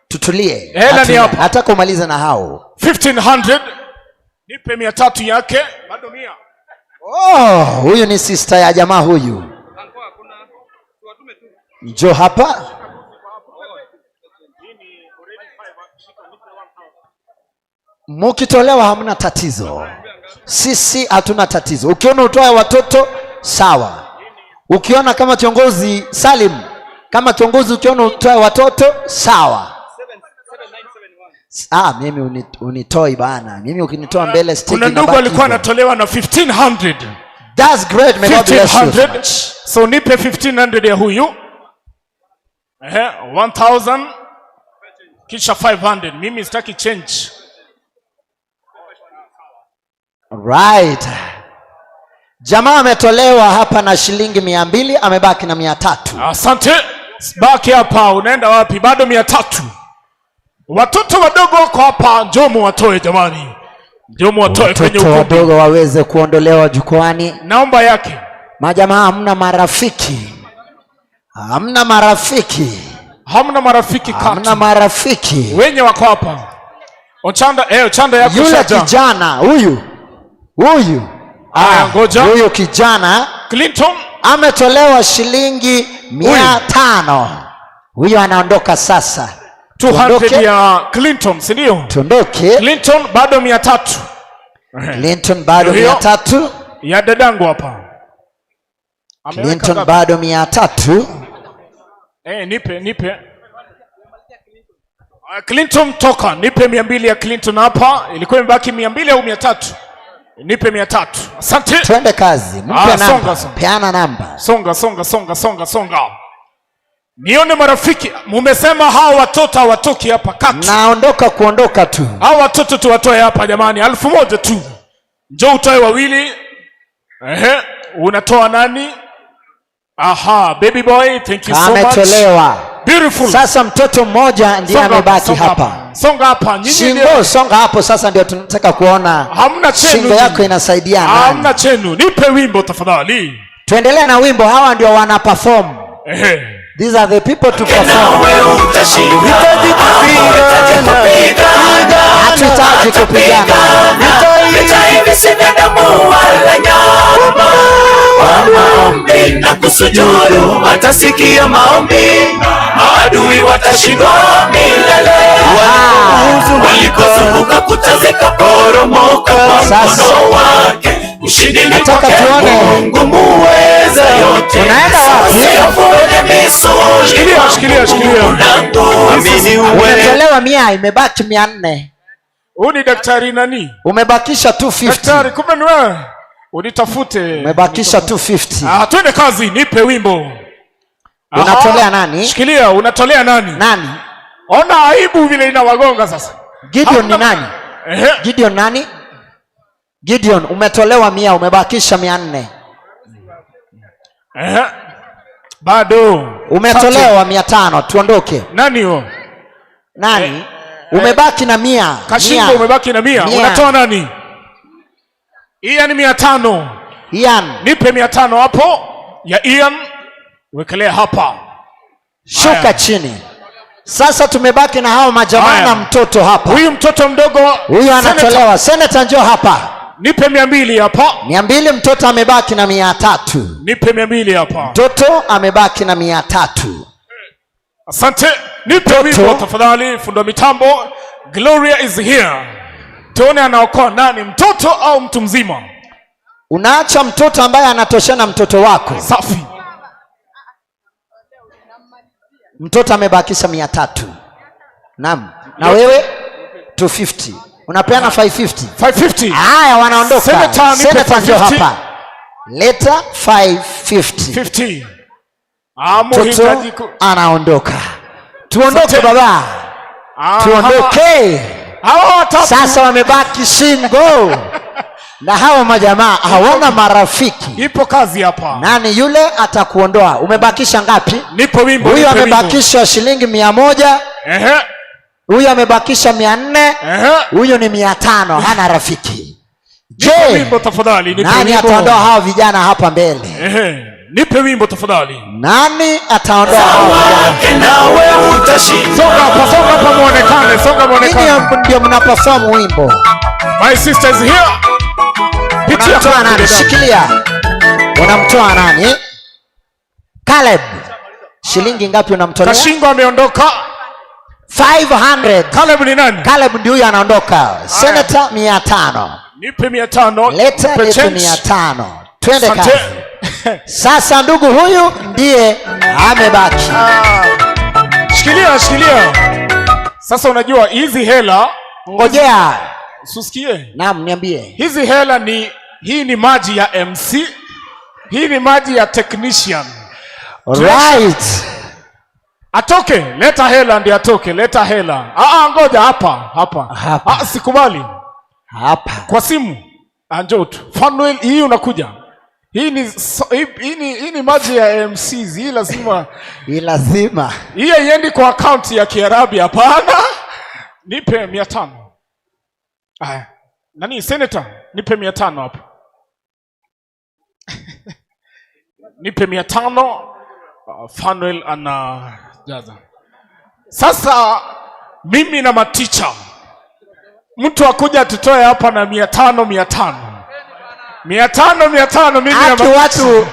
S4: Tutulie.
S7: Hela ni hapa.
S4: Nataka umalize na hao.
S7: 1500. Nipe 300 yake. Bado 100.
S4: Oh, huyu ni sister ya jamaa huyu. Njoo hapa. Mukitolewa hamna tatizo. Sisi hatuna tatizo. Ukiona utoe watoto sawa. Ukiona kama kiongozi Salim, kama kiongozi ukiona utoe watoto sawa. Mimi unitoi bana. Mimi ukinitoa mbele stick
S7: Kuna ndugu
S4: inabaki
S7: alikuwa
S4: hivyo.
S7: anatolewa na 1500.
S4: That's great, may God bless you.
S7: 1500. So nipe 1500 ya huyu. 1000 kisha 500. Mimi sitaki change.
S4: Right. Jamaa ametolewa hapa na shilingi 200, amebaki na 300.
S7: Asante. Baki hapa, unaenda wapi? Bado 300. Watoto wadogo wako hapa, njoo muwatoe jamani. Njoo muwatoe kwenye
S4: Watoto
S7: ukumbi.
S4: wadogo waweze kuondolewa jukwani.
S7: Naomba yake.
S4: Majamaa, hamna marafiki. Hamna marafiki.
S7: Hamna marafiki katu.
S4: Hamna marafiki.
S7: Wenye wako hapa. Ochanda, Ochanda yako
S4: Yule
S7: shaja.
S4: kijana huyu. Huyu.
S7: Aya, ngoja.
S4: Huyu kijana
S7: Clinton
S4: ametolewa shilingi 500. Huyu anaondoka sasa.
S7: 200
S4: Tuondoke.
S7: ya Clinton, si ndio?
S4: Tuondoke.
S7: Clinton bado 300.
S4: Clinton bado
S7: Ndio hiyo.
S4: 300.
S7: Ya dadangu hapa. Ameweka
S4: Clinton
S7: ngapi?
S4: bado 300.
S7: Nipe. Clinton toka, nipe 200 ya Clinton hapa. Ilikuwa imebaki 200 au 300? Nipe 300. Asante.
S4: Twende kazi. Mpe namba.
S7: Songa, songa.
S4: Peana namba.
S7: Songa, songa, songa, songa, songa. Nione marafiki, mumesema hawa watoto hawatoki hapa katu.
S4: Naondoka kuondoka tu.
S7: Hawa watoto tuwatoe hapa jamani, 1000 tu. Njoo utoe wawili. Unatoa nani? Aha, baby boy, thank you so much.
S4: Ametolewa.
S7: Beautiful.
S4: Sasa mtoto mmoja ndiye
S7: Songa,
S4: amebaki
S7: songa
S4: hapa.
S7: Songa hapa. Nyinyi
S4: Shingo,
S7: ndio-
S4: songa hapo sasa ndio tunataka kuona.
S7: Hamna chenu.
S4: Shingo yako inasaidia nani?
S7: Hamna chenu. Nipe wimbo tafadhali.
S4: Tuendelee na wimbo, hawa ndio wana perform. These are the people to perform. Hatuhitaji kupigana.
S6: Vita hivi si vya damu wala nyama. Kwa maombi na kusujudu watasikia maombi, maadui watashindwa milele. Walikozunguka kuta zikaporomoka kwa mkono wake. Ushindi ni
S4: Nataka
S6: kwake
S4: tuone.
S6: Mungu muweza yote.
S4: Unaenda wapi?
S6: Usihofu wenye misuli.
S7: Shikilia, shikilia, shikilia.
S6: Amini uwe.
S4: Umetolewa 100, imebaki 400.
S7: Huyu ni daktari nani?
S4: Umebakisha 250.
S7: Daktari, kumbe ni wewe. Unitafute.
S4: Umebakisha 250.
S7: Twende kazi, nipe wimbo. Aha.
S4: Unatolea nani?
S7: Shikilia, unatolea nani?
S4: Nani?
S7: Ona aibu vile inawagonga sasa.
S4: Gideon ni
S7: Hamna-
S4: nani? Gideon nani? Gideon, umetolewa 100, umebakisha 400.
S7: Bado.
S4: Umetolewa 500, tuondoke.
S7: Nani huyo?
S4: Nani? Umebaki na 100.
S7: Kashingo
S4: 100.
S7: umebaki na 100.
S4: 100.
S7: Unatoa nani? Ian 500.
S4: Ian.
S7: Nipe 500 hapo ya Ian. Wekelea hapa.
S4: Shuka
S7: Haya.
S4: chini. Sasa tumebaki na hao majamaa
S7: Haya.
S4: na mtoto hapa.
S7: Huyu mtoto mdogo
S4: Huyu anatolewa. Senator njoo hapa.
S7: Nipe 200 hapa.
S4: 200, mtoto amebaki na 300.
S7: Nipe 200 hapa.
S4: Mtoto amebaki na 300.
S7: Asante. Nipe wimbo tafadhali, fundo mitambo. Gloria is here. Tuone anaokoa nani, mtoto au mtu mzima?
S4: Unaacha mtoto ambaye anatoshana mtoto wako.
S7: Safi.
S4: Mtoto amebakisha 300. Naam. Na wewe 250. Unapeana 550.
S7: 550.
S4: Haya, wanaondoka.
S7: Senator, nipe
S4: Senator njoo
S7: 550.
S4: hapa. Leta 550.
S7: 50.
S4: Mtoto
S7: Muhitaji ku-
S4: anaondoka. Tuondoke
S7: Asante.
S4: baba. Tuondoke.
S7: Hawa watatu.
S4: Sasa wamebaki shingo. Na hawa majamaa hawana marafiki.
S7: Ipo kazi hapa.
S4: Nani yule atakuondoa? Umebakisha ngapi?
S7: Nipo wimbo,
S4: Huyu
S7: nipe wimbo.
S4: amebakisha shilingi 100. Huyu amebakisha 400. Huyu ni 500, hana rafiki. Je,
S7: Nipe wimbo tafadhali, nipe
S4: nani
S7: wimbo.
S4: ataondoa hawa vijana hapa mbele?
S7: Nipe wimbo tafadhali.
S4: Nani ataondoa hawa vijana?
S6: Nawe utashinda.
S7: Songa hapa, songa hapa muonekane, songa muonekane.
S4: Ninyi ndio mna perform wimbo.
S7: My sister is here. Pitia
S4: Unamtoa
S7: kwa
S4: nani?
S7: dada.
S4: Shikilia. Unamtoa nani? Caleb. Shilingi ngapi unamtolea?
S7: Kashingo ameondoka.
S4: 500.
S7: Caleb ni nani?
S4: Caleb ndio huyu anaondoka. Senator 500.
S7: Nipe 500.
S4: Leta
S7: Nipe
S4: nipe
S7: change.
S4: 500. Twende
S7: Asante.
S4: kazi. Sasa ndugu huyu ndiye amebaki.
S7: Shikilia, shikilia. Sasa unajua hizi hela,
S4: Ngojea.
S7: Usikie.
S4: Naam, niambie.
S7: Hizi hela ni, hii ni maji ya MC. Hii ni maji ya technician.
S4: Right.
S7: Atoke, leta hela ndiye atoke, leta hela. Ngoja hapa, hapa.
S4: Hapa.
S7: Sikubali.
S4: Hapa.
S7: Kwa simu. Njoo tu. Fanuel, hii unakuja. Hii ni hii ni maji ya MCs. Hii lazima.
S4: Hii lazima.
S7: Hii haiendi kwa account ya Kiarabi, hapana. Nipe 500. Aya. Nani senator? Nipe 500 hapo. Nipe 500. Fanuel anajaza. Sasa mimi na maticha, mtu akuja tutoe hapa na 500 500. 500 500 mimi na
S4: Aki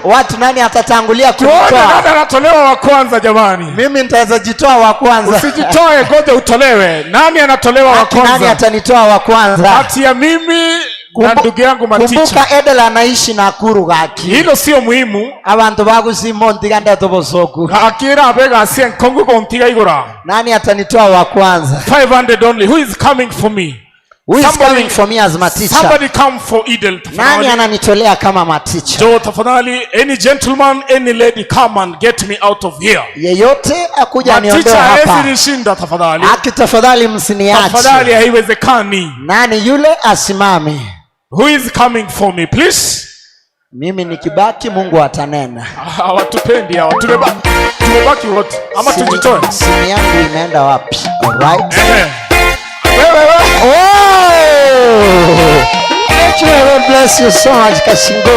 S4: watu nani atatangulia
S7: Tuone
S4: kunitoa?
S7: nani anatolewa wa kwanza jamani.
S4: Mimi nitaweza jitoa wa kwanza.
S7: Usijitoe, ngoja utolewe. Nani anatolewa wa
S4: Aki nani
S7: kwanza?
S4: atanitoa wa kwanza?
S7: Kati ya mimi na ndugu yangu Maticha.
S4: Kumbuka Edel anaishi Nakuru gaki.
S7: Hilo sio muhimu.
S4: Abantu bagusima ontiga ndetobosoku.
S7: Akira abega asien kongu kontiga igora.
S4: Nani atanitoa wa kwanza?
S7: 500 only. Who is coming for me?
S4: Who is coming for me as Maticha?
S7: Somebody come for Edel.
S4: Nani ananitolea kama Maticha?
S7: Joe, tafadhali, any gentleman, any lady, come and get me out of here.
S4: Yeyote akuja aniondoe
S7: Maticha
S4: hapa.
S7: hawezi nishinda tafadhali.
S4: Aki tafadhali msiniache.
S7: Tafadhali haiwezekani.
S4: Nani yule asimame?
S7: Who is coming for me, please?
S4: Mimi nikibaki Mungu atanena.
S7: Hawatupendi hawa. Tumebaki wote. Ama tujitoe.
S4: Simu yangu imeenda wapi? All right.
S7: Wewe.
S4: Oh! Thank you, God bless you so much, Kashingo.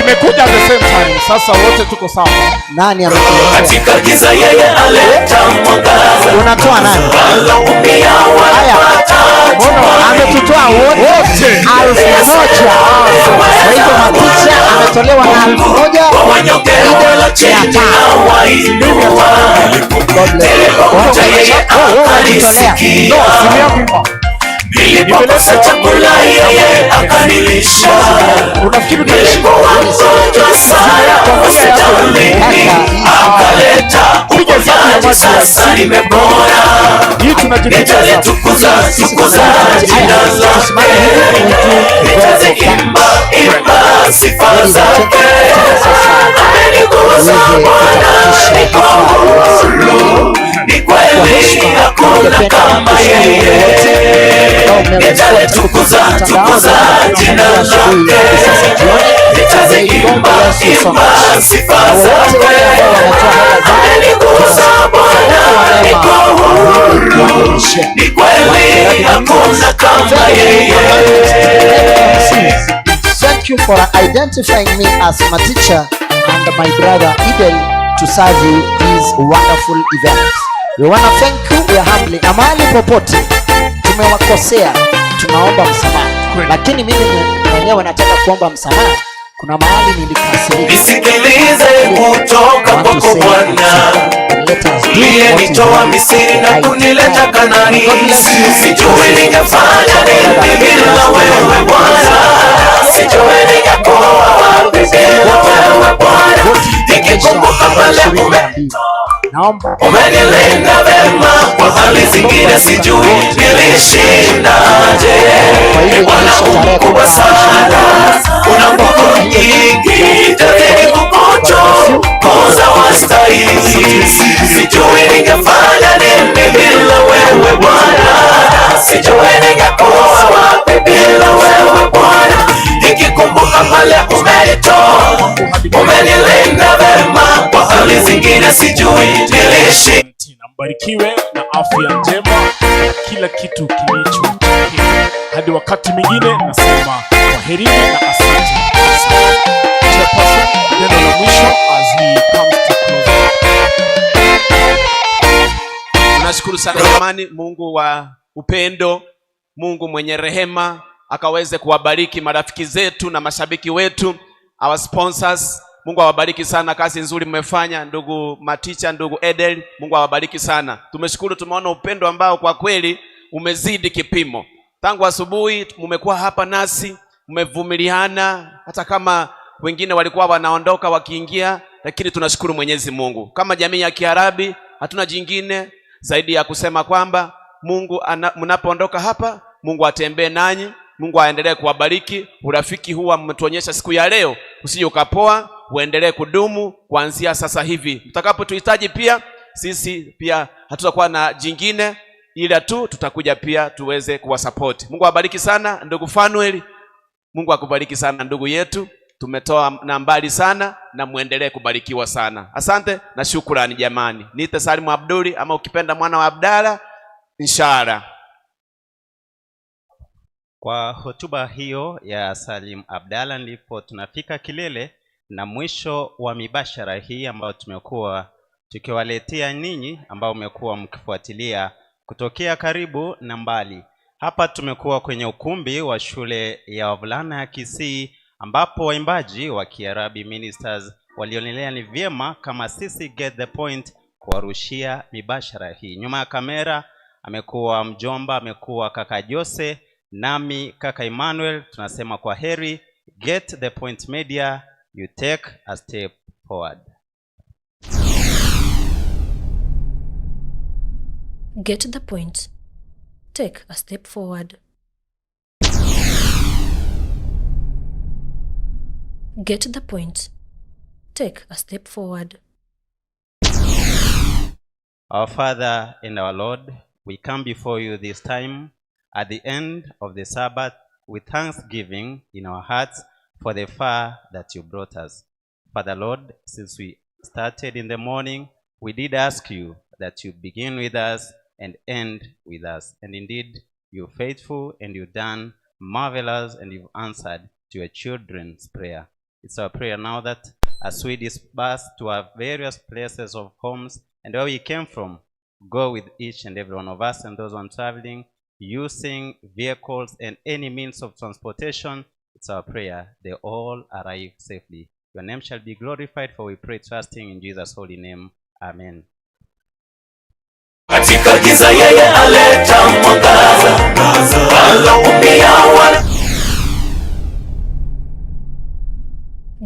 S7: Imekuja at the same time. Sasa wote tuko sawa.
S4: Nani amekuletea?
S6: Katika giza yeye aleta mwangaza.
S4: Unatoa nani?
S6: Waloumia wanapata
S4: Mbona ametutoa wote 1000. Kwa hivyo Maticha ametolewa na 1000.
S6: Kwa wanyonge wala chini
S4: 500.
S6: awainua. Nilipokuja yeye akanisikia. Nilipokosa chakula yeye akanilisha. Nilikuwa mgonjwa sana hospitalini, akaleta uponyaji, sasa nimepona. Nitalitukuza tukuza jina lake, nitaziimba imba sifa zake. Amenigusa Bwana, niko huru, ni kweli hakuna kama yeye. Nitalitukuza tukuza jina lake, nitaziimba imba sifa zake. Amenigusa Bwana, niko huru, ni kweli hakuna kama yeye.
S4: Thank you for identifying me as my teacher and my brother Edel to serve you this wonderful event. We want to thank you, we are humbly. Na mahali popote tumewakosea, tunaomba msamaha. Lakini mimi mwenyewe nataka kuomba msamaha. Kuna mahali nilikasirika.
S6: Nisikilize kutoka kwako Bwana, uliyenitoa Misri na kunileta Kanaani. Sijui ningefanya nini bila wewe Bwana, sijui ningekuwa wapi bila wewe Bwana. Nikikumbuka pale umenilinda vema, kwa hali zingine sijui nilishindaje. Bwana mkubwa sana, una nguvu nyingi, tazidi kukutukuza wastahili. Sijui ningefanya nini bila wewe Bwana, sijui ningekuwa wapi bila wewe Bwana. Nikikumbuka pale umenitoa, umenilinda vema, kwa hali zingine sijui nilishi.
S7: Mbarikiwe na afya njema, kila kitu kilicho chake. Hadi wakati mwingine nasema kwaherini na asante. Chairperson, neno la mwisho as he comes to close.
S22: Tunashukuru sana jamani, Mungu wa upendo, Mungu mwenye rehema akaweze kuwabariki marafiki zetu na mashabiki wetu, our sponsors. Mungu awabariki sana, kazi nzuri mmefanya ndugu Maticha, ndugu Edel, Mungu awabariki sana. Tumeshukuru, tumeona upendo ambao kwa kweli umezidi kipimo. Tangu asubuhi mmekuwa hapa nasi, mmevumiliana hata kama wengine walikuwa wanaondoka wakiingia, lakini tunashukuru Mwenyezi Mungu. Kama jamii ya Kiarabi hatuna jingine zaidi ya kusema kwamba Mungu mnapoondoka hapa, Mungu atembee nanyi, Mungu aendelee kuwabariki. Urafiki huu mmetuonyesha siku ya leo usije ukapoa, uendelee kudumu kuanzia sasa hivi. Mtakapotuhitaji pia sisi pia hatutakuwa na jingine ila tu tutakuja pia tuweze kuwasupport. Mungu awabariki sana ndugu Fanuel. Mungu akubariki sana ndugu yetu, tumetoa na mbali sana na muendelee kubarikiwa sana. Asante na shukrani jamani. Niite Salimu Abduli ama ukipenda mwana wa Abdala, inshallah.
S17: Kwa hotuba hiyo ya Salim Abdalla ndipo tunafika kilele na mwisho wa mibashara hii ambayo tumekuwa tukiwaletea ninyi ambao mmekuwa mkifuatilia kutokea karibu na mbali. Hapa tumekuwa kwenye ukumbi wa shule ya wavulana ya Kisii ambapo waimbaji wa Kiarabi Ministers walionelea ni vyema kama sisi Get the Point kuwarushia mibashara hii. Nyuma ya kamera amekuwa mjomba, amekuwa kaka Jose, nami kaka Emmanuel. Tunasema kwa heri. Get the Point Media, you take a step forward.
S18: Get the point. Take a step forward. Get the point. Take a step forward.
S17: Our Father and our Lord, we come before you this time at the end of the Sabbath with thanksgiving in our hearts for the far that you brought us. Father Lord, since we started in the morning, we did ask you that you begin with us and end with us. And indeed, you're faithful and you've done marvelous and you've answered to your children's prayer. It's our prayer now that as we disperse to our various places of homes and where we came from, go with each and every one of us and those on traveling, using vehicles and any means of transportation. It's our prayer they all arrive safely. Your name shall be glorified, for we pray trusting in Jesus' holy name. Amen.
S6: Katika giza yeye aleta mwangaza, waloumia wana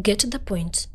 S18: Get the point.